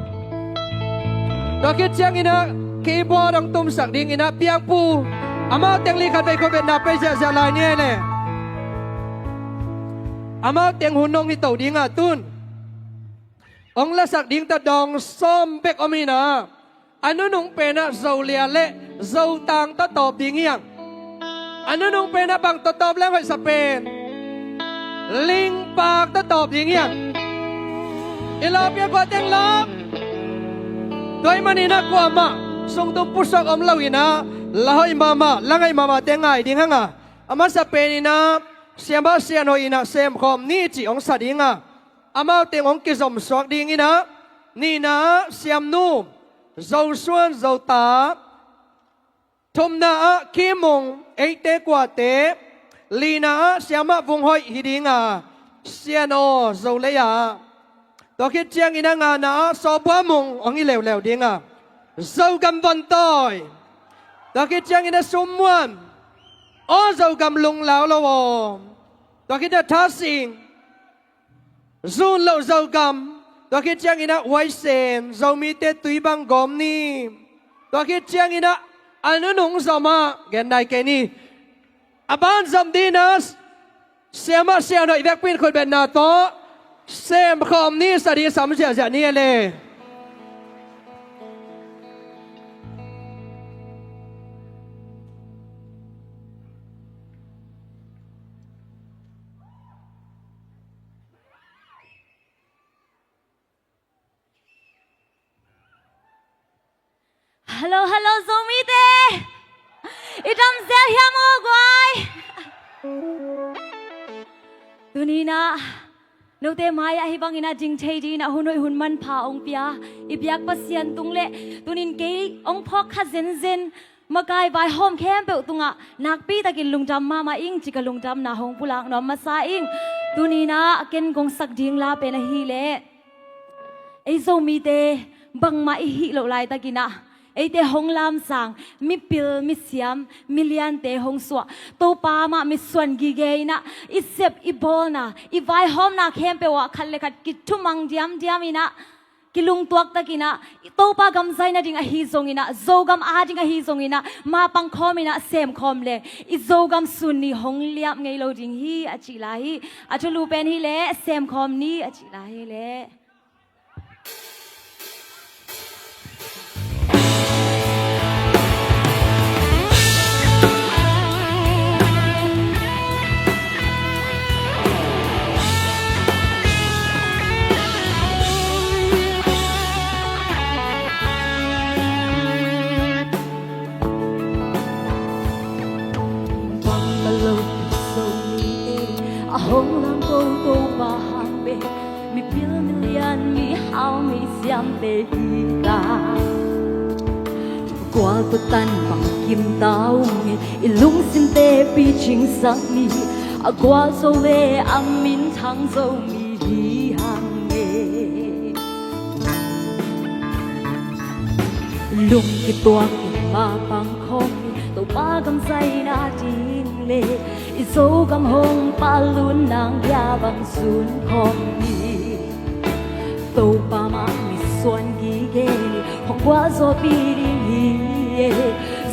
Tua khit ciangin ah keyboard hong tumsak dingin ah Piang Pu. Amau teng li khatvei khutbetna pia ziahziah lai ni ei leh. Amau teng hun hong hi to ding a, tun hong lasak ding tawh dawng sawm bek om hi in ah, a nunung pen ah Zolia le Zotang tawh tawp ding hi hang. A nunung pen ah bang tawh tawp leng hoih sa pen? Lingpaak tawh tawp ding hi hang. I lawpia kua teng lawp? Tua ahih manin ah kuamah sungtum pusuak om loin ah, la hoih mahmah, la ngaih mahmahte ngai ding hang a, a masa penin ah siamah sianhoih in ah semkhawm ni cih hong sa ding a, amau teng hong kizomsuak dingin ah, nihna ah Siamnu Zosuan Zota, thumna ah Kimung Eite Kuate, lina ah Siamah Vung Hoih hi ding a, Sian Aw Zolei ah. Tua khit ciangin ah ngana ah Sawbua Mung hong hi leuleu ding a, Zogam Vontawi. Tua khit ciangin ah Sum Muan, Aw Zogam Lunglau Lo Aw. Tua khit ah Tha Sing, Zun loh Zogam, tua khit ciangin ah Huaisen Zomite tui bang gawm ni. Tua khit ciangin ah a nunung zom ah gen nai kei ni. A ban zom dingin ah siamah siahoih vekpi in khutbetna tawh semkhawm ni, sa ding sam ziahziah ni e le. Hello, hello, Zomite. I dam zel hiam aw guai? Tuni-in ah note mai-ah hih bangin ah ding thei dingin ah hun hoih hun manpha hong pia i biak Pasian tung le tuni-in kei hong phawk kha zenzen makai vaihawm khempeuh tungah nakpi takin lungdam mahmah ing, ci ka lungdamna hong pulak nuam masa ing. Tuni-in ah ken kong sak ding la pen ahih leh ei Zomite bangmah i hih loh laitakin ah eite hong lamsang, mipil, misiam, miliante hong suah, Topa mah mitsuan gige in ah i sep i bawlna, i vaihawmna khempeuh ah khat le khat kithumang diamdiam in ah kilungtuak takin ah Topa gam zai nading ahi zongin ah, Zogam a ding ahi zongin ah, mapang khawm in ah semkhawm le i Zogam sun ni hong liam ngei lo ding hi, a cih lai hi. A thulu pen hi leh semkhawm ni, a cih lai hi leh. Bangmah lo Zomite a hong lam ko Topa hang bek, mipil, milian, mihau, misiamte hi ta. Gual tawh tan bang kim ta ung e, i lungsimte picingsak ni. A gualzo le a minthang Zomi hi hang e. Lung kituak in mapang khawm ni, Topa gam zaina ding le i Zogam hong pahlun nang bia bang sun khawm ni. Topa mah mitsuan gige ni, hong gualzawhpih ding hi e.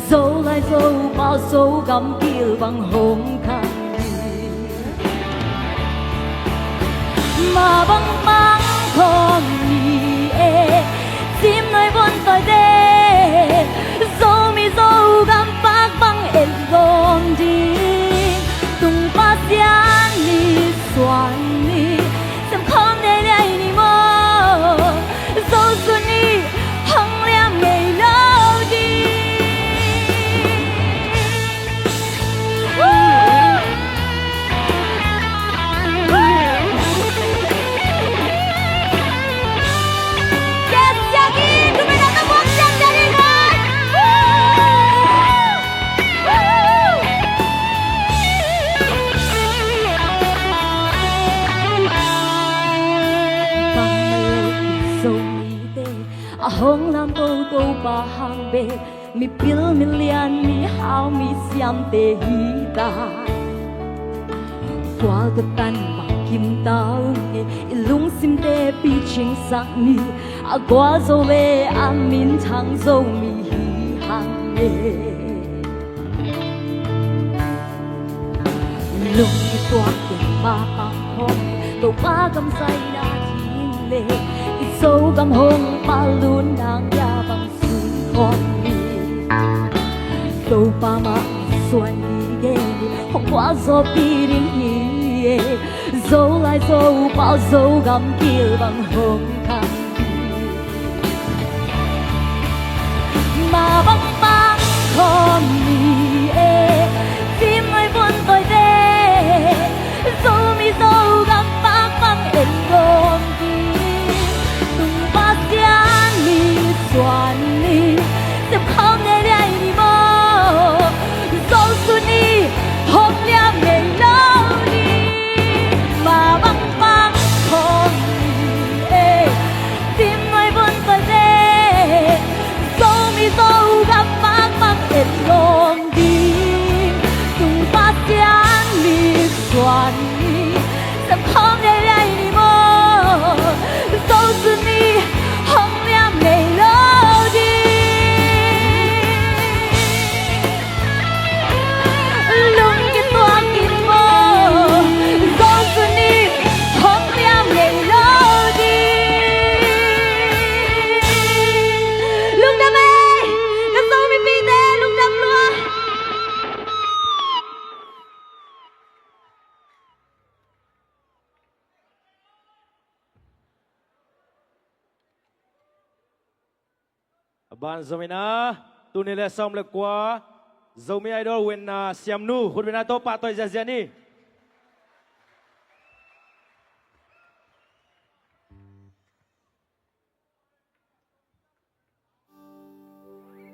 Zolai Zopau Zogam gil bang hong khang ni. Mah bang pang khawm ni e, Cimnuai Vuntawi te, Zomi Zogam pak bang en gawm ding. Tung Pasian mitsuan ni, semkhawm nei liai ni maw. Zo sun ni hong liam ngei lo ding. A hong lam ko Topa hang bek, mipil, milian, mihau, misiamte hi ta. Gual tawh tan bang kim ta ung e, i lungsimte picingsak ni. A gualzo le a minthang Zomi hi hang e. Lung kituak in mapang khawm ni, Topa gam zaina ding le i Zogam hong pahlun nang bia bang sun khawm ni. Topa mah mitsuan gige ni, hong gualzawhpih ding hi e. Zolai Zopau Zogam gil bang hong khang ni. Mah bang pang khawm ni e, Cimnuai Vuntawi te, Zomi Zogam pak bang en gawm ding. Tung Pasian mitsuan ni, semkhawm nei liai ni maw. Zo sun ni hong liam ngei lo ding. Mah bang pang khawm ni e, Cimnuai Vuntawi te, Zomi Zogam Banzom in ah, tul nih le sawm le kua Zomi Idol winner Siamnu khutbetna tawh pahtawi ziahziah ni.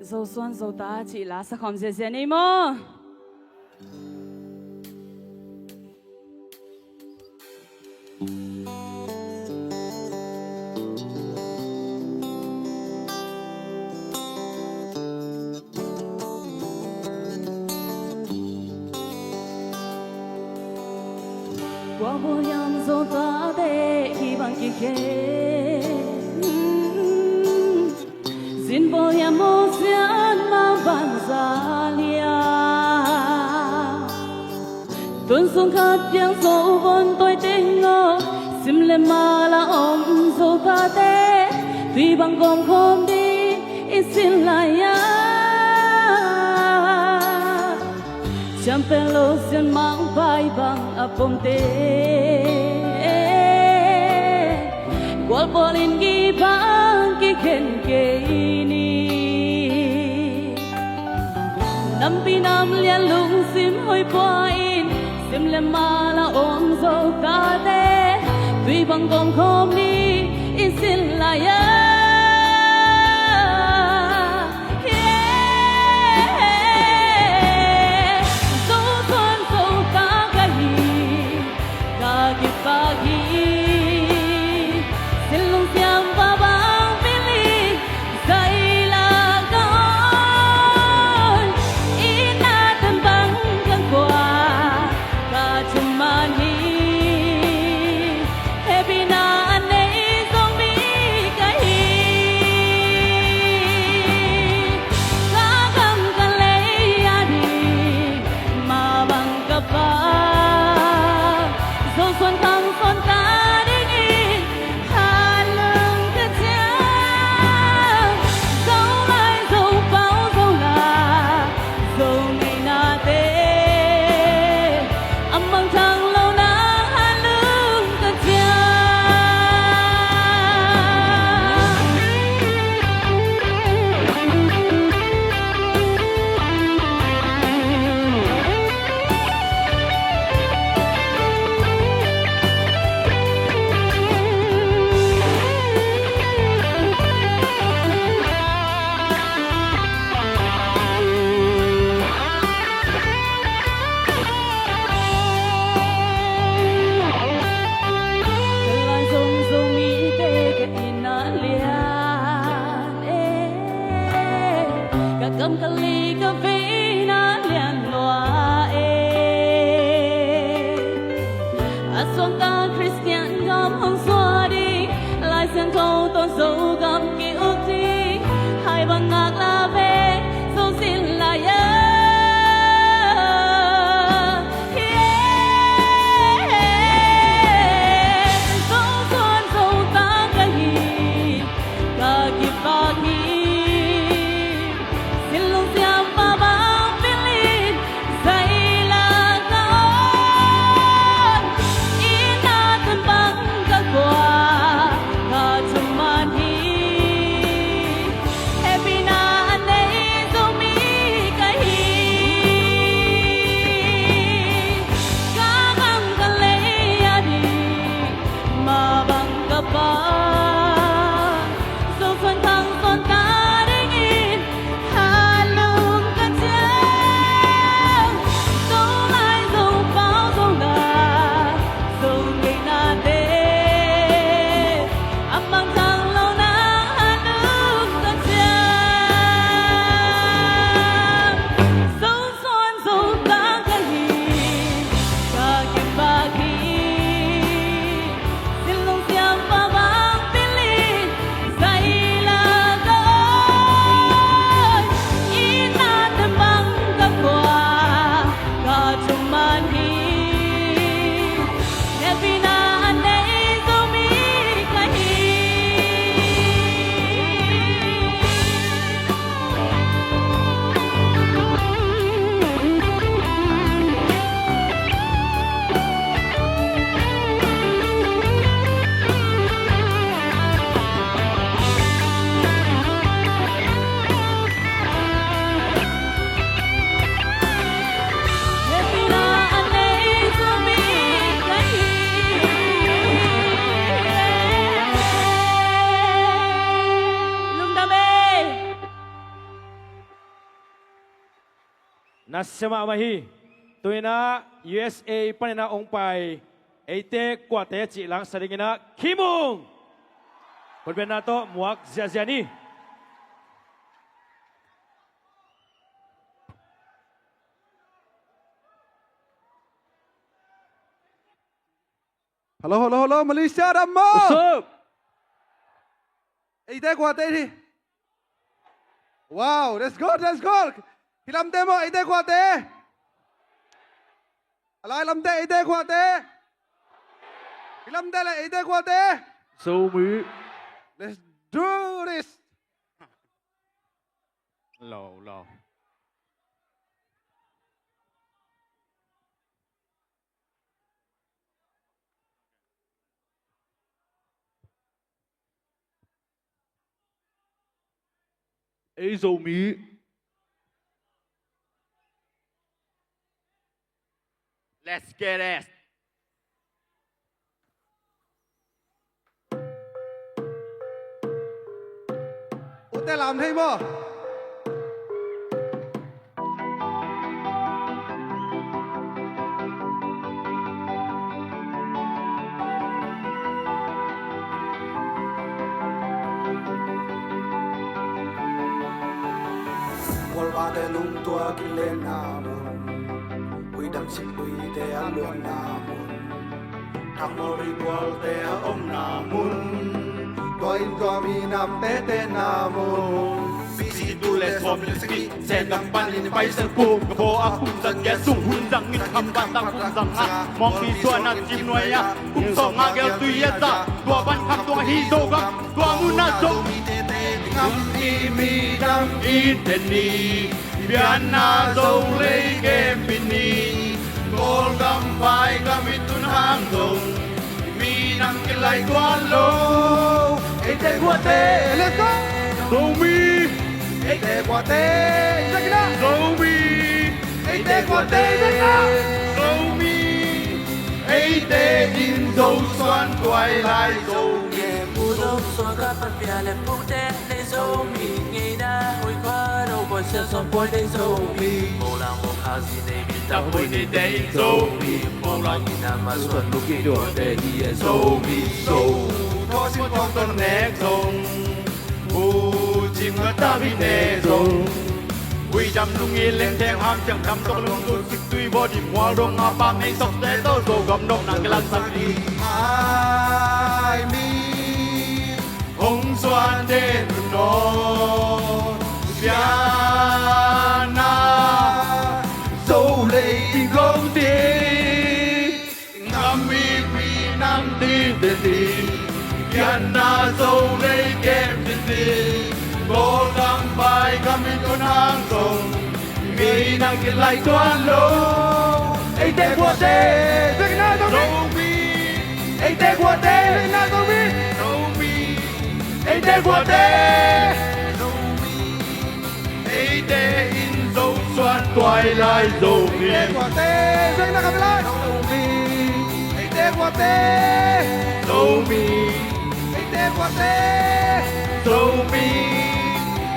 Zosuan Zota cih la sakhawm ziahziah ni maw? Kua bawlhiam Zotate hih bang kikhen, zin bawlhiam Mosian mah bang za liam. Tun sung khat piang Zo vun tawi teng aw, sim le mala om Zotate, tui bang gawm khawm ding i sin lai a. Siam pen lo sian mangpai bang a pomte, gualpual in gih bang kikhen kei ni. Nampi nam lian lungsim hoih pua in, sim le mala om Zotate, tui bang gawm khawm ni i sin lai a. Zosuan Zota ka hi, ka kipak hi. Sin lungsiam pa bang pil in, zai la ka on, i na tan bang ka kua, ka thuman hi. Hehpihna a nei Zomi ka hi. Ka gam ka lei a ding, mah bang ka pau, Zosuan khang suan ta ding in, hanlung ka ciam. Zo lai, Zo pau, Zo la, Zo ngeina te, a mangthang lo nang hanlung ka ciam. Ka lai zong Zomite ka itna lian e, ka kam ka li ka veina lian lua e. A suangta Khristian gam hong suah ding, Lai Siangtho tawh Zogam ki-uk ding, hai bang ngak la ve, Zo sin lai a. Zosuan Zota ka hi, ka kipak hi. Sin lungsiam pa bang pil in, zai la ka on, i na tan bang ka kua, ka thuman hi. Nasia mahmah hi. Tu-in ah U S A panin ah hong pai eite kuate cih langsak dingin ah Khimung, khutbetna tawh muak ziahziah ni. Hello, hello, hello, Malaysia, dam maw? What's up? Eite kuate hi. Wow, that's good, that's good. Hih lamte maw, eite kuate? A lai lamte, eite kuate? Hih lamte le, eite kuate? Zomi. Let's do this. Lo, lo. Ei Zomi. Let's get it. Ute lam thei maw? Kualpate lungtuak i lenna mun, uidam sik uite a luanna mun, thakmual rihmualte a omna mun, tua in tua minam tetena mun. Sisi tu le sawm le siki, Sendang panin paisak pu, ka pho a kum zang ya sung hun zang in kham pa tang hun zang a, mawng ni suan a cim nuai a, kum sawng a gel tui a za, tua pan kham tuang hi Zogam, tua mun a Zo. Ngam i minam i ten ni, pianna Zo lei kem pin ni, Kawlgam pai gam i tun hang Zo. Minam kilai tuan lo. Eite kuate. Let's go. Zomi. Eite kuate. Zomi. Eite kuate. Zomi. Eite in Zo suan tuai lai Zomi. Pu Zo suan ka pan pia le pu te. Zomi ngeina, ui kua no kua sia sawm poi nei Zomi. Molang mo kha si nei min tang poi nei te in Zomi. Molang ina ma suan luki dua te hi e Zomi. Zo, to sin tong ton nek zong. U cing ma ta bi ne zong. Ui dam lung i leng teng ham ciang dam tok lung tu sik tui bo di mual dong a pam nei sok te to Zogam nok nang kilang sang di. Ai mi. Hong suan den no. Piana. Zo lei in gong di. Ngam i pi nam di de di. Piana Zo lei kem di di. Bo gam bai gam i kun hang zong. Ngei nang kilai tuan lo. Eite kuate. Zomi. Eite kuate. Zomi. Eite kuate. Eite in Zo suan tuai lai Zomi. Eite kuate. Zomi. Eite kuate. Zomi. Eite kuate. Zomi.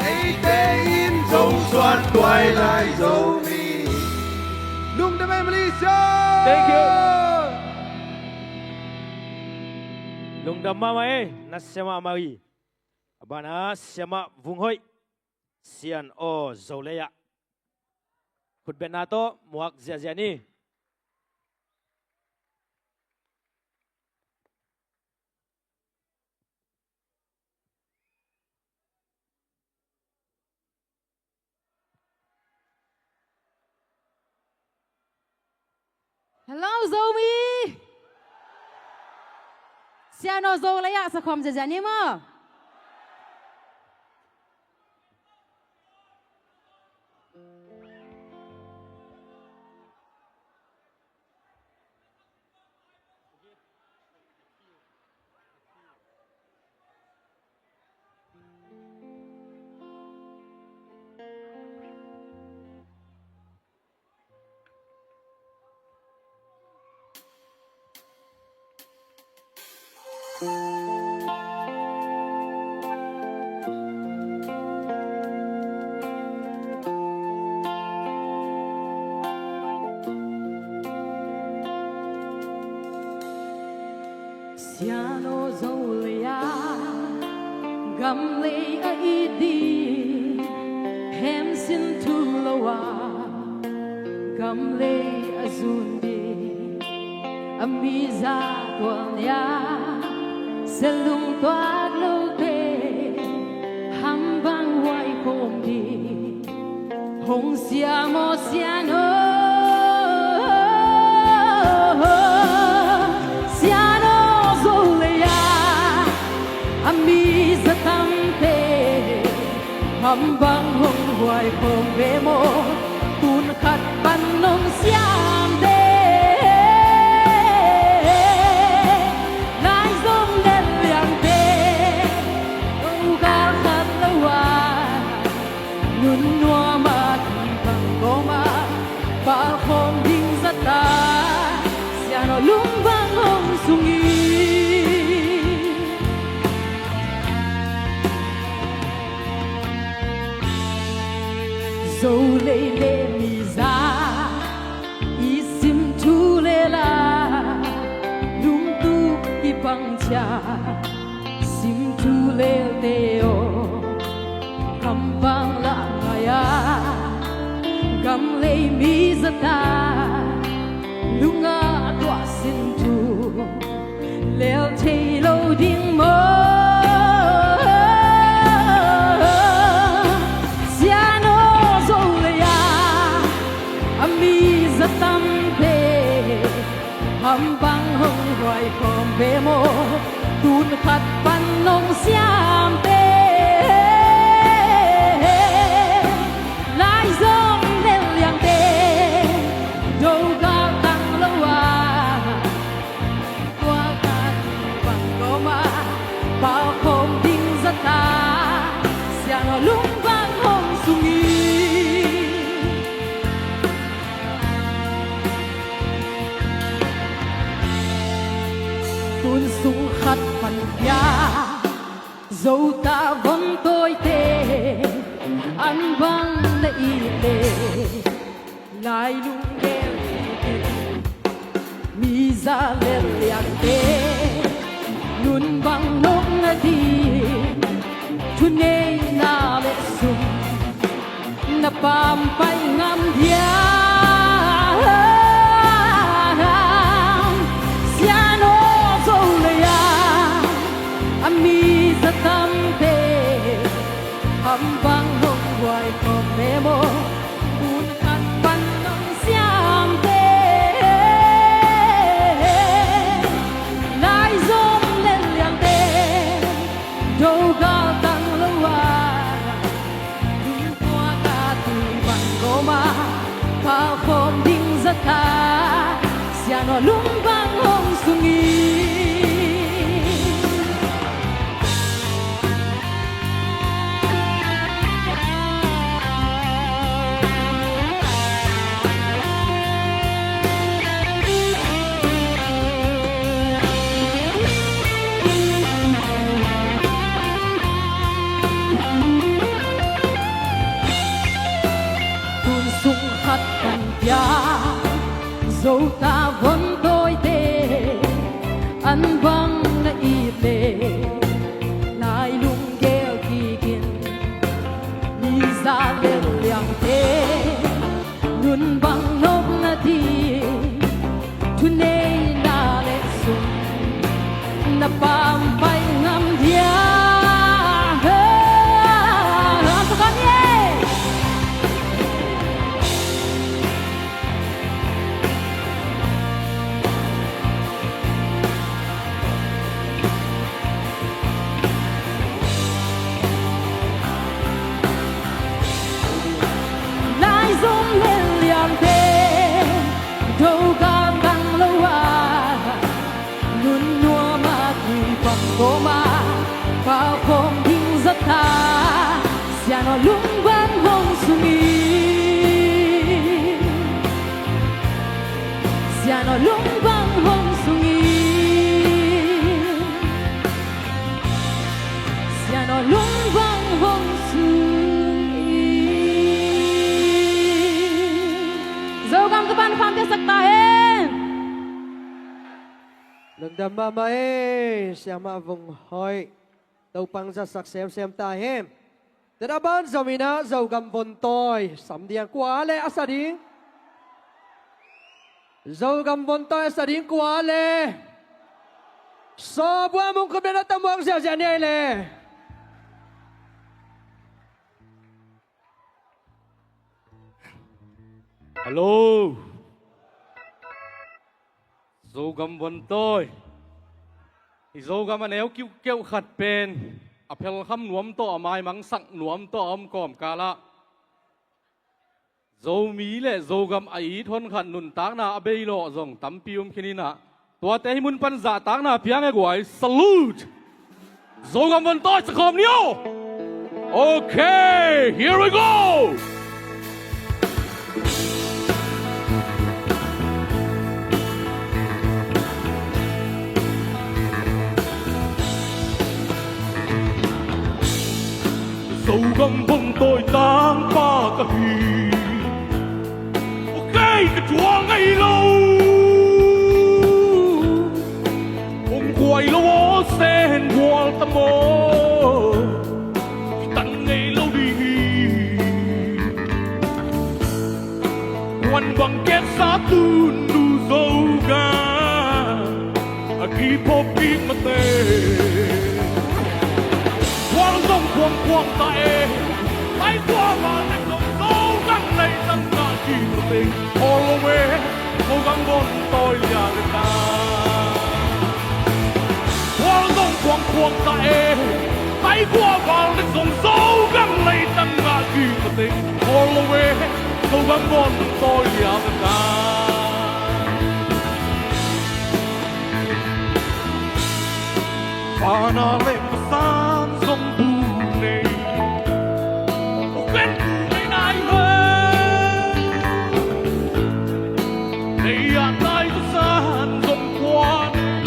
Eite in Zo suan tuai lai Zomi. Lungdam ei Malaysia. Thank you. Lungdam mahmah ei. Nasia mahmah ei. A ban ah Siamah Vung Hoih, Sian Aw Zo Lei ah khutbetna tawh muak ziahziah ni. Hello Zomi. Sian Aw Zo Lei ah sakhawm ziahziah ni maw. Sian aw, Zo lei-a gam lei a it ding, hemsin thu lo-a gam lei a zun ding, a mi zahtuah ni-a sialung tuak lote hambang huai khawm ding. Hong siam aw, sian aw, sian aw, Zo lei-a a mi za tamte hambang hong huai khawm ve maw? Tun khat pan nong siamte, lai zong lel liangte, lo gal khat lo-a nun nuam a, tui bang gawm a, palkhawm ding zat a, sian aw, lungvang hong sung hi. Zo lei le mi za i sim thu le la, lungtup i pang ciat sim thu lelte aw, kampang lah ngai-a gam lei mi zat a, lung a tuah sin thu lel thei lo ding maw? Sian aw, Zo lei-a a mi za tamte hambang hong huai khawm ve maw? Tun khat pan nong siamte, lai zong lel liangte, do galtang lo-a, tuak a, tui bang gawm a, palkhawm ding zat a, sian aw, lungvang hong sung hi. Tun sung khat pan pia, Zo tavon tawite an bang na it le, lai lunggel kikin, mi za lel liangte nun bang nop nading, thuneihna le sum na pampai ngam diam? Sian aw, Zo lei-a a mi za tamte hambang hong huai khawm ve maw? Tun khat pan nong siamte, lai zong lel liangte, do galtang lo-a, lungtuak a, tui bang gawm a, palkhawm ding zat a, sian aw, lungvang hong sung hi. Tun sung khat pan pia, Zo tavon tawite an bang na it le, lai lunggel kikin, mi za lel liangte nun bang nop nading, thuneihna le sum na pampai ngam diam? Lai zong lel liangte, do galtang lo-a, nun nuam a, tui bang gawm a, palkhawm ding zat a, sian aw, lungvang hong sung hi. Sian aw, lungvang hong sung hi. Sian aw, lungvang hong sung hi. Zogam ka pan famte sak ta hen. Lungdam mahmah ei, Siamah Vung Hoih. Topa'n zatsak semsem ta hen. Tua ban zom in ah Zogam Vontawi sam ding a, kua le a sa ding? Zogam Vontawi a sa ding kua le? Sawbuang mungkut bena tamuang ziahziah ni ai le. Hallo. Zogam Vontawi. I Zogam a neu kiuhkeuh khat pen a phelkham nuam tawh, a maimangsak nuam tawh a om kawmkal ah Zomi le Zogam a it honkhat nuntakna a beilawh zong tampi um khin in ah, tuate hih mun pan zahtakna piang e guai. Salute! Zogam Vontawi sa khawm ni aw. Okay, here we go. Zogam Vontawi tangpa ka hi. Kei ka tual ngei lo. Hong kuai lo aw, sen gual ta maw. Kitan ngei lo ding hi. Kuan bang keksa tun nu Zogam a kiphawk kik mateng. Kuang zong kuang kuang ta e. Pai kua val nek zong Zogam leitang ngah kik mateng. All the way Zogam Vontawi lia le ta. Kuang zong kuang kuang ta e. Pai kua val nek zong Zogam leitang ngah kik mateng. All the way Zogam Vontawi lia le ta. Fana le masan zong bu nei. Uken bu nei nai lo. Nei a nai masan zong kua nei.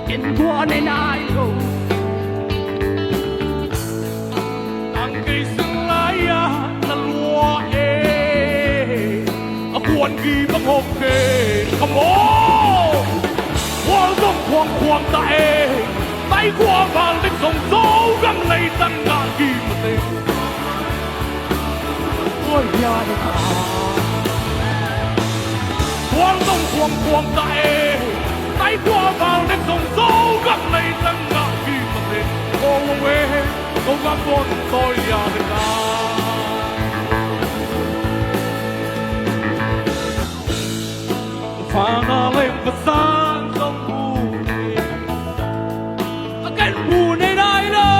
Ken kua nei nai lo. Tang kei sin lai-a na lua e. A kuan ki bang hong ken ka maw. Kuang zong kuang kuang ta e. Tai kua val nek zong Zogam leitang ngah ki mateng. Oi, ya, ya. Kuang zong kuang kuang ta e. Tai kua val nek zong Zogam leitang ngah ki mateng. All the way Zogam Vontawi lia le ta. Fana le masan zong bu nei. A ken bu nei nai lo.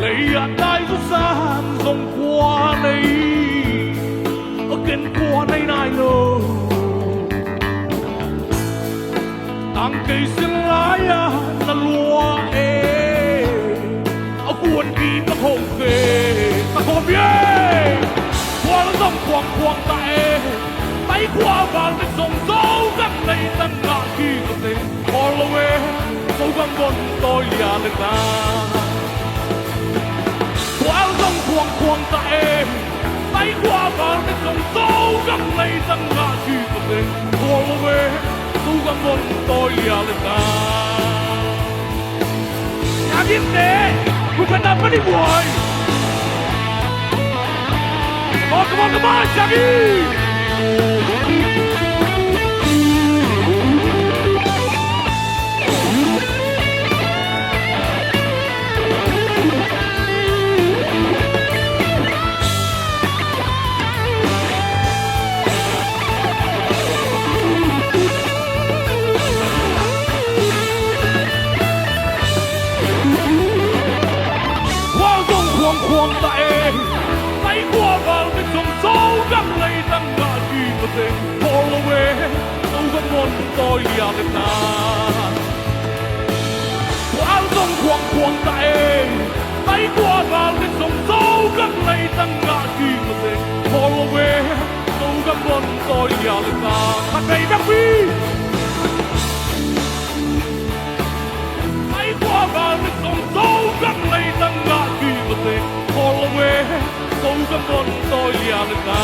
Lei a tai masan zong kua nei. A ken kua nei nai lo. Tang kei sin lai-a na lua e. A kuan ki bang hong ken ka maw e. Kuang zong kuang kuang ta e. Tai kua val nek zong Zogam leitang ngah ki mateng. All the way Zogam Vontawi lia le ta. Kuang zong kuang kuang ta e. Tai kua val nek zong Zogam leitang ngah ki mateng. All the way Zogam Vontawi lia le ta. Siagim te, bukan apa ni buai. Oh, come on, come on, Siagim. Kuang zong kuang kuang ta e. Tai kua val nek zong Zogam leitang ngah ki mateng. All the way Zogam Vontawi lia le ta. Kuang zong kuang kuang ta e. Tai kua val nek zong Zogam leitang ngah ki mateng. All the way Zogam Vontawi lia le ta. Khat vei bek pi. Tai kua val nek zong Zogam leitang ngah ki mateng. All the way Zogam Vontawi lia le ta.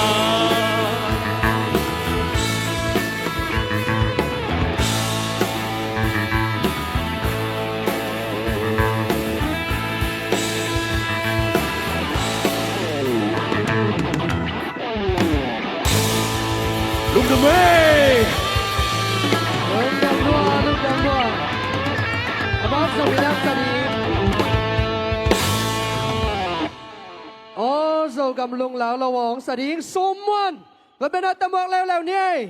Zogam lunglau lo hong sa ding Sum Muan. Tua pen a tamuak leuleu ni ei.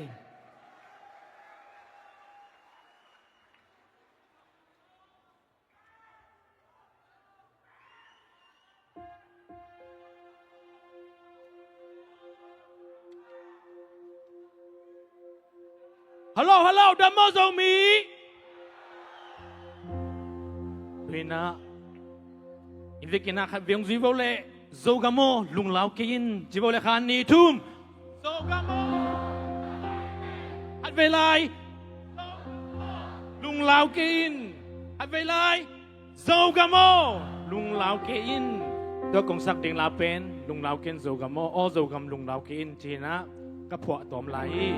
Hello, hello, dam maw Zomi? Tua hi-in ah, inn vekin ah khat vei hong zui vo leh, Zogam aw, lunglau kei in, ci vo leh khat, nih, thum. Zogam aw, khat vei lai. Lunglau kei in, khat vei lai. Zogam aw, lunglau kei in. Tua kong sak ding lau pen, lunglau kei in Zogam aw, aw Zogam lunglau kei in, ci-in ah ka phuah tawm lai hi.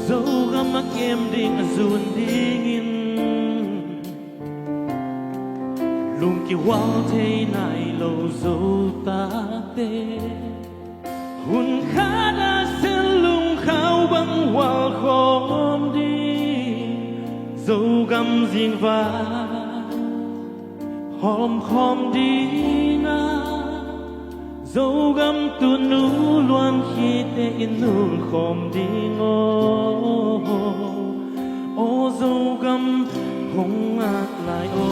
Zogam a kem ding a zun dingin lungkihual thei nai lo Zo tate, hun khat a Sen lungkhau bang hual khawm ding, Zogam zingvai hawm khawm ding a, Zogam tunu luan khite i nul khawm ding aw, aw Zogam hong ngak lai aw.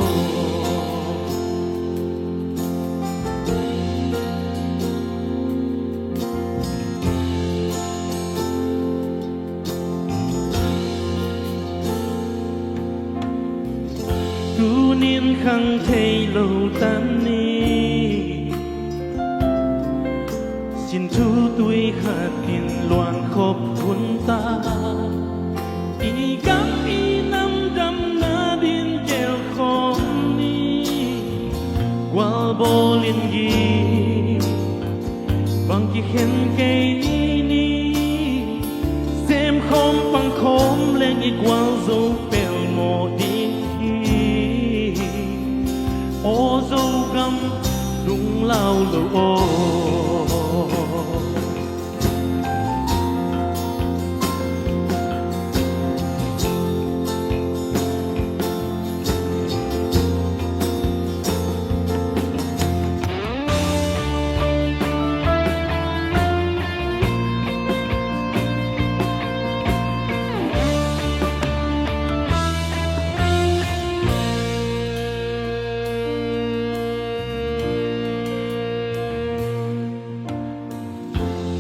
Tunin khang thei lo tan ni, sin thu tui khat in luang khop hun ta. I gam i nam damna din gel khawm ni, gual bawl in gik bang kikhen kei ni, sem khawm pang khawm leng i gualzo pelmawh ding hi. Aw Zogam lunglau lo aw.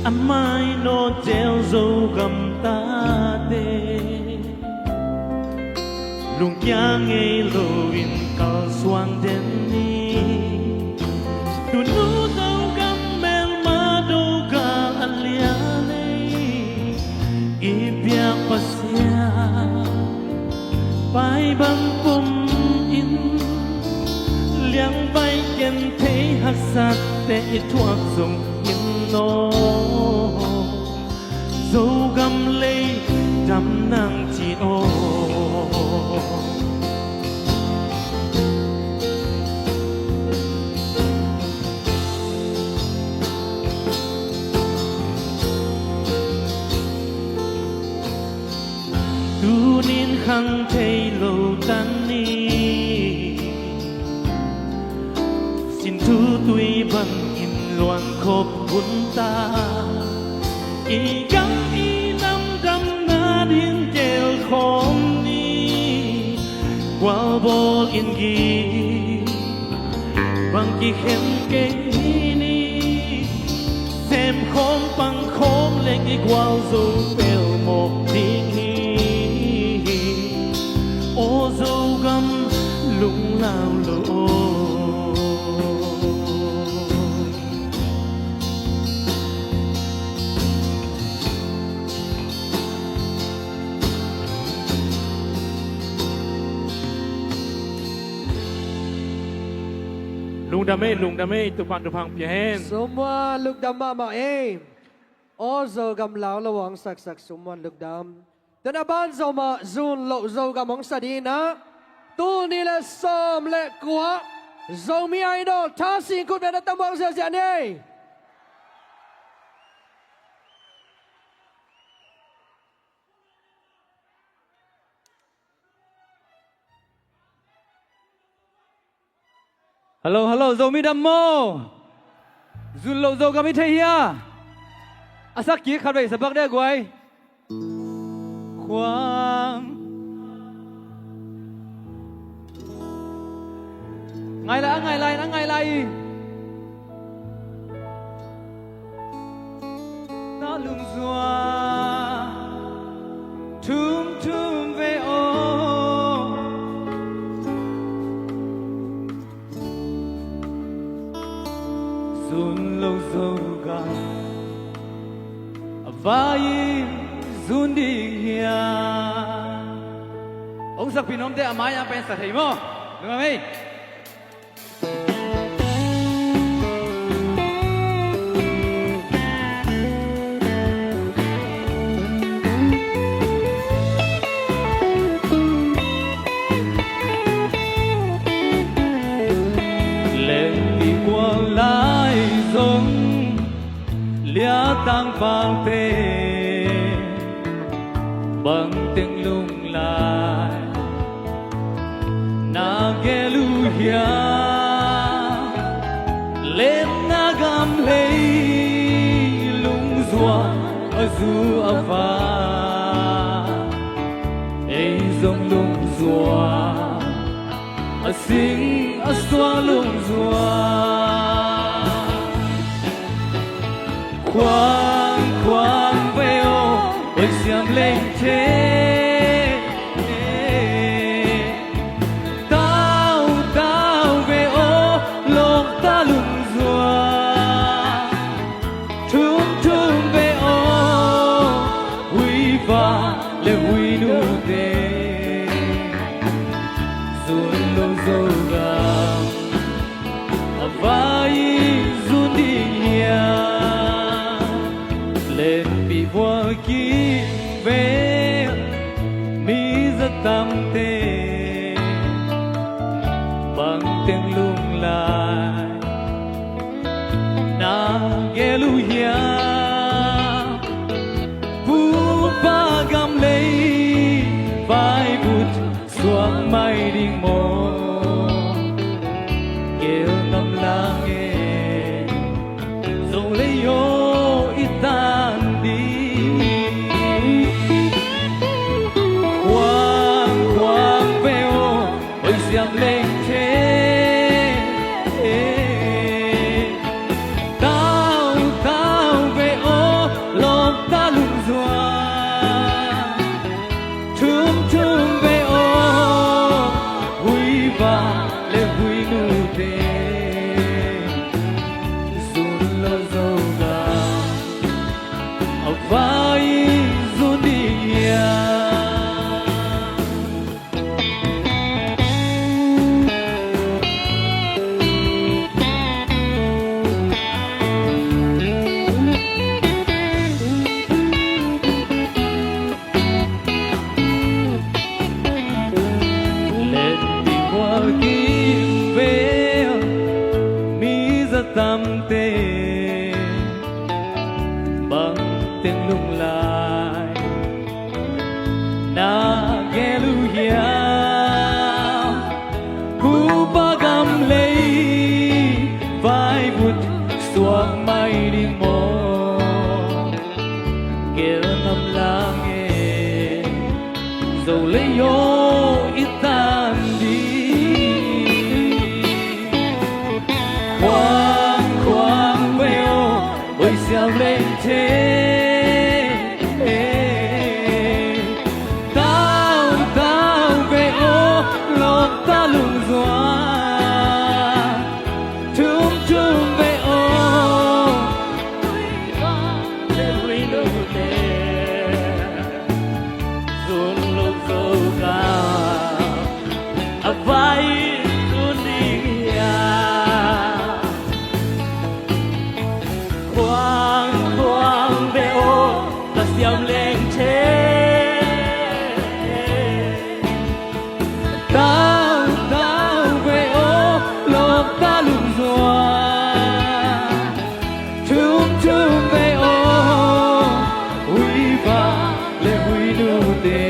A mai nawt zel Zogam tate, lungkia ngei loin kalsuan den ni. Tunu Zogam melma Dogal a lian ei, i biak Pasian pai bang pum in, liangvai genthei haksate i thuak zong in aw, Zogam lei dam nang ci aw. Tunin khang thei lo tan ni, sin thu tui bangin luang khop hun ta. I gam i nam damna din gel khawm ni, gual bawl in gik bang kikhen kei ni, sem khawm pang khawm leng i gualzo pelmawh ding hi. Aw Zogam lunglau lo aw. Dam ei, lungdam ei, Topa'n thupha pia hen. Sum muan, lungdam mahmah ei. Aw Zogam, lau lo hong saksak sum muan, lungdam. Tua a ban Zomah Zun Loh Zogam hong sa ding in ah, tul nih le sawm le kua Zomi Idol Thasing Khutbeng a tam buak ziahziah ni ei. Hello, hello, Zomi dam maw? Zun Loh Zogam i thei hia? A sak kik khat vei sa pak deh guai. Khuang. Ngai lai, a ngai lai, a ngai lai. Ta lungzuan thum thum ve aw. Zun Loh Zogam, a vai in zun ding hiam? Hong sakpih nuam teh a mai-ah pen sa thei maw? Lungdam ei. Lengpi kua lai zong lia tang pangte, bang teng lunglai na gel uh hiam? Lemna gam lei lungzuak a zu a va, ei zong lungzuak a sing a suak lungzuak. Khuang khuang ve aw, oi siam lengthe. Tau tau ve aw, lawngta lungzuak. Thum thum ve aw, huipa le huinute. Zun Loh Zogam, a vai in zun ding hiam? Lenpi bual kim ve, mi za tamte, bang teng lunglai na gel uh hiam? Pu pa gam lei vaivut suak mai ding maw? Gel ngam lang e, Zolei aw i tan ding. Khuang khuang ve aw, oi siam lengthe. Tau tau ve aw, lawngta lungzuak. Thum thum ve aw, huipa le huinute. Zun Loh Zogam, a vai in zun ding hiam? Lenpi bual kim ve, mi za tamte, bang teng lunglai na gel uh hiam? Pu pa gam lei vaivut suak mai ding maw? Gel ngam lang e, Zolei aw i tan ding. Khuang khuang ve aw, oi siam lengthe. Tau tau ve aw, lawngta lungzuak. Thum thum ve aw, Zun Loh Zogam, a vai in zun ding hiam? Siam leng thei. Tau, tau ve aw, lawmta lungzuan. Thum, thum ve aw, huipa le huinute.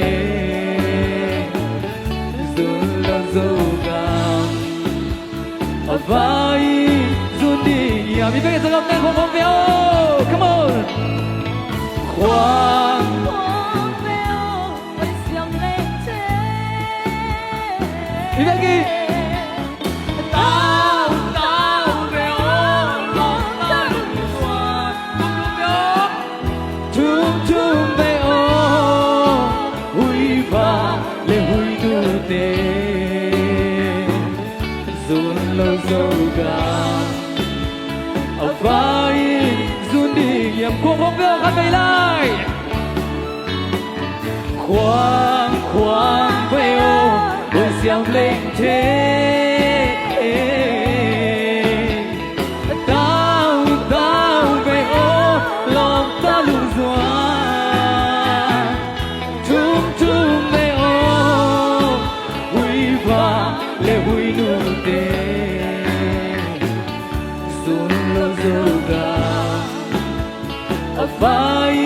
Zun lo Zogam a vai zun ding hiam? Mi bek Zogam nek khawng khawng ve aw. Come on. Khuang. Mi bek hi. Tau, tau ve aw, lawmta lungzuan. Thum, thum ve aw, huipa le huinute. Zun lo Zogam a vai zun ding hiam? Khuang khawng ve aw, khat vei lai. Khuang, khuang ve aw, huai siam leng thei. Tau, tau ve aw, lawmta lungzuan. Thum, thum ve aw, huipa le huinute. Zun lo Zogam a vai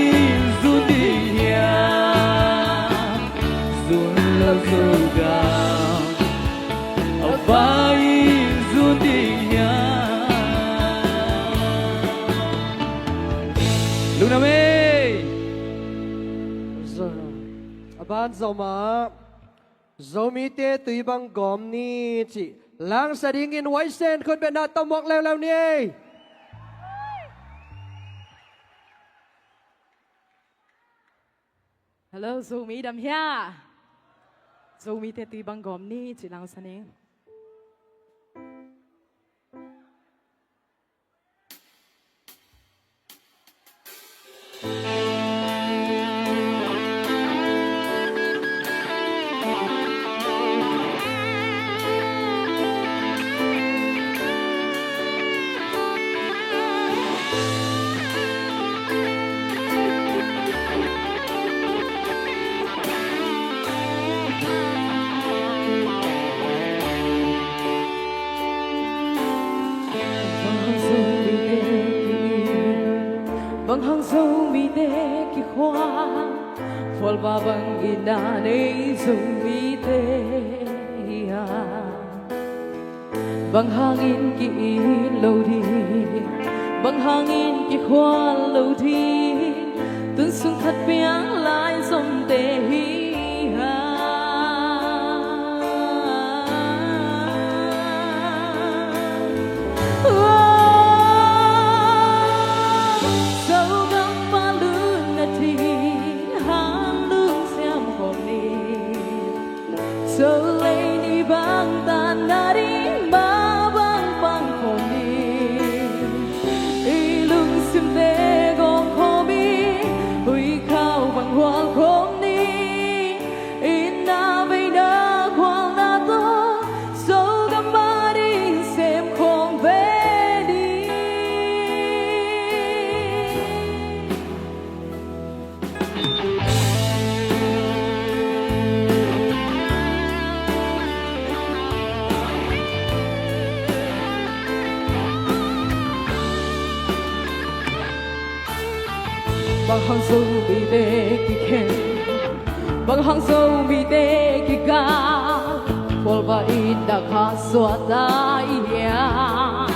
zun ding hiam? Zun lo Zogam a vai zun ding hiam? Lungdam ei. A ban zom ah Zomite tui bang gawm ni cih langsa dingin huaisen khut betna tawh muak leuleu ni ei. Hello, Zomi dam hia? Zomite tui bang gawm ni cih langsa ni. Bang hang Zomite ki, bang hang Zomite kikhual, khualva bang itna nei Zomite hiam? Bang hangin ki-it lo ding, bang hangin kikhual lo ding, tun sung khat piang lai zomte hi hang. Zogam pa lutna ding hang lungsiam khawm ni. Zolei ni bang tanna ding mah bang pang khawm ni. I lungsimte gawm khawm hi, huikhau bang hual khawm ni. Itna veina khualna tawh Zogam ading sem khawm ve ni. Bang hang Zomite kikhen, bang hang Zomite kigal, khualva itna kha suakta i hiam?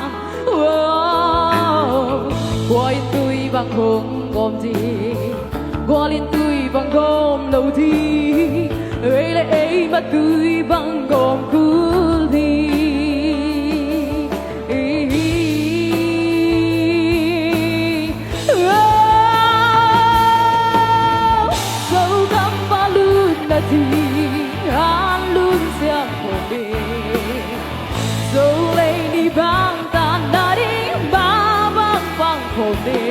Kua in tui bang hong gawm ding, gual in tui bang gawm lo ding, ei le ei mah tui bang gawm kul ding. Zogam pa lutna ding hang lungsiam khawm ni. Zolei ni bang tanna ding mah bang pang khawm ni.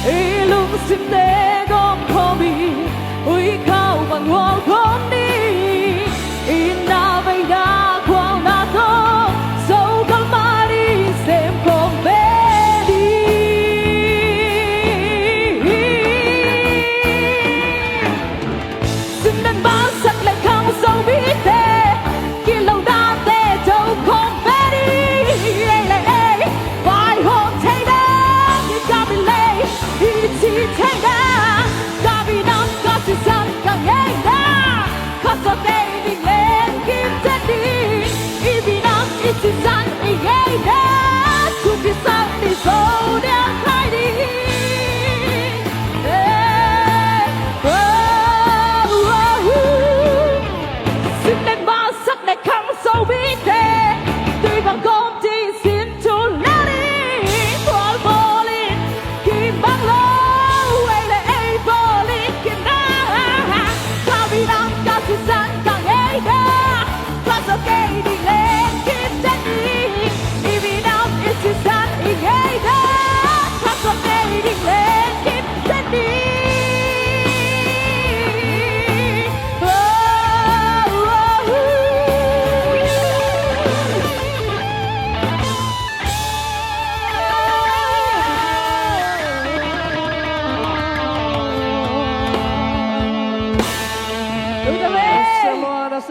I lungsimte gawm khawm hi, huikhau bang hual khawm ni. Itna veina khualna tawh Zogam ading sem khawm ve ni.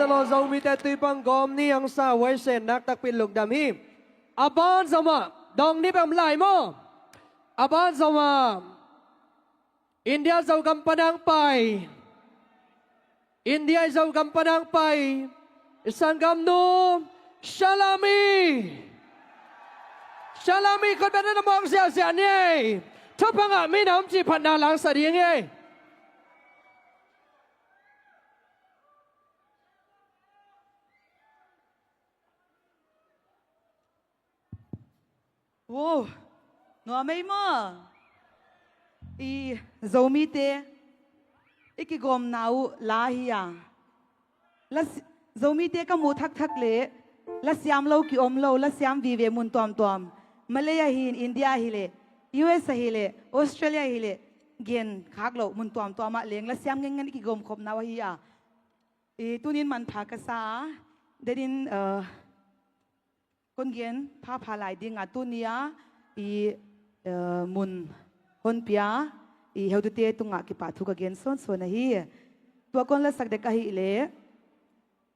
Lawh Zomite tuipang gawm ni hong sa huaisen naktakpi lungdam hi. A ban zomah dong ni bang lai maw? A ban zomah India Zogam panang pai. India Zogam panang pai i sanggamnu Shalami. Shalami khutbetna na mawk ziahziah ni ei. Thupha ngah minam cih phatna langsak ding ei. Wow, nuam ei maw? I Zomite i kigawmna uh la hi a. La si-, Zomite ka muh thakthak leh la siam lo ki om lo, la siam vive mun tuamtuam. Malay ahi in, India ahi leh, U S ahi leh, Australia ahi leh, gen khak lo mun tuamtuam ah leng la siam ngengen i kigawmkhopna uh ahi a. I tunin manpha ka sa a, denin, uh, kon gen phapha lai ding a, tuni a i, uh, mun honpia i heutute tungah kipahthu ka gen sawnsawn ahi. Tua kon lasak dek ahih leh,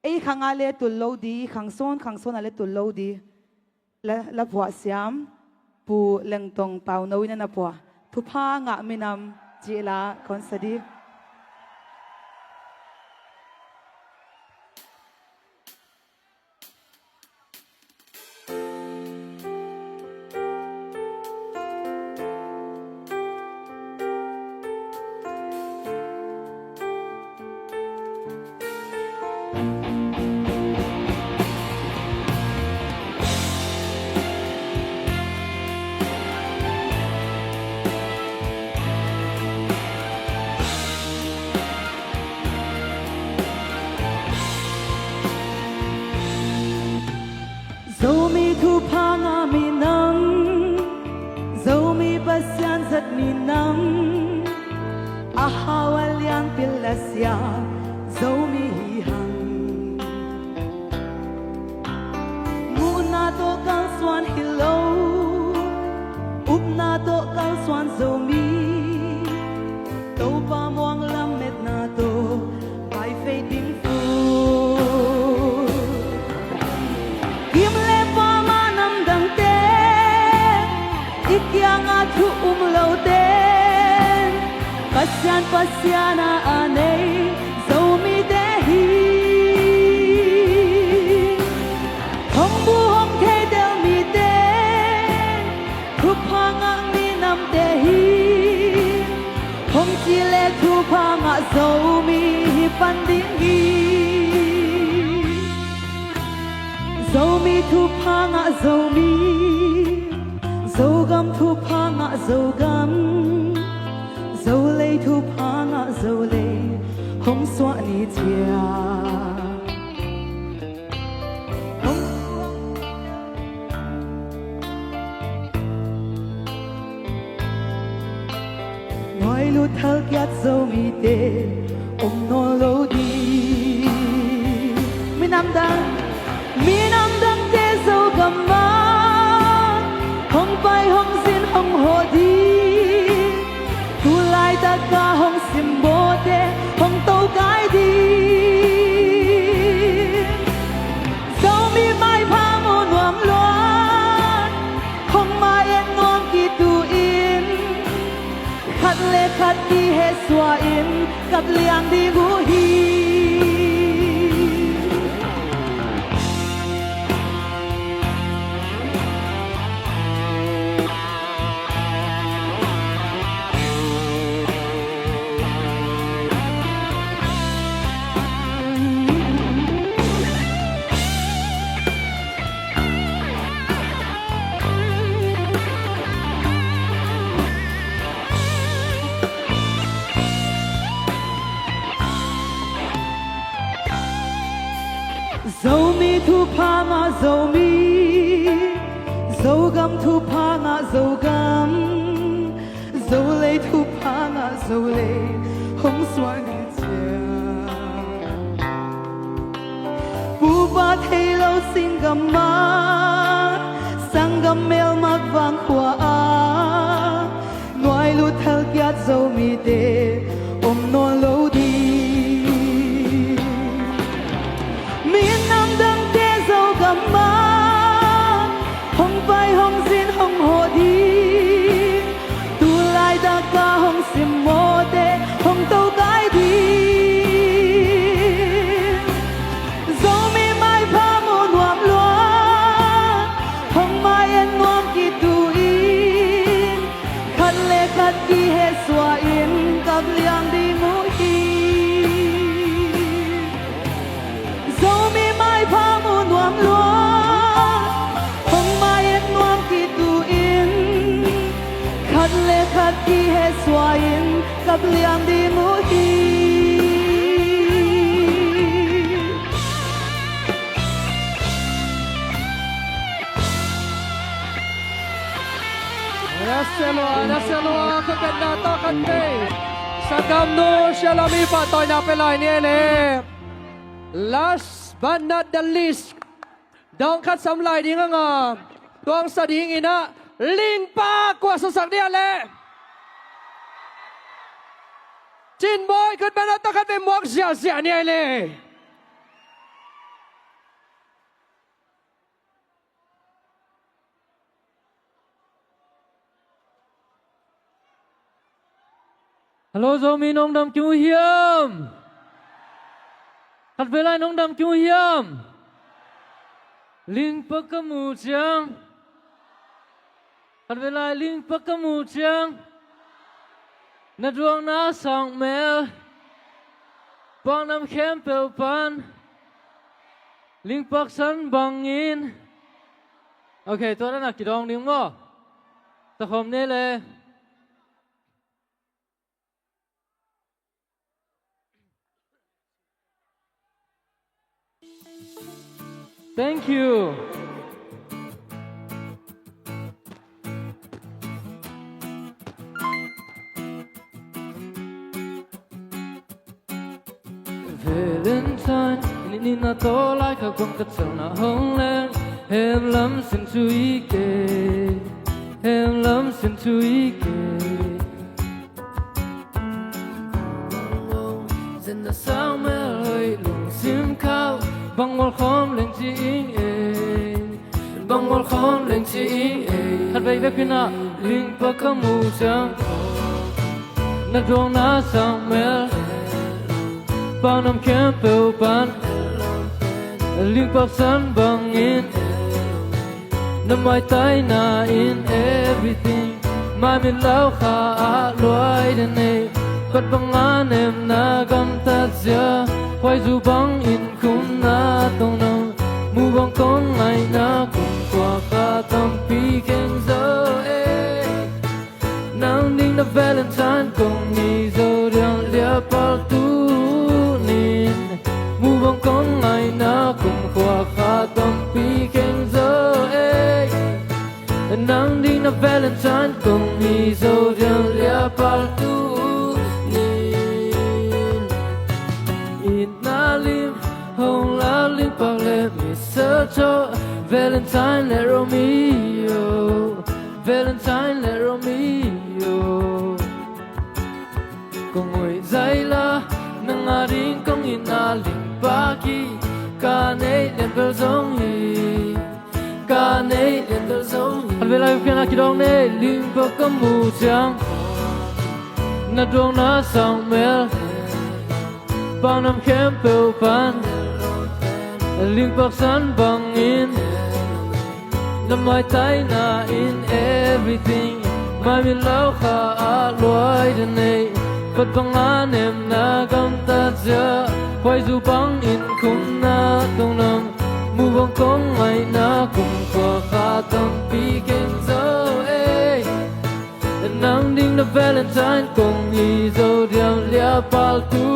ei khang ah le tul lo di, khang sawn khang sawn ah le tul lo di. La, la phuah siam Pu Lengtong Pauno in a na phuah Thupha Ngah Minam cih la kon sa di. Zomi thupha ngah minam, Zomi Pasian zat minam, a hau a lianpi la siam Zomi hi hang. Muhna tawh kalsuan hi lo, upna tawh kalsuan Zomi, Topa muang lametna tawh paifei ding fut. Gim le pama namdangte, i kiangah thu um lote, Pasian, Pasian a a nei Zomite hi. Hong bu hong thei del mite, thupha ngah minamte hi. Hong ci le thupha ngah Zomi hi pan ding hi. Zomi thupha ngah Zomi, Zogam thupha ngah Zogam, Zolei thupha ngah Zolei, hong suah ni ciang. Nuai lut thal kiat Zomite om nawn lo ding. Minam dang, minam dangte Zogam ah hong pai, hong zin, hong hawh ding. Tu laitak a hong simbawlte hong tokai ding. Zomi maipha mu nuam luat, hong mai et nuam kitu in, khat le khat kihehsuah in kap liang ding uh hi. Zomi thupha ngah Zomi, Zogam thupha ngah Zogam, Zolei thupha ngah Zolei, hong suah ni ciang. Pupa thei lo singgam ah, sanggam melmak vang khua ah, nuai lut thal kiat Zomite om nawn lo ding. Lap liang ding uh hi. Na sia lua, na sia lua, ka khenna tawh khat vei. Sanggam nu Sia Lami pah tawina pia lai ni ei le. Last but not the least, dawng khat sam lai ding a ngam, tuangsa dingin ah Lingpak kuah suaksak ni ei le. Cin Bawi khut beng a tawh khat vei muak ziahziah ni ei le. Hello Zomi, nong dam kim uh hiam? Khat vei lai, nong dam kim uh hiam? Lingpak ka mu ciang. Khat vei lai, Lingpak ka mu ciang. Na duang na sang mel, pangnam khempeuh pan Lingpak san bangin. Ok, tua dan a kidawng ding maw? Takhawm ni ei le. Thank you. Valentine, ni ni na to lai ka guang ka chang na hong leng, hem lam sin chui ke, hem lam sin chui ke. Zen na sang mel hoi lungsim khau, bang mual khawm leng ci ing ei, bang mual khawm leng ci ing ei. Khat vei vek pina, Lingpak ka mu ciang. Na duang na sang mel, pangnam khempeuh pan Lingpak san bangin. Na maitaina in everything, mai mit lau kha ah luai den ei. Pat bang a nem na gamtat zia, huai zu bangin khum na tong nam. Mu bang kong ngaihna kum khua kha tampi kheng zo ei. Nang ding na Valentine kong ni zo diang liapal tu nin. Mu bang kong ngaihna kum khua kha tampi kheng zo ei. Nang ding na Valentine kong ni zo diang liapal tu nin. Itna lim hong la Lingpak le Mister Cho, Valentine le Romeo. Valentine le Romeo. Kong oi zai la, nang a ding kong itna Lingpak hi. Ka neih lian bel zong hi. Ka neih lian bel zong hi. Khat vei lai, pian a kidawng nei, Lingpak ka mu ciang. Na duang na sang mel, pangnam khempeuh pan. Lingpak san bangin. Na maitaina in everything, mai mit lau kha ah luai den ei. Pat bang a nem na gamtat zia, huai zu bangin khum na tong nam. Mu bang kong ngaihna kum khua kha tampi kheng zo ei. Nang ding na Valentine kong hi zo diam liapal tu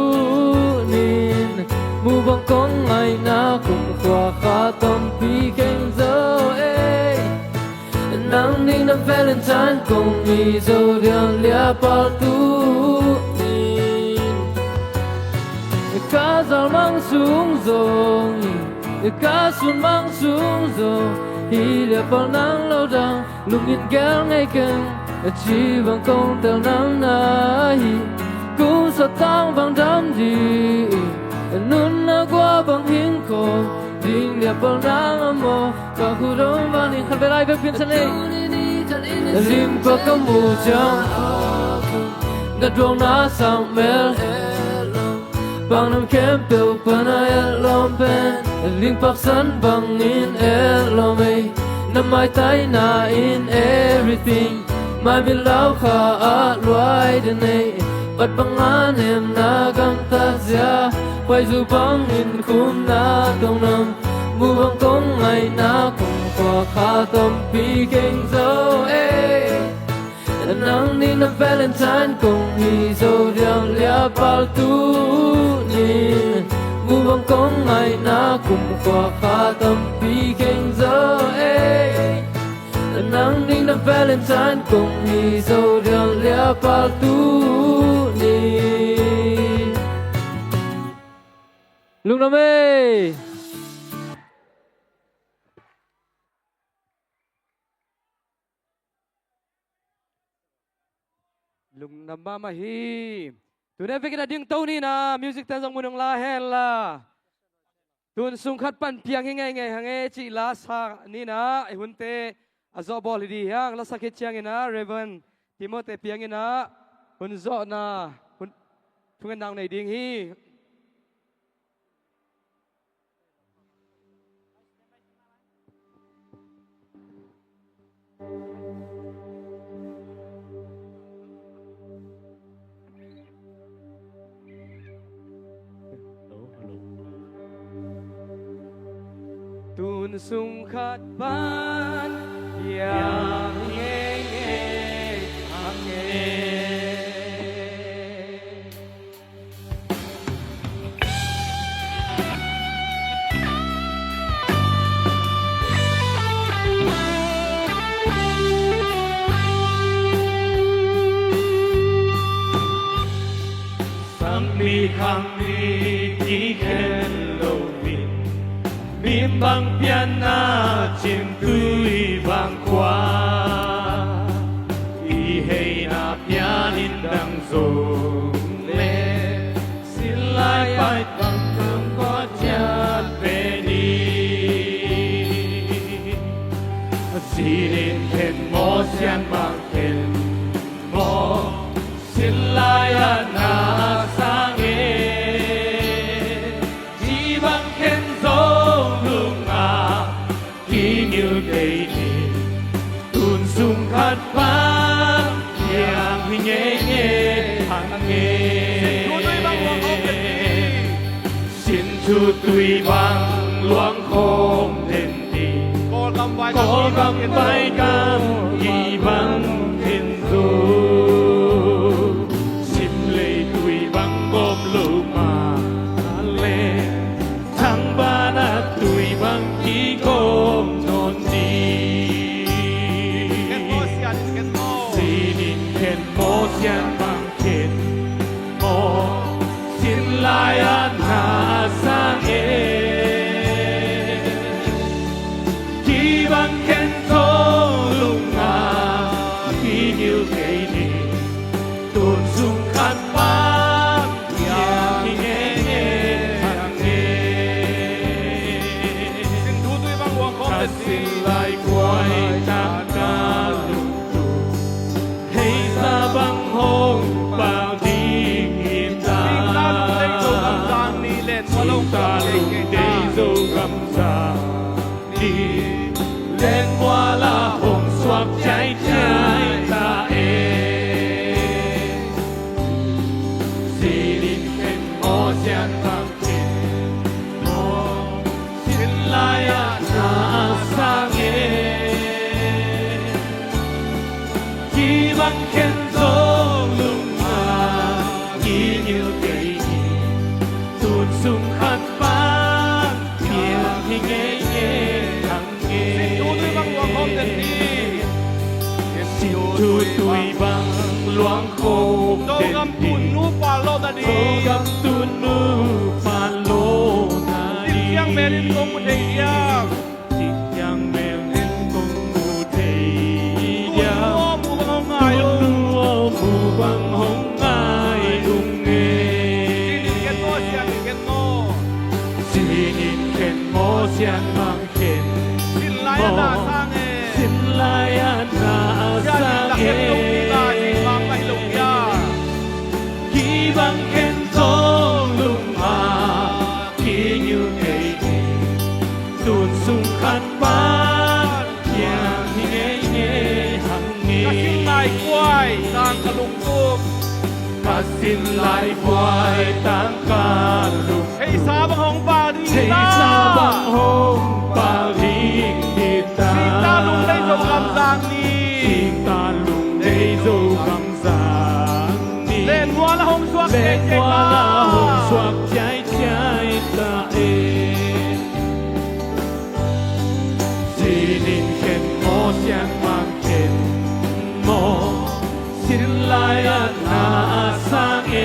nin. Mu bang kong ngaihna kum khua kha tampi kheng zo ei. Nang ding na Valentine kong hi zo diam liapal tu nin. Ka zal mang sung zong hi, ka sun mang sung zong hi, liapal nang lo dang. Lungin gel ngei keng, a ci bang kong tel nang na hi. Kum sa tang bang dam di, nun na gua bang hing ko, ding liapal nang a mo, ka hu dong bang ding khat vei lai bek pin sa nei. Lingpak ka mu ciang, na duang na sang mel. Pangnam khempeuh pan a etlawm pen, Lingpak san bangin etlawm ei. Na maitaina in everything, mai mit lau kha ah luai den ei. Pat bang a nem na gamtat zia, huai zu bangin khum na tong nam. Mu bang kong ngaihna kum khua kha tampi kheng zo ei. Nang nih na Valentine kong hi zo diam, liapal tuni. Mubang kong ngaihna kumkhua kha tampi kheng zo ei. Nang nih na Valentine kong hi zo diam, liapal tuni. Lungdam ei. Lungdam mahmah hi. Tuni vekin a dingto ni in ah music ten zong mun hong la hen la. Tun sung khat pan piang hi ngeingei hang e cih la sa ni in ah, ei hunte a zawh bawl hi ding hi hang. La sa khit ciangin ah Reverend Timothy Piang in ah hun zawhna hun thungen nang nei ding hi. Tun sung khat pan piang ngeingei hang e. Sangpi khangpi kikhen lo in, mi bang pianna cintui bang khua, i heina pian in dang zong le, sinlai pai bang kang kua ciat ve ni. Sinin khen maw, sian bang khen maw, sinlai a na sang e. Ci bang khen zong lung a kingil kei ni. Tun sung khat pan piang hi ngeingei hang e. Sin thu tui bang luang khawm den ni. Kawlgam vai gam i bang khen zo. Sim lei tui bang gawp lo mah le, thang ban a tui bang kigawm nawn ni. Sinin khen maw, sian bang khen maw, sinlai a na sang e. Ci bang khen zong lung a kingil kei ni. Tun sung khat pan piang hi ngeingei hang e. Ka sinlai guai tak ka lungtup, hei sa bang hong pal ding hi ta. Singta lungdei Zogam zang ni, len mual a hong suak ciaiciai ta e. Sinin khen maw, sian bang khen maw, sinlai a na sang e. Ci bang khen zong lung a kingil kei ni. Tun sung khat pan piang hi ngeingei hang e. Sin thu tui bang luang khawm den ni. Sin thu tui bang luang khawm den ni. Zogam tun nu pal lawhna ding. Zogam tun nu pal lawhna ding. Cin ciang mel in kong mu thei diam. Cin ciang mel in kong mu thei diam. Tun nu aw mu bang hong ngai ung. Tun nu aw mu bang hong ngai ung e. Sinin khen maw, sian in khen maw. Sinin khen maw, sian bang khen maw, sinlai a na sang e. Sinlai a na sang e. Ci bang khen zong lung a kingil kei ni. Tun sung khat pan piang hi ngeingei hang e. Ka sinlai guai tang ka lungtup. Ka sinlai guai tang ka lungtup. Hei sa bang hong pal ding hi ta. Hei sa bang hong pal ding hi ta. Singta lungdei Zogam zang ni. Singta lungdei Zogam Lengua la hong suak ciaicia ta e. Sinin khen maw, siangmang khen maw, sin lai-at na a sang e.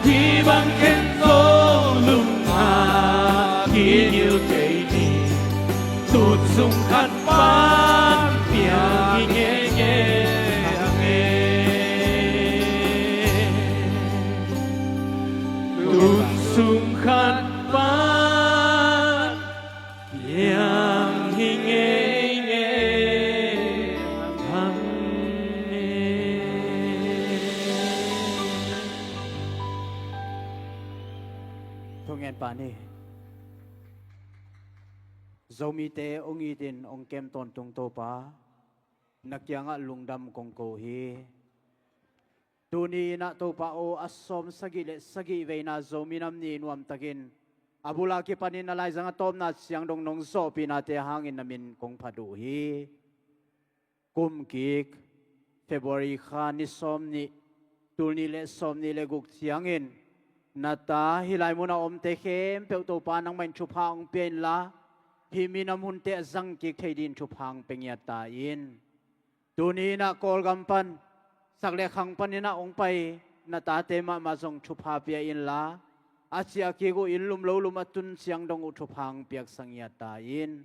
Hih bang khen Zo lum a kigil kei ni. Tun sung khat pan piang hi ngeingei hang e. Tun sung khat pan piang hi ngeingei hang e. Thungen pah ni. Zomite hong itin hong kem tawntung Topa, na kiangah lungdam kong ko hi. Tuni in ah Topa aw, a sawm sagih le sagih veina Zomi Nam Ni nuamtakin a bul a kipanin a laizang a tawpna ciang dong nong zawhpihnate hangin na min kong phat uh hi. Kum kik February kha ni sawm nih, tul nih le sawm nih le guk ciangin na ta hih lai munah a omte khempeuh Topa nangmah in thupha hong pia inla, hih minam hunte a zang kik thei dingin thupha hong pia ngiat ta in. Tuni in ah Kawlgam pan sak le khang panin ah hong pai na tate mahmah zong thupha pia inla, a ciah kik uh inn lum lo lum a tun ciang dong uh thupha hong piaksak ngiat ta in.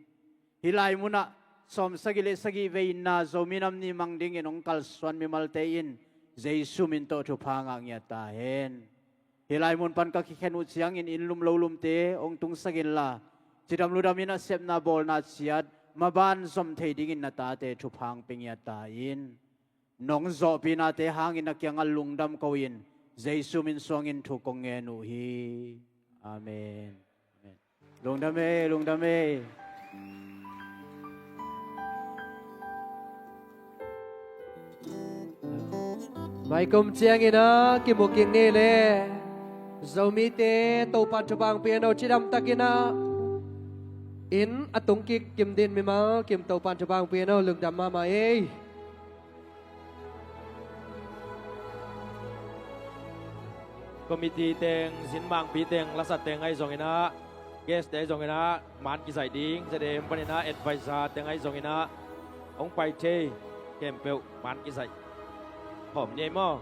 Hih lai munah sawm sagih le sagih veina Zomi Nam Ni mang dingin hong kalsuan mimalte in Jesu min tawh thupha ngah ngiat ta hen. Hih lai mun pan ka kikhen uh ciangin inn lum lo lumte hong tungsak inla, cidam ludam in a sepna bawlna ciat maban zom thei dingin na tate thupha hong pia ngiat ta in. Nong zawhpihnate hangin na kiangah lungdam ko-in Jesu min suangin thu kong ngen uh hi. Amen. Amen. Lungdam ei, lungdam ei. Maikum ciangin ah kimu kik ni le. Zomite Topan thupha hong pia hen aw, cidamtakin ah inn a tung kik kim dingin mimal kim Topan thupha hong pia hen aw, lungdam mahmah ei. Committee teng, zinmangpi teng, lasat teng ahi zongin ah, guest te ahi zongin ah, man kizaih ding, Z A M panin ah, advisor teng ahi zongin ah, hong pai thei khempeuh man kizaih khawm ni ei maw.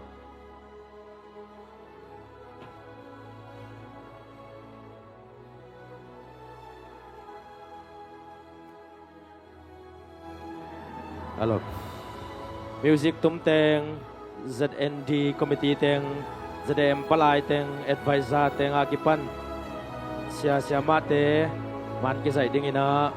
Hello. Music tum teng, Z N D committee teng, Z A M palai teng, advisor teng a kipan sia siamahte man kizaih dingin ah,